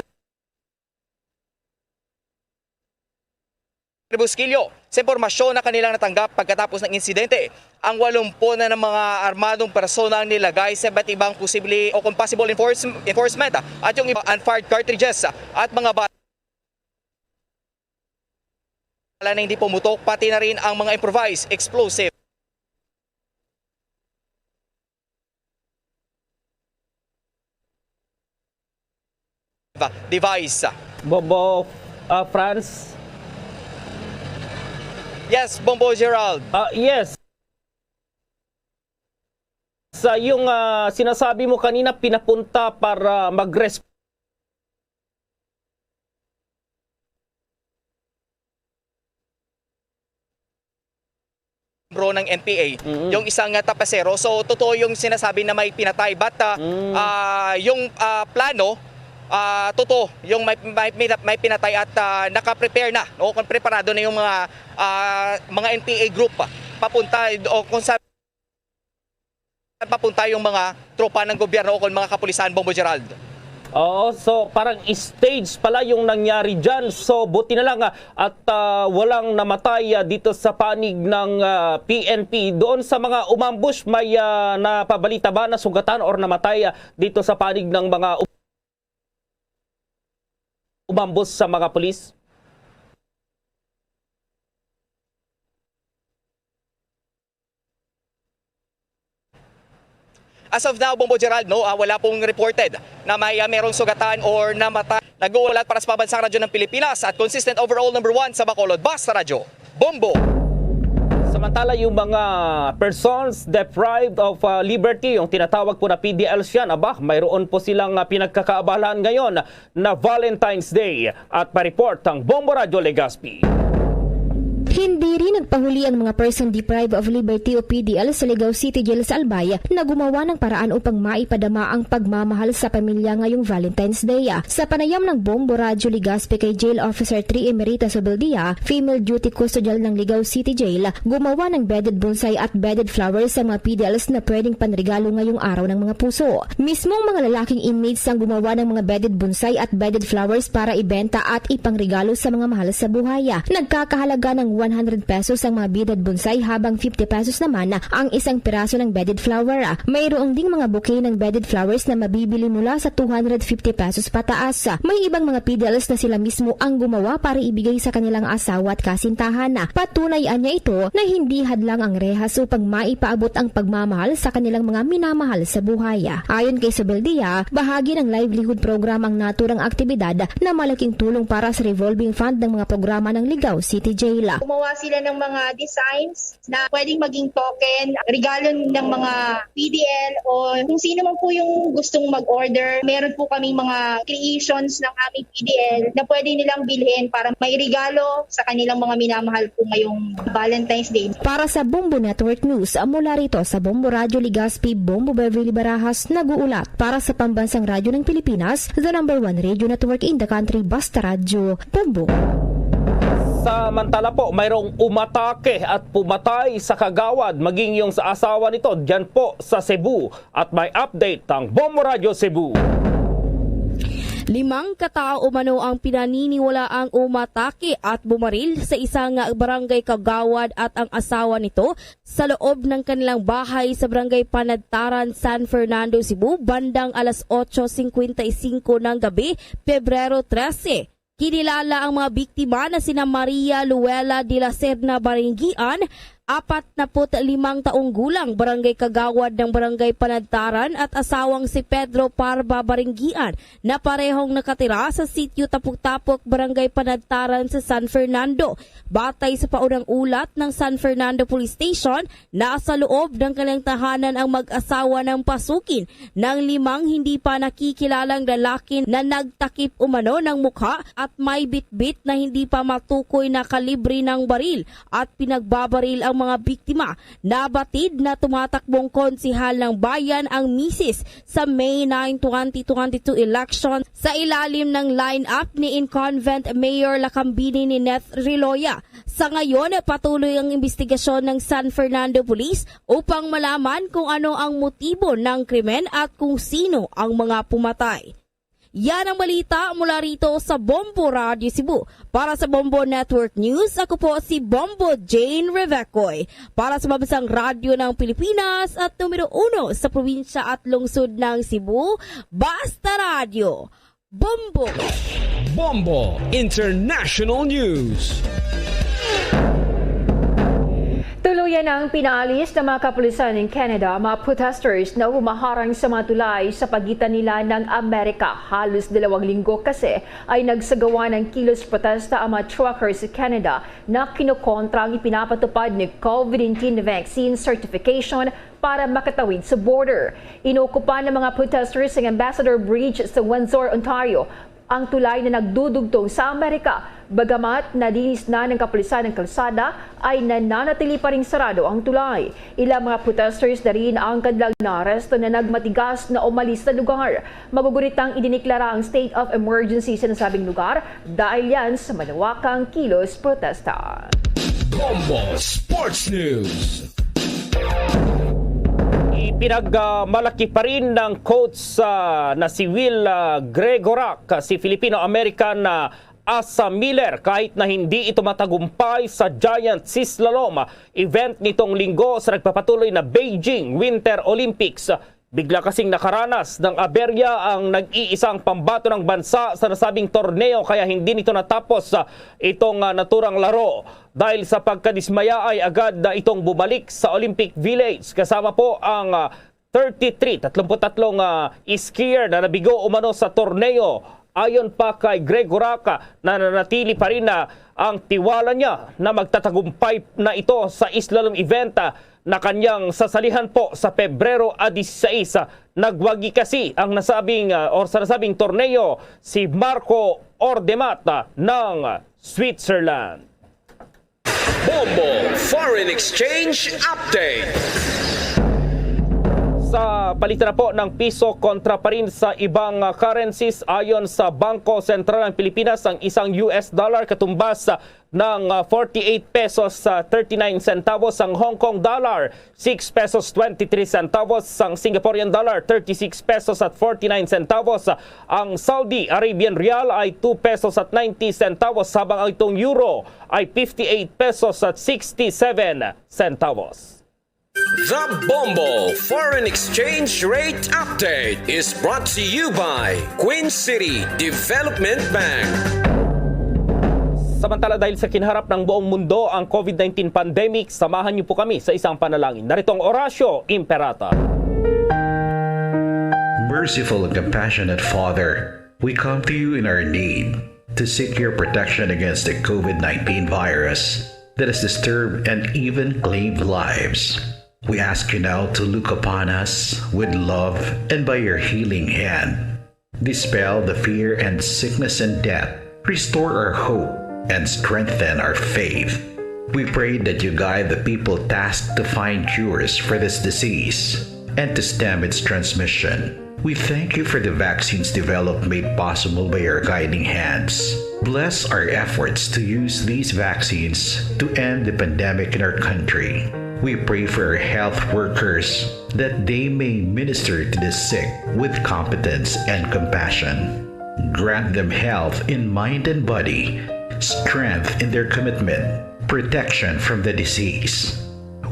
Busquillo, sa impormasyon na kanilang natanggap pagkatapos ng insidente, ang walumpo na ng mga armadong persona ang nilagay sa iba't ibang posible o kung possible enforce-, enforcement at yung iba unfired cartridges at mga bala na hindi pumutok, pati na rin ang mga improvised explosive device. Bombo, ah, Franz? Yes, Bombo Gerald. Ah, yes. Sa yung, ah, sinasabi mo kanina, pinapunta para mag-rescue miyembro ng N P A, Mm. yung isang, ah, tapasero. So, totoo yung sinasabi na may pinatay. But, ah, Mm. ah, yung, ah, plano, ah, totoo yung may, may, may, may pinatay at, ah, naka-prepare na, o kung preparado na yung mga, ah, mga N P A group, ah, papunta, o kung sa papunta yung mga tropa ng gobyerno o kung mga kapulisan, Bombo Gerald. Oo, so parang stage pala yung nangyari dyan. So buti na lang, ah, at, ah, walang namatay, ah, dito sa panig ng, ah, P N P. Doon sa mga umambush, may, ah, napabalita ba na sugatan or namatay, ah, dito sa panig ng mga um-, umambush sa mga pulis? As of now, Bombo Gerald, no, ah, wala pong reported na may, ah, merong sugatan or namatay. Nag-uulat para sa Pambansang Radyo ng Pilipinas at consistent overall number one sa Bacolod, Basta Radyo, Bombo. Samantala, yung mga persons deprived of, ah, liberty, yung tinatawag po na P D Ls yan, aba, mayroon po silang, ah, pinagkakaabalahan ngayon na Valentine's Day. At pa-report ang Bombo Radyo Legazpi. Hindi rin nagpahuli ang mga person deprived of liberty o P D L sa Ligao City Jail sa Albay na gumawa ng paraan upang maipadama ang pagmamahal sa pamilya ngayong Valentine's Day. Sa panayam ng Bombo Radyo Legazpi kay Jail Officer three Emerita Sobeldía, female duty custodial ng Ligao City Jail, gumawa ng beaded bonsai at beaded flowers ang mga P D Ls na pwedeng panregalo ngayong araw ng mga puso. Mismong mga lalaking inmates ang gumawa ng mga beaded bonsai at beaded flowers para ibenta at ipangregalo sa mga mahal sa buhay. Nagkakahalaga ng one hundred pesos ang mga beaded bonsai, habang fifty pesos naman ang isang piraso ng beaded flower. Mayroon ding mga bouquet ng beaded flowers na mabibili mula sa two hundred fifty pesos pataas. May ibang mga P D Ls na sila mismo ang gumawa para ibigay sa kanilang asawa at kasintahan. Patunay anya ito na hindi hadlang ang rehas upang maipaabot ang pagmamahal sa kanilang mga minamahal sa buhay. Ayon kay Sobeldia, bahagi ng livelihood program ang naturang aktibidad na malaking tulong para sa revolving fund ng mga programa ng Ligao City Jail. Gumawa sila ng mga designs na pwedeng maging token, regalo ng mga P D L o kung sino man po yung gustong mag-order. Meron po kaming mga creations ng aming P D L na pwede nilang bilhin para may regalo sa kanilang mga minamahal po ngayong Valentine's Day. Para sa Bombo Network News, mula rito sa Bombo Radyo Legazpi, Bombo Beverly Barajas, nag-uulat para sa Pambansang Radyo ng Pilipinas, the number one radio network in the country, Basta Radyo, Bombo. Samantala po, mayroong umatake at pumatay sa kagawad, maging yung sa asawa nito, dyan po sa Cebu. At may update ang Bombo Radyo Cebu. Limang katao umano ang pinaniniwalaang umatake at bumaril sa isang barangay kagawad at ang asawa nito sa loob ng kanilang bahay sa Barangay Panadtaran, San Fernando, Cebu, bandang alas otso cincuenta y cinco ng gabi, Pebrero trese. Kinilala ang mga biktima na sina Maria Luella de la Serna Baringian, apat na put limang taong gulang, barangay kagawad ng Barangay Panagtaran, at asawang si Pedro Parba Baringian, na parehong nakatira sa sitio Tapok-Tapok, Barangay Panagtaran sa San Fernando. Batay sa paunang ulat ng San Fernando Police Station, nasa loob ng kanilang tahanan ang mag-asawa nang pasukin ng limang hindi pa nakikilalang lalaki na nagtakip umano ng mukha at may bitbit na hindi pa matukoy na kalibre ng baril at pinagbabaril ang mga biktima. Nabatid na tumatakbong konsehal ng bayan ang misis sa May nine, twenty twenty-two election sa ilalim ng lineup ni incumbent Mayor Lacambini Nineth Reloya. Sa ngayon, patuloy ang imbestigasyon ng San Fernando Police upang malaman kung ano ang motibo ng krimen at kung sino ang mga pumatay. Yan ang balita mula rito sa Bombo Radio Cebu. Para sa Bombo Network News, ako po si Bombo Jane Revecoy. Para sa Mabasang Radyo ng Pilipinas at numero uno sa probinsya at lungsod ng Cebu, Basta Radyo. Bombo! Bombo International News. Tuluyan ang pinaalis ng mga kapulisan ng Canada ang mga protesters na humaharang sa mga tulay sa pagitan nila ng Amerika. Halos dalawang linggo kasi ay nagsagawa ng kilos protesta ang mga truckers sa Canada na kinokontra ang ipinapatupad ni COVID nineteen vaccine certification para makatawid sa border. Inokupan ng mga protesters ang Ambassador Bridge sa Windsor, Ontario, ang tulay na nagdudugtong sa Amerika. Bagamat nalinis na ng kapulisan ang kalsada, ay nananatili pa ring sarado ang tulay. Ilang mga protesters na rin ang kanilang naaresto na nagmatigas na umalis sa lugar. Maguguritang idineklara ang state of emergency sa nasabing lugar dahil yan sa malawakang kilos protesta. Bombo Sports News. Ipinagmalaki pa rin ng coach, ah, na si Will, ah, Gregorak, si Filipino-American, ah, Asa Miller, kahit na hindi ito matagumpay sa Giant Slalom event nitong linggo sa nagpapatuloy na Beijing Winter Olympics. Bigla kasing nakaranas ng aberya ang nag-iisang pambato ng bansa sa nasabing torneo, kaya hindi nito natapos, ah, itong, ah, naturang laro. Dahil sa pagkadismaya ay agad na itong bumalik sa Olympic Village kasama po ang, ah, thirty-three, tatlumpu't tatlong, ah, skier na nabigo umano sa torneo. Ayon pa kay Gregorak, nananatili pa rin na ang tiwala niya na magtatagumpay na ito sa slalom event, ah, na kanyang sasalihan po sa Pebrero a dieciséis. Ah, nagwagi kasi ang nasabing, ah, or sa nasabing torneo si Marco Ordemat, ah, ng Switzerland. Bombo Foreign Exchange Update. Sa palitan na po ng piso kontra pa rin sa ibang, ah, currencies, ayon sa Bangko Sentral ng Pilipinas, ang isang U S dollar katumbas, ah, ng, ah, forty-eight pesos, ah, thirty-nine centavos, ang Hong Kong dollar, six pesos twenty-three centavos, ang Singaporean dollar, thirty-six pesos at forty-nine centavos, ang Saudi Arabian rial ay two pesos at ninety centavos, habang ang itong euro ay fifty-eight pesos at sixty-seven centavos. The Bombo Foreign Exchange Rate Update is brought to you by Queen City Development Bank. Samantala, dahil sa kinaharap ng buong mundo ang COVID nineteen pandemic, samahan niyo po kami sa isang panalangin. Narito ang Oratio Imperata. Merciful and compassionate Father, we come to you in our need to seek your protection against the COVID nineteen virus that has disturbed and even claimed lives. We ask you now to look upon us with love and by your healing hand, dispel the fear and sickness and death. Restore our hope and strengthen our faith. We pray that you guide the people tasked to find cures for this disease and to stem its transmission. We thank you for the vaccines developed made possible by your guiding hands. Bless our efforts to use these vaccines to end the pandemic in our country. We pray for our health workers that they may minister to the sick with competence and compassion. Grant them health in mind and body, strength in their commitment, protection from the disease.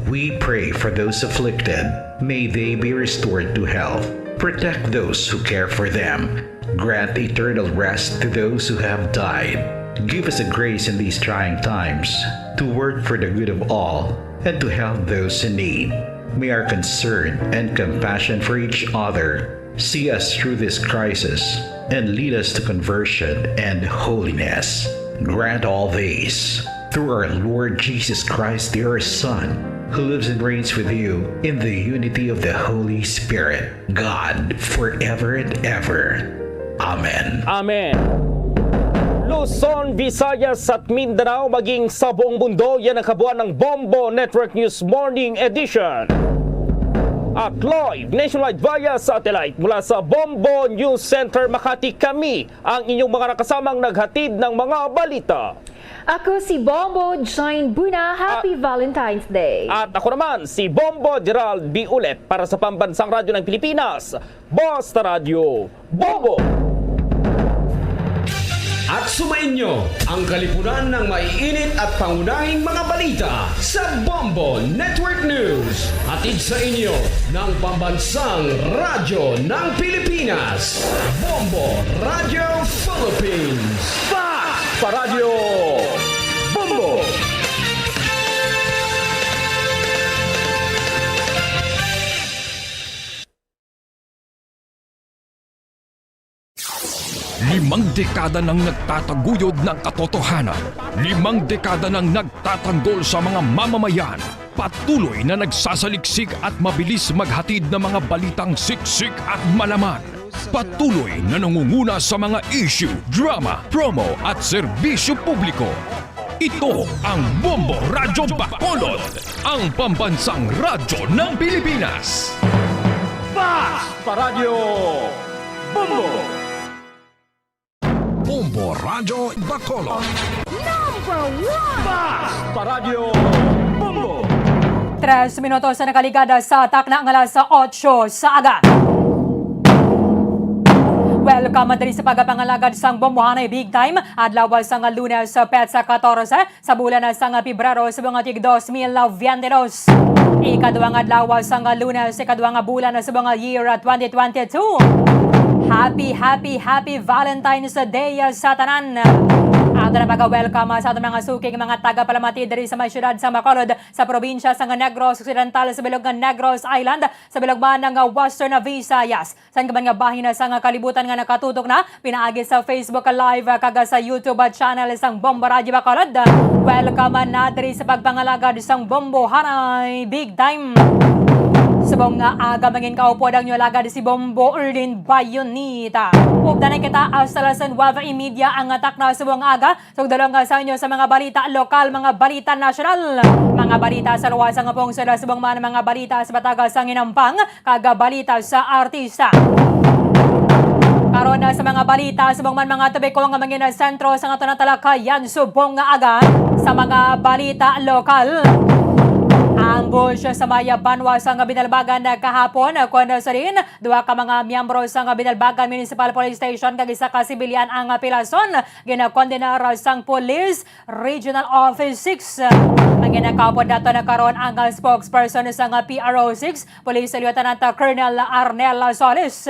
We pray for those afflicted. May they be restored to health. Protect those who care for them. Grant eternal rest to those who have died. Give us the grace in these trying times to work for the good of all and to help those in need. May our concern and compassion for each other see us through this crisis and lead us to conversion and holiness. Grant all these through our Lord Jesus Christ, your Son, who lives and reigns with you in the unity of the Holy Spirit, God, forever and ever. Amen. Amen. Luzon, Visayas at Mindanao, maging sa buong mundo, yan ang kabuuan ng Bombo Network News Morning Edition. At live nationwide via satellite mula sa Bombo News Center Makati, kami ang inyong mga nakasamang naghatid ng mga balita. Ako si Bombo Jane Buna. Happy Ah, Valentine's Day. At ako naman, si Bombo Gerald B. Ulet para sa Pambansang Radyo ng Pilipinas, Basta Radyo, Bombo! At sumainyo ang kalipunan ng maiinit at pangunahing mga balita sa Bombo Network News. Hatid sa inyo ng Pambansang Radyo ng Pilipinas, Bombo Radyo Philippines. Fast pa Radyo Bombo! Limang dekada nang nagtataguyod ng katotohanan. Limang dekada nang nagtatanggol sa mga mamamayan. Patuloy na nagsasaliksik at mabilis maghatid ng mga balitang siksik at malaman. Patuloy na nangunguna sa mga issue, drama, promo at serbisyo publiko. Ito ang Bombo Radyo Bacolod, ang pambansang radyo ng Pilipinas. Fast pa Radyo Bombo! Bombo Radyo Bacolod. Number one! Fast pa Radyo Bombo! Tres minutos na nakaligad sa takna nga alas otso sa aga. Welcome diri sa pagpangalagad sang Bombohanay Big Time, adlaw sang Lunes, petsa katorse, sa bulan sang Pebrero sa mga tig dos mil veinte dos. Ikaduha nga adlaw sang Lunes, ikaduha nga bulan sa mga year twenty twenty-two. Happy, happy, happy Valentine's Day sa tanan. Ato na pag-welcome sa aton mga suking mga tagapalamati diri sa may siyudad sa Bacolod, sa probinsya sang Negros Occidental, sa bilog nga Negros Island, sa bilog man nga Western Visayas. Sa iban nga bahin sang kalibutan nga nakatutok na pinaagi sa Facebook Live kag sa YouTube channel sang Bombo Radyo Bacolod, welcome na diri sa pagpangalagad sang Bombohanay Big Time. Subong nga aga, mangin kaupod ang inyo alagad si Bombo Erlin Bayonita. Updan na kita hasta las nueve y media ang takna subong nga aga. Sugdulong sa inyo sa mga balita lokal, mga balita nasyonal, mga balita sa luwas sang pungsod, subong man mga balita sa bataga sang hinampang, kag balita sa artista. Karon na sa mga balita, subong man mga topiko nga mangin sentro sa aton talakayan subong nga aga sa mga balita lokal. Ambush sa may banwa sang Binalbagan kahapon, kon sa diin duha ka mga miyembro sang Binalbagan Municipal Police Station kag isa ka sibilyan ang pilason. Ginakondenar sang Police Regional Office six. Ang ginakaupod nato na karon ang, ah, spokesperson sang, ah, P R O six, Police Lieutenant, ah, Colonel Arnel Solis.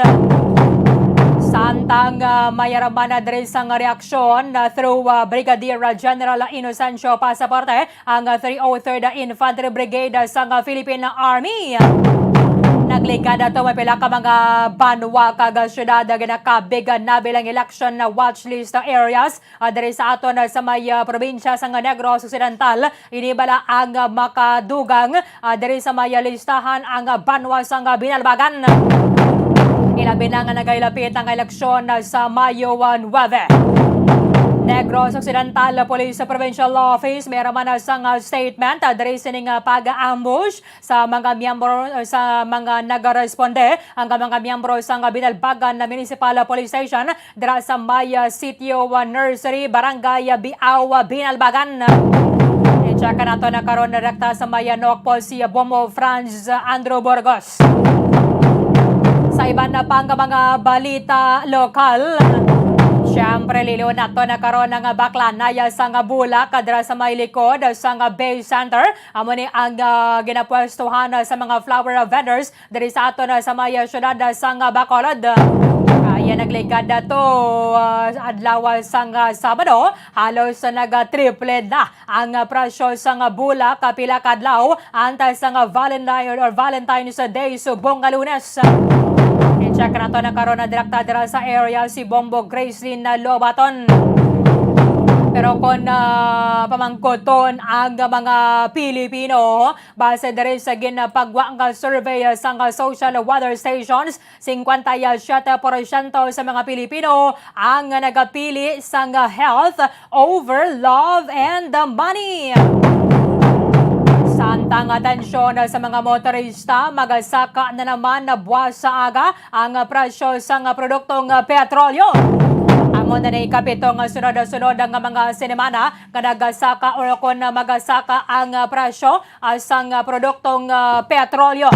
Samtang, ah, may aramana diri sang reaksyon, ah, through, ah, Brigadier General Inocencio Pasaporte, ang, ah, three oh third Infantry Brigade sang, ah, Philippine Army. Nagligad ato may pila ka mga banwa kag, ah, syudad nga ginakabig, ah, nabilang election, ah, watch list, ah, areas, ah, diri sa aton, ah, sa may, ah, probinsya sang Negros Occidental. Ini bala ang, ah, makadugang, ah, diri sa may, ah, listahan ang, ah, banwa sang, ah, Binalbagan. Ilabi na nga nagailapit ang eleksyon, ah, sa Mayo, ah, nuebe. Negros Occidental Police Provincial Office may raman, ah, sang, ah, statement, ah, diri sining, ah, pag-ambush sa mga miyembro, ah, sa mga nagaresponde, ang mga miyembro sang, ah, Binalbagan Municipal Police Station dira sa may, ah, Sitio, ah, Nursery, Barangay, ah, Biao, ah, Binalbagan. I-check nato na karon direkta sa may, ah, Nokpo si, ah, Bombo Franz, ah, Andrew Burgos. Sa iban na pang mga balita lokal, Siyempre, lilo nato na karon ang baklanay sang bulak dira sa may likod sang Bay Center. Amo ni ang, ah, ginapwestuhan sa mga flower vendors diri sa aton sa may siyudad sang Bacolod. Kaya nagligad na to, ah, adlaw sang, ah, Sabado, halos nag-triple na ang, ah, presyo sang bulak, ah, pila ka adlaw antes sang, ah, Valentine or Valentine's Day subong nga Lunes. I-check nato na karon na direkta dira sa area si Bombo Gracelyn Lobaton. Pero kung, ah, pamangkoton ang mga Pilipino, base diri sa ginpagwa nga survey sang Social Weather Stations, singkwenta y siyete porsyento sa mga Pilipino ang nagapili sang health over love and money. Samtang atensyon sa mga motorista, magasaka na naman na buwas sa aga ang presyo sang produktong petrolyo. Amo na ni kapito nga sunod-sunod nga mga sinimana nga nagasaka or kon magasaka ang presyo, ah, sang, ah, produktong, ah, petrolyo.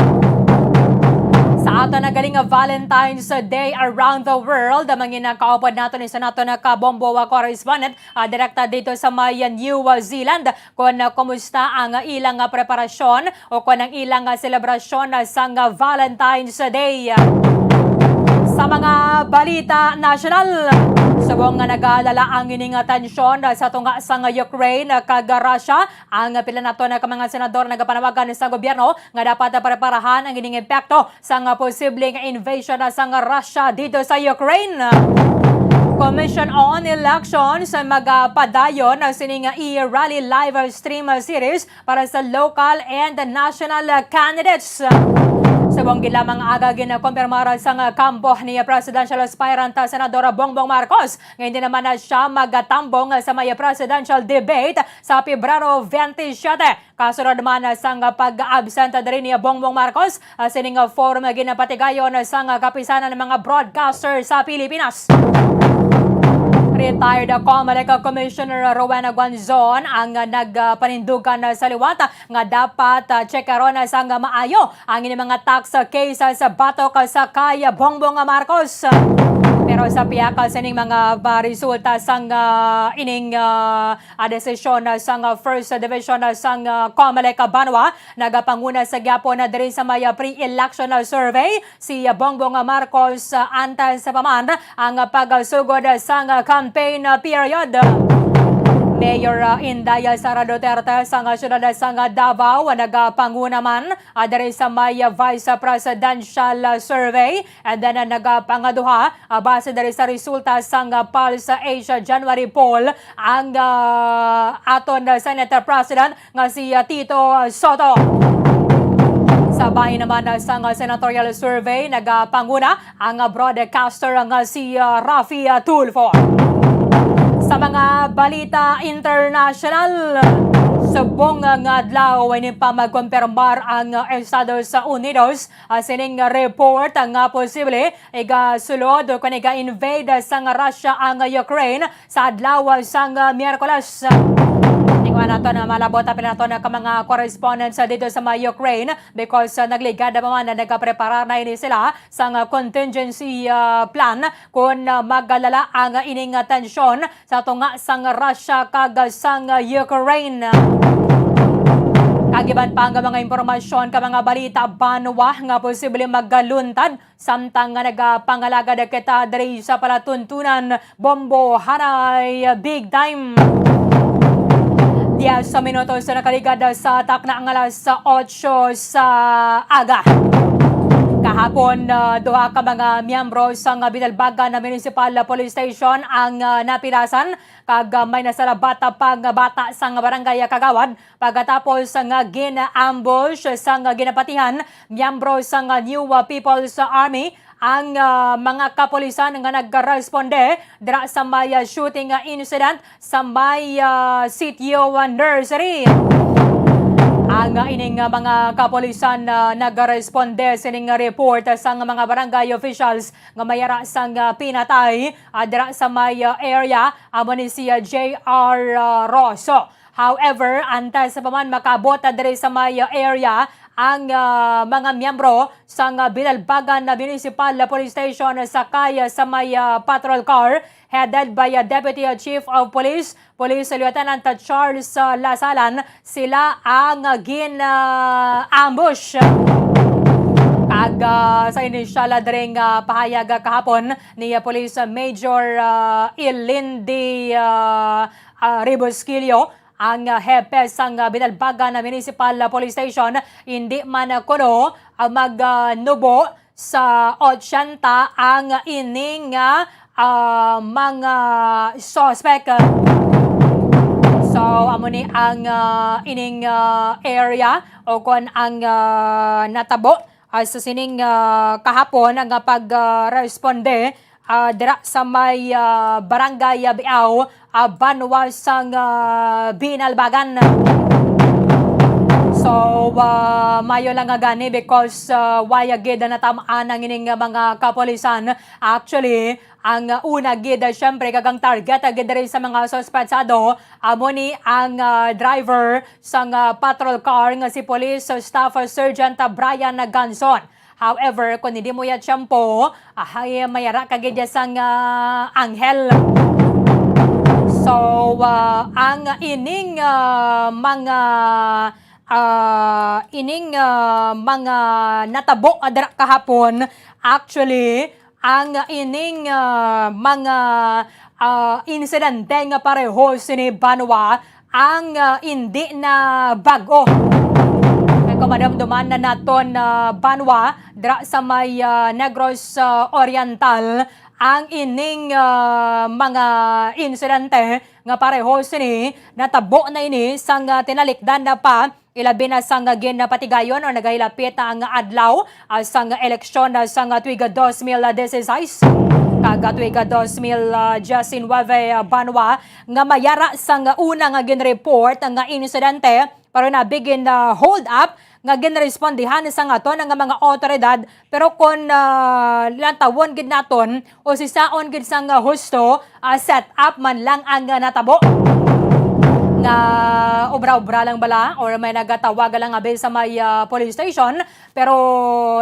Sa ato na galing nga Valentine's Day around the world, mangin ang kaupod nato ni sa nato na kabombo, ah, correspondent, ah, direkta dito sa may, ah, New Zealand, kung, ah, kumusta ang, ah, ilang, ah, preparasyon o kung ang ilang, ah, selebrasyon, ah, sang, ah, Valentine's Day. Sa mga balita nasyonal, subong nga nagalala ang ining, ah, tensyon, ah, sa tunga sang, ah, Ukraine, ah, kag, ah, Russia, ang pila nato na ka mga senador nagapanawagan sa gobyerno nga dapat preparahan ang ining epekto sang posibleng invasion sang Russia dito sa Ukraine. Commission on Elections magapadayon sining e-rally live stream series para sa local and national candidates. Subong gid lamang aga, ginakompirmar sang kampo ni presidential aspirant Senador Bongbong Marcos nga hindi naman na siya magatambong sa may presidential debate sa Pebrero twenty-seven. Kasunod man sang pag-absent diri ni Bongbong Marcos, ah, sining forum ginapatigayon sang kapisanan ng mga broadcaster sa Pilipinas. Retired Comelec Commissioner Rowena Guanzon ang nagpanindugan sa liwat nga dapat, ah, tsekaron sang maayo ang ining mga tax cases batok sa kay Bongbong Marcos. Pero sa pihak sining mga, ah, resulta sang, ah, ining, ah, ah, desisyon, ah, sang, ah, First Division, ah, sang, ah, Comelec, ah, banwa, nagapanguna sa gyapon na diri sa may, ah, pre-election, ah, survey si, ah, Bongbong, ah, Marcos, ah, antes pa man ang, ah, pagsugod, ah, sang, ah, campaign, ah, period. Mayor, ah, Inday, ah, Sara Duterte sang, ah, siyudad, ah, sang, ah, Davao, ah, nagapanguna man, ah, diri sa may, ah, vice presidential, ah, survey, and then, ah, nagapangaduha, ah, base diri sa resulta sang, ah, Pulse Asia January poll ang, ah, aton, ah, Senate President nga si, ah, Tito Sotto. Sa bahin naman, ah, sang, ah, senatorial survey, nagapanguna ang, ah, broadcaster nga si, ah, Raffy, ah, Tulfo. Sa mga balita international, subong nga adlaw, hindi pa magkumpirmar ang, ah, Estados Unidos, ah, sining report nga posible igasulod o kon iga-invade sang Russia ang Ukraine sa adlaw sang Miyerkules. Tingnan nato na malabot ang pila nato na ka mga correspondents dito sa may Ukraine because, ah, nagligad na man na nagaprepara na ini sila sang contingency, ah, plan kon, ah, magalala ang ining tensyon sa tunga sang Russia kag sang Ukraine. Kag iban pa nga mga impormasyon ka mga balita banwa nga posible magaluntad samtang nga nagapangalagad kita diri sa palatuntunan Bombo Haray Big Time. Diyes sa minutos sa nakaligad sa takna nga alas otso sa aga. Kahapon, ah, duha ka mga miyembro sang Binalbagan Municipal Police Station ang, ah, napilasan kag, ah, may nasalabata pa nga bata sang barangay Kagawad pagkatapos nga gin-ambush sang ginapatihan miyembro sang New People's Army ang, ah, mga kapulisan nga nagresponde dira sa may, ah, shooting, ah, incident sa may, ah, sitio, ah, nursery. Ang, ah, ining, ah, mga kapulisan, ah, nagresponde sining report sang mga barangay officials nga may ara sang, ah, pinatay, ah, dira sa may, ah, area, amo ni si, ah, J R, ah, Rosso. However, antes pa man makaabot, ah, diri sa may, ah, area ang, ah, mga miyembro sang, ah, Binalbagan na Municipal Police Station sakay sa may, ah, patrol car headed by, ah, Deputy, ah, Chief of Police, Police Lieutenant Charles, ah, Lasalan. Sila ang, ah, gin, ah, ambush. Kag, ah, sa inisyal, ah, diri nga pahayag, ah, kahapon ni, ah, Police Major, ah, Ilindi, ah, ah, Rebusquillo, ang, ah, hepe sang, ah, Binalbagan na Municipal, ah, Police Station, hindi man, ah, kuno, ah, mag, ah, nubo sa ochenta ang ining, ah, ah, mga suspect. So, amo ni ang, ah, ining, ah, area o kon ang, ah, natabo, ah, sa sining, ah, kahapon nga pag, ah, responde, ah, dira sa may, ah, Barangay, ah, Biao, ah, banwa sang, ah, Binalbagan. So, ah, mayo lang nga gani because, ah, waya gid natam-an ang ining, ah, mga kapulisan. Actually, ang, ah, una gid, ah, syempre, kag ang target, ah, gid diri sa mga suspetsado, amo ni ang, ah, driver sang, ah, patrol car nga si Police Staff Sergeant, ah, Brian Ganson. However, kung hindi mo ya tiyempo, ahay, mayara ka gid ya sang, ah, anghel. So, ah, ang ining, ah, mga, ah, ining, ah, mga natabo, ah, dira kahapon, actually, ang ining, ah, mga, ah, insidente nga pareho sini banwa ang, ah, indi na bag-o. Kay kung madumduman na naton, ah, banwa, dira sa may, ah, Negros, ah, Oriental, ang ining, ah, mga insidente nga pareho sini natabo na ini sang, ah, tinalikdan na pa, ilabi na sang, ah, ginapatigayon o nagahilapit ang adlaw, ah, sang eleksyon, ah, sang, ah, tuig dos mil dieciséis kag, ah, tuig dos mil diecinuebe, ah, banwa nga mayara sang una nga ginreport nga insidente, pero nabigin na hold up nga ginrespondihan sang aton nga mga awtoridad. Pero kon, ah, lantawon gid naton o sisaon gid sang, ah, husto, ah, set up man lang ang, ah, natabo, nga obra-obra lang bala or may nagatawag lang abi sa may, ah, police station, pero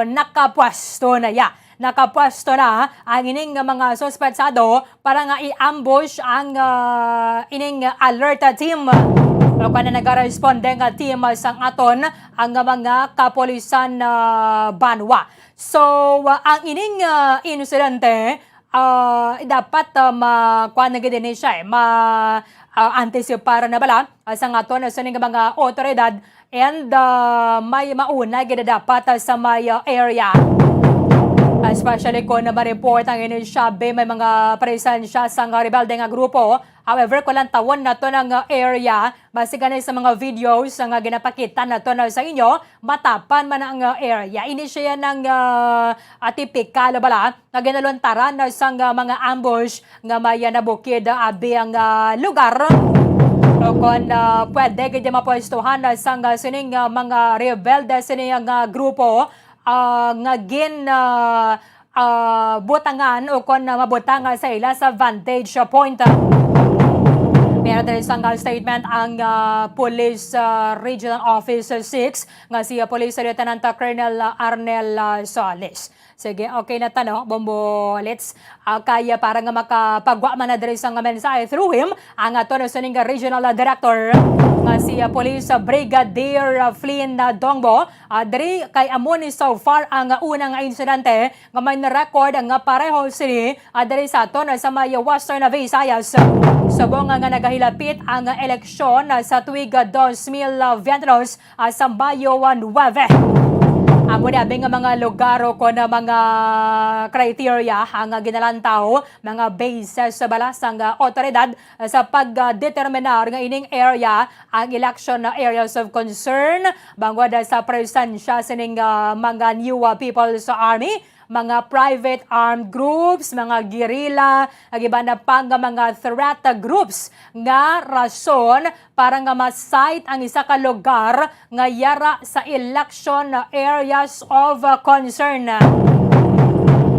nakapwesto na ya. Nakapwesto na ang ining mga suspetsado para nga i-ambush ang, ah, ining alert team o kana nagaresponde nga team sang aton ang mga kapulisan, ah, banwa. So, ah, ang ining, ah, insidente, ah, dapat, ah, ma-, kuwan na gid ini siya, eh, ma-, ah, antisipar na bala, ah, sang aton, ah, sining mga otoridad and, ah, may mauna gid dapat, ah, sa may, ah, area. Especially kung ma-report ang ini siya, be, may mga presensya sang rebelde nga grupo. However, kung lantawon naton ang, ah, area, basi gani sa mga videos nga ginapakita naton, ah, sa inyo, matapan man ang, ah, area. Ini siya nang, ah, ah, tipikal bala nga ginaluntaran na sang, ah, mga ambush nga may, ah, nabukid, ah, abi ang, ah, lugar. O kon, ah, pwede gid mapwestuhan na sang, ah, sining, ah, mga rebelde sini nga grupo, ah, nga gin, ah, ah, butangan o kon, ah, mabutang sa ila sa vantage point. Pero diri sang, ah, statement ang, ah, Police, ah, Regional Office six nga si, ah, Police Lieutenant Colonel, ah, Arnel, ah, Solis. Sige, okay na ta, no? Bombolets. Ah, kaya para nga makapagwa man na diri sang mensahe through him, ang aton sining regional, ah, director nga si, ah, Police, ah, Brigadier, ah, Flynn, ah, Dongbo. Ah, diri kay amo ni so far ang, ah, una nga insidente nga may na-record nga pareho sini, ah, diri sa aton, ah, sa may Western Visayas. Subong nga nagahilapit ang, ah, eleksyon, ah, sa tuig, ah, dos mil veintidos, ah, sa Mayo nuebe. Amo ni abi nga mga lugar o kon, ah, mga criteria, ah, nga ginalantaw, mga bases sa bala sang, ah, otoridad, ah, sa pagdeterminar nga ining area ang election, ah, areas of concern, bangod, ah, sa presensya sining, ah, mga New, ah, People's Army, mga private armed groups, mga guerrilla, ag iban na pa nga mga threat groups nga rason para nga ma-cite ang isa ka lugar nga yara sa election areas of concern.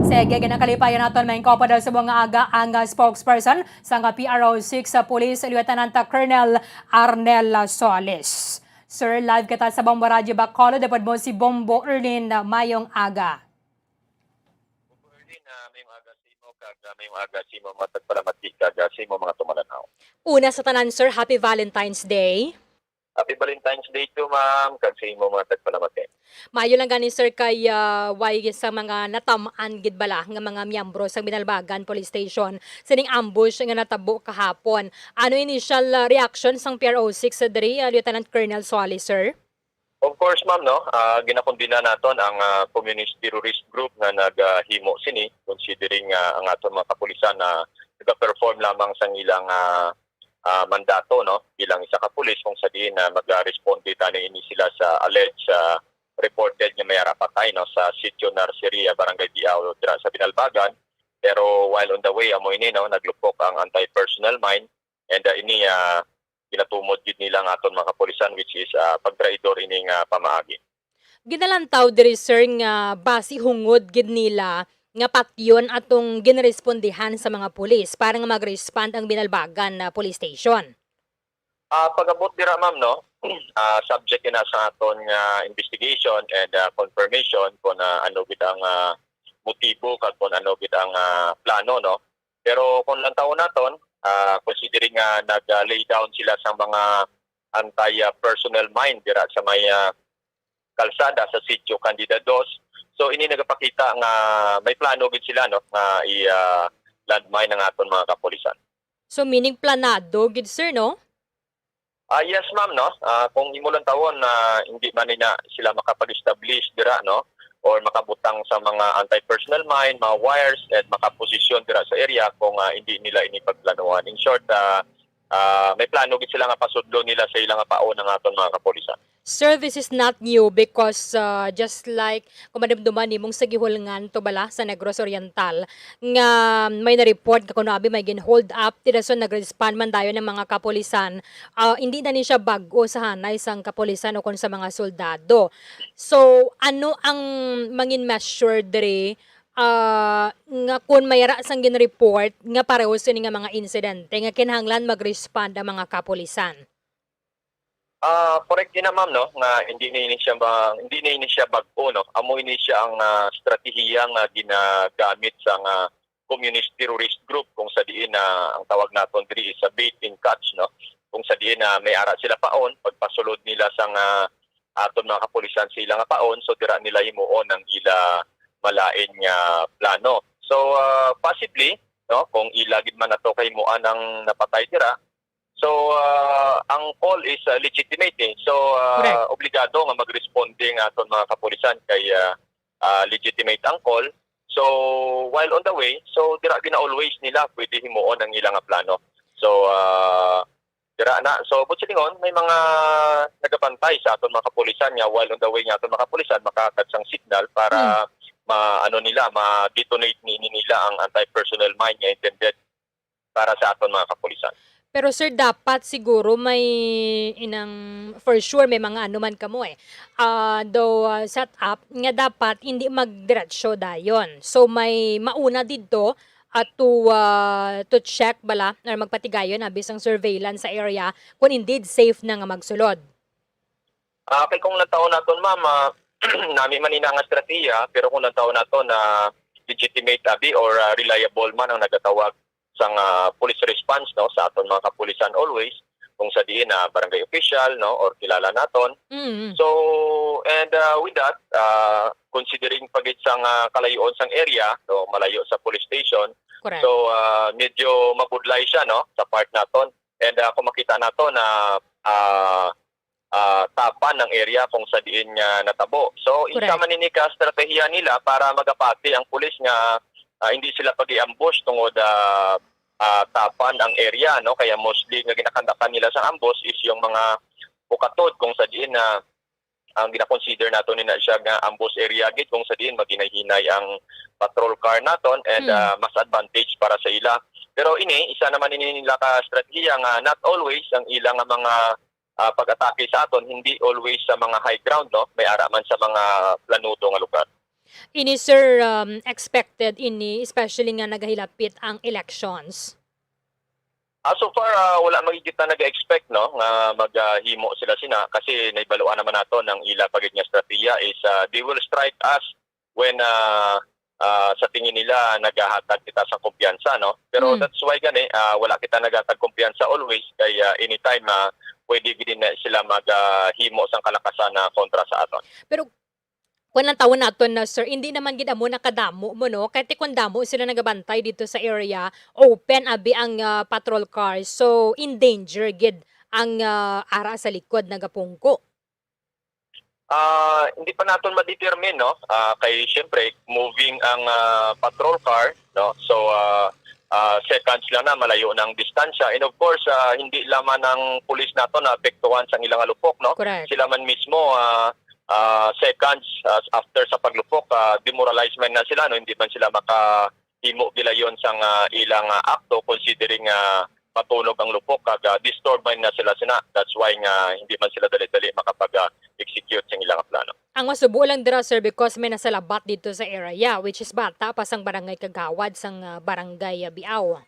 Sige, ginakalipayan naton, main kaupod sa mga aga ang spokesperson sang P R O six sa Police, Lieutenant Colonel Arnel Solis. Sir, live kita sa Bombo Radyo Bacolod. Dapat mo si Bombo Erlin, ah, mayong aga. Bombo Erlin, ah, mayong aga sa imo, kag, ah, mayong aga sa imo, mga tagpalamati, kag, ah, sa imo, mga tumalanhaw. Una sa tanan, sir, happy Valentine's Day. Happy Valentine's Day to, ma'am, kag sa imo, mga tagpalamati. Maayo lang gani, sir, kay, ah, way sa mga natamaan gid bala nga mga miyembro sa Binalbagan Police Station sining ambush nga natabo kahapon. Ano initial, ah, reaction sang P R O six diri, ah, Lieutenant Colonel Soalis, sir? Of course, ma'am, no? Ah, ginakondena naton ang, ah, communist terrorist group nga nagahimo sini, considering, ah, ang aton mga kapulisan na nagaperform lamang sang ilang, ah, ah, mandato, no, bilang isa ka pulis, kung sa diin na magaresponde tani ini sila sa alleged, ah, reported nga may ara patay, no, sa Sitio Narceria, Barangay Diao, dira sa Binalbagan. Pero while on the way, amo ini, no, naglupok ang anti-personnel mine, and, ah, ini, ah, ginatumod gid nila ang aton mga kapulisan, which is, ah, pagtraidor ini nga pamaagi. Ginalantaw diri, sir, nga basi hungod gid nila nga patyon atong ginrespondihan sa mga pulis para nga mag-respond ang Binalbagan na police station. Ah, pag-abot dira, ma'am, no? Ah, subject ina sa aton nga investigation and, ah, confirmation kung, ah, ano gid ang, ah, motibo kag kung ano gid ang, ah, plano, no? Pero kung lantawon naton, ah, considering nga nag-, ah, lay down sila sa mga anti, ah, personnel mine dira sa may, ah, kalsada sa Sitio Candida Dos. So, ini nagapakita nga may plano gid sila, no, nga i, ah, landmine ang aton mga kapulisan. So, meaning planado gid, sir, no? Ah, yes, ma'am, no. Ah, kung imo lantawon na hindi man ina sila makapag-establish dira, no, or makabutang sa mga anti-personnel mine, mga wires, and makaposisyon dira sa area kung, ah, hindi nila ini pagplanuhan. In short, ah, ah, may plano gid sila nga pasudlon nila sa ila nga paon ang aton mga kapulisan. Sir, this is not new because, ah, just like kung madumduman nimong sa Guihulngan to bala sa Negros Oriental, nga may na-report nga kuno abi may gin-hold up, ti dason nag-respond man dayon ang mga kapulisan. Ah, hindi na ni siya bag-o sa hanay sang kapulisan o kon sa mga soldado. So, ano ang mangin measure diri, ah, nga kon may ara sang gin-report nga pareho sini nga mga insidente nga kinahanglan mag-respond ang mga kapulisan? Ah, correct ina, ma'am, no, nga hindi na ini siya ba, hindi na ini siya bag-o, no. Amo ini siya ang, ah, estratehiya nga ginagamit sang, ah, communist terrorist group, kung sa diin na ang tawag naton diri is a bait and catch, no. Kung sa diin na may ara sila paon, pagpasulod nila sang, ah, aton mga kapulisan sa ila nga paon, so dira nila himuon ang ila malain nga plano. So, ah, possibly, no, kung ila gid man nato kahimuan ang napatay dira, so, ah, ang call is, ah, legitimate, eh. So, ah, Correct. Obligado nga magresponde ang aton mga kapulisan kay, ah, ah, legitimate ang call. So, while on the way, so dira gina-always nila pwede himuon ang ila nga plano. So, ah, dira na. So, buot silingon, may mga nagabantay sa aton mga kapulisan nga while on the way nga aton mga kapulisan makahatag sang signal para Hmm. ma-, ano nila, ma-detonate ni, ni nila ang anti-personnel mine nga intended para sa aton mga kapulisan. Pero, sir, dapat siguro may inang, for sure, may mga ano man kamo eh. Ah, do, ah, set up nga dapat hindi magdiretso dayon. So, may mauna didto at to, ah, to check bala or magpatigayon abi sang surveillance sa area kung indeed safe na nga magsulod. Ah, kay kung lantawon naton, ma'am, ah, nami man ina nga estratehiya, pero kung lantawon naton na legitimate abi or, ah, reliable man ang nagatawag sang, ah, police response, no, sa aton mga kapulisan always, kung sa diin na barangay official, no, or kilala naton. Mm. So, and, ah, with that, ah, considering pa gid sang, ah, kalayuon sang area, no, malayo sa police station, Correct. So, ah, medyo mabudlay siya, no, sa part naton. And, ah, kung makita nato na, ah, ah, tapan ang area kung sa diin nga natabo. So, isa Correct. man ini ka estratehiya nila para magapati ang pulis nga, ah, hindi sila pag-i-ambush tungod, ah, ah, tapan ang area, no? Kaya mostly nga ginakandakan nila sa ambush is yung mga bukatod kung sa diin na ang gina-consider nato ni na siya nga ambush area gid kung sa diin maghinay-hinay ang patrol car naton and, Hmm. ah, mas advantage para sa ila. Pero ini, isa naman ini nila ka estratehiya nga not always ang ila nga mga, ah, pag-atake sa aton, hindi always sa mga high ground, no? May ara man sa mga planudo nga lugar. Ini, sir, um, expected ini, especially nga nagahilapit ang elections? Ah, so far, ah, wala man gid kita nag-expect, no, nga maghimo sila sina, kasi nahibaluan naman naton ang ila pa gid nga estratehiya is, ah, they will strike us when, ah, ah, sa tingin nila nagahatag kita sa kumpiyansa, no? Pero Mm. that's why gani, ah, wala kita naghatag kumpiyansa always, kay, ah, anytime, ah, pwede gid na sila mag, ah, himo sang kalakasan na kontra sa aton. Pero kung lantawon naton na, sir, hindi naman gid amo nakadamo mo, no? Kay ti kung damo sila nagabantay dito sa area, open abi ang, ah, patrol cars. So, in danger gid ang, ah, ara sa likod nagapungko. Ah, hindi pa naton ma-determine, no? Ah, kay siyempre, moving ang, ah, patrol car, no? So, ah, ah, seconds lang na, malayo na ang distansya. And of course, ah, hindi lamang ang pulis nato na apektuhan sa ilang alupok, no? Correct. Sila man mismo, ah, ah, seconds, ah, after sa paglupok, ah, demoralized man na sila, no? Hindi man sila makahimo gilayon sang, ah, ilang, ah, akto, considering, ah, matunog ang lupok kag, ah, disturb man na sila sina. That's why nga hindi man sila dali-dali makapag, ah, execute sa ilang plano. Ang masubo lang dira, sir, because may nasalabat dito sa area, which is bata pa sang barangay kagawad sang, ah, barangay, ah, Biao.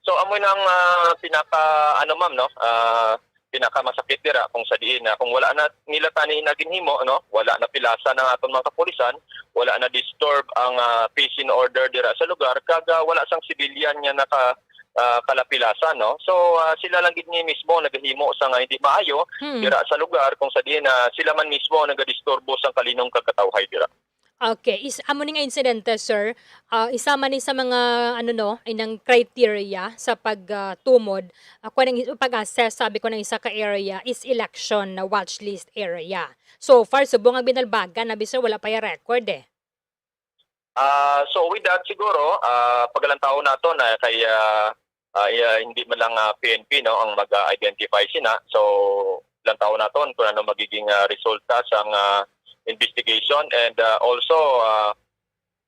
So, amo na ang, ah, pinaka, ano, ma'am, no? Ah, pinakamasakit dira kung sa diin na kung wala na nila tani na ginhimo, no? Wala na pilasan ang aton mga kapulisan, wala na disturb ang, ah, peace and order dira sa lugar, kag, ah, wala sang civilian nga naka, ah, kalapilasan, no? So, ah, sila lang gid ni mismo nagahimo sa nga hindi maayo Hmm. dira sa lugar kung sa diin na sila man mismo nagadisturbo sang kalinom kag katawhay dira. Okay, is amo ni nga insidente, sir, ah, isa man ni sa mga, ano, no, inang criteria sa pag, ah, tumod, ah, kung ang pag-assess, sabi ko, ng isa ka area is election na watch list area. So far, subong ang Binalbagan, abi, sir, wala pa ya record, eh. Ah, so with that, siguro, ah, pagalantawon nato na kay, ah, ah, iya, hindi man lang, ah, P N P, no, ang mag-identify sina. So, lantawon naton kung ano magiging, ah, resulta sang, ah, investigation and, ah, also, ah,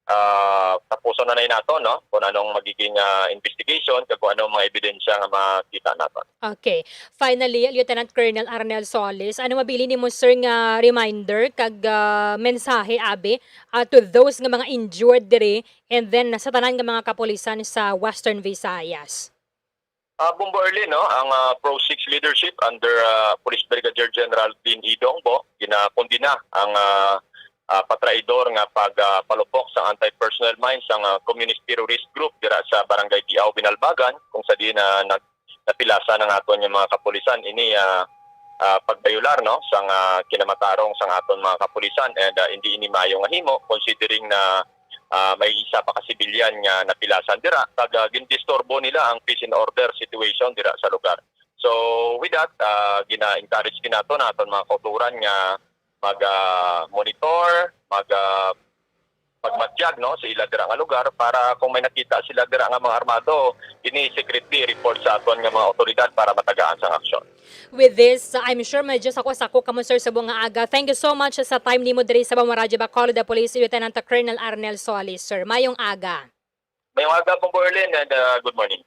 ah, tapuson na na nato, no, kung anong magiging, ah, investigation kag kung anong mga ebidensya nga makita naton. Okay. Finally, Lieutenant Colonel Arnel Solis, ano mabili nimo, sir, nga reminder kag, ah, mensahe, abi, ah, to those nga mga injured diri and then sa tanan nga mga kapulisan sa Western Visayas? Ah, Bombo Erlin, no, ang, ah, Pro Six leadership under, ah, Police Brigadier General Dean Idongbo, ginakondena ang, ah, ah, patraidor nga pag, ah, palupok sa anti-personnel mines sang, ah, communist terrorist group dira sa Barangay Diao, Binalbagan, kung sa diin na nag-, napilasan ang aton nga mga kapulisan ini, ah, ah, pagbayolar, no, sang, ah, kinamatarong sang aton mga kapulisan, and, ah, hindi ini maayo nga himo considering na, ah, may isa pa ka sibilyan nga napilasan dira kag, ah, gindisturbo nila ang peace and order situation dira sa lugar. So, with that, ah, gina-encourage gid nato na aton mga kauturan nga mag, ah, monitor, mag, ah, pagmatyag, no, sa ila dira nga lugar para kung may nakita sila dira nga mga armado, ini secretly report sa aton nga mga awtoridad para matagaan sang aksyon. With this, uh, I'm sure medyo sako-sako kamo, sir, subong nga aga. Thank you so much sa time nimo diri sa Bamo Radyo Bacolod, the Police Lieutenant Colonel Arnel Solis, sir. Mayong aga. Mayong aga, Bombo Erlin, and, uh, good morning.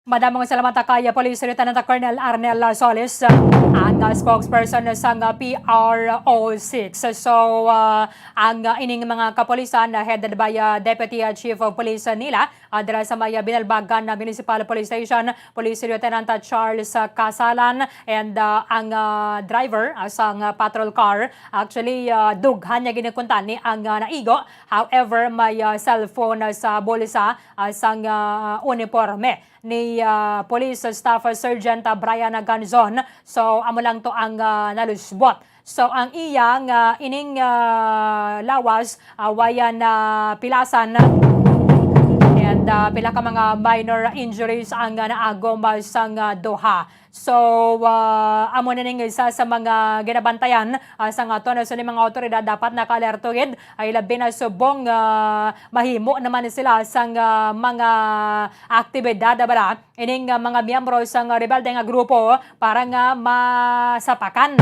Madamong salamat kay Police Lieutenant Colonel Arnel Solis, ang, uh, spokesperson sang, uh, P R O six. So, uh, ang, uh, ining mga kapulisan, uh, headed by, uh, Deputy, uh, Chief of Police, uh, nila, uh, dira sa may, uh, Binalbagan, uh, Municipal Police Station, Police Lieutenant, uh, Charles, uh, Casalan, and, uh, ang, uh, driver, uh, sang, uh, patrol car. Actually, uh, dughan niya ginakuntani ang, uh, naigo. However, may, uh, cellphone, uh, sa bulsa, uh, sang, uh, uniforme ni, ah, Police Staff Sergeant, ah, Brian Ganzon. So, amo lang to ang, ah, nalusbot. So, ang iyang, ah, ining, ah, lawas, ah, waya napilasan. And, ah, pila ka mga minor injuries ang, ah, naagom, ah, sang, ah, duha. So, ah, amo na ning isa sa mga ginabantayan, ah, sang aton, ah, sa mga awtoridad, dapat nakaalerto gid, ay labi na subong, ah, mahimo naman sila sang, ah, mga aktibidad, ah, bala, ining, ah, mga miyembro sang, ah, rebelde nga grupo para nga masapakan,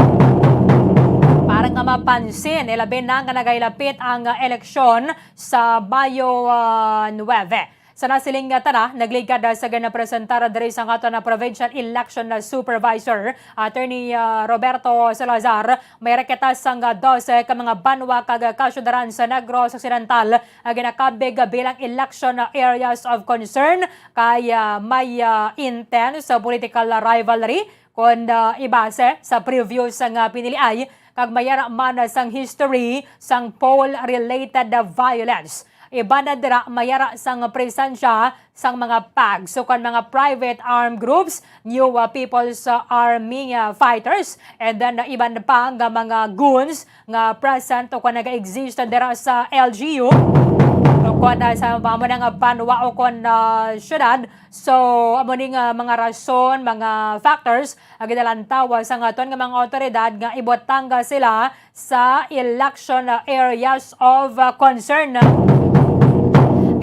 para nga mapansin, ilabi na nga nagailapit ang, ah, eleksyon sa Mayo, ah, nuwebe. Sa nasiling nga tana, nagligad, ah, sa ginapresentar diri sa aton, ah, provincial election, ah, supervisor, Attorney, ah, Roberto Salazar, may reketa sang, ah, dose ka mga banwa kag, ah, kasyudaran sa Negros Occidental nga ginakabig, ah, bilang election, ah, areas of concern kay, ah, may, ah, intense, ah, political, ah, rivalry kon, ah, ibase sa previous nga piniliay kag mayara man sang history sang poll-related violence. Iban na dira, mayara sang presensya sang mga pags o kon mga private armed groups, New, uh, People's, uh, Army, uh, fighters, and then, uh, iban pa nga mga goons nga present o kon naga-exist dira sa L G U o kon, uh, sa amo na nga banwa o kon, uh, syudad. So, amo ni nga mga rason, mga factors ang ginalantaw sang aton nga mga awtoridad nga ibutang sila sa election, uh, areas of, uh, concern.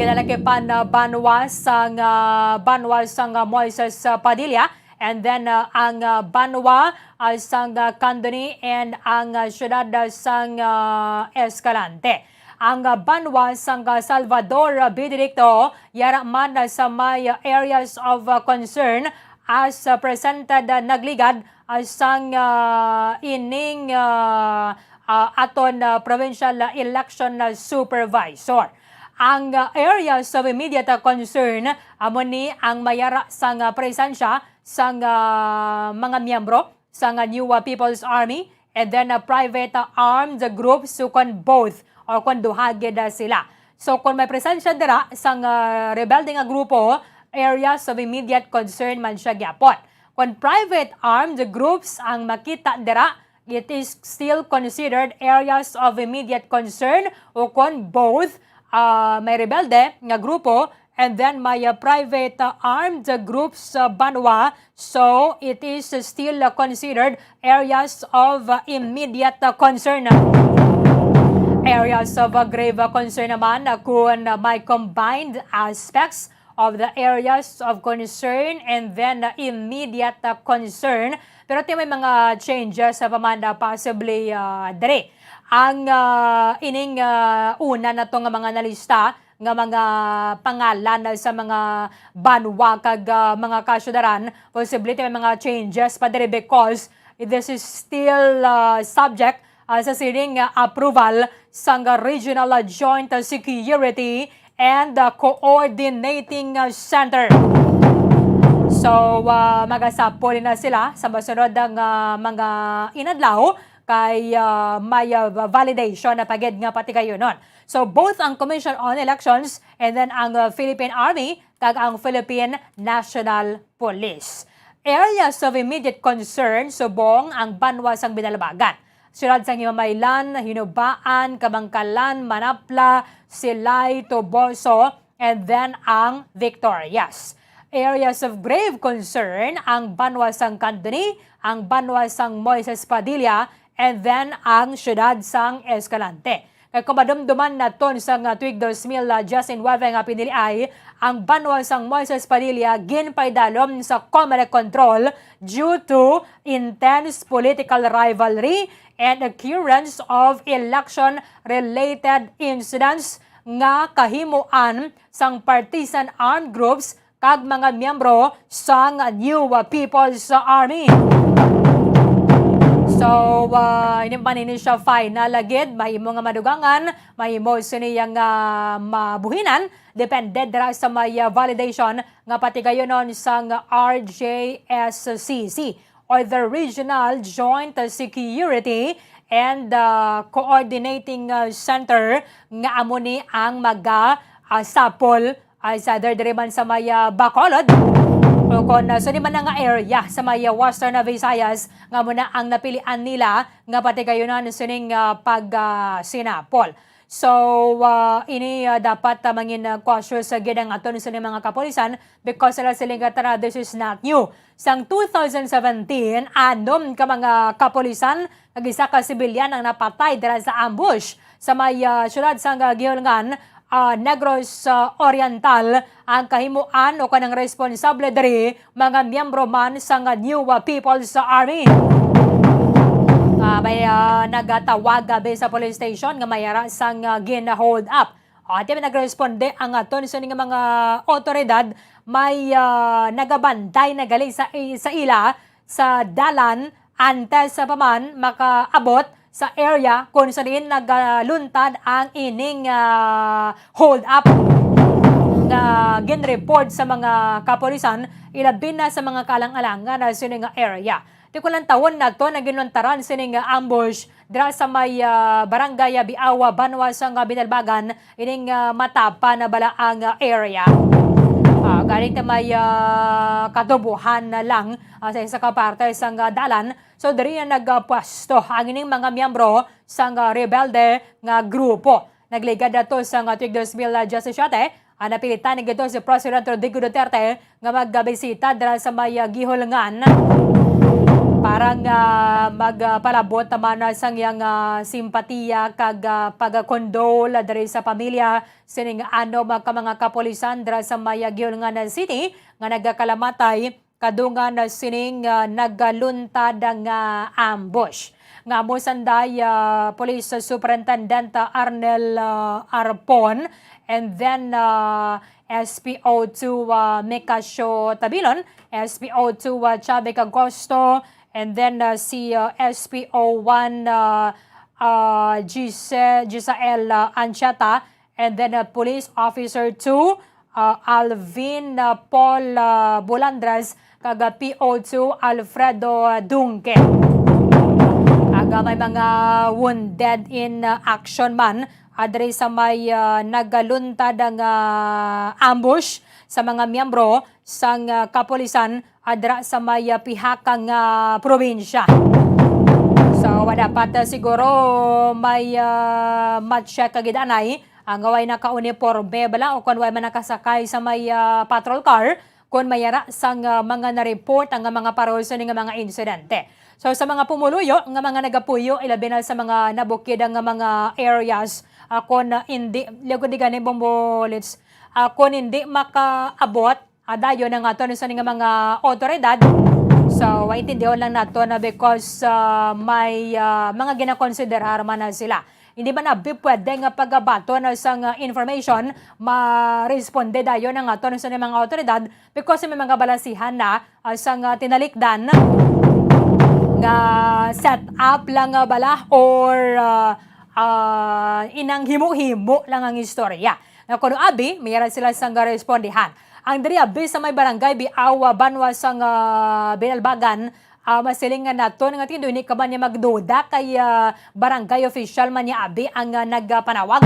Ginalakipan, uh, banwa sang, uh, banwa sang, uh, Moises, uh, Padilla, and then, uh, ang, uh, banwa, uh, sang, uh, Candoni and ang, uh, syudad, uh, sang, uh, Escalante. Ang, uh, banwa sang, uh, Salvador, uh, Benedicto, yara man, uh, sa may, uh, areas of, uh, concern as, uh, presented, uh, nagligad, uh, sang, uh, ining, uh, uh, aton, uh, provincial, uh, election, uh, supervisor. Ang, uh, areas of immediate, uh, concern, amo ni ang mayara sang, uh, presensya sang, uh, mga miyembro sang, uh, New, uh, People's Army, and then, uh, private, uh, armed groups, so kon both or kon duha gid, uh, sila. So, kung may presensya dira sang, uh, rebelde nga grupo, areas of immediate concern man siya gyapon. Kung private armed groups ang makita dira, it is still considered areas of immediate concern, o kon both, uh, may rebelde nga grupo and then may, uh, private, uh, armed groups sa banwa, so it is still, uh, considered areas of, uh, immediate, uh, concern. Areas of, uh, grave, uh, concern naman, uh, kung, uh, may combined aspects of the areas of concern and then, uh, immediate, uh, concern. Pero ti may mga changes, uh, pa man, uh, possibly, uh, diri. Ang, uh, ining, uh, una na to nga mga nalista nga mga pangalan, uh, sa mga banwa kag, uh, mga kasyudaran, posible ti may mga changes pa diri because this is still, uh, subject, uh, sa sining, uh, approval sang Regional, uh, Joint, uh, Security and, uh, Coordinating, uh, Center. So, uh, magasapol na sila sa masunod nga mga inadlaw kay, uh, may, uh, validation na pa gid nga patigayunon. So, both ang Commission on Elections and then ang, uh, Philippine Army kag ang Philippine National Police. Areas of immediate concern subong ang banwa sang Binalbagan, siyudad sang Himamaylan, Hinubaan, Kamankalan, Manapla, Silay, Toboso, and then ang Victorias. Areas of grave concern ang banwa sang Candoni, ang banwa sang Moises Padilla, and then ang siyudad sang Escalante. Kay kung madumduman naton sang, ah, tuig dos mil diyes nuebe nga piniliay, ang banwa sang Moises Padilla ginpaidalom sa Comelec control due to intense political rivalry and occurrence of election-related incidents nga kahimuan sang partisan armed groups kag mga miyembro sang New People's Army. So, ah, hindi man ini siya final, ah, gid, mahimo nga madugangan, mahimo sini yang, ah, mabuhinan, depende dira sa may, ah, validation nga patigayunon sang R J S C C or the Regional Joint Security and, ah, Coordinating, ah, Center nga amo ni ang maga, ah, sapol, ah, sa diri man sa may, ah, Bacolod o kon, ah, suni man na nga area sa may, ah, Western, ah, Visayas nga amo na ang napilian nila nga patigayunan sining, ah, pag, ah, sinapol. So, ah, ini, ah, dapat, ah, mangin, ah, cautious, ah, gid ang aton sa mga kapulisan because sila siling nga tana, this is not new. Sang two thousand seventeen, anom ka mga kapulisan kag isa ka sibilyan ang napatay dira sa ambush sa may, ah, siyudad sang, ah, Guihulngan, ah, Negros, ah, Oriental. Ang kahimuan o kanang responsable diri, mga miyembro man sang New, ah, People's Army. Ah, may, ah, nagatawag gabi sa police station nga may ara sang, ah, gin-hold up O, ati man nagresponde ang aton sini nga mga otoridad, may, ah, nagabantay na gali sa, sa ila sa dalan antes pa man makaabot sa area kung sa diin nagaluntad ang ining, ah, hold up nga ginreport sa mga kapulisan, ilabi na sa mga kalang-alangan na sini nga area. Ti kulang tawon nato na ginluntaran sini nga ambush dira sa may, ah, barangay, ah, Biawa, banwa sang, ah, Binalbagan, ining, ah, matapa na bala ang, ah, area. Ah, galing ta may, ah, katubuhan na lang, ah, sa isa ka parte sang, ah, dalan. So, diri na nagpwesto ang ining mga miyembro sang, ah, rebelde nga grupo. Nagligad nato sang, ah, tuig dos mil diyasisiete, ang napilitan gito si President Rodrigo Duterte nga magbisita dira sa may, ah, gihulngan para nga magpalabot naman, ah, sang iyang, ah, simpatiya kag, ah, pagkondol diri sa pamilya sining anom ka mga kapulisan dira sa may, ah, gihulngan city nga nagakalamatay kadungan sining, ah, nagaluntad nga ambush. Nga amo sanday, ah, Police Superintendent, ah, Arnel, ah, Arpon, and then, ah, S P O two, ah, Micasio Tabilon, S P O two, ah, Chavik Agosto, and then, ah, si, ah, S P O one, ah, ah, Gise-, Gisael, ah, Ancheta, and then, uh, Police Officer two, uh, Alvin, uh, Paul, uh, Bulandras, kag, uh, P O two Alfredo, uh, Dungke. Aga may mga wounded in, uh, action man, uh, diri sa may, uh, nagaluntad nga ambush sa mga miyembro sang, uh, kapulisan, ah, dira sa may, ah, pihaka nga probinsya. So, wa dapat, ah, siguro may, ah, ma-check ka gid anay, ang way nakauniporme bala o kon way man nakasakay sa may, ah, patrol car, kon may ara sang, ah, mga na-report ang mga pareho sini nga mga insidente. So, sa mga pumuluyo nga mga nagapuyo, ilabi na sa mga nabukid nga mga areas, ah, kon, ah, hindi, liwat gani, Bombo Lits, ah, kon hindi makaabot, ah, dayon ang aton sa nga mga otoridad. So, intindihon lang nato na because, ah, may, ah, mga ginakonsiderar man na sila. Hindi man abi pwede nga pagabaton na sa nga information, ma-responde dayon ang aton sa mga otoridad because may mga balansihan na, ah, sa nga tinalikdan nga set up lang nga bala or, ah, ah, inang himo-himo lang ang istorya. Nga kuno abi, may ara sila sang respondihan. Ang diri abi sa may barangay Biawa, banwa sang, ah, Binalbagan, ah, masiling nga naton nga tindo, hindi ka man niya magduda kay, ah, barangay official man niya abi ang, ah, nagpanawag.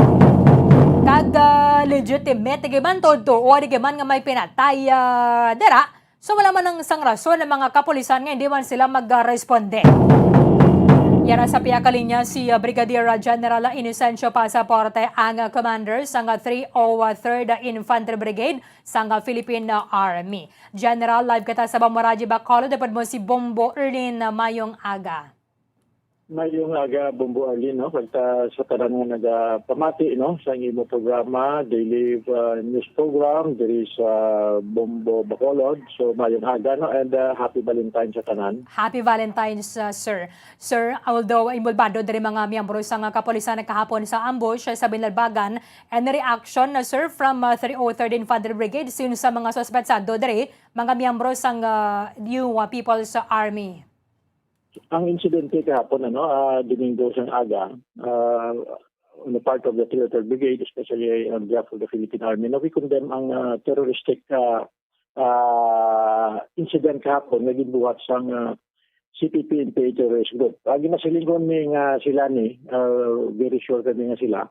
Kag, ah, legitimate, di man totoo, di man nga may pinatay, ah, dira. So, wala man ang sang rason ang mga kapulisan nga hindi man sila magresponde. Yara sa pihaka linya si, uh, Brigadier, uh, General Inocencio Pasaporte, ang, uh, commander sang, uh, three oh third Infantry Brigade sang, uh, Philippine, uh, Army. General, live kita sa Bamaraji, Bacolod. Dapat mo si Bombo Erlin, uh, mayong aga. Mayong aga, Bombo Arlene, no? Kag ta-, sa tanan nga nagapamati, no, sa imo programa, daily, uh, news program diri sa Bombo, Bacolod. So, mayong aga, no? And, uh, happy Valentine's sa tanan. Happy Valentine's, uh, sir. Sir, although involvado diri mga miyembro sa nga kapulisan kahapon sa ambush sa Binalbagan, any reaction, uh, sir, from, uh, three oh third Infantry Brigade since sa mga suspetsado diri, mga miyembro sang, uh, New, uh, People's Army? Ang insidente kahapon, ano, ah, Domingo sang aga, ah, on the part of the three oh third Brigade, especially on behalf of the Philippine Army, na we condemn ang, ah, terroristic, ah, ah, incident kahapon nga ginbuhat sang, ah, C P P N P A terrorist group. Ah, ginasiling ko ni nga sila ni, ah, very sure kami nga sila.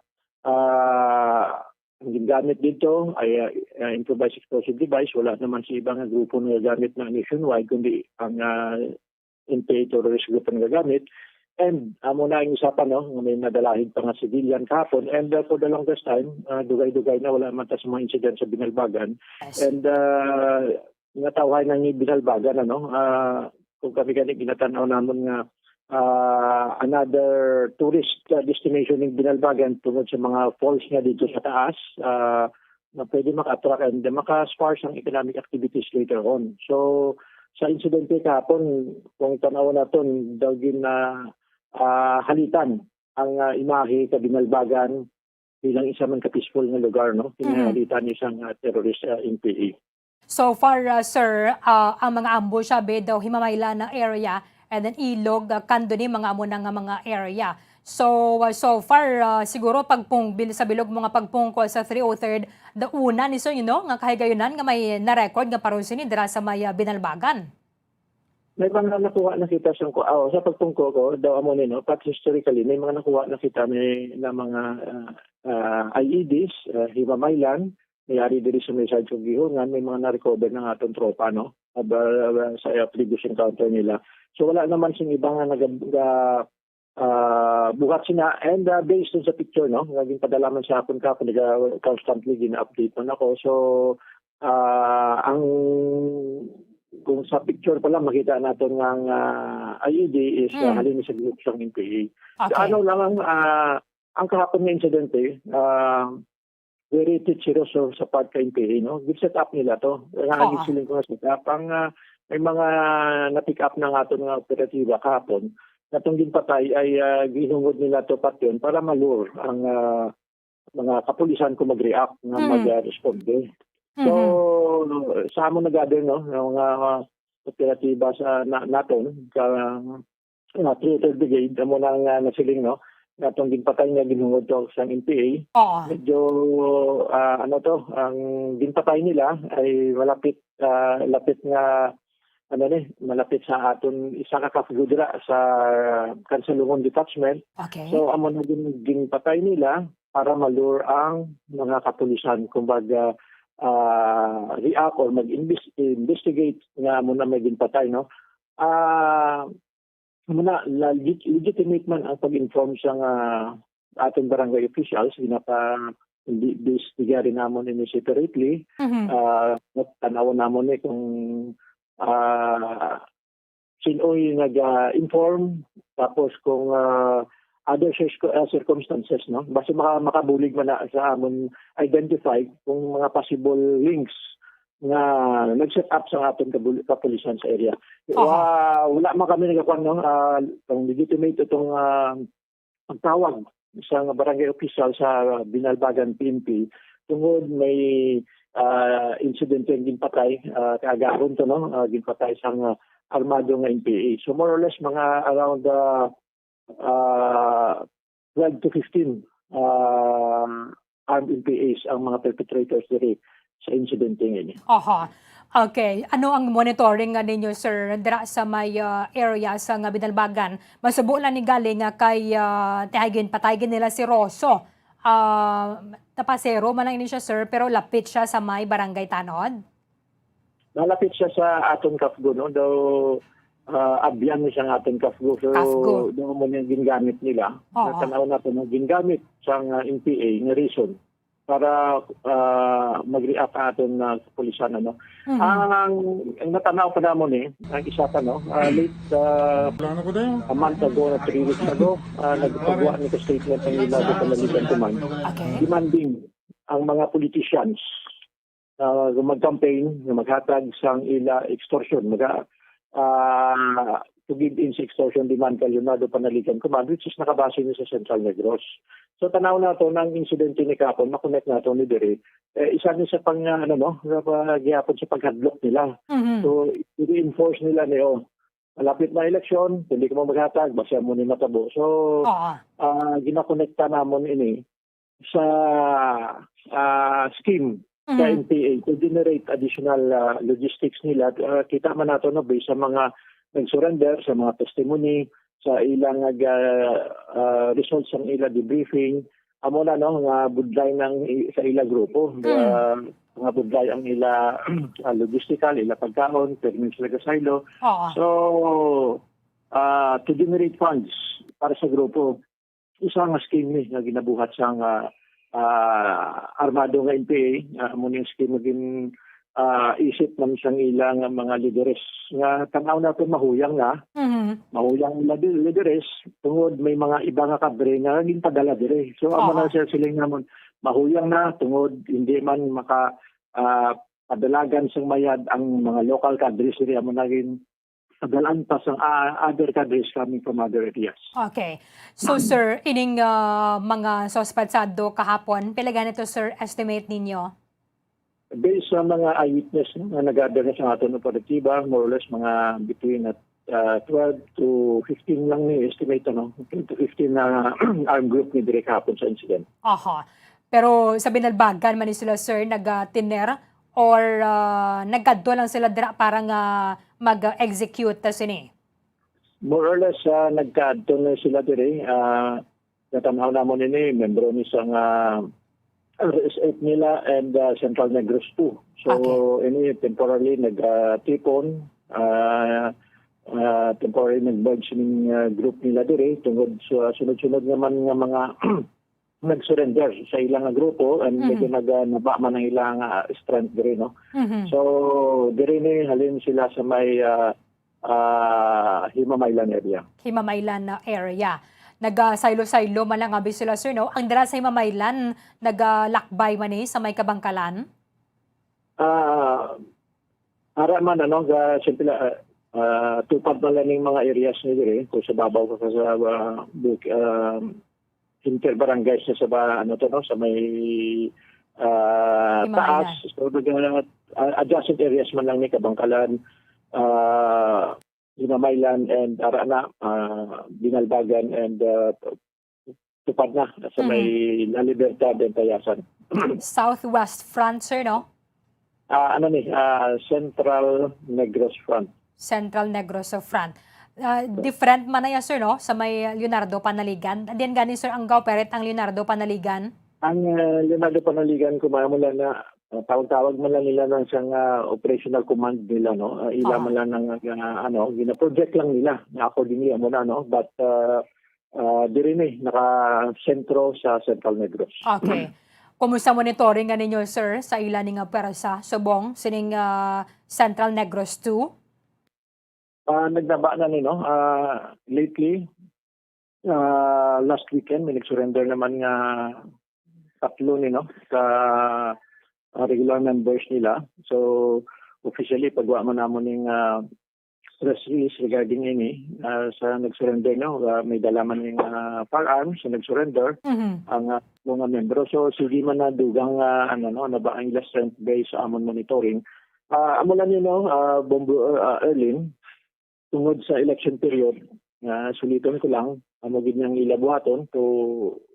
Ah, ang gingamit dito ay, ah, ah, improvised explosive device. Wala naman sa iba nga grupo nga gamit na nationwide, kundi ang, ah, N P A terrorist group ang gagamit. And amo na ang isa pa, no, nga may nadalahig pa nga civilian kahapon. And, uh, for the longest time, uh, dugay-dugay na wala man ta sa mga incident sa Binalbagan. Yes. And, uh, natawhay na ni Binalbagan, ano, uh, kung kami gani ginatanaw namon nga, uh, another tourist, uh, destination ning Binalbagan tungod sa mga falls nga dito sa taas, uh, na pwede maka-attract and maka-spur sang economic activities later on. So, sa insidente kahapon, kung tanaw naton, daw gin, ah, ah, halitan ang, ah, imahe sa Binalbagan, bilang isa man ka peaceful nga lugar, no? Mhm. Kinahalitan ni sang, ah, terrorist, ah, N P A. So far, ah, sir, ah, ang mga ambush abi daw Himamaylan na area and then Ilog, ah, Candoni, mga amo na nga mga area. So, ah, so far, ah, siguro pagpung bil sa bilog mo nga pagpungkol sa three oh third, dauna ni sir, you know, nga kahigayunan nga may na-record nga paron sini dira sa may, ah, Binalbagan. May mga nakuha na kita sa, ah, sa pagpungko ko, daw amo ni, no, but historically, may mga nakuha na kita, may na mga, ah, ah, I E Ds, ah, Himamaylan, may ari diri sa may side sa Gihongan, may mga na-recover na nga atong tropa, no, aba, sa, ah, previous encounter nila. So, wala naman sing iba nga nag-, ah, ah, buhat sina. And, ah, based dun sa picture, no, nga ginpadala man sa akon ka, kung naga-, constantly gina-update man ako. So, ah, ang, kung sa picture pa lang, makita naton nga ang, ah, I E D is, ah, Hmm. halin sa group sang N P A. So, Okay. ano lang ang, ah, ang kahapon nga insidente, ah, very treacherous sa, sa part ka N P A, no? Gin-set up nila to. Nga Oo. Gisiling ko nga set up. Ang, ah, may mga na-pick up na nga aton nga operatiba kahapon. Natong ginpatay ay, ah, gihungod nila to patyon para ma-lure ang, ah, mga kapulisan kung mag-react nga Mm. mag-responde. So, Mhm. sa among nag-gather, no, nga mga operatiba sa na-, naton, ka, ah, three oh third Brigade, amo na nga nasiling, no, nga atong ginpatay nga ginhungod to sa N P A. Oo. Medyo, ah, ano to, ang ginpatay nila ay malapit, ah, lapit nga, ano ni, malapit sa aton isa ka kafgo dira sa Kansalungon Detachment. Okay. So, amo na gin-, ginpatay nila para malure ang mga kapulisan. Kumbaga, ah, react or mag-investigate nga amo na may ginpatay, no? Ah, Muna, la-, legit-, legitimate man ang pag-inform sang, ah, aton barangay officials, ginapa-, hindi, imbestigahan namon ini separately. Mhm. Ah, tan-awon namon ni kung, ah, sinoy nag-inform, tapos kung, ah, other circ-, ah, circumstances, no? Basta maka-, makabulig man na sa amon identify kung mga possible links nga nag-set up sa aton kabul-, kapulisan sa area. Aha. Wa-, wala man kami nagakuan, no? Ah, ang legitimate itong, ah, pagtawag sa barangay official sa Binalbagan P N P tungod may, ah, insidente ang ginpatay, ah, kaagahon to, no? Ah, ginpatay sang, ah, armado nga N P A. So, more or less, mga around, ah, ah, twelve to fifteen, ah, armed N P As ang mga perpetrators diri sa insidente nga ini. Aha. Okay. Ano ang monitoring nga ninyo, sir, dira sa may, ah, area sa nga Binalbagan? Masubo lang ni gali nga kay, ah, tihay ginpatay gid nila si Rosso. Ah, Tapasero man lang ini siya, sir, pero lapit siya sa may Barangay Tanod? Nalapit siya sa aton kafgo, no? Daw, ah, abyan ni siya nga aton kafgo. So, Kafgo. Daw mo niya gingamit nila. Oo. Natanaw nato na gingamit sa nga N P A nga reason para, ah, mag-react ang aton na kapulisan, ano. Mhm. Ang, ang natanaw pa namon, eh, ang isa pa, no? Ah, late, ah, Wala na ko tayo. A month ago, na three weeks ago, ah, nagpagawa ni ka statement ang Leonardo Panaligan Command. Okay. Demanding ang mga politicians ah, nga mag-campaign, nga maghatag sang ila extortion, maga-, ah, to give in sa extortion demand kay Leonardo Panaligan Command, which is nakabase ni sa Central Negros. So, tanaw nato na ang insidente ni kapon, ma-connect nato ni diri. Eh, isa ni sa pang, ah, ano, no, sa pa-, gihapon sa paghadlok nila. Mhm. So, i-reinforce nila ni, oh, malapit na eleksyon, kung di ka mo maghatag, basi amo ni matabo. So, Oo. Ah, ginakonekta namon ini sa, ah, scheme sa Mhm. N P A to generate additional, ah, logistics nila. Ah, kita man nato, no, based sa mga nag-surrender, sa mga testimony, sa ilang nag, ah, ah, results ang ila debriefing, amo na, no, nga budlay nang i-, sa ila grupo. Mm. Ah, nga budlay ang ila, ah, logistical, ila pagkaon, permits, sila kasaylo. Oo. So, ah, to generate funds para sa grupo, isa nga scheme ni nga ginabuhat sang, ah, ah, armado nga N P A, ah, amo ning scheme nga gin-, ah, isip man sang ila nga mga lideres nga tan-aw naton mahuyang na, Mhm. mahuyang ila di-, lideres tungod may mga iba nga kadre nga ginpadala diri. So, amo Oo. na siya siling namon, mahuyang na tungod hindi man maka, ah, padalagan sang mayad ang mga local cadres diri, amo na gin-, padalaan pa sang, ah, other cadres coming from other areas. Okay. So, sir, ining, ah, mga suspetsado kahapon, pila gani to, sir, estimate ninyo? Based sa mga eyewitness, no, nga nag-gather na sa aton operatiba, more or less mga between, ah, twelve to fifteen lang ni estimate, no? Twelve to fifteen na armed group ni diri kahapon sa incident. Aha. Pero sa Binalbagan man ni sila, sir, nag-, ah, tiner or, ah, nagkadto lang sila dira para nga mag-execute ta sini? More or less, ah, nagkaadto na sila diri. Ah, natan-aw namon ini, membro ni sang, ah, R S F nila and, ah, Central Negros two. So, Okay. ini temporarily nag, ah, tipon, ah, ah, temporarily nag-merge ning, ah, group nila diri tungod sa sunod-sunod naman nga mga nag-surrender sa ilang grupo and Mhm. medyo nag, ah, naba man ang ilang, ah, strength diri, no? Mhm. So, diri ni halin sila sa may, ah, ah, Himamaylan area. Himamaylan na area. Nagasaylo-saylo man lang abi sila, sir, no? Ang dira sa Himamaylan, nagalakbay man ni sa may Kabangkalan? Ah, ara man, ano, ga, siyempre, ah, ah, tupad man lang ning mga areas ni diri, kung sa babaw ka sa, ah, buk-, ah, inter-barangays na sa ba, ano to, no, sa may, ah, Himamaylan. Taas. So, nag-, ah, adjacent areas man lang ni Kabangkalan, ah, Himamaylan, and ara na, ah, Binalbagan, and, ah, tupad na sa may Mhm. La Libertad and Tayasan. Southwest Front, sir, no? Ah, ano ni, ah, Central Negros Front. Central Negros Front. Ah, Correct. Different man na yan, sir, no? Sa may Leonardo Panaligan. Diyan gani, sir, ang ga-operate ang Leonardo Panaligan? Ang, ah, Leonardo Panaligan, kung mula na, ah, tawag-tawag man lang nila ng isang, ah, operational command nila, no? Ah, ila Aha. man lang ng, ah, ano, gina-project lang nila na accordingly, amo na, no? But, ah, ah, diri ni, nakasentro sa Central Negros. Okay. Kumusta monitoring nga ninyo, sir, sa ila ni nga pwersa subong sining, ah, Central Negros two? Ah, nagnaba na ni, no? Ah, lately, ah, last weekend, may nag-surrender naman nga tatlo ni, no, sa, ah, regular members nila. So, officially, pagwa man namon ning, ah, press release regarding ini, ah, sa nag-surrender, no, ah, may dala man ning, ah, firearms sa nag-surrender Mhm. ang, ah, mga membro. So, sige man na dugang, ah, ano, no, na ba ang ila strength based sa amon monitoring. Ah, amo lang yun, no, ah, Bombo, ah, Erlin, tungod sa election period, nga suliton ko lang, amo gid niyang ila buhaton to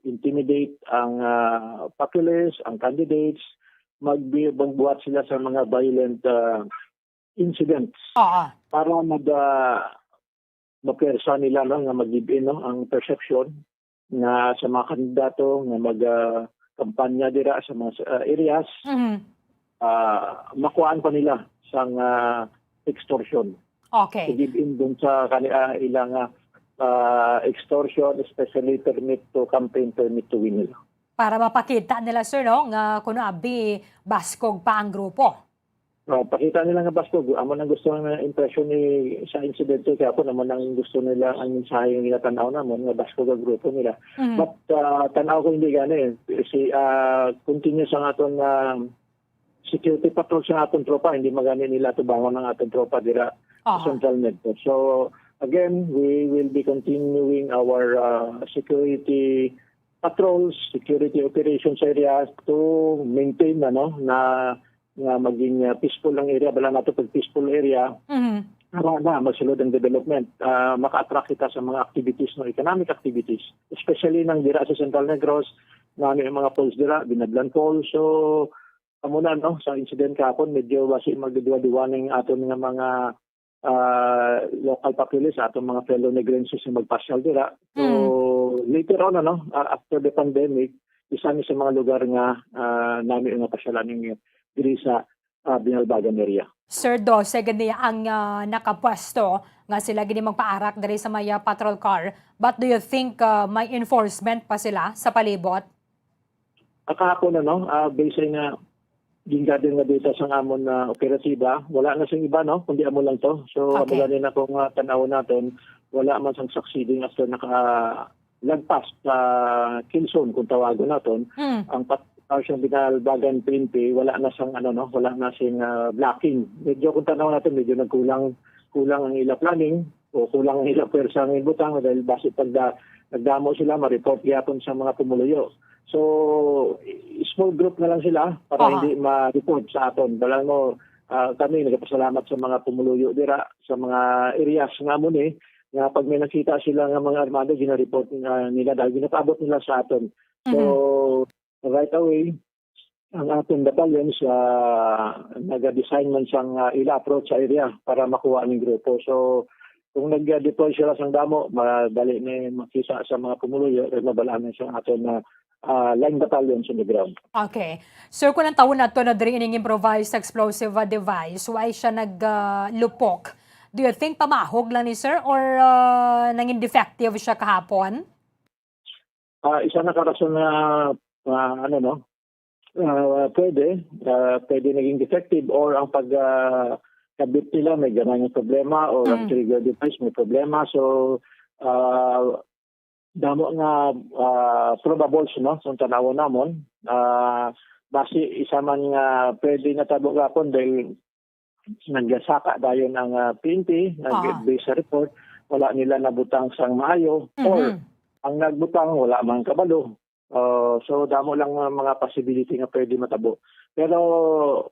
intimidate ang, ah, populace, ang candidates, magbi-, magbuhat sila sa mga violent, ah, incidents Oo. para mag-, ah, mapwersa nila, no, nga mag-give in, no, ang perception nga sa mga kandidato nga mag, ah, kampanya dira sa mga, ah, areas, Mhm. ah, makuhaan pa nila sang, ah, extortion. Okay. To give in dun sa kani, ah, ilang, ah, ah, extortion, especially permit to campaign, permit to win nila. Para mapakita nila, sir, no, nga kuno abi baskog pa ang grupo. Oh, pakita nila nga baskog. Amo nang gusto nga impression ni sa insidente kay ako naman ang gusto nila, ang mensahe nga ginatanaw namon nga baskog ang grupo nila. Mm. But, ah, tanaw ko hindi gani. Si, ah, continuous ang aton, ah, security patrol sa aton tropa. Hindi magani nila tubangon ang aton tropa dira sa Aha. Central Negros. So, again, we will be continuing our, ah, security patrols, security operations area to maintain, ano, na, nga maging, ah, peaceful ang area. Bala nato pag peaceful area, Mhm. ara na, masulod ang development. Ah, maka-attract kita sa mga activities, no, economic activities, especially nang dira sa Central Negros, na may mga falls dira, Binablan Falls. So, amo na, no, sa incident kahapon, medyo basi magduwa-duwa ning aton nga mga, ah, local populace, aton mga fellow Negrenses nga magpasyal dira. So, Mm. later on, ano, ah, after the pandemic, isa ni sa mga lugar nga, ah, nami nga pasyalan ning diri sa, ah, Binalbagan area. Sir, dose gani ang, ah, nakapwesto nga sila gani magpaarak diri sa may, ah, patrol car. But do you think, ah, may enforcement pa sila sa palibot? Ah, kahapon, ano, ah, based sa nga gingather nga data sang amon nga operatiba, wala na sing iba, no, kundi amo lang to. So, amo Okay. gani na kung, ah, tan-awon naton, wala man sang succeeding after nakalagpas sa kill zone, kung tawagon naton. Hmm. Ang pat-, ang siyang Binalbagan P N P, wala na sang, ano, no, wala na sing, ah, blocking. Medyo kung tan-awon naton, medyo nagkulang kulang ang ila planning o kulang ang ila pwersa nga ibutang dahil basi pag da-, nagdamo sila, ma-report gyapon sa mga pumuluyo. So, i-, small group na lang sila para Aha. hindi ma-report sa aton. Balaan mo, ah, kami nagapasalamat sa mga pumuluyo dira sa mga areas nga amo ni, nga pag may nakita sila nga mga armado, gina-report nga nila dahil ginapaabot nila sa aton. So, Mhm. right away, ang aton battalions, ah, naga-design man sang, ah, ila approach sa area para makuha ning grupo. So, kung nag-deploy sila sang damo, madali ni makita sa mga pumuluyo, kay mabalaan na sa aton na, ah, line battalions on the ground. Okay. Sir, kung ang tawon nato na diri ining improvised explosive, ah, device, why siya nag, ah, lupok? Do you think pamahog lang ni sir or, ah, nangin defective siya kahapon? Ah, isa na ka rason na, ah, ano, no? Ah, pwede, ah, pwede naging defective or ang pag, ah, kabit nila may gamay nga problema or ang Mm. trigger device may problema. So, ah, damo nga, ah, probables, no? Kung tanawon namon, ah, basi isa man nga pwede natabo gapon dahil nagasaka dayon ang, ah, P N P, nag-, Aha. based sa report, wala nila nabutang sang maayo, or Mhm. ang nagbutang wala man kabalo. Ah, so, damo lang nga mga possibility nga pwede matabo. Pero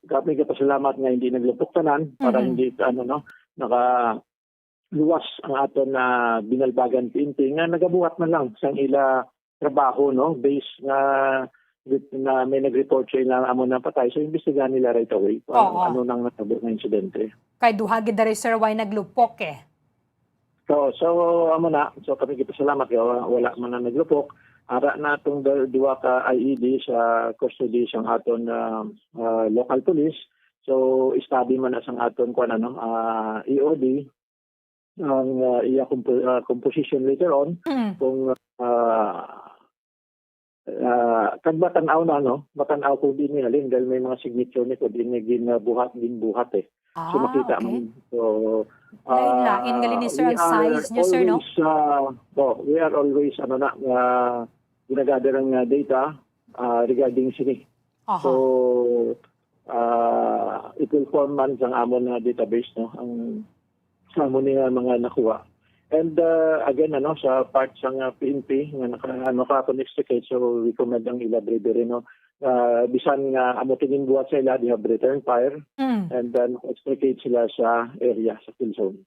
kami gapasalamat nga hindi naglupok tanan para Mhm. hindi, ano, no, nakaluwas ang aton na binalbagan P N P nga nagabuhat man lang sang ila trabaho, no, based nga, na may nag-report sa ilang amo nang patay. So, imbestigahan nila right away kung Oo. ano nang natabo nga insidente. Kay duha gid diri, sir, way naglupok, eh. So, so, amo na. So, kami gipasalamat nga wa-, wala man na naglupok. Ara na tong du-, duha ka I E D sa custody sang aton, ah, ah, local police. So, study man na sang aton, kuwan, ano, ah, E O D ang, ah, iya compo-, ah, composition later on. Mm. Kung, ah, ah, kag matan-aw na, no? Matan-aw kung diin ni halin dahil may mga signature ni kung diin ni ginabuhat, ginbuhat, eh. So, Ah, makita okay. man. So, Lain-lain ah, gali ni, sir, we ang are size niya, sir, no? always, ah, oh, we are always, ano na, ah, ginagather ang, ah, data, ah, regarding sini. Aha. So, ah, it will form man sang amon nga database, no, ang sa amo ni nga mga nakuha. And, ah, again, ano, sa part sang, ah, P N P nga naka-, ano, ka-, kon-extricate, so we commend ang ila bravery, no. Ah, bisan nga amo to ginbuhat sa ila, they have returned fire Mm. and then extricate sila sa area, sa kill zone.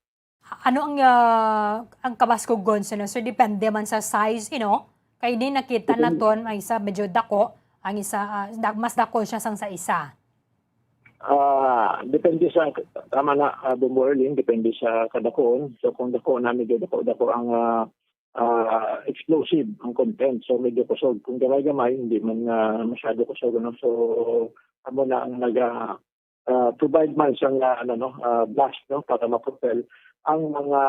Ano ang, ah, ang kabaskugon sa, no, sir? Depende man sa size, you know? Kay di nakita Depende. naton, ang isa medyo dako, ang isa, ah, da-, mas dako siya sang sa isa. Ah, depende sa, tama na, ah, Bombo Erling, depende sa kadakuon. So, kung dako na, medyo dako-dako ang, ah, ah, explosive ang content. So, medyo kusog. Kung gamay-gamay, hindi man, ah, masyado kusog, ano? So, amo na ang naga-, ah, provide man sang, ah, ano, no, ah, blast, no, para ma-propel ang mga,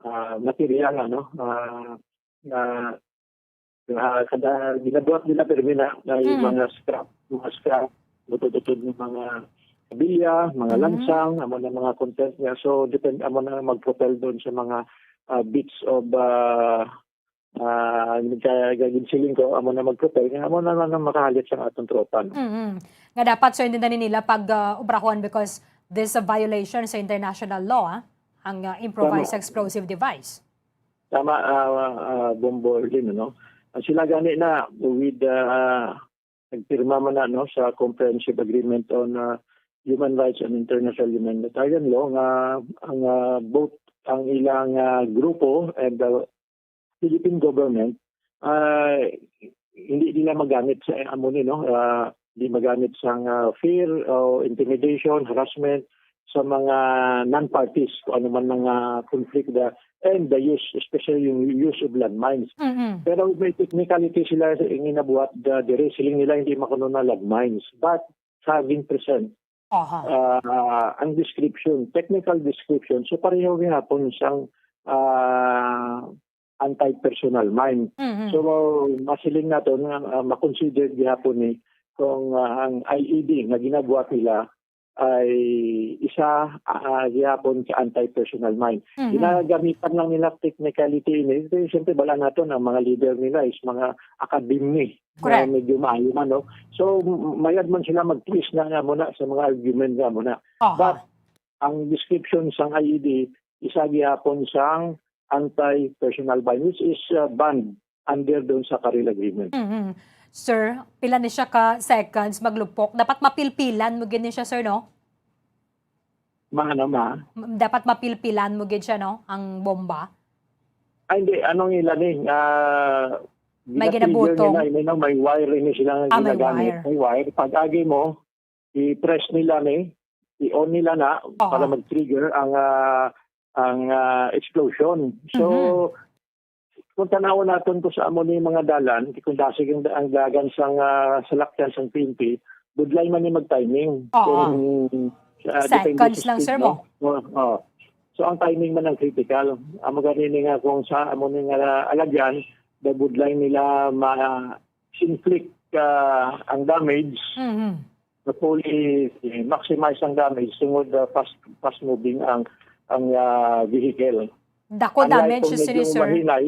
ah, material, ano, ah, na, na kada ginabuhat nila, pero may na, na yung Mm. mga scrap, mga scrap, butod-butod ng mga bilya, mga Mm. lansang, amo na mga content niya. So, depend, amo na mag-propel doon sa mga, ah, bits of, ah, ah, nagka-, gagawin siling ko, amo na mag-propel, nga amo na lang ang makahalit sa atong tropa, no? Mm-mm. Nga dapat, sir, hindi na nila pag, ah, obrahon because this a violation sa international law, ah, ang, ah, improvised Tama. explosive device. Tama, ah, ah, Bombo Erlin, no? Ang sila gani na with, ah, nagpirma man na, no, sa Comprehensive Agreement on, ah, Human Rights and International Humanitarian Law nga ang, ah, both ang ilang, ah, grupo and the Philippine government, ah, hindi nila magamit sa amo ni, no, ah, di magamit sa, ah, fear o intimidation, harassment sa mga non-parties, kung ano man mga conflict, the, and the use, especially yung use of landmines. Mm-mm. Pero may technicality sila sa ginabuhat, the, the wrestling nila, hindi makuno na landmines, but having present Aha. ah, ang description, technical description, so pareho gihapon sang, ah, anti-personal mine. Mhm. So, masiling nato nga, ah, ma-consider gihapon ni kung, ah, ang I E D nga ginabuhat nila ay isa, ah, gihapon sa anti-personal mine. Mhm. Ginagamitan lang nila technicality ini. Kasi siyempre, bala nato ang mga leader nila is mga academy. Correct. Na medyo maayo man, no? So, m-, mayad man sila mag-twist na nga muna sa mga argument nga muna. Aha. But, Ang description sang I E D, isa gihapon sang anti-personnel mine, which is, uh, banned under doon sa Karel Agreement. Mhm. Sir, pila ni siya ka seconds maglupok? Dapat mapilpilan mo gid ni siya, sir, no? Maano, ma? M-, dapat mapilpilan mo gid siya, no? Ang bomba. Ay, hindi. Anong ila ni? Ah, May gina-trigger ginabutong. Nila, you know, may wire ni sila nga Ah, may ginagamit. Wire. May wire. Pag agi mo, i-press nila ni, i-on nila na Aha. Para mag-trigger ang, ah, ang, ah, explosion. So, Mhm. Kung tanawon naton kung sa amo ni mga dalan, kung dasig ang, ang dagan sang, ah, salakyan sang P N P, budlay man ni mag-timing. Oo. Kung, ah, depende Seconds sa lang, speed, sir, no? Mo. Oo, oo. So, ang timing man ang critical. Amo gani ni nga kung sa amo ni nga alagyan, the budlay nila ma-inflict, ah, ang damage. Mhm. Hopefully, eh, maximize ang damage tungod, ah, fast, fast moving ang, ang, ah, vehicle. Dako Unlike damage kung sini, medyo sir. Mahinay,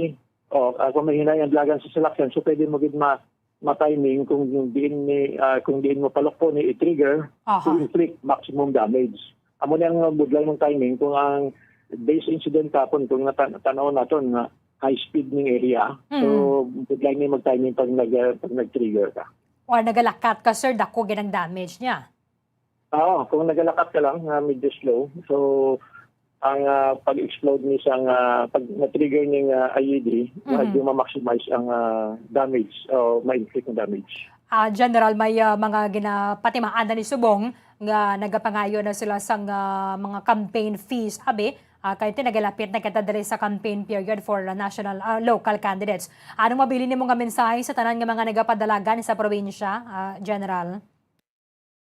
oh, ah, kung mahinay ang dagan sa salakyan, so pwede mo gid ma-, ma-timing kung diin ni, ah, kung diin mo palukpon ni i-trigger Aha. To inflict maximum damage. Amo ni ang budlay mong timing kung ang base incident kapon, kung nata-, tanaw naton nga high speed ning area. So, Mm. Budlay ni mag-timing pag nag-, ah, pag nag-trigger ka. Or nagalakat ka, sir, dako gid ang damage niya. Oo, kung nagalakat ka lang, nga medyo slow. So, ang, ah, pag-explode ni sang, ah, pag na-trigger ning, ah, I E D, Mm-hmm. Medyo ma-maximize ang, ah, damage o ma-inflict ng damage. Ah, General, may, ah, mga ginapatimaan na ni subong nga nagapangayo na sila sang, ah, mga campaign fees. Abi, ah, kay ti nagalapit na kita diri sa campaign period for, ah, national, ah, local candidates. Anong mabilin nimo nga mensahe sa tanan nga mga nagapadalagan sa probinsya, ah, General?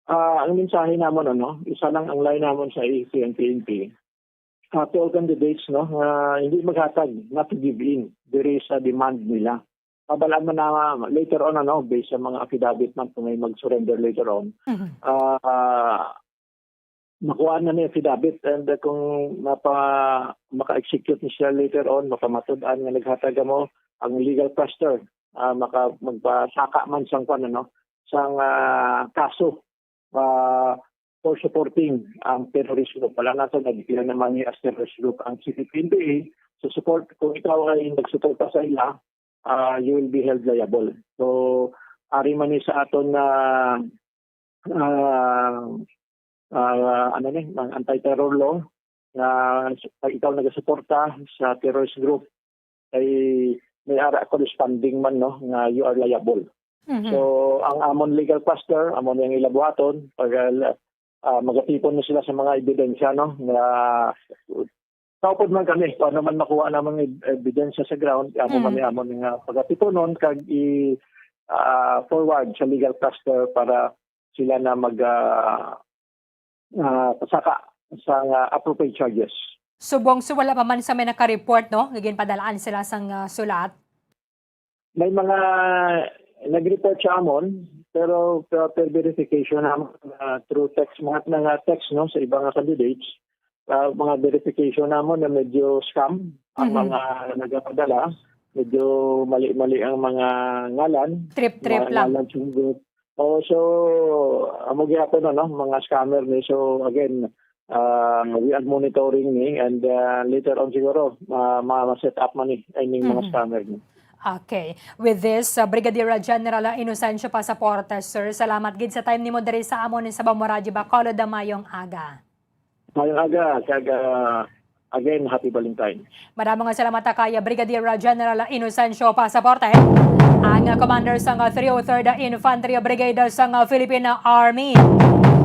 Ah, ang mensahe namon, ano, isa lang ang line namon sa A C and P N P. Ah, to all candidates, no, nga hindi maghatag, not to give in diri sa demand nila. Mabalaan man na later on, ano, based sa mga affidavit man kung may mag-surrender later on. Mhm. Ah, makuha na ni affidavit and, uh, kung mapa-, maka-execute ni siya later on, mapamatud-an nga naghatag mo ang legal cluster, ah, maka-, magpasaka man sang kwan, ano, sang, ah, kaso, ah, for supporting ang terrorist group. Wala na to, nag-declare naman ni as terrorist group ang C P P N P A. So, support, kung ikaw ay nagsuporta sa ila, ah, you will be held liable. So, ari man ni sa aton na, ah, ah, ano ni, ang anti-terror law, na pag ikaw nagasuporta sa terrorist group, ay may ara corresponding man, no, nga you are liable. Mhm. So, ang amon legal cluster, amon yang ilabuhaton, pag, ah, ah, magatipon na sila sa mga ebidensya, no, nga kaupod man kami, kung ano man makuha namang eb-, ebidensya sa ground, amo Mm. man ni amon nga pagatipunon kag i, ah, forward sa legal cluster para sila na mag, ah, ah, pasaka sa, ah, appropriate charges. Subong sa wala pa man sa may naka-report, no, nga ginpadalaan sila sang, ah, sulat? May mga nag-report sa amon, pero per, per verification namon, ah, through text, mga, mga text, no, sa iba nga candidates, ah, mga verification namon na medyo scam ang Mhm. mga nagapadala, medyo mali-mali ang mga ngalan, Trip-trip mga lang. Ngalan sa group. Oh, so, amo gyapon, ano, mga scammer ni. So, again, ah, we are monitoring ni, and, ah, later on siguro, ma-, ma-, ma-set up man ni ining mga Mhm. scammer ni. Okay. With this, uh, Brigadier General Inocencio Pasaporte, sir, salamat gid sa time nimo diri sa amon sa Bamuraji, Bacolod. Mayong aga. Mayong aga, kag, ah, again, happy Valentine. Madamo nga salamat kay Brigadier General Inocencio Pasaporte, ang commander sang three oh third Infantry Brigade sang Philippine Army.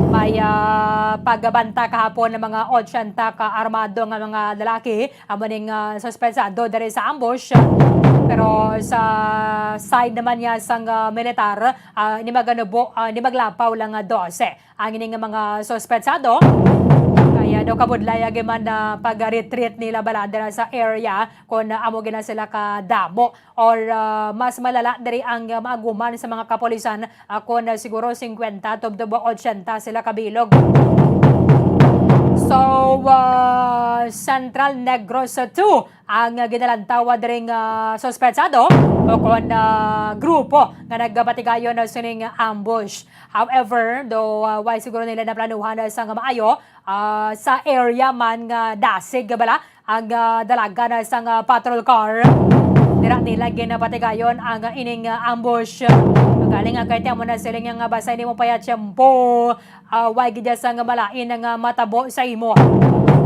May, ah, pagbanta kahapon ng mga otsenta ka armado nga mga lalaki, amo ning, ah, suspetsado diri sa ambush. Pero sa side naman niya sang, ah, militar, ah, ni maganubo, ah, ni maglapaw lang nga dose. Ang ini nga mga suspetsado, kaya daw kabudlay agi man na pag-retreat nila bala dira sa area kung amo gina sila kadamo or, ah, mas malala diri ang maaguman sa mga kapulisan, ah, kung, ah, siguro singkwenta tubtob otsenta sila kabilog. So, ah, Central Negros two ang, ah, ginalantaw diri nga suspetsado o kon, ah, grupo nga nagapatigayon na sining ambush. However, do, ah, way siguro nila naplanuhan na sang maayo, ah, sa area man nga dasig bala ang, ah, dalagan sang, ah, patrol car. Dira nila ginapatigayon ang, ah, ining, ah, ambush. Magaling nga kay amo na sila nga basta hindi mo paya tiyempo, ah, way gid sang malain nga matabo sa imo.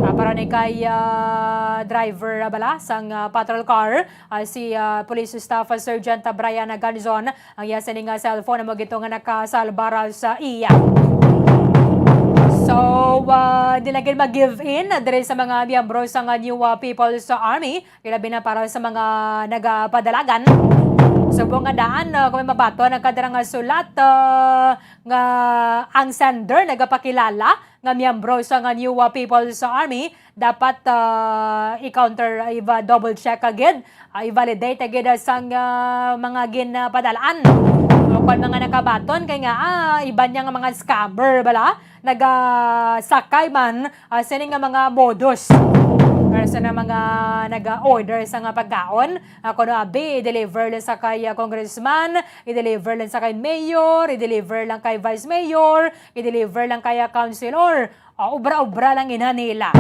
Ah, para ni kay, ah, driver, ah, bala sang, ah, patrol car, ah, si, ah, Police Staff Sergeant Brian Ganzon, ang iya sini nga cellphone amo gito nga nakasalbar sa iya. So, ah, di lang gid mag-give in diri sa mga miyembro sa nga New, ah, People's Army, ilabi na para sa mga nagapadalagan. Subong nga daan, ah, kung may mabaton ang kadra nga sulat, ah, nga ang sender nagapakilala nga miyembro sa nga New, ah, People's Army, dapat, ah, i-counter, ah, iba, double check agad, ah, i-validate agad, ah, sang, ah, mga ginpadalaan. O kung mga nakabaton kay nga, ah, iban niya nga mga scammer bala, nagasakay man, ah, sini nga mga modus. Pero sa na mga nag-order sa nga pagkaon, ah, kuno abi, i-deliver lang sa kay, ah, congressman, i-deliver lang sa kay mayor, i-deliver lang kay vice mayor, i-deliver lang kay, ah, councilor. Ah, obra-obra lang ina nila.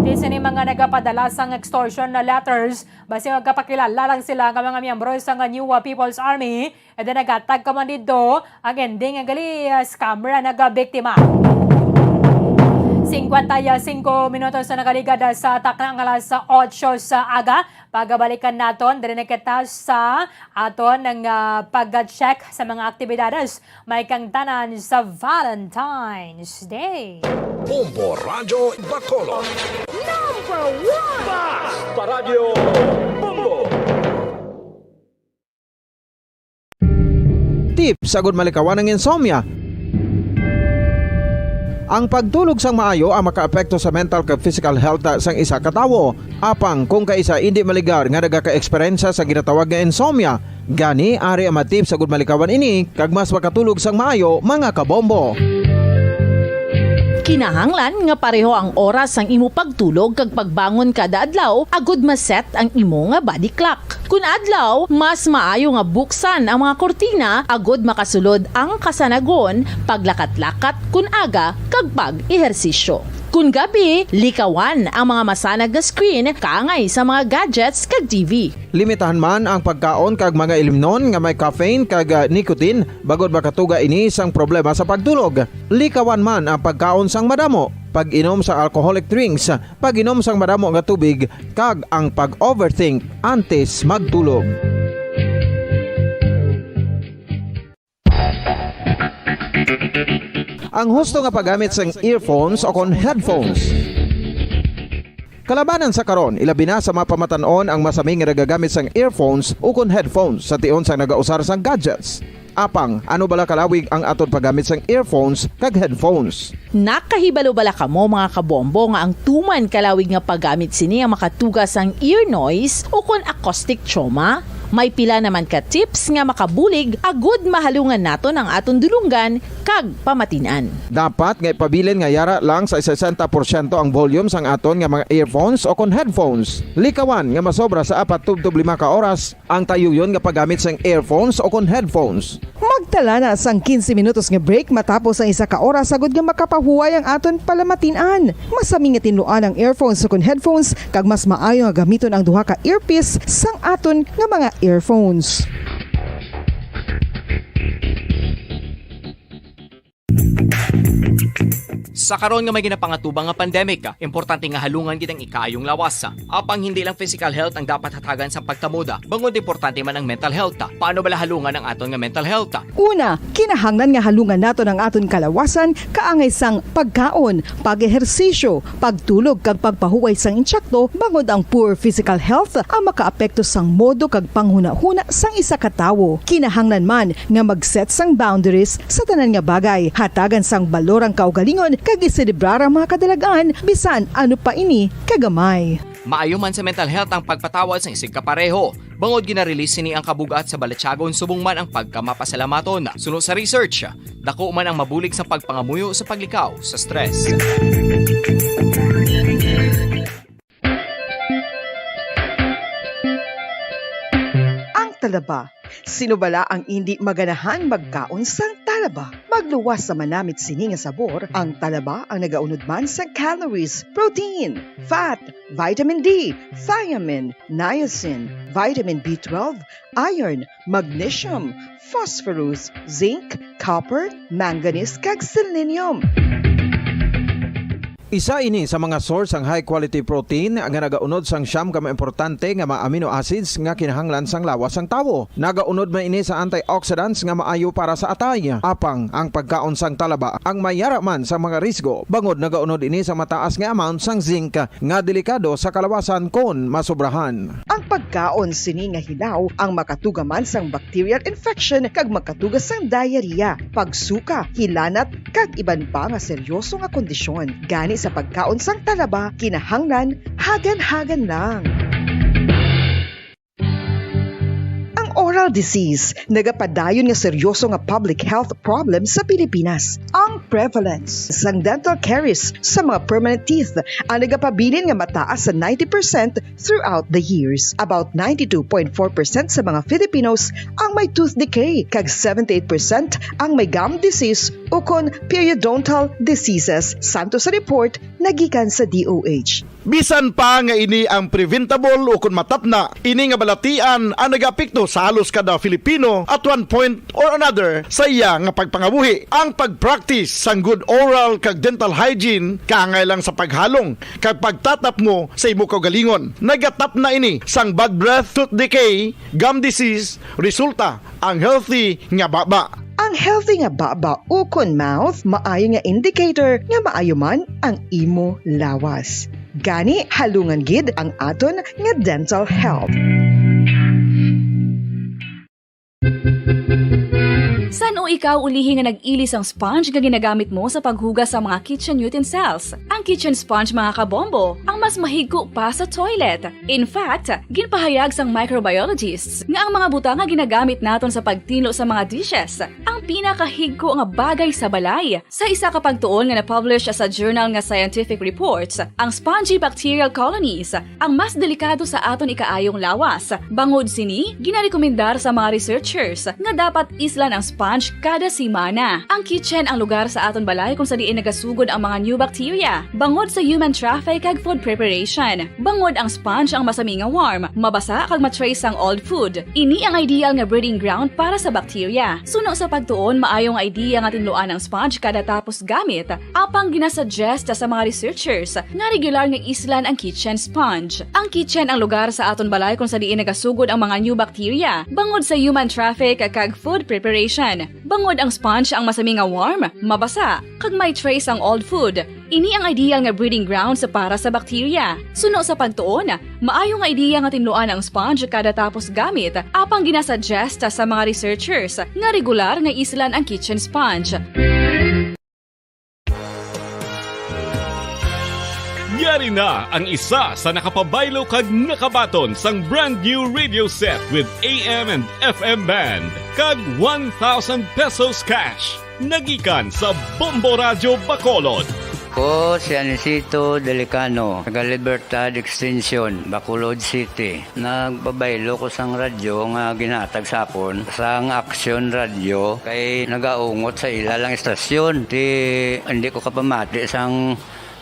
Di sini mga nagapadala sang extortion na letters, basi magkapakilala lang sila nga mga miyembro sa nga New, ah, People's Army, and then nagatag ka man dito, ang ending ang gali, ah, scammer ang nagabiktima. Singkwenta y singko minutos na nagaligad, ah, sa takna nga alas otso sa aga. Pagabalikan naton, diri na kita sa aton nga, ah, pag-check sa mga aktibidades may kangtanan sa Valentine's Day. Bombo Radyo Bacolod. Number one! Basta Radyo Bombo! Tips agud malikawan ang insomnia. Ang pagtulog sang maayo ang makaapekto sa mental kag physical health sang isa ka tawo. Apang kung kaisa indi maligar nga nagaka-eksperyensya sa ginatawag nga insomnia, gani ari ang mga tips agud malikawan ini kag mas makatulog sang maayo, mga kabombo. Kinahanglan nga pareho ang oras sang imo pagtulog kag pagbangon kada adlaw agud ma-set ang imo nga body clock. Kun adlaw, mas maayo nga buksan ang mga kurtina agud makasulod ang kasanagon, paglakat-lakat kun aga, kag pag-ehersisyo. Kun gabi, likawan ang mga masanag nga screen kaangay sa mga gadgets kag T V. Limitahan man ang pagkaon kag mga ilimnon nga may caffeine kag, ah, nicotine, bangod makatuga ini sang problema sa pagtulog. Likawan man ang pagkaon sang madamo, pag-inom sa alcoholic drinks, pag-inom sang madamo nga tubig, kag ang pag-overthink antes magtulog. Ang husto nga paggamit sang earphones o kon headphones. Kalabanan sa karon, ilabi na sa mga pamatan-on ang masami nga nagagamit sang earphones o kon headphones sa tion sang nagausar sang gadgets. Apang, ano bala kalawig ang aton paggamit sang earphones kag headphones? Nakahibalo bala kamo, mga kabombo, nga ang tuman kalawig nga paggamit sini ang makatuga sang ear noise o kon acoustic trauma? May pila naman ka tips nga makabulig agud mahalungan naton ang aton dulonggan kag pamatin-an. Dapat nga ipabilin nga yara lang sa sesenta porsyento ang volume sang aton nga mga earphones o kon headphones. Likawan nga masobra sa apat tubtob lima ka oras ang tayuyon nga paggamit sang earphones o kon headphones. Magtala na sang quince minutos nga break matapos ang isa ka oras agud nga makapahuway ang aton palamatin-an. Masami nga tinluan ang earphones ukon headphones, kag mas maayo nga gamiton ang duha ka earpiece sang aton nga mga earphones. Sa karon nga may ginapangatubang nga pandemic, importante nga halungan gid ang ikaayong lawas. Apang hindi lang physical health ang dapat hatagan sang pagkamoda, bangod importante man ang mental health. Paano bala halungan ang aton nga mental health? Una, kinahanglan nga halungan naton ang aton kalawasan kaangay sang pagkaon, pag-ehersisyo, pagtulog kag pagpahuway sang insakto, bangod ang poor physical health ang makaapekto sang modo kag panghunahuna sang isa ka tawo. Kinahanglan man nga mag-set sang boundaries sa tanan nga bagay, hatagan sang balor ang kaugalingon kag iselebrar ang mga kadalag-an bisan ano pa ini kagamay. Maayo man sa mental health ang pagpatawad sang isigka pareho, bangod gina-release sini ang kabug-at sa balatyagon subong man ang pagkamapasalamaton. Suno sa research, dako man ang mabulig sa pagpangamuyo sa paglikaw sa stress. Ang talaba. Sino bala ang indi maganahan magkaon sang talaba? Magluwas sa manamit sini nga sabor, ang talaba ang nagaunod man sang calories, protein, fat, vitamin D, thiamine, niacin, vitamin B twelve, iron, magnesium, phosphorus, zinc, copper, manganese, kag selenium. Isa ini sa mga source sang high quality protein nga nagaunod sang siyam ka mga importante nga mga amino acids nga kinahanglan sang lawas sang tawo. Nagaunod man ini sa antioxidants nga maayo para sa atay. Apang ang pagkaon sang talaba ang may yara man sa mga risgo, bangod nagaunod ini sa mataas nga amount sang zinc nga delikado sa kalawasan kon masobrahan. Ang pagkaon sini nga hilaw ang makatuga man sang bacterial infection kag makatuga sang diarrhea, pagsuka, hilanat, kag iban pa nga seryoso nga kondisyon. Gani sa pagkaon sang talaba, kinahanglan hagan-hagan lang. Ang oral disease nagapadayon nga seryoso nga public health problem sa Pilipinas. Ang prevalence sang dental caries sa mga permanent teeth ang nagapabilin nga mataas sa ninety percent throughout the years. About ninety-two point four percent sa mga Filipinos ang may tooth decay, kag seventy-eight percent ang may gum disease ukon periodontal diseases, santo sa report nagikan sa D O H. Bisan pa nga ini ang preventable ukon matapna, ini nga balatian ang nagaapekto sa halos kada Filipino at one point or another sa iya nga pagpangabuhi. Ang pag-practice sang good oral kag dental hygiene kaangay lang sa paghalong kag pagtatapmo sa imo kaugalingon. Nagatapna ini sang bad breath, tooth decay, gum disease, resulta ang healthy nga baba. Ang healthy nga baba ukon mouth maayo nga indicator nga maayo man ang imo lawas. Gani, halungan gid ang aton nga dental health. San-o ikaw ulihi nga nag-ili sang sponge nga ginagamit mo sa paghugas sa mga kitchen utensils? Ang kitchen sponge, mga kabombo, ang mas mahigko pa sa toilet. In fact, ginpahayag sang microbiologists nga ang mga butang nga ginagamit naton sa pagtinlo sa mga dishes ang pinakahigko nga bagay sa balay. Sa isa ka pagtuon nga na-publish sa journal nga Scientific Reports, ang spongy bacterial colonies ang mas delikado sa aton ikaayong lawas. Bangod sini, ginarekomendar sa mga researchers nga dapat islan ang sponge kada semana. Ang kitchen ang lugar sa aton balay kung sa diin nagasugod ang mga new bacteria, bangod sa human traffic kag food preparation. Bangod ang sponge ang masami nga warm, mabasa kag ma-trace ang old food. Ini ang ideal nga breeding ground para sa bacteria. Suno sa pagtuon, maayo nga idea nga tinluan ang sponge kada tapos gamit. Apang ginasuggest sa mga researchers nga regular nga islan ang kitchen sponge. Ang kitchen ang lugar sa aton balay kung sa diin nagasugod ang mga new bacteria, bangod sa human traffic kag food preparation. Bangod ang sponge ang masami nga warm, mabasa, kag may trace ang old food. Ini ang ideal nga breeding grounds para sa bacteria. Suno sa pagtuon, maayo nga ideya nga tinluan ang sponge kada tapos gamit, apang ginasuggest sa mga researchers nga regular nga islan ang kitchen sponge. Yari na ang isa sa nakapabaylo kag nakabaton sang brand new radio set with A M and F M band kag one thousand pesos cash. Nagikan sa Bombo Radyo Bacolod. Ko si Anisito Delicano, taga Libertad Extension, Bacolod City. Nagpabaylo ko sang radyo nga ginhatag sa akon sang Action Radio kay nagaungot sa ila lang istasyon. Ti, hindi ko kapamati sang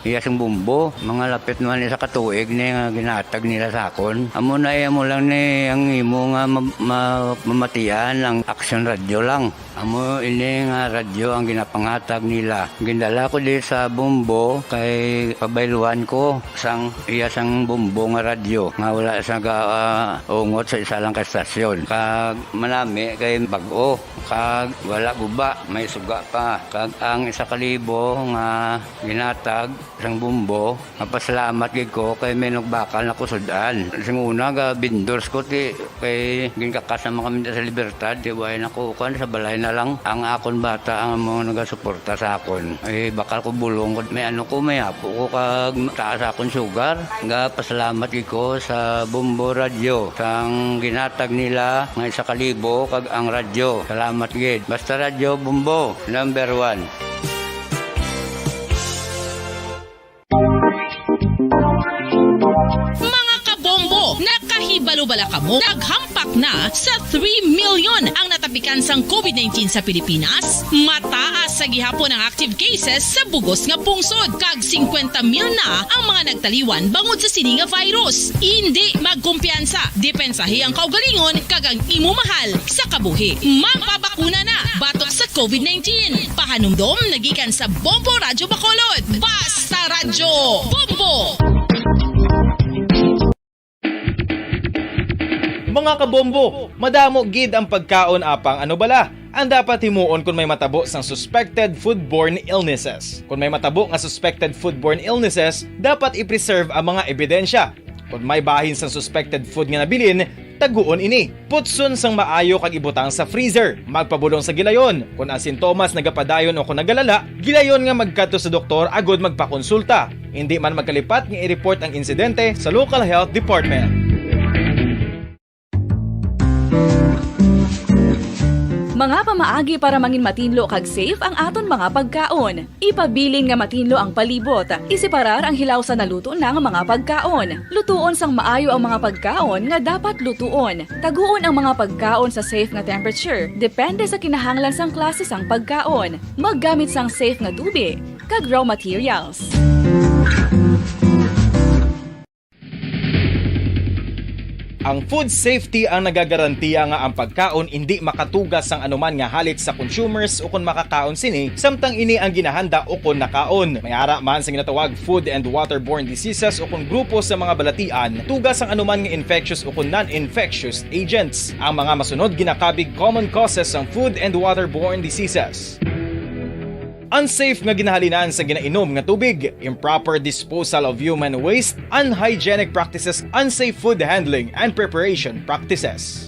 iya sang bombo. Mga lapit man isa ka tuig ni nga ginhatag nila sa akon. Amo na, eh, amo lang ni ang imo nga ma-, ma-, mamatian ang Action Radio lang. Amo ini nga radyo ang ginapanghatag nila. Gindala ko di sa bombo kay pabayluan ko sang iya sang bombo nga radyo nga wala sa ga-, ah, ungot sa isa lang ka estasyon. Kag manami kay bag-o, kag wala guba, may suga pa. Kag ang isa ka libo nga ginatag sang bombo, mapasalamat gid ko kay may nagbakal na ko sud-an. Sing una, ga vendors ko, ti, kay ginkakas naman kami sa Libertad, ti, way na ko, kuwan, sa balay na lang. Ang akon bata ang mga nagasuporta sa akon. Ay, bakal ko bulong ko, may ano ko, may apo ko, kag taas akon sugar. Ga pasalamat gid ko sa Bombo Radyo, sang ginatag nila nga isa ka libo, kag ang radyo. Salamat gid. Basta Radyo Bombo, number one. Kamo, naghampak na sa three million ang natapikan sang covid nineteen sa Pilipinas. Mataas sa gihapon ang active cases sa bugos nga pungsod, kag singkwenta mil na ang mga nagtaliwan bangod sa sini nga virus. Indi magkumpiyansa, depensahi ang kaugalingon kag ang imo mahal sa kabuhi. Magpabakuna na batok sa covid nineteen. Pahanumdom nagikan sa Bombo Radyo Bacolod. Basta Radyo Bombo! Mga kabombo, madamo gid ang pagkaon apang ano bala ang dapat himuon kon may matabo sang suspected foodborne illnesses. Kon may matabo nga suspected foodborne illnesses, dapat i-preserve ang mga ebidensya. Kon may bahin sang suspected food nga nabilin, taguon ini. Putson sang maayo kag ibutang sa freezer. Magpabulong sa gilayon. Kon ang sintomas nagapadayon o kon nagalala, gilayon nga magkadto sa doktor agud magpakonsulta. Indi man magkalipat nga i-report ang insidente sa local health department. Mga pamaagi para mangin matinlo kag safe ang aton mga pagkaon. Ipabilin nga matinlo ang palibot. Iseparar ang hilaw sa naluto na nga mga pagkaon. Lutuon sang maayo ang mga pagkaon nga dapat lutuon. Taguon ang mga pagkaon sa safe nga temperature, depende sa kinahanglan sang klase sang pagkaon. Maggamit sang safe nga tubig kag raw materials. Ang food safety ang nagagarantiya nga ang pagkaon indi makatuga sang anuman nga halit sa consumers ukon makakaon sini, samtang ini ang ginahanda ukon nakaon. May ara man sa ginatawag food and waterborne diseases ukon grupo sa mga balatian, tuga sang anuman nga infectious ukon non-infectious agents. Ang mga masunod ginakabig common causes sang food and waterborne diseases. Unsafe nga ginahalinan sa ginainom nga tubig, improper disposal of human waste, unhygienic practices, unsafe food handling and preparation practices.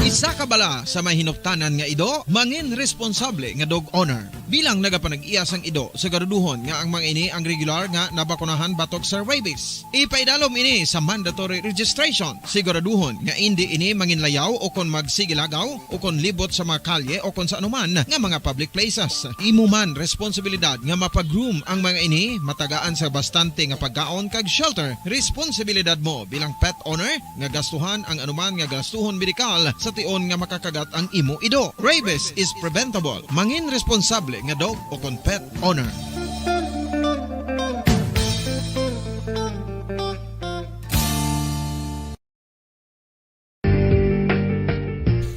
Isa ka bala sa may hinuptanan nga ido, mangin responsable nga dog owner. Bilang nagapanag-iya sang ido, siguraduhon nga ang mga ini ang regular nga nabakunahan batok sa rabies. Ipaidalom ini sa mandatory registration. Siguraduhon nga indi ini manginlayaw o kon magsigilagaw o kon libot sa mga kalye o kon sa anuman nga mga public places. Imo man responsibilidad nga mapa-groom ang mga ini, matagaan sa bastante nga pagkaon kag shelter. Responsibilidad mo bilang pet owner nga gastuhan ang anuman nga gastuhon medikal sa tion nga makakagat ang imo ido. Rabies is preventable. Mangin responsable nga dog o kon pet owner.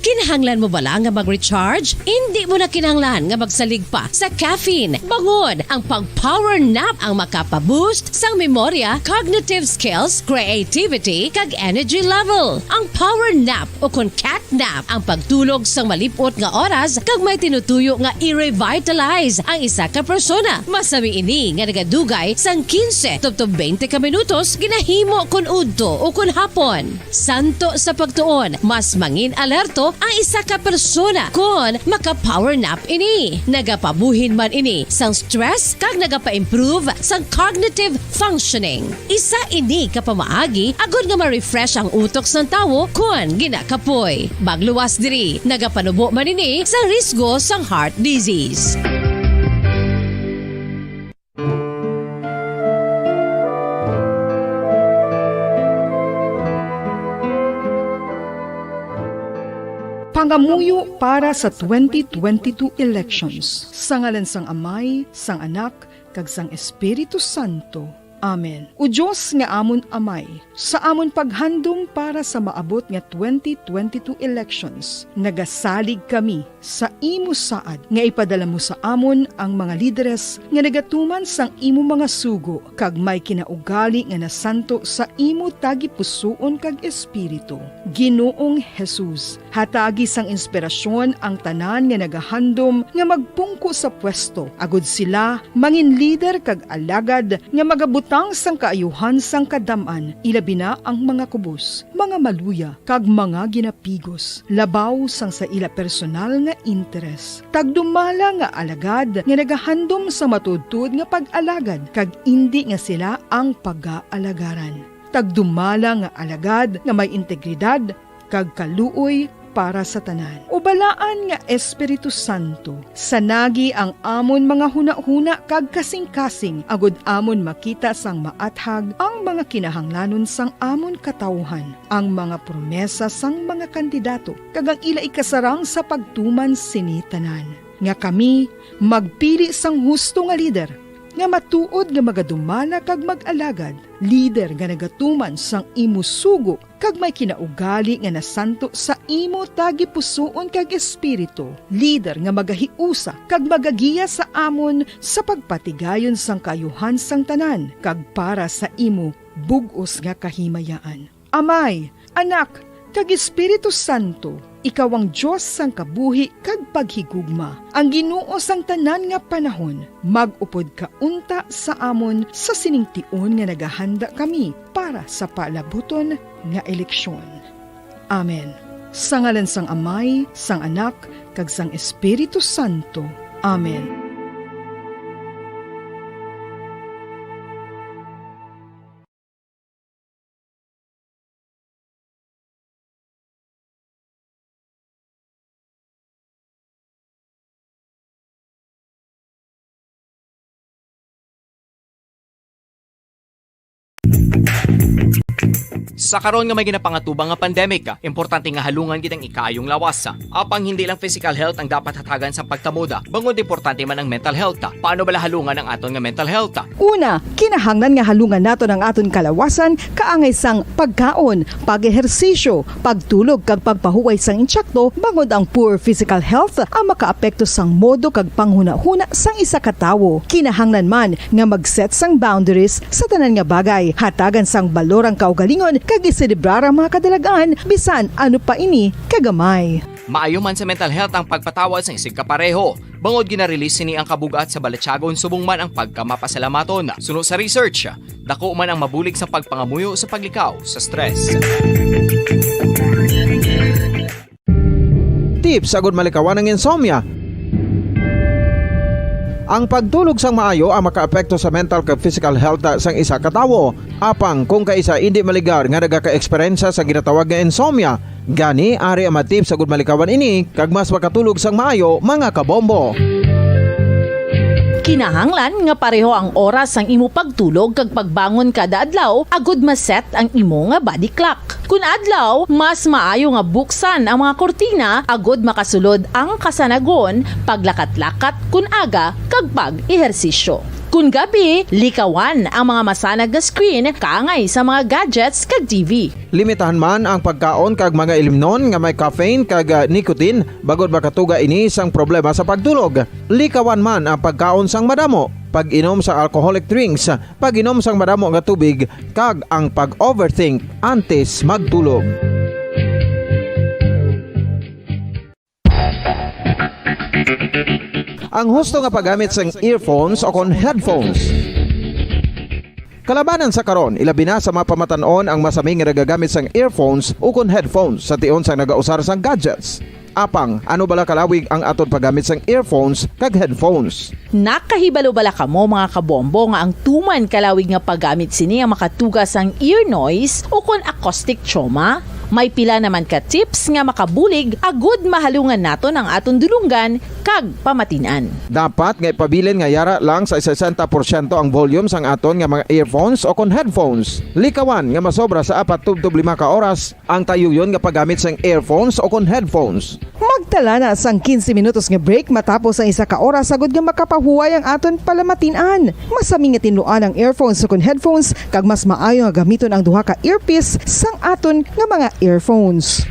Kinahanglan mo bala nga mag-recharge? Indi mo na kinahanglan nga magsalig pa sa caffeine. Bangon, ang pag-power nap ang makapa-boost sang memorya, cognitive skills, creativity, kag energy level. Ang power nap o kon cat nap ang pagtulog sang malip-ot nga oras kag may tinutuyo nga i-revitalize ang isa ka persona. Masami ini nga nagadugay sang quince tubtob twenty ka minutos ginahimo kon udto o kon hapon. Santo sa pagtuon, mas mangin alerto ang isa ka persona kon maka-power nap ini. Nagapabuhin man ini sang stress kag nagapa-improve sang cognitive functioning. Isa ini ka pamaagi agod nga ma-refresh ang utok sang tawo kon ginakapoy. Magluwas diri, nagapanubo man ini sa risgo sang heart disease. Pangamuyo para sa twenty twenty-two elections. Sa ngalan sang Amay, sang Anak, kag sang Espiritu Santo. Amen. O Dios nga amon Amay, sa amon paghandom para sa maabot nga twenty twenty-two elections, nagasalig kami sa imo saad nga ipadala mo sa amon ang mga lideres nga nagatuman sang imo mga sugo kag may kinaugali nga nasanto sa imo tagipusoon kag espiritu. Ginoong Jesus, hatagi sang inspirasyon ang tanan nga nagahandom nga magpungko sa pwesto, agod sila mangin lider kag alagad nga magabutang sang kaayuhan sang kadam-an, ilabi na ang mga kubos, mga maluya, kag mga ginapigos, labaw sang sa ila personal nga interes. Tagdumala nga alagad nga nagahandom sa matuodtuod nga pag-alagad, kag indi nga sila ang pagaalagaran. Tagdumala nga alagad nga may integridad kag kaluoy para sa tanan. O Balaan nga Espiritu Santo, sanagi ang amon mga hunahuna kag kasingkasing, agud amon makita sang maathag ang mga kinahanglanon sang amon katawuhan, ang mga promesa sang mga kandidato, kag ang ila ikasarang sa pagtuman sini tanan, nga kami magpili sang husto nga lider, nga matuod nga magadumala kag mag-alagad, lider nga nagatuman sang imo sugo kag may kinaugali nga nasanto sa imo tagipusoon kag espiritu, lider nga magahiusa kag magagiya sa amon sa pagpatigayon sang kaayuhan sang tanan kag para sa imo bug-os nga kahimayaan. Amay, Anak, kag Espiritu Santo, ikaw ang Dios sang kabuhi kag paghigugma, ang Ginoo sang tanan nga panahon. Mag-upod ka unta sa amon sa sining tion nga nagahanda kami para sa palabuton nga eleksyon. Amen. Sa ngalan sang Amay, sang Anak, kag sang Espiritu Santo. Amen. Sa karon nga may ginapangatubang nga pandemic, importante nga halungan gid ang ikaayong lawas. Apang hindi lang physical health ang dapat hatagan sa pagkamoda, bangod importante man ang mental health. Paano bala halungan ang aton nga mental health? Una, kinahanglan nga halungan naton ang aton kalawasan kaangay sang pagkaon, pag-ehersisyo, pagtulog kag pagpahuway sang insakto, bangod ang poor physical health ang makaapekto sang modo kag panghunahuna sang isa ka tawo. Kinahanglan man nga mag-set sang boundaries sa tanan nga bagay, hatagan sang balor ang kaugalingon kag iselebrar ang mga kadalag-an bisan ano pa ini kagamay. Maayo man sa mental health ang pagpatawad sang isigkapareho, bangod gina-release sini ang kabug-at sa balatyagon subong man ang pagkamapasalamaton. Suno sa research, dako man ang mabulig sa pagpangamuyo sa paglikaw sa stress. Tips agud malikawan ang insomnia. Ang pagtulog sang maayo ang makaapekto sa mental kag physical health sang isa ka tawo. Apang kung kaisa indi maligar nga nagaka-eksperyensya sa ginatawag nga insomnia, gani ari ang mga tips agud malikawan ini kag mas makatulog sang maayo, mga kabombo. Kinahanglan nga pareho ang oras sang imo pagtulog kag pagbangon kada adlaw agud ma-set ang imo nga body clock. Kun adlaw, mas maayo nga buksan ang mga kurtina agud makasulod ang kasanagon, paglakat-lakat kun aga, kag pag-ehersisyo. Kun gabi, likawan ang mga masanag nga screen kaangay sa mga gadgets kag T V. Limitahan man ang pagkaon kag mga ilimnon nga may caffeine kag, ah, nicotine, bangod makatuga ini sang problema sa pagtulog. Likawan man ang pagkaon sang madamo, pag-inom sang alcoholic drinks, pag-inom sang madamo nga tubig, kag ang pag-overthink antes magtulog. Ang husto nga paggamit sang earphones o kon headphones. Kalabanan sa karon, ilabi na sa mga pamatan-on ang masami nga nagagamit sang earphones o kon headphones sa tion sang nagausar sang gadgets. Apang, ano bala kalawig ang aton paggamit sang earphones kag headphones? Nakahibalo bala kamo, mga kabombo, nga ang tuman kalawig nga paggamit sini ang makatuga sang ear noise o kon acoustic trauma? May pila naman ka tips nga makabulig agud mahalungan naton ang aton dulonggan kag pamatin-an. Dapat nga ipabilin nga yara lang sa sesenta porsyento ang volume sang aton nga mga earphones o kon headphones. Likawan nga masobra sa apat tubtob lima ka oras ang tayuyon nga paggamit sang earphones o kon headphones. Magtala na sang quince minutos nga break matapos ang isa ka oras agud nga makapahuway ang aton palamatin-an. Masami nga tinluan ang earphones o kon headphones, kag mas maayo nga gamiton ang duha ka earpiece sang aton nga mga earphones.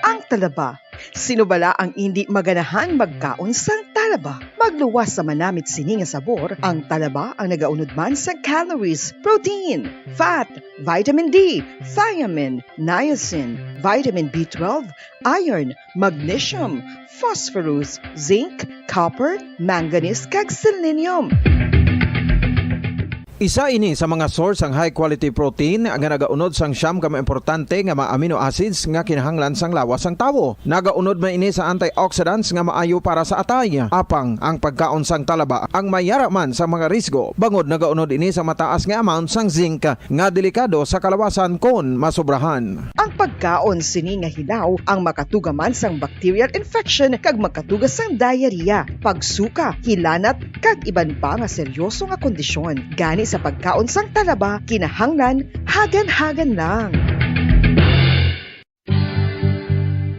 Ang talaba. Sino bala ang indi maganahan magkaon sang talaba? Magluwas sa manamit sini nga sabor, ang talaba ang nagaunod man sa calories, protein, fat, vitamin D, thiamine, niacin, vitamin B twelve, iron, magnesium, phosphorus, zinc, copper, manganese, kag selenium. Isa ini sa mga source sang high-quality protein nga nagaunod sang siyam ka mga importante nga mga amino acids nga kinahanglan sang lawas sang tawo. Nagaunod man ini sa antioxidants nga maayo para sa atay. Apang ang pagkaon sang talaba ang may yara man sa mga risgo, bangod nagaunod ini sa mataas nga amount sang zinc nga delikado sa kalawasan kon masobrahan. Ang pagkaon sini nga hilaw ang makatuga man sang bacterial infection kag magkatuga sang diarrhea, pagsuka, hilanat, kag iban pa nga seryoso nga kondisyon. Gani sa pagkaon sang talaba, kinahanglan hagan-hagan lang.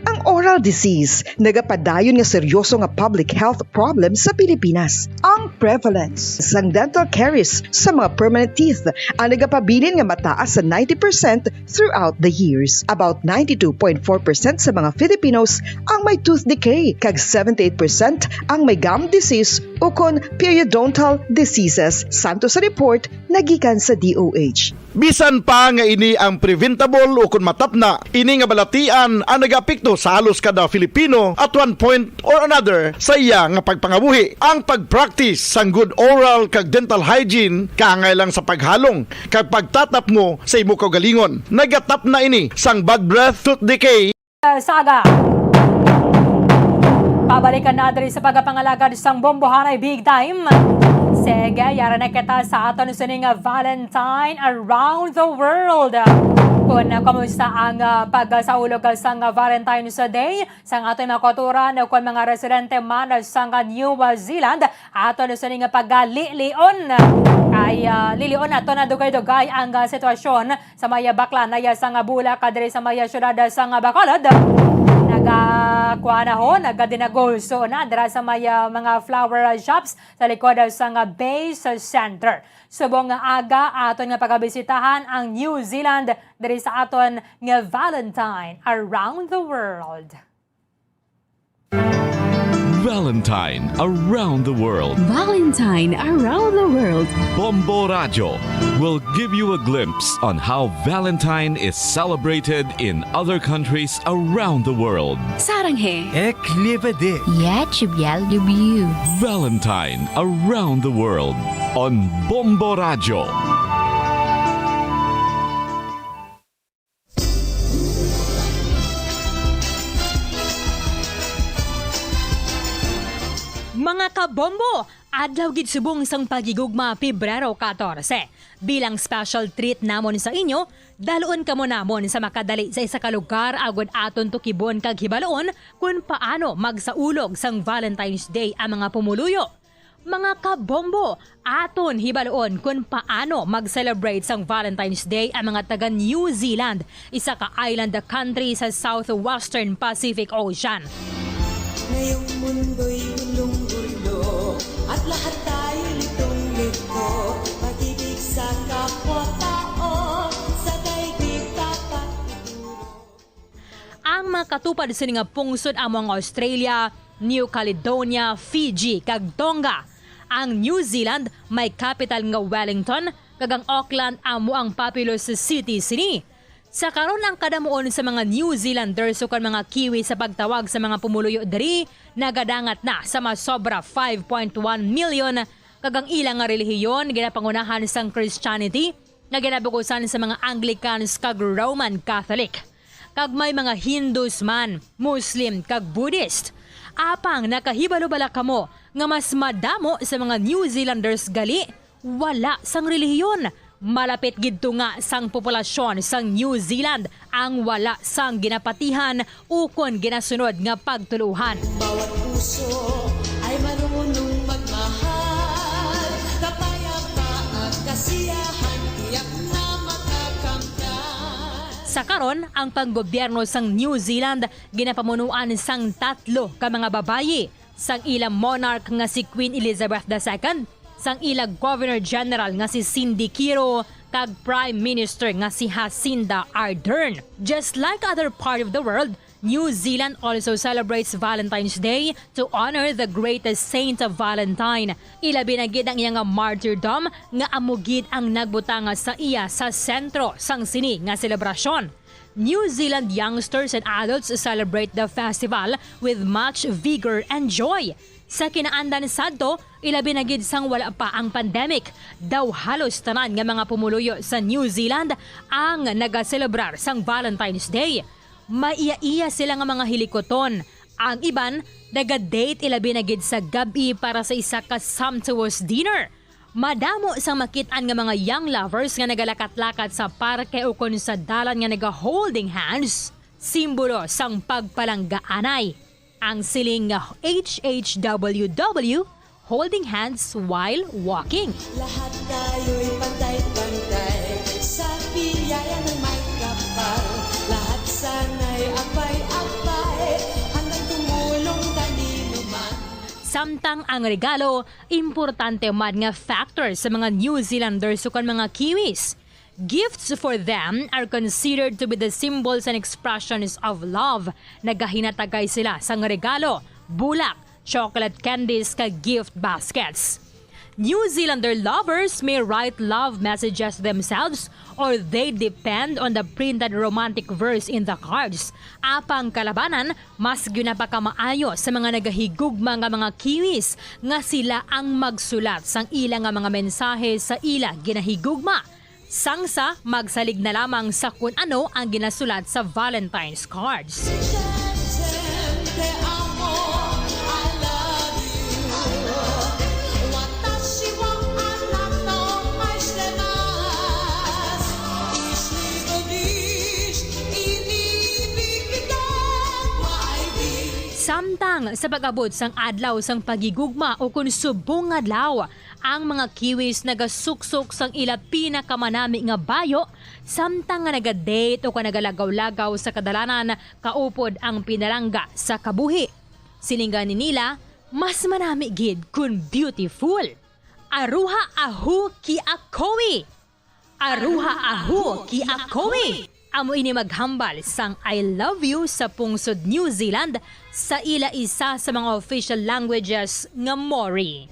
Ang oral disease nagapadayon nga seryoso nga public health problem sa Pilipinas. Ang prevalence sang dental caries sa mga permanent teeth ang nagapabilin nga mataas sa ninety percent throughout the years. About ninety-two point four percent sa mga Filipinos ang may tooth decay, kag seventy-eight percent ang may gum disease ukon periodontal diseases, santo sa report nagikan sa D O H. Bisan pa nga ini ang preventable ukon matapna, ini nga balatian ang nagaapekto sa halos kada Filipino at one point or another sa iya nga pagpangabuhi. Ang pag-practice sang good oral kag dental hygiene kaangay lang sa paghalong kag pagtatapngo sa imo kaugalingon. Nagatapna ini sang bad breath, tooth decay, Saga. Pabalikan na diri sa pagapangalagad sang Bombohanay Big Time. Sige, yara na kita sa aton sining Valentine around the world. Kung kumusta ang, ah, pagsaulog sang Valentine's Day, sang aton mga kauturan o kon mga residente man sang New Zealand, aton sining pagalilion. Kay, ah, lilion naton na dugay-dugay ang, ah, sitwasyon sa may baklanay sang bulak diri sa may siyudad sang Bacolod. Nagakuha na ho, nagadinagulso na dira sa may, ah, mga flower shops sa likod sang Base Center. Subong nga aga, aton nga pagabisitahan ang New Zealand diri sa aton nga Valentine Around the World. Valentine around the world. Valentine around the world. Bombo Radyo will give you a glimpse on how Valentine is celebrated in other countries around the world. 사랑해. Ek liebe dich. Я тебя люблю. Valentine around the world on Bombo Radyo. Mga kabombo, adlaw gid subong sang paghigugma, Pebrero katorse. Bilang special treat namon sa inyo, dalhon kamo namon sa makadali sa isa ka lugar agod aton tukibon kag hibaluon kon paano magsaulog sang Valentine's Day ang mga pumuluyo. Mga kabombo, aton hibaluon kon paano mag-celebrate sang Valentine's Day ang mga taga New Zealand, isa ka island country sa southwestern Pacific Ocean. Ngayong mundo'y gulong-gulo at lahat tayo'y litong-lito, pag-ibig sa kapwa-tao, sa daigdig dapat ituro. Ang makatupad sini nga pungsod amo ang Australia, New Caledonia, Fiji, kag Tonga. Ang New Zealand may kapital nga Wellington, kag ang Auckland amo ang populous city sini. Sa karon, ang kadamuon sa mga New Zealanders ukon mga Kiwi sa pagtawag sa mga pumuluyo diri nagadangat na sa masobra five point one million, kag ang ila nga relihiyon ginapangunahan sang Christianity nga ginabukusan sa mga Anglicans kag Roman Catholic. Kag may mga Hindus man, Muslim, kag Buddhist. Apang nakahibalo bala kamo nga mas madamo sa mga New Zealanders gali wala sang relihiyon? Malapit gid tunga sang populasyon sang New Zealand ang wala sang ginapatihan ukon ginasunod nga pagtuluohan. Bawat puso ay marunong magmahal, kapayapaan, kasiyahan, tiyak na makakamtan. Sa karon, ang panggobyerno sang New Zealand ginapamunuan sang tatlo ka mga babayi, sang ila monarch nga si Queen Elizabeth the Second, sang ila Governor General nga si Cindy Kiro, kag Prime Minister nga si Jacinda Ardern. Just like other part of the world, New Zealand also celebrates Valentine's Day to honor the greatest saint of Valentine. Ilabi na gid ang iya nga martyrdom nga amo gid ang nagbutang sa iya sa sentro sang sini nga selebrasyon. New Zealand youngsters and adults celebrate the festival with much vigor and joy. Sa kinaandan sadto, ilabi na gid sang wala pa ang pandemic, daw halos tanan nga mga pumuluyo sa New Zealand ang nagaselebrar sang Valentine's Day. Maiya-iya sila nga mga hilikuton. Ang iban, naga-date ilabi na gid sa gab-i para sa isa ka sumptuous dinner. Madamo sang makit-an nga mga young lovers nga nagalakat-lakat sa parke ukon sa dalan nga naga-holding hands, simbolo sang pagpalanggaanay. Ang siling nga H H W W, holding hands while walking. Lahat tayo'y pantay-pantay sa biyaya ng may kapal. Lahat sana'y apay-apay, handang tumulong kanino man. Samtang ang regalo, importante man nga factor sa mga New Zealanders ukon mga Kiwis. Gifts for them are considered to be the symbols and expressions of love. Nagahinatagay sila sang regalo, bulak, chocolate candies, kag gift baskets. New Zealander lovers may write love messages themselves or they depend on the printed romantic verse in the cards. Apang kalabanan, mas ginapakamaayo sa mga nagahigugma nga mga Kiwis nga sila ang magsulat sang ila nga mga mensahe sa ila ginahigugma. Sang sa, magsalig na lamang sa kun ano ang ginasulat sa Valentine's cards. Samtang sa pag-abot sang adlaw sang paghigugma ukon subong nga adlaw, ang mga Kiwis nagasuksok sang ila pinakamanami nga bayo, samtang nga naga-date o ka nagalagaw-lagaw sa kadalanan, kaupod ang pinalangga sa kabuhi. Siling gani nila, mas manami gid kun beautiful. Aruha ahu ki akowi. Aruha ahu ki akowi. Amo ini maghambal sang "I love you" sa pungsod New Zealand sa ila isa sa mga official languages nga Maori.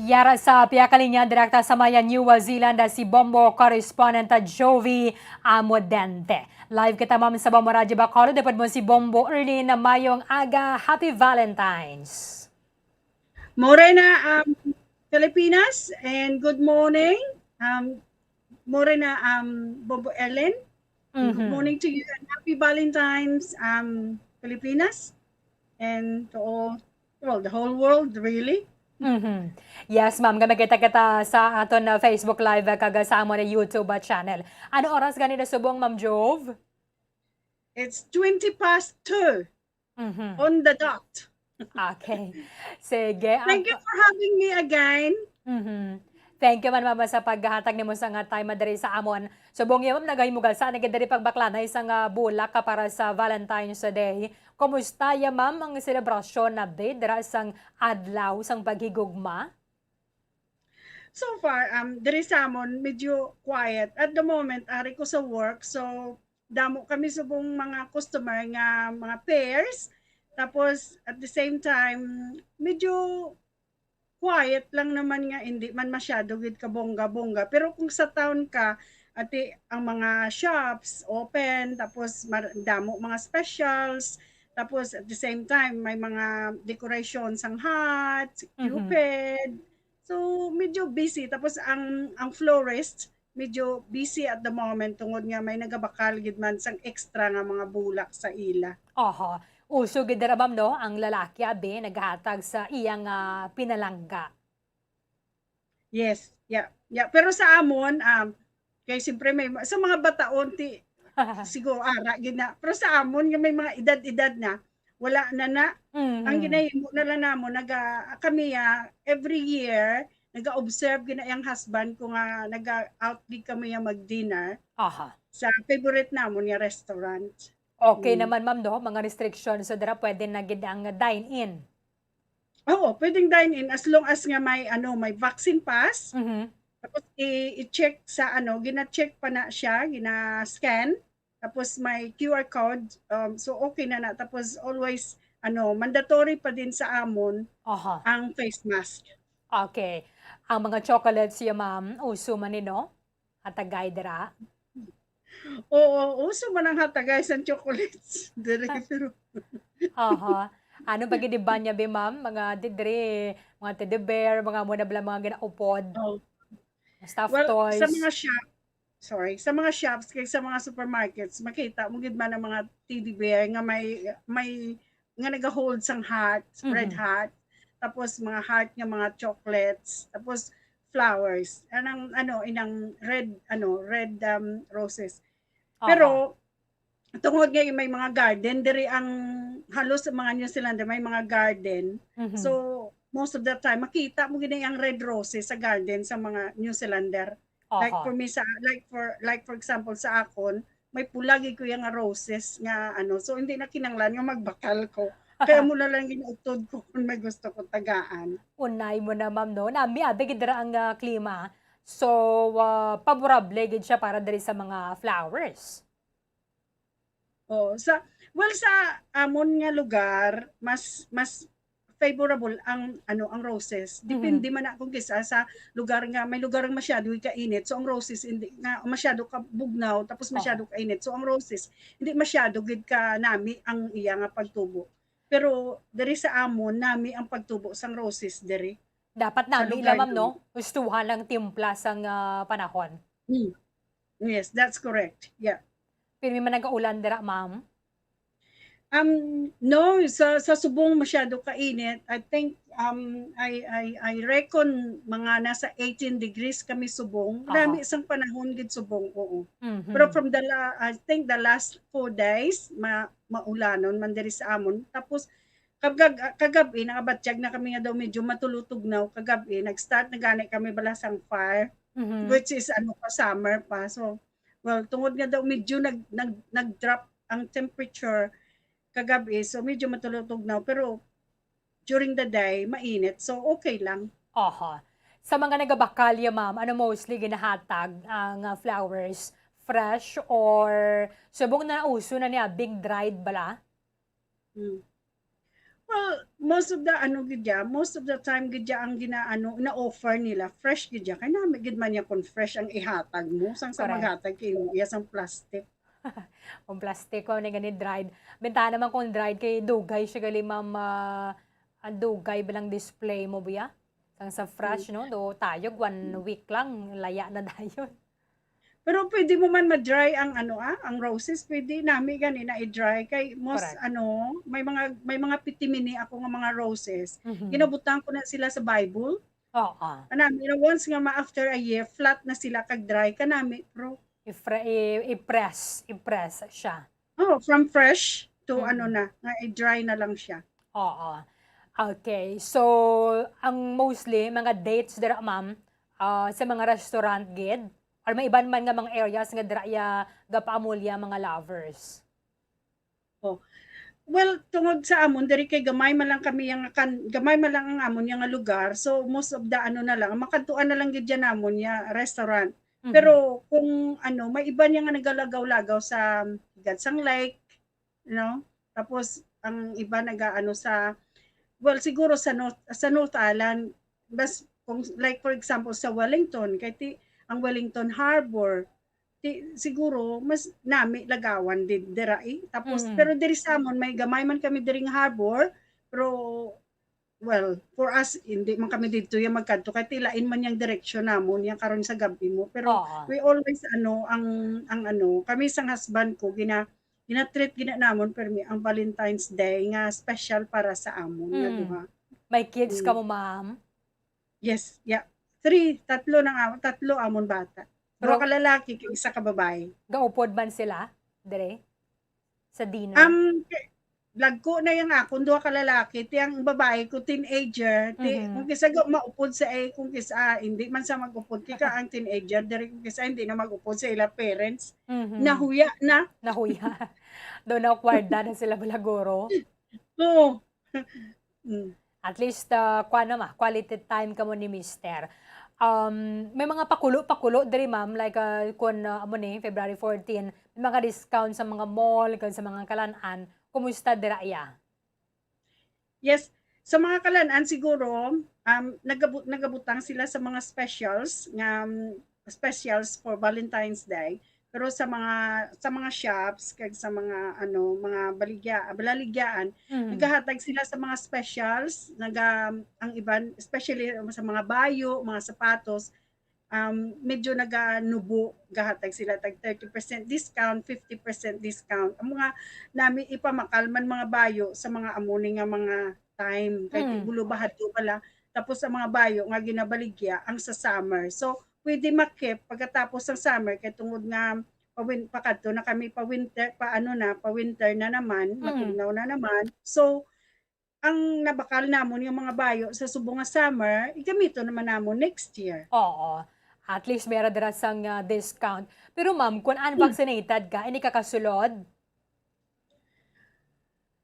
Yara sa pihak ka linya, direkta sa Maya, New Zealand, si Bombo correspondent Jovi Amodente. Live kita, ma'am, sa Bombo Radyo Bacolod. Dapat mo si Bombo Erlene, mayong aga. Happy Valentine's. More na, um, Pilipinas, and good morning. Um, more na, um, Bombo Erlene. Good Mhm. morning to you and happy Valentine's, um, Pilipinas, and to all, well, the whole world, really. Mhm. Yes, ma'am. Nga makita kita sa aton na Facebook Live, ah, kag sa amon na YouTube, ah, channel. Ano oras gani na subong, Ma'am Jove? It's twenty past two. Mhm. On the dot. Okay. Sige, ang Thank you pa- for having me again. Mhm. Thank you man, Mama, sa paghatag nimo sa nga time diri sa amon. Subong ya, ma'am, nagahimugal sa nagid diri pagbaklanay sa nga bulak ka para sa Valentine's Day. Kumusta ya, ma'am, ang selebrasyon na day dira sang adlaw sang paghigugma? So far, um, diri sa amon, medyo quiet. At the moment, ari ko sa work, so damo kami subong mga customer nga mga pairs. Tapos, at the same time, medyo quiet lang naman nga, hindi man masyado gid ka bongga-bongga. Pero kung sa town ka, ati, ang mga shops open, tapos mar-, damo mga specials, tapos at the same time, may mga decoration sang hat, Mhm. Cupid. So, medyo busy. Tapos ang, ang florist, medyo busy at the moment tungod nga may nagabakal gid man sang extra nga mga bulak sa ila. Aha. Uso gid dira, ma'am, no? Ang lalaki, abi, naghatag sa iyang, ah, pinalangga. Yes, yeah, yeah. Pero sa amon, um, kay siyempre may ma-, sa mga bataon, ti, siguro ara gid na. Pero sa amon nga may mga edad-edad na, wala na na. Ang Mhm. ginahimo na lang namon, naga-, kami, ah, every year, naga-observe gid na ang husband ko nga naga-out gid kami nga mag-dinner Aha. sa favorite namon nga restaurant. Okay Mm. naman, ma'am, no? Mga restrictions, so dira pwede na gid ang dine-in. Oo, pwedeng dine-in as long as nga may, ano, may vaccine pass. Mhm. Tapos i-, i-check sa ano, gina-check pa na siya, gina-scan. Tapos may Q R code. Um, so okay na na. Tapos always, ano, mandatory pa din sa amon Aha. ang face mask. Okay. Ang mga chocolates ya, ma'am, uso man ni, no? Hatagay dira. Oo, uso man ang hatagay sa chocolates. Diri, Ah. pero Aha. Ano ba gid iban niya, be, ma'am? Mga didri, mga teddy bear, mga mo na bala mga ginaupod. Oh. Stuffed Well, sa toys. mga shop, sorry, sa mga shops kay sa mga supermarkets, makita mo gid man ang mga teddy bear nga may, may, nga nagahold sang heart, red Mhm. heart, tapos mga heart nga mga chocolates, tapos flowers. Anang, ano, inang red, ano, red, um, roses. Aha. Pero, tungod nga may mga garden, diri ang halos sa mga New Zealander may mga garden. Mhm. So, most of the time, makita mo gid ang red roses sa garden sa mga New Zealander. Like Aha. for me, sa, like for, like for example, sa akon, may pula gid ko yang roses nga ano, so hindi na kinanglan nga magbakal ko. Kaya mo na lang ginautod ko kung may gusto ko tagaan. Unay mo na, ma'am, no? Nami, abi gid dira ang, ah, klima. So, ah, favorable gid siya para diri sa mga flowers. Oh, sa, well, sa amon nga lugar, mas, mas favorable ang, ano, ang roses. Mhm. Depende man na kung kisa sa lugar nga, may lugar nga masyado kainit, so ang roses hindi nga masyado ka bugnaw, tapos Oo. masyado kainit. So ang roses, hindi masyado gid ka nami ang iya nga pagtubo. Pero diri sa amon, nami ang pagtubo sang roses diri. Dapat Sa nami lugar lang, ma'am, no? namin. Hustuhan lang timpla sang, ah, panahon. Hmm. Yes, that's correct. Yeah. Pirmi man nagaulan dira, ma'am? Um, no, sa, sa Subong masyado kainit. I think, um, I, I, I reckon mga nasa eighteen degrees kami Subong. Aha. Lami sang panahon gid Subong, oo. Mhm. Pero from the la-, I think the last four days, ma-, maulanon man diri sa amon. Tapos, kagag-, kagab-i, nakabatyag na kami nga daw medyo matulutugnaw. Kagab-i, nag-start na gani kami bala sang fire, Mhm. which is, ano pa, summer pa. So, well, tungod nga daw medyo nag-, nag-, nag-drop ang temperature kagab-i, so medyo matulutugnaw. Pero during the day, mainit. So, okay lang. Aha. Sa mga nagabakalya, ma'am, ano mostly ginahatag ang, ah, flowers? Fresh or subong na uso na niya, being dried bala? Hmm. Well, most of the, ano, gid ya, most of the time, gid ya, ang gina-, ano, ina-offer nila, fresh gid ya. Kay nami gid man ya kung fresh ang ihatag mo, sang sa Correct. maghatag kay mo, iya sang plastic. Ang plastic ko, ni gani dried. Bentaha naman kung dried kay dugay siya gali, ma'am, ah, ang dugay ba lang display mo, biya? Sang sa fresh, Mm. no? Do tayog, one Mm. week lang, laya na dayon. Pero pwede mo man ma-dry ang ano, ah, ang roses, pwede nami gani na i-dry kay most Correct. ano, may mga, may mga pitimini ako nga mga roses. Mhm. Ginabutang ko na sila sa Bible. Oo. Kanami na once nga ma-, after a year, flat na sila kag dry. Kanami, pro. I-fre-, i-, i-press, i-press siya. Oh, from fresh to Mm. ano na, nga i-dry na lang siya. Oo. Okay. So, ang mostly, mga dates dira, ma'am, ah, sa mga restaurant gid? Or may iban man nga mga areas nga dira ya gapaamulya mga lovers? Oh. Well, tungod sa amon, diri kay gamay man lang kami yang kan-, gamay man lang ang amon yang lugar. So, most of the ano na lang, makadtuan na lang gid dyan namon ya restaurant. Mhm. Pero kung ano, may iba niya nga nagalagaw-lagaw sa higad sang lake, no? Tapos, ang iba nagaano sa, well, siguro sa North, sa North Island, mas, kung, like, for example, sa Wellington, kay ti, ang Wellington Harbor, ti, siguro, mas nami lagawan din dira, eh. Tapos, Mm. pero diri sa amon, may gamay man kami diring harbor, pero, well, for us, hindi man kami didto ya magkadto, kay ti lain man yang direksyon namon, yang karon sa gab-i mo. Pero Oo. we always, ano, ang, ang ano, kami sang husband ko, gina-, gina-treat gina namon, permi ang Valentine's Day nga special para sa amon nga Mm. duha. May kids ka Mm. mo, ma'am? Yes, yeah. Three, tatlo nang am-, tatlo amon bata. Duha Pero ka lalaki, kag isa ka babae. Gaupod man sila, dire? Sa dinner? Um, ke-, lagko na yang akon, duha ka lalaki. Ti ang babae ko, teenager. Ti, Mhm. kung kisa ga-, maupod sa, eh, kung kisa, ah, hindi man sa mag-upod. Kika ang teenager, diri kung kisa, hindi na mag-upod sa ila parents. Mhm. Nahuya na. Nahuya. Daw na-awkward na sila, balaguro. Oo. Mm. At least, ah, kuwan naman, quality time kamo ni mister. um, may mga pakulo-pakulo diri, ma'am, like, ah, kun, ah, amo ni, February fourteen, may mga discount sa mga mall kag sa mga kalan-an. Kumusta dira iya? Yes, sa mga kalan-an siguro, um, nagabu-, nagabutang sila sa mga specials nga, um, specials for Valentine's Day. Pero sa mga, sa mga shops kag sa mga, ano, mga baligya-, balaligyaan, Mhm. nagahatag sila sa mga specials, naga-, ang iban, especially sa mga bayo, mga sapatos, um, medyo naganubo, gahatag sila tag thirty percent discount, fifty percent discount. Ang mga nami ipamakal man mga bayo sa mga amo ni nga mga time, kay Mm. tigulo bahadto bala. Tapos ang mga bayo nga ginabaligya ang sa summer. So, pwede makip pagkatapos ng summer kay tungod nga pawin-, pakadto na kami pa winter, pa ano na, pa winter na naman, Mm. matugnaw na naman. So, ang nabakal namon nga mga bayo sa subong nga summer, igamiton naman namon next year. Oo. At least meron dira sang, ah, discount. Pero ma'am, kung Hmm. unvaccinated ka, hindi ka kasulod?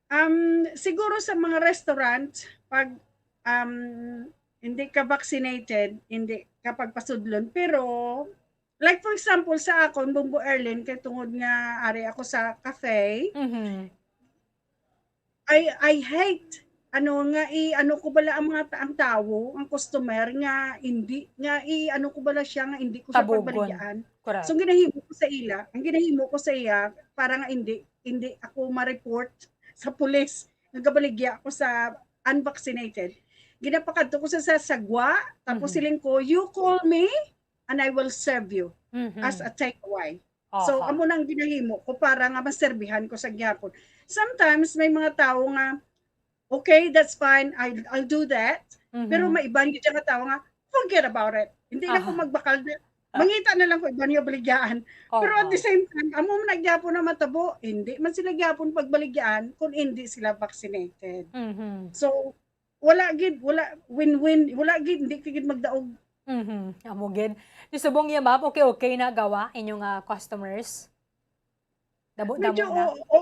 Um, siguro sa mga restaurant, pag, um, hindi ka vaccinated, hindi ka pagpasudlon. Pero, like for example, sa akon, Bumbo Erlin, kay tungod nga ari ako sa cafe, Mhm. I, I hate, ano, nga i-, ano ko bala ang mga ta-, ang tawo, ang customer nga hindi, nga i-, ano ko bala siya nga hindi ko siya Tabugon. pagbaligyan. Correct. So, ang ginahimo ko sa ila, ang ginahimo ko sa iya, para nga hindi, hindi ako ma-report sa pulis, nagabaligya ako sa unvaccinated. Ginapakadto ko sa, sa sagwa, tapos Mhm. siling ko, "You call me and I will serve you Mhm. as a takeaway." So, Aha. amo nang ginahimo ko para nga maserbihan ko sa gyapon. Sometimes, may mga tao nga, "Okay, that's fine. I, I'll do that." Mhm. Pero may iban gyud nga tao nga, "Forget about it. Hindi na ko Aha. magbakal na. Ah. Mangita na lang ko iban nga baligyan." Pero at Oo. the same time, amo man na gyapon na matabo. Hindi man sila gyapon pagbaligyan kung hindi sila vaccinated. Mhm. So, wala gid, wala, win-win, wala gid, hindi ka gid magdaog. Mhm, amo gid. Di subong iya, ma'am, okay, okay na gawa inyong, ah, customers? Damo-damo Medyo, na? o, o,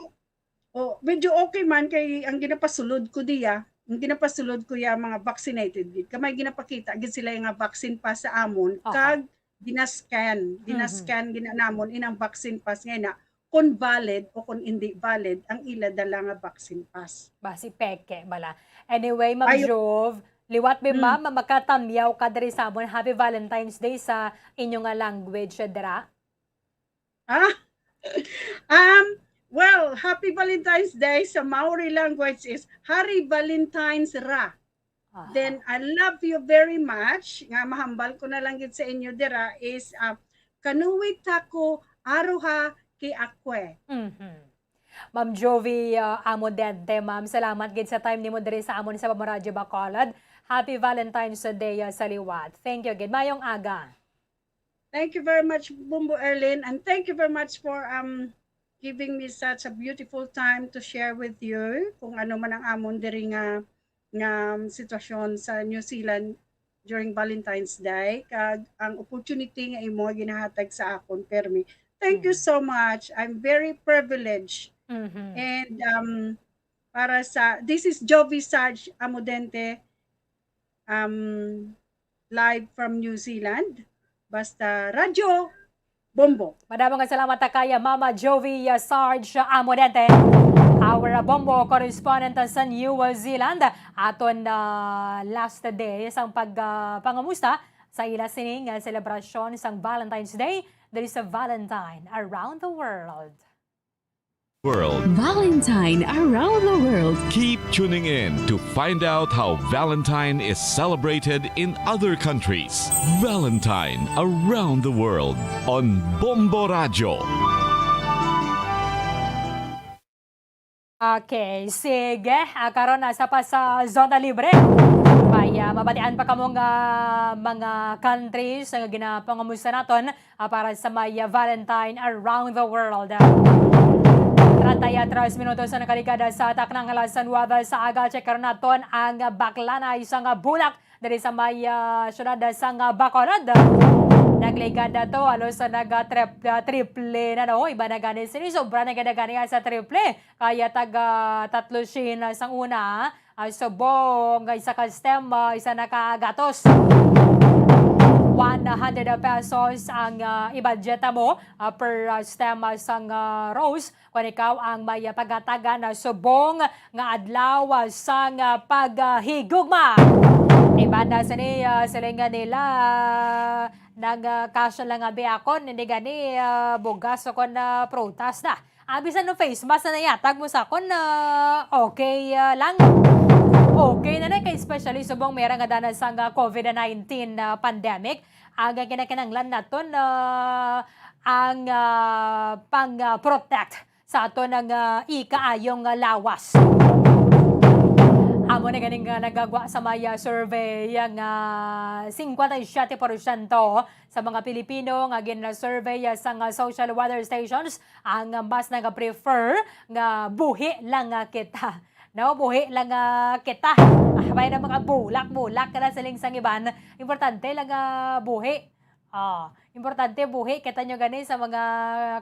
o, medyo okay man kay ang ginapasulod ko diya, ang ginapasulod ko ya mga vaccinated gid. Kamay ginapakita gid sila nga vaccine pa sa amon, Aha. kag gina-scan, Mhm. gina-scan gina namon inang vaccine pass nga na kung valid o kung hindi valid ang ila dala nga vaccine pass. Basi peke bala. Anyway, Ma'am Ayo. Jove, liwat mi, Mm. ma'am, makatamyaw ka diri sa amon. Happy Valentine's Day sa inyo nga language dira. Ah? Um, well, Happy Valentine's Day sa Maori language is Hari Valentine's Ra. Aha. Then, I love you very much. Nga mahambal ko na lang gid sa inyo dira is, ah, Kanui taku aroha ki akwe. Mhm. Ma'am Jovi, ah, Amodente, ma'am, salamat gid sa time nimo diri sa amon sa Bambo Radyo Bacolod. Happy Valentine's Day, ah, sa liwat. Thank you gid. Mayong aga. Thank you very much, Bumbo Erlin, and thank you very much for, um, giving me such a beautiful time to share with you kung ano man ang amon diri nga, nga sitwasyon sa New Zealand during Valentine's Day, kag ang opportunity nga imo nga ginahatag sa akon, permi. Thank you Mm. so much. I'm very privileged. Mhm. And, um, para sa, this is Jovi Sarge Amodente, um, live from New Zealand. Basta Radyo Bombo. Madamo nga salamat ta kay Mama Jovi, uh, Sarge Amodente, our Bombo correspondent sa New Zealand. Aton, uh, last day sang pag, uh, pangamusta sa ila sining, uh, selebrasyon sang Valentine's Day diri sa Valentine Around the World. World. Valentine around the world. Keep tuning in to find out how Valentine is celebrated in other countries. Valentine around the world on Bombo Radyo. Okay, sige. Ah, karon, nasa pa sa Zona Libre. May, ah, mabatian pa kamo nga mga countries nga ginapangamusta naton, ah, para sa may, ah, Valentine around the world. Treinta y tres minutos ang nakaligad sa taknang alas nuwebe sa aga. Check karon naton ang baklanay sang bulak diri sa may, ah, siyudad sang Bacolod. Nagligad na to, halos sa nag, ah, trip-, ah, triple na, no? Iba na gani sini, sobra na gani, gani sa triple. Kaya taga tatlo shin sang una, ah, subong, isa ka stem, ah, isa na ka gatos. one hundred pesos ang, ah, i-budget mo, ah, per, ah, stem, ah, sang, ah, rose. Kung ikaw ang may, ah, pagatagan na subong nga adlaw, ah, sang, ah, paghigugma. Iban na sini, ah, siling nga nila, nag, ah, kasya lang nga biakon, hindi gani, ah, bugas o kon, ah, prutas na. Ah, bisan no face mask na nayatag mo sa akon, ah, okay, ah, lang. Okay na na, kay especially subong mera nga dana sang, ah, covid nineteen, ah, pandemic. Ang, ah, kinakinahanglan naton, ah, ang, ah, pang, ah, protect sa aton ang, ah, ikaayong, ah, lawas. Amo na ganing, ah, nagagwa sa may, ah, survey ang, ah, singkwenta y siyete porsyento sa mga Pilipino nga gina-survey, ah, sang, ah, social weather stations ang, ah, mas nag-prefer nga buhi lang, ah, kita. No, buhi lang, ah, kita. Ah, may na mga bulak-bulak ka na siling sang iban. Importante lang, ah, buhi. Ah, importante buhi. Kita nyo gani sa mga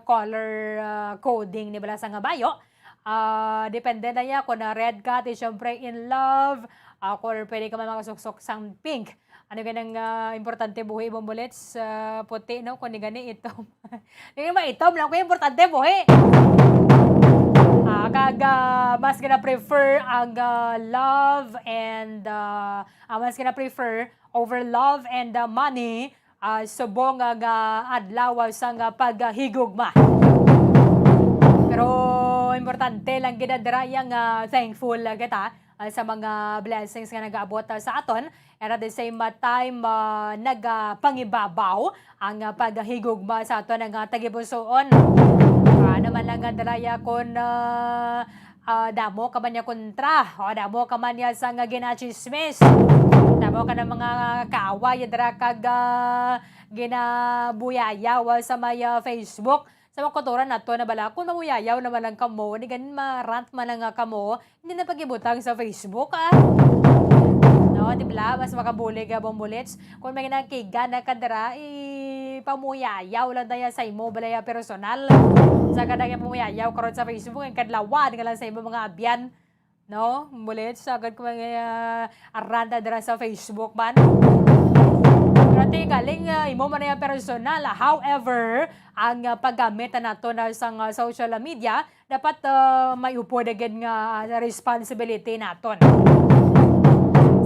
color, ah, coding ni bala sa nga bayo. Ah, depende na niya kung na red ka, di syempre in love. Ah, or pwede ka man makasuksok sang pink. Ano ganang, ah, importante buhi, Bombolets? Ah, puti, no? Kung ni gani, itom. Di naman itom lang, kaya importante buhi. Ah, kag, ah, mas gina-prefer ang, ah, love and, ah, ah, mas gina-prefer over love and, ah, money, ah, subong nga, nga adlaw sang, ah, paghigugma. Pero importante lang gid dira nga thankful kita, ah, sa mga blessings nga nagaabot, ah, sa aton. And at the same, ah, time, ah, nagapangibabaw ang, ah, paghigugma sa aton nga tagipusoon. Ah, naman lang nga dira kon, ah, ah, damo ka man niya kontra, o damo ka man niya sang ginachismis, damo ka na mga kaaway dira kag, ah, ginabuyayaw sa may, ah, Facebook. Sa mga kultura nato na bala, kung mamuyayaw naman lang kamo, di ganin ma-rant man lang nga kamo, hindi na pag-ibutang sa Facebook, ah. No, di bala? Mas makabulig, ah, Bombolets. Kung may nakiga na ka dira, ipamuyayaw lang tayo sa imo, balaya personal. Sa kada nga pamuyayaw karon sa Facebook, ang kadlawan nga lang sa imo mga abyan. No? Bulit, sagad ko mga, ah, aranda dira sa Facebook man. Pero ti galing, ah, imo man ang personal. However, ang, ah, paggamit nato na sa, ah, social media, dapat, ah, may upod agad nga, ah, responsibility naton.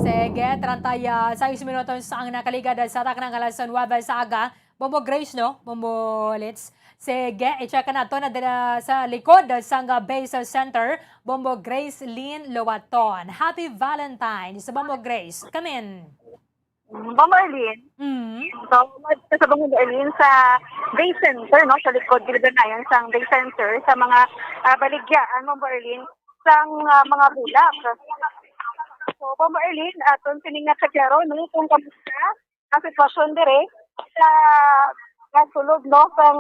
Sige, treinta y seis minutos ang nakaligad sa taknang alas nuebe sa aga. Bombo Grace, no? Bombo Litz. Sige, i-check nato na dira sa likod sang Base Center, Bombo Grace Lynn Loaton. Happy Valentine's, Bombo Grace. Come in. Bombo Arlene. Mm. So, sa Bombo Arlene sa Base Center, no? Sa likod, gilid-gilayan sang Base Center, sa mga, ah, baligyaan, Bombo Arlene, sang, ah, mga bulak. So, Bombo Arlene, aton sining nga kaklaro, no? Kung kamusta ang sitwasyon dire sa, sa sulod, no, sang,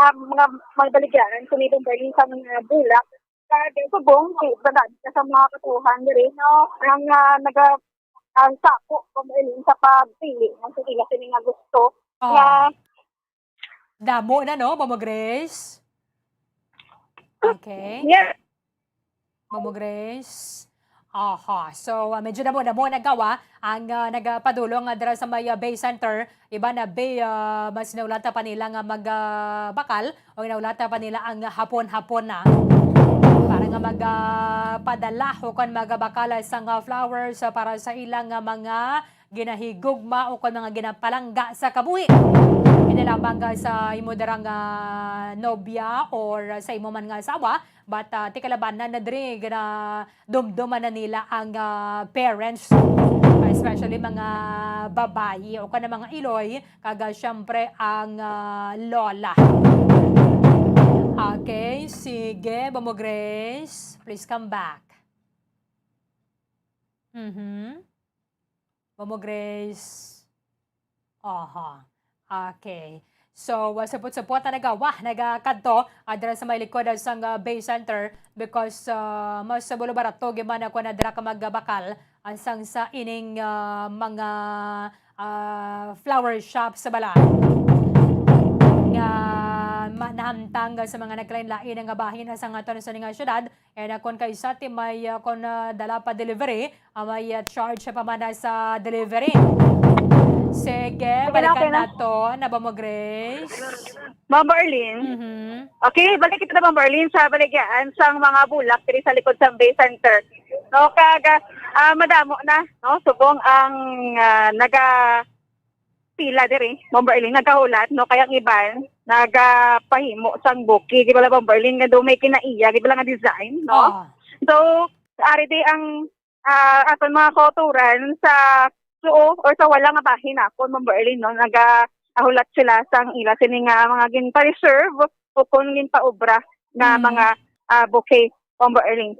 ah, mga, mga baligyaran sa Nibong Berlin sa mga bulak. Sa subong, si, sa, sa mga katuhan dire, no, ang, ah, naga-, ang sako, kung sa pagpili, ang sa ila, sini nga gusto, Ah. nga Damo na, no, Mama Grace? Okay. Yes. Mama Grace. Aha. So, ah, medyo damo-damo nagawa ang, ah, nagapadulong, ah, dira sa may, ah, Bay Center. Iba na Bay, ah, mas naulata pa nila nga mag, ah, bakal o naulata pa nila ang hapon-hapon na para nga mag, ah, padala o kon magabakal sang, ah, flowers, ah, para sa ilang, ah, mga ginahigugma o kon mga ginapalangga sa kabuhi. Hindi lamang, ah, sa imo darang, ah, nobya or sa imo man nga asawa, but, ah, ti kalabanan na diri ginadumduman na nila ang, ah, parents, especially mga babayi o kon mga iloy, kag, ah, syempre ang, ah, lola. Okay, sige, Mamo Grace, please come back. Mhm. Momo Grace. Aha. Okay. So, ah, supot-supot na nagawa, nagakadto, ah, dira sa may likod, ah, sang, ah, Bay Center because, ah, mas barato gyud man ako na dira ka magbakal, ah, sang sa ining, ah, mga, ah, flower shop sa bala. Nga ma-, nahamtang sa mga nagkalain-lain nga bahin sa nga aton sa nga syudad, And, ah, kon kaisa ti may, ah, kon, ah, dala pa delivery, ah, may, ah, charge pa man na sa delivery. Sige, Okay na, balikan okay na. nato. Ano ba mo, Grace? Ma'am Arlene. Mhm. Okay, balik kita, Ma'am Arlene, sa baligyan sang mga bulak diri sa likod sa Bay Center. No, kag ah, madamo na, no, subong ang ah, naga pila diri, Ma'am Arlene, nagahulat, no, kay ang iban nagapahimo sang bouquet, di ba, Ma'am Arlene, nga do may kinaiya, di ba, nga design, no? Oh. So, ari di ang ah, aton mga kauturan sa suo or sa wala nga bahin nakon, Ma'am Arlene, no? Nagahulat sila sang ila sini nga mga ginpa-reserve o kung ginpaobra nga Mm. mga ah, bouquet, Ma'am Arlene.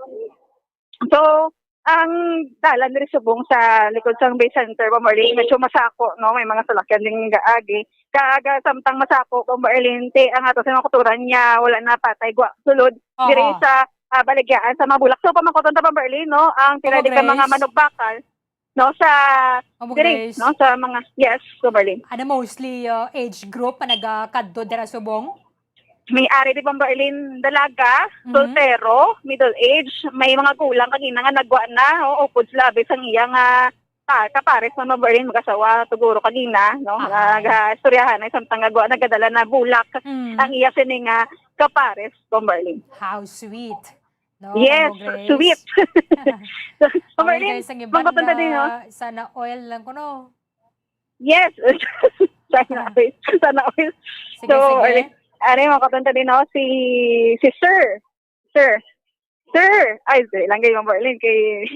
So, ang dalan diri subong sa likod sang Bay Center, Ma'am Arlene, medyo masako, no? May mga salakyan din gaagi. Kag ah, samtang masako, Ma'am Arlene, ti ang ato sa mga kauturan niya, wala na patay, gwa, sulod, Aha. diri sa ah, baligyan sa mga bulak. So, pamangkoton ta, Ma'am Arlene, no? Ang pila Ma'am di ka mga Grace. manugbakal, no? Sa, Ma'am diri, Grace. no? Sa mga, yes, Ma'am Arlene. Ano mostly uh, age group na nagakadto dira subong? May ari di, Ma'am Arlene, dalaga, Mhm. soltero, middle age, may mga gulang kagina nga nagwa na, o upod sila, abi sang iya nga ah, kapares, Ma'am Arlene, mag-asawa, tuguro kagina, no? Aha. Nag-istoryahan ay samtang nagwa, nagadala na bulak Mm. ang iya sini nga kapares, Ma'am Arlene. How sweet. No, Yes, Ma'am Grace? Sweet. Away Ma'am Arlene, kayo sa iban mangkoton ta nga din, no? Sana all lang kuno. Yes. Sana all. Sana all. Sige, So, sige. Arlene, ari, mangkoton ta din, no? Si, si Sir. Sir. Sir. Ay, sir, lang kayo, Ma'am Arlene, kay,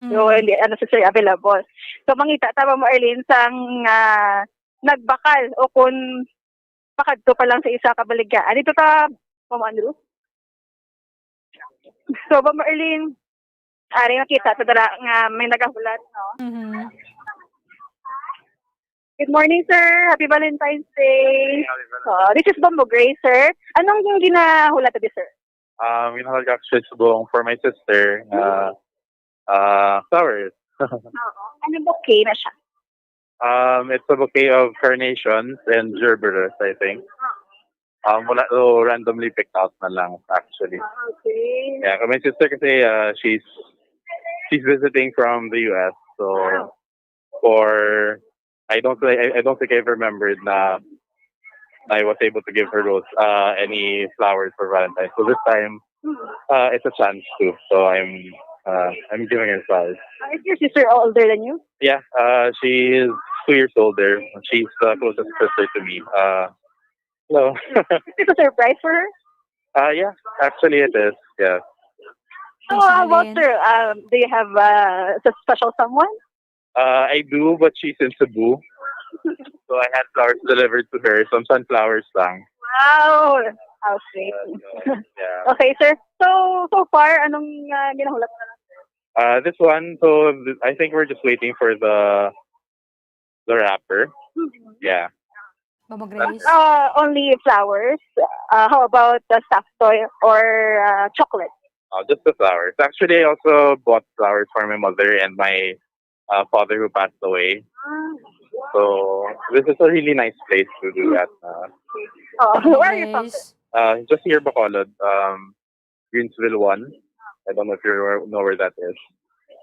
Mm. so, hindi, ano, si Sir available. So, mangita ta, Ma'am Arlene, sang ah, nagbakal o kung pakadto pa lang sa isa ka baligya. Ah, dito ka, Ma'am Andrew? So, Ma'am Arlene, ari, makita ta dara nga may nagahulat, no? Mhm. Good morning, sir. Happy Valentine's Day. Uh, this is Bombo Gray, sir. Anong yung ginahulat di, sir? Um, ginahal ko actually subong for my sister. Uh, uh, flowers. Oo. Ano, bouquet na siya? Um, it's a bouquet of carnations and gerberas, I think. Um, wala to, randomly picked out na lang, actually. Okay. Yeah, my sister kasi, uh, she's she's visiting from the U S. So, for I don't think I, I don't think I've remembered na I was able to give her rose, uh, any flowers for Valentine's. So this time, uh, it's a chance to. So I'm uh, I'm giving her flowers. Uh, is your sister older than you? Yeah, uh, she is two years older. She's the closest sister to me. Uh, no. Is it a surprise for her? Uh, yeah, actually it is. Yeah. So, Yes, uh, about Helen. her, um, do you have uh, a special someone? Uh, I do, but she's in Cebu. So I had flowers delivered to her, some sunflowers lang. Wow! How sweet. Uh, so, yeah. Okay, sir. So, so far, anong uh, ginahulat mo na lang? Uh, this one, so th- I think we're just waiting for the the wrapper. Yeah. Ma'am Grace. Uh, only flowers? Uh, how about the soft toy or uh, chocolate? Uh, just the flowers. Actually, I also bought flowers for my mother and my uh, father who passed away. So this is a really nice place to do that. Uh, Oh, Ma'am where are you from? Grace. uh, just here, Bacolod, um, Greensville One. I don't know if you know where that is.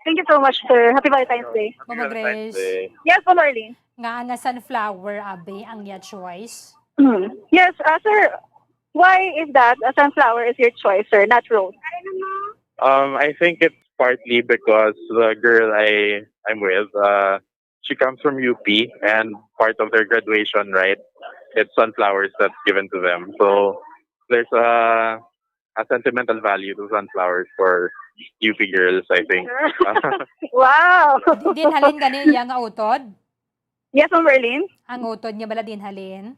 Thank you so much, sir. Happy Valentine's Day. Mama Grace. Day. Yes, Ma'am Arlene. Nga nga sunflower, abi, ang iya choice. Mm. Yes, uh, sir. Why is that a sunflower is your choice, sir, not rose? Um, I think it's partly because the girl I I'm with, uh, she comes from U P, and part of their graduation, right, it's sunflowers that's given to them. So there's a a sentimental value to sunflowers for U P girls, I think. Wow! Di- Dinhalin gani iya nga utod? Yes, Ma'am Arlene? Ang utod niya bala dinhalin?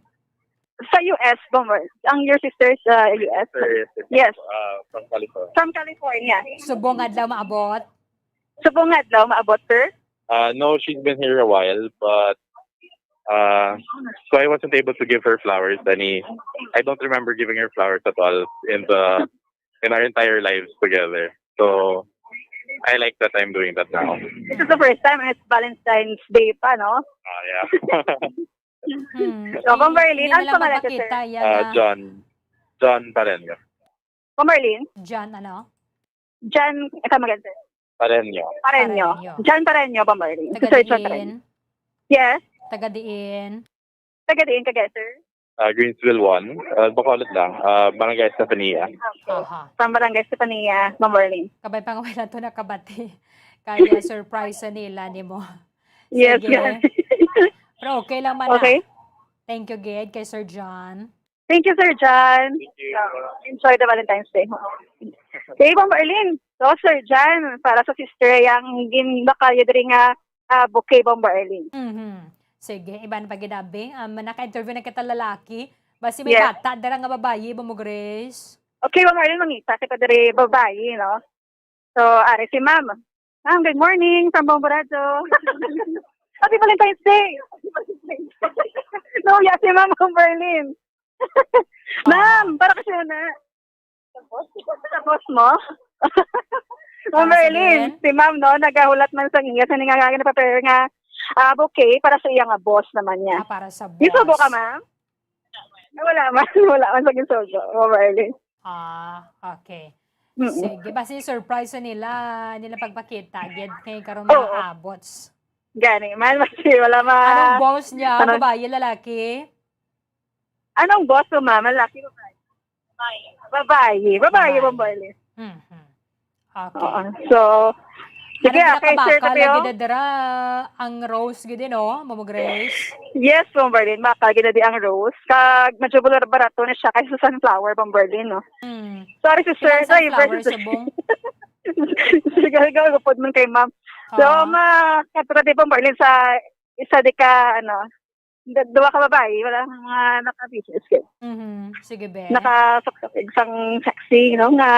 Sa U S, Ma'am Arlene. Ang your sister sa U S? Sir, yes, Yes. Uh, from California. From California. Subong adlaw maabot? Subong adlaw maabot, sir? Uh, no, she's been here a while, but uh, so I wasn't able to give her flowers. Any, I don't remember giving her flowers at all in the in our entire lives together. So I like that I'm doing that now. This is the first time and it's Valentine's Day pa, no? Uh, yeah. Hmm. So, Ma'am Arlene, Hindi na ano lang pangalan ka, sir? magpakita, yan Uh, na. John. John Pareño. Ma'am Arlene? John, ano? John, ikaw maganda, sir. Pareño. Pareño. Pareño. John Pareño, Ma'am Arlene. Si Taga Sir John Dingin. Pareño. Yes. Taga diin? Taga diin ka, guys, sir? Ah, Greensville one. Ah, Bacolod lang. Ah, Barangay Estefania. Aha. From Barangay Estefania, Ma'am Marlene. Kabay pa nga wala to nakabati. Kaya surprise sa nila nimo. Yes, Sige. yes. Pero okay lang man na. Okay. Thank you, gid, kay Sir John. Thank you, Sir John. Thank you. Enjoy the Valentine's Day. Okay, Bombo Erlin. So, Sir John, para sa sister yang ginbakal niya diri nga ah, bouquet, Bombo Erlin. Mhm. Sige, iban pa gid abi. Um, naka-interview na kita lalaki. Basi may Yes. bata dira nga babayi, Bombo Grace. Okay, Bombo Erlin, mangita kita diri babayi, no? So, ari si Ma'am. Ma'am, good morning from Bombo Radyo. Happy Valentine's Day! No, yes, si Ma'am, Bombo Erlin. Ma'am, para kasi na. Sa boss mo? Ma'am Para sa Erlin, din? Si Ma'am, no, nagahulat man sa iya sa nga nga prepare nga ah, bouquet para sa iya nga boss naman niya. Ah, para sa boss. Gisubo ka, ma'am? Ah, wala man, wala man sa gisubo, Ma'am Erlin. Ah, okay. Mm-mm. Sige, basi surprise sa nila, nila pagpakita, gid kay karon Oo. mga abots. Gani man, basi wala ma... Anong boss niya? Ano? Babayi, lalaki? Anong boss mo, ma'am? Lalaki, babae? Babae. Babae, Babae. Bombo Erlin. Mhm. Okay. Oo. So, sige, Ano, okay, sir, pinakabakal Tapio. lagi na dira ang rose gid, no, Ma'am Grace? Yes, Bombo Erlin, bakal gid na di ang rose. Kag medyo bula-, barato na siya kaysa sa sunflower, Bombo Erlin, no? Hmm. Sorry, si Sila sir. Sorry, sunflower versus subong. Sige, gagapod man kay ma'am. So, Ah. ma, katra di, Bombo Erlin, sa isa di ka, ano, d- duwa ka babae, wala mga naka-business ka. Mhm. Sige, be. Nakasaksak isang sexy, no, nga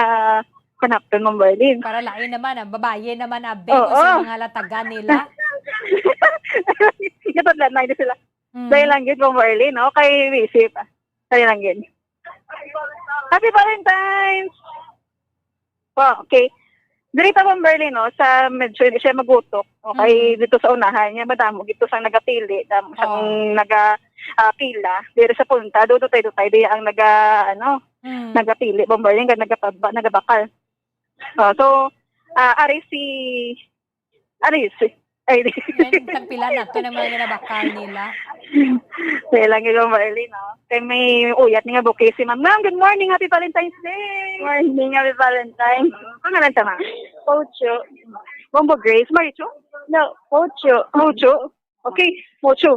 kanapton, Bombo Erlin. Para lain naman, ah, babayi naman, abi, Oo. kung sa mga latagan nila. Napatlan na yun sila. Mm. Dahil lang yun, Bombo Erlin, no? Kay Wisip. Dahil lang yun. Happy Valentine's! Po, okay. Diri pa, Bombo Erlin, no? Sa medyo hindi siya magutok. Okay, Mm. dito sa unahan niya, madamo dito sa nagapili, damo siyang Oo. naga ah, pila. Diri sa punta, do dutay-dutay di ang naga, ano, Mm. nagapili, Bombo Erlin, nga nagapaba, nagabakal. Ah, so, ah, ari si, ari si, ay, di. Yan, tagpila na to ng mga ginabakal nila. Kaya lang yung Bombo Erlin, no? Kay may uyat ni nga bouquet si ma'am. Ma'am, good morning, happy Valentine's Day! Morning, happy Valentine's. Pangalan ta, ma'am? Pocho. Bombo Grace, Maricho? No, Pocho. Pocho? Okay, Pocho.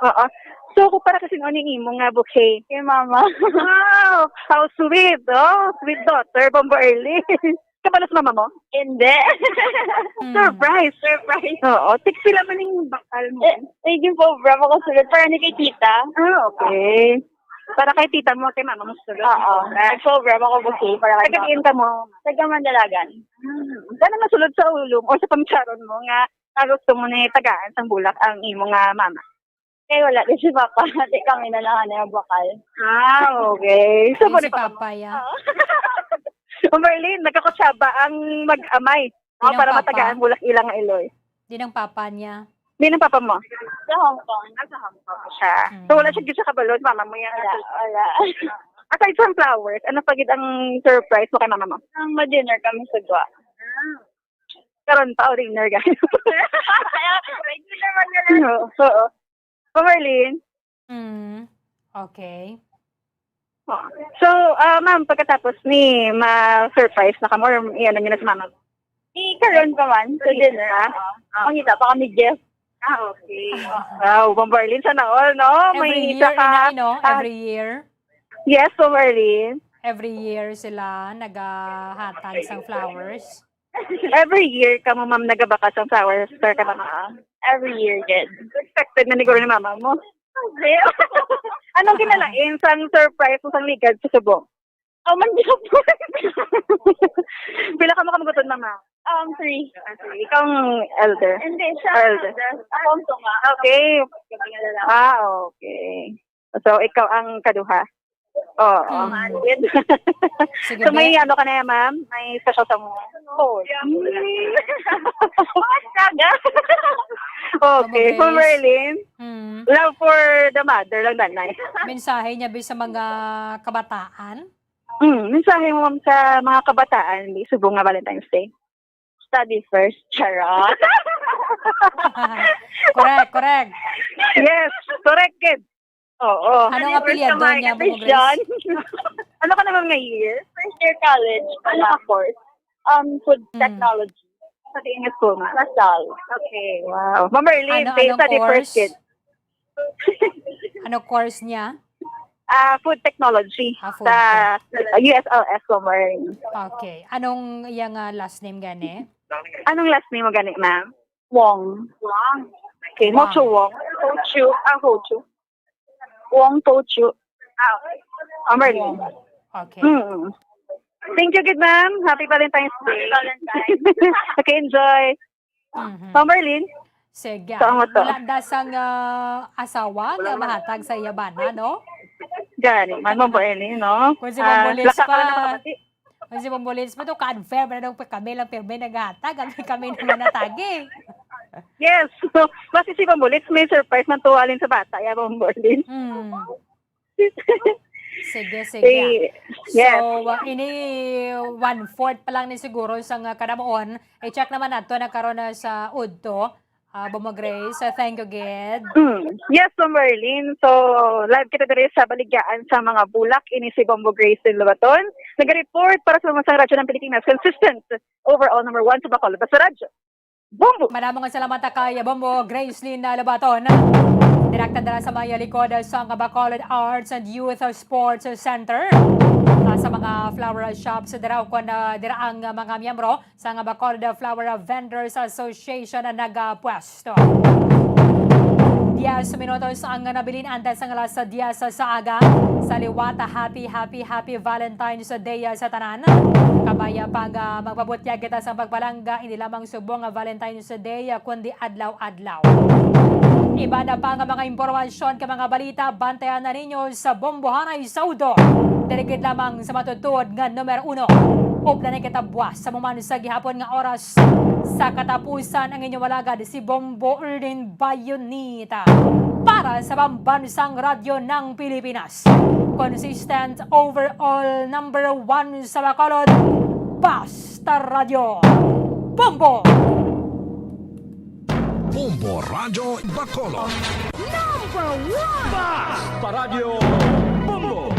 Oo. So, kung para kasi ano yung imo nga bouquet? Kay mama. Wow! How sweet, oh! Sweet daughter, Bombo Erlin. Kabalo sa mama mo? Hindi. Mm. Surprise, surprise. Oo. Tig pila man yung bakal mo? Eh, eh, yung po, bra ko sulod. Para ni kay tita. Ah, okay. Para kay tita mo, kay mama mo sulod. Oo. Nag-program ako bouquet para kay Taga mama. diin ka mo? Taga Mandalagan. Hmm. Ano masulod sa ulo mo o sa pamtsaron mo nga ah, gusto mo na tagaan sang bulak ang imo nga mama? Kay wala din si papa. Di kami na lang ang bakal. Ah, okay. So, Yung pwede si pa Papa, ya. Oh, Merlin, nagkakutsaba ang mag-amay. No, Yun ang para papa. Matagaan bulak ilang iloy. Din ang papa niya. Di ng papa mo? Sa Hong Kong. Nasa Hong Kong siya. Mm. So, wala siya gid sa kabalo si mama mo yan. Wala, wala. Aside from flowers, ano pa gid ang surprise mo kay mama mo? Ang ma-dinner kami sa Gua. Karon pa, o dinner, guys. Kaya, regular man na lang. Oo, oo. So, Merlin, Mm. Okay. oh. So, ah, ma'am, pagkatapos ni ma-surprise na kamo, or i-ano niyo na si mama mo? Di karon pa man, sa dinner. Ah, Ang kita pa kami, Jeff. Ah, okay. Wow, Bombo Erlin, sana all, no? Every May year, isa ka. Inay, no? ah, Every year. Yes, Bombo Erlin. Every year sila naghahatag sang flowers. Every year ka mo, ma'am, nagabakal sang flowers, sir, ka mama. Every year, gid. Expected na ni guro ni mama mo. Hindi. Anong kinalain sang surprise mo sang ligad sa subong? Oh, man, di ko po. Pila ka mo kamagutod, mama? Um, three. Ikaw ang elder. Hindi, siya. Elder. Ako ang tunga. Okay. Kami nga lalaki. Ah, okay. So, ikaw ang kaduha. Oo. Hmm. Sige, So, may be. Ano ka na yan, ma'am? May special sa mo? Oh, Okay, Ma'am for Grace. Merlin, Hmm. love for the mother lang, nanay. Mensahe niya, be, sa mga kabataan? Mm, mensahe mo, ma'am, sa mga kabataan, di subong nga Valentine's Day. Study first. Charot. Correct, correct. Yes, correct, kid. Oo. Anong apelyido niya, Bungo Grace? Ano ka naman nga year? First year college. Ano ka course? Um, food Hmm. technology. Sa Kiingas ko nga. Lasal. Okay, wow. Ma'am Merlin, Ano, kayo anong sa the first course? kid. Ano course niya? Ah, food technology Ah, food sa tech. U S L S, Ma'am Merlin. Okay. Anong iyang ah, last name gani? Anong last name mo gani, ma'am? Wong. Wong. Okay, Wong. Mocho Wong. Pochu. Ah, Pochu. Wong Pochu. Ah, Ma'am Merlin. Wong. Okay. Mm. Thank you, good ma'am. Happy Valentine's Day. Happy Valentine's. Okay, enjoy. Mhm. Ma'am Merlin, Sige. Saan mo to? Wala da sang ah, asawa nga mahatag sa iya bana, no? Gani, man mo ba ini, no? Kung si Ma'am Ah, Bulis laka pa. ka na makabati. Kung si Ma'am Bulis pa to, ka-unfair ba na daw kami lang pirmi naghatag, kami, kami naman natagi. Yes. So, basi si Ma'am Bulis, may surprise man to halin sa bata, ya, Ma'am Merlin. Hmm. Sige, sige. Eh, yes. So, uh, ini one-fourth pa lang ni siguro sa nga kanamuon. I-check naman nato na karon na sa udto. Ah, Bombo Grace, uh, thank you, gid. Mm. Yes, Ma'am Merlin. So, live kita diri sa Baligyaan sa mga Bulak. Ini si Bombo Grace Lobaton. Nag-report para sa mga radyo ng Pilipinas. Consistent, overall number one sa Bacolod sa radyo. Bombo! Madamo nga salamat kay Bombo Gracelyn Lobaton. Direkta dira sa may likod sang Bacolod Arts and Youth Sports Center. Ah, sa mga flower shops dira, o kon, ah, dira ang mga miyembro sang Bacolod Flower Vendors Association ang nagapwesto. Diyes minutos ang nabilin antes sang alas diyes sa aga. Sa liwat, happy, happy, happy Valentine's Day sa tanan. Kabay pa nga magpabutyag kita sa pagpalangga, hindi lamang subong nga Valentine's Day, kundi adlaw-adlaw. Iba na pa nga mga impormasyon kag mga balita, bantayan na ninyo sa Bombohanay sa Udto. Diri gid lamang sa matutuod nga numero uno. Uplan na kita buwas sa maman sa gihapon nga oras. Sa katapusan, ang inyong alagad, si Bombo Erlin Bayonita. Para sa Pambansang Radyo ng Pilipinas. Consistent, overall number one sa Bacolod. Basta Radyo. Bombo! Bombo Radyo Bacolod. Number one! Basta Radyo Bombo!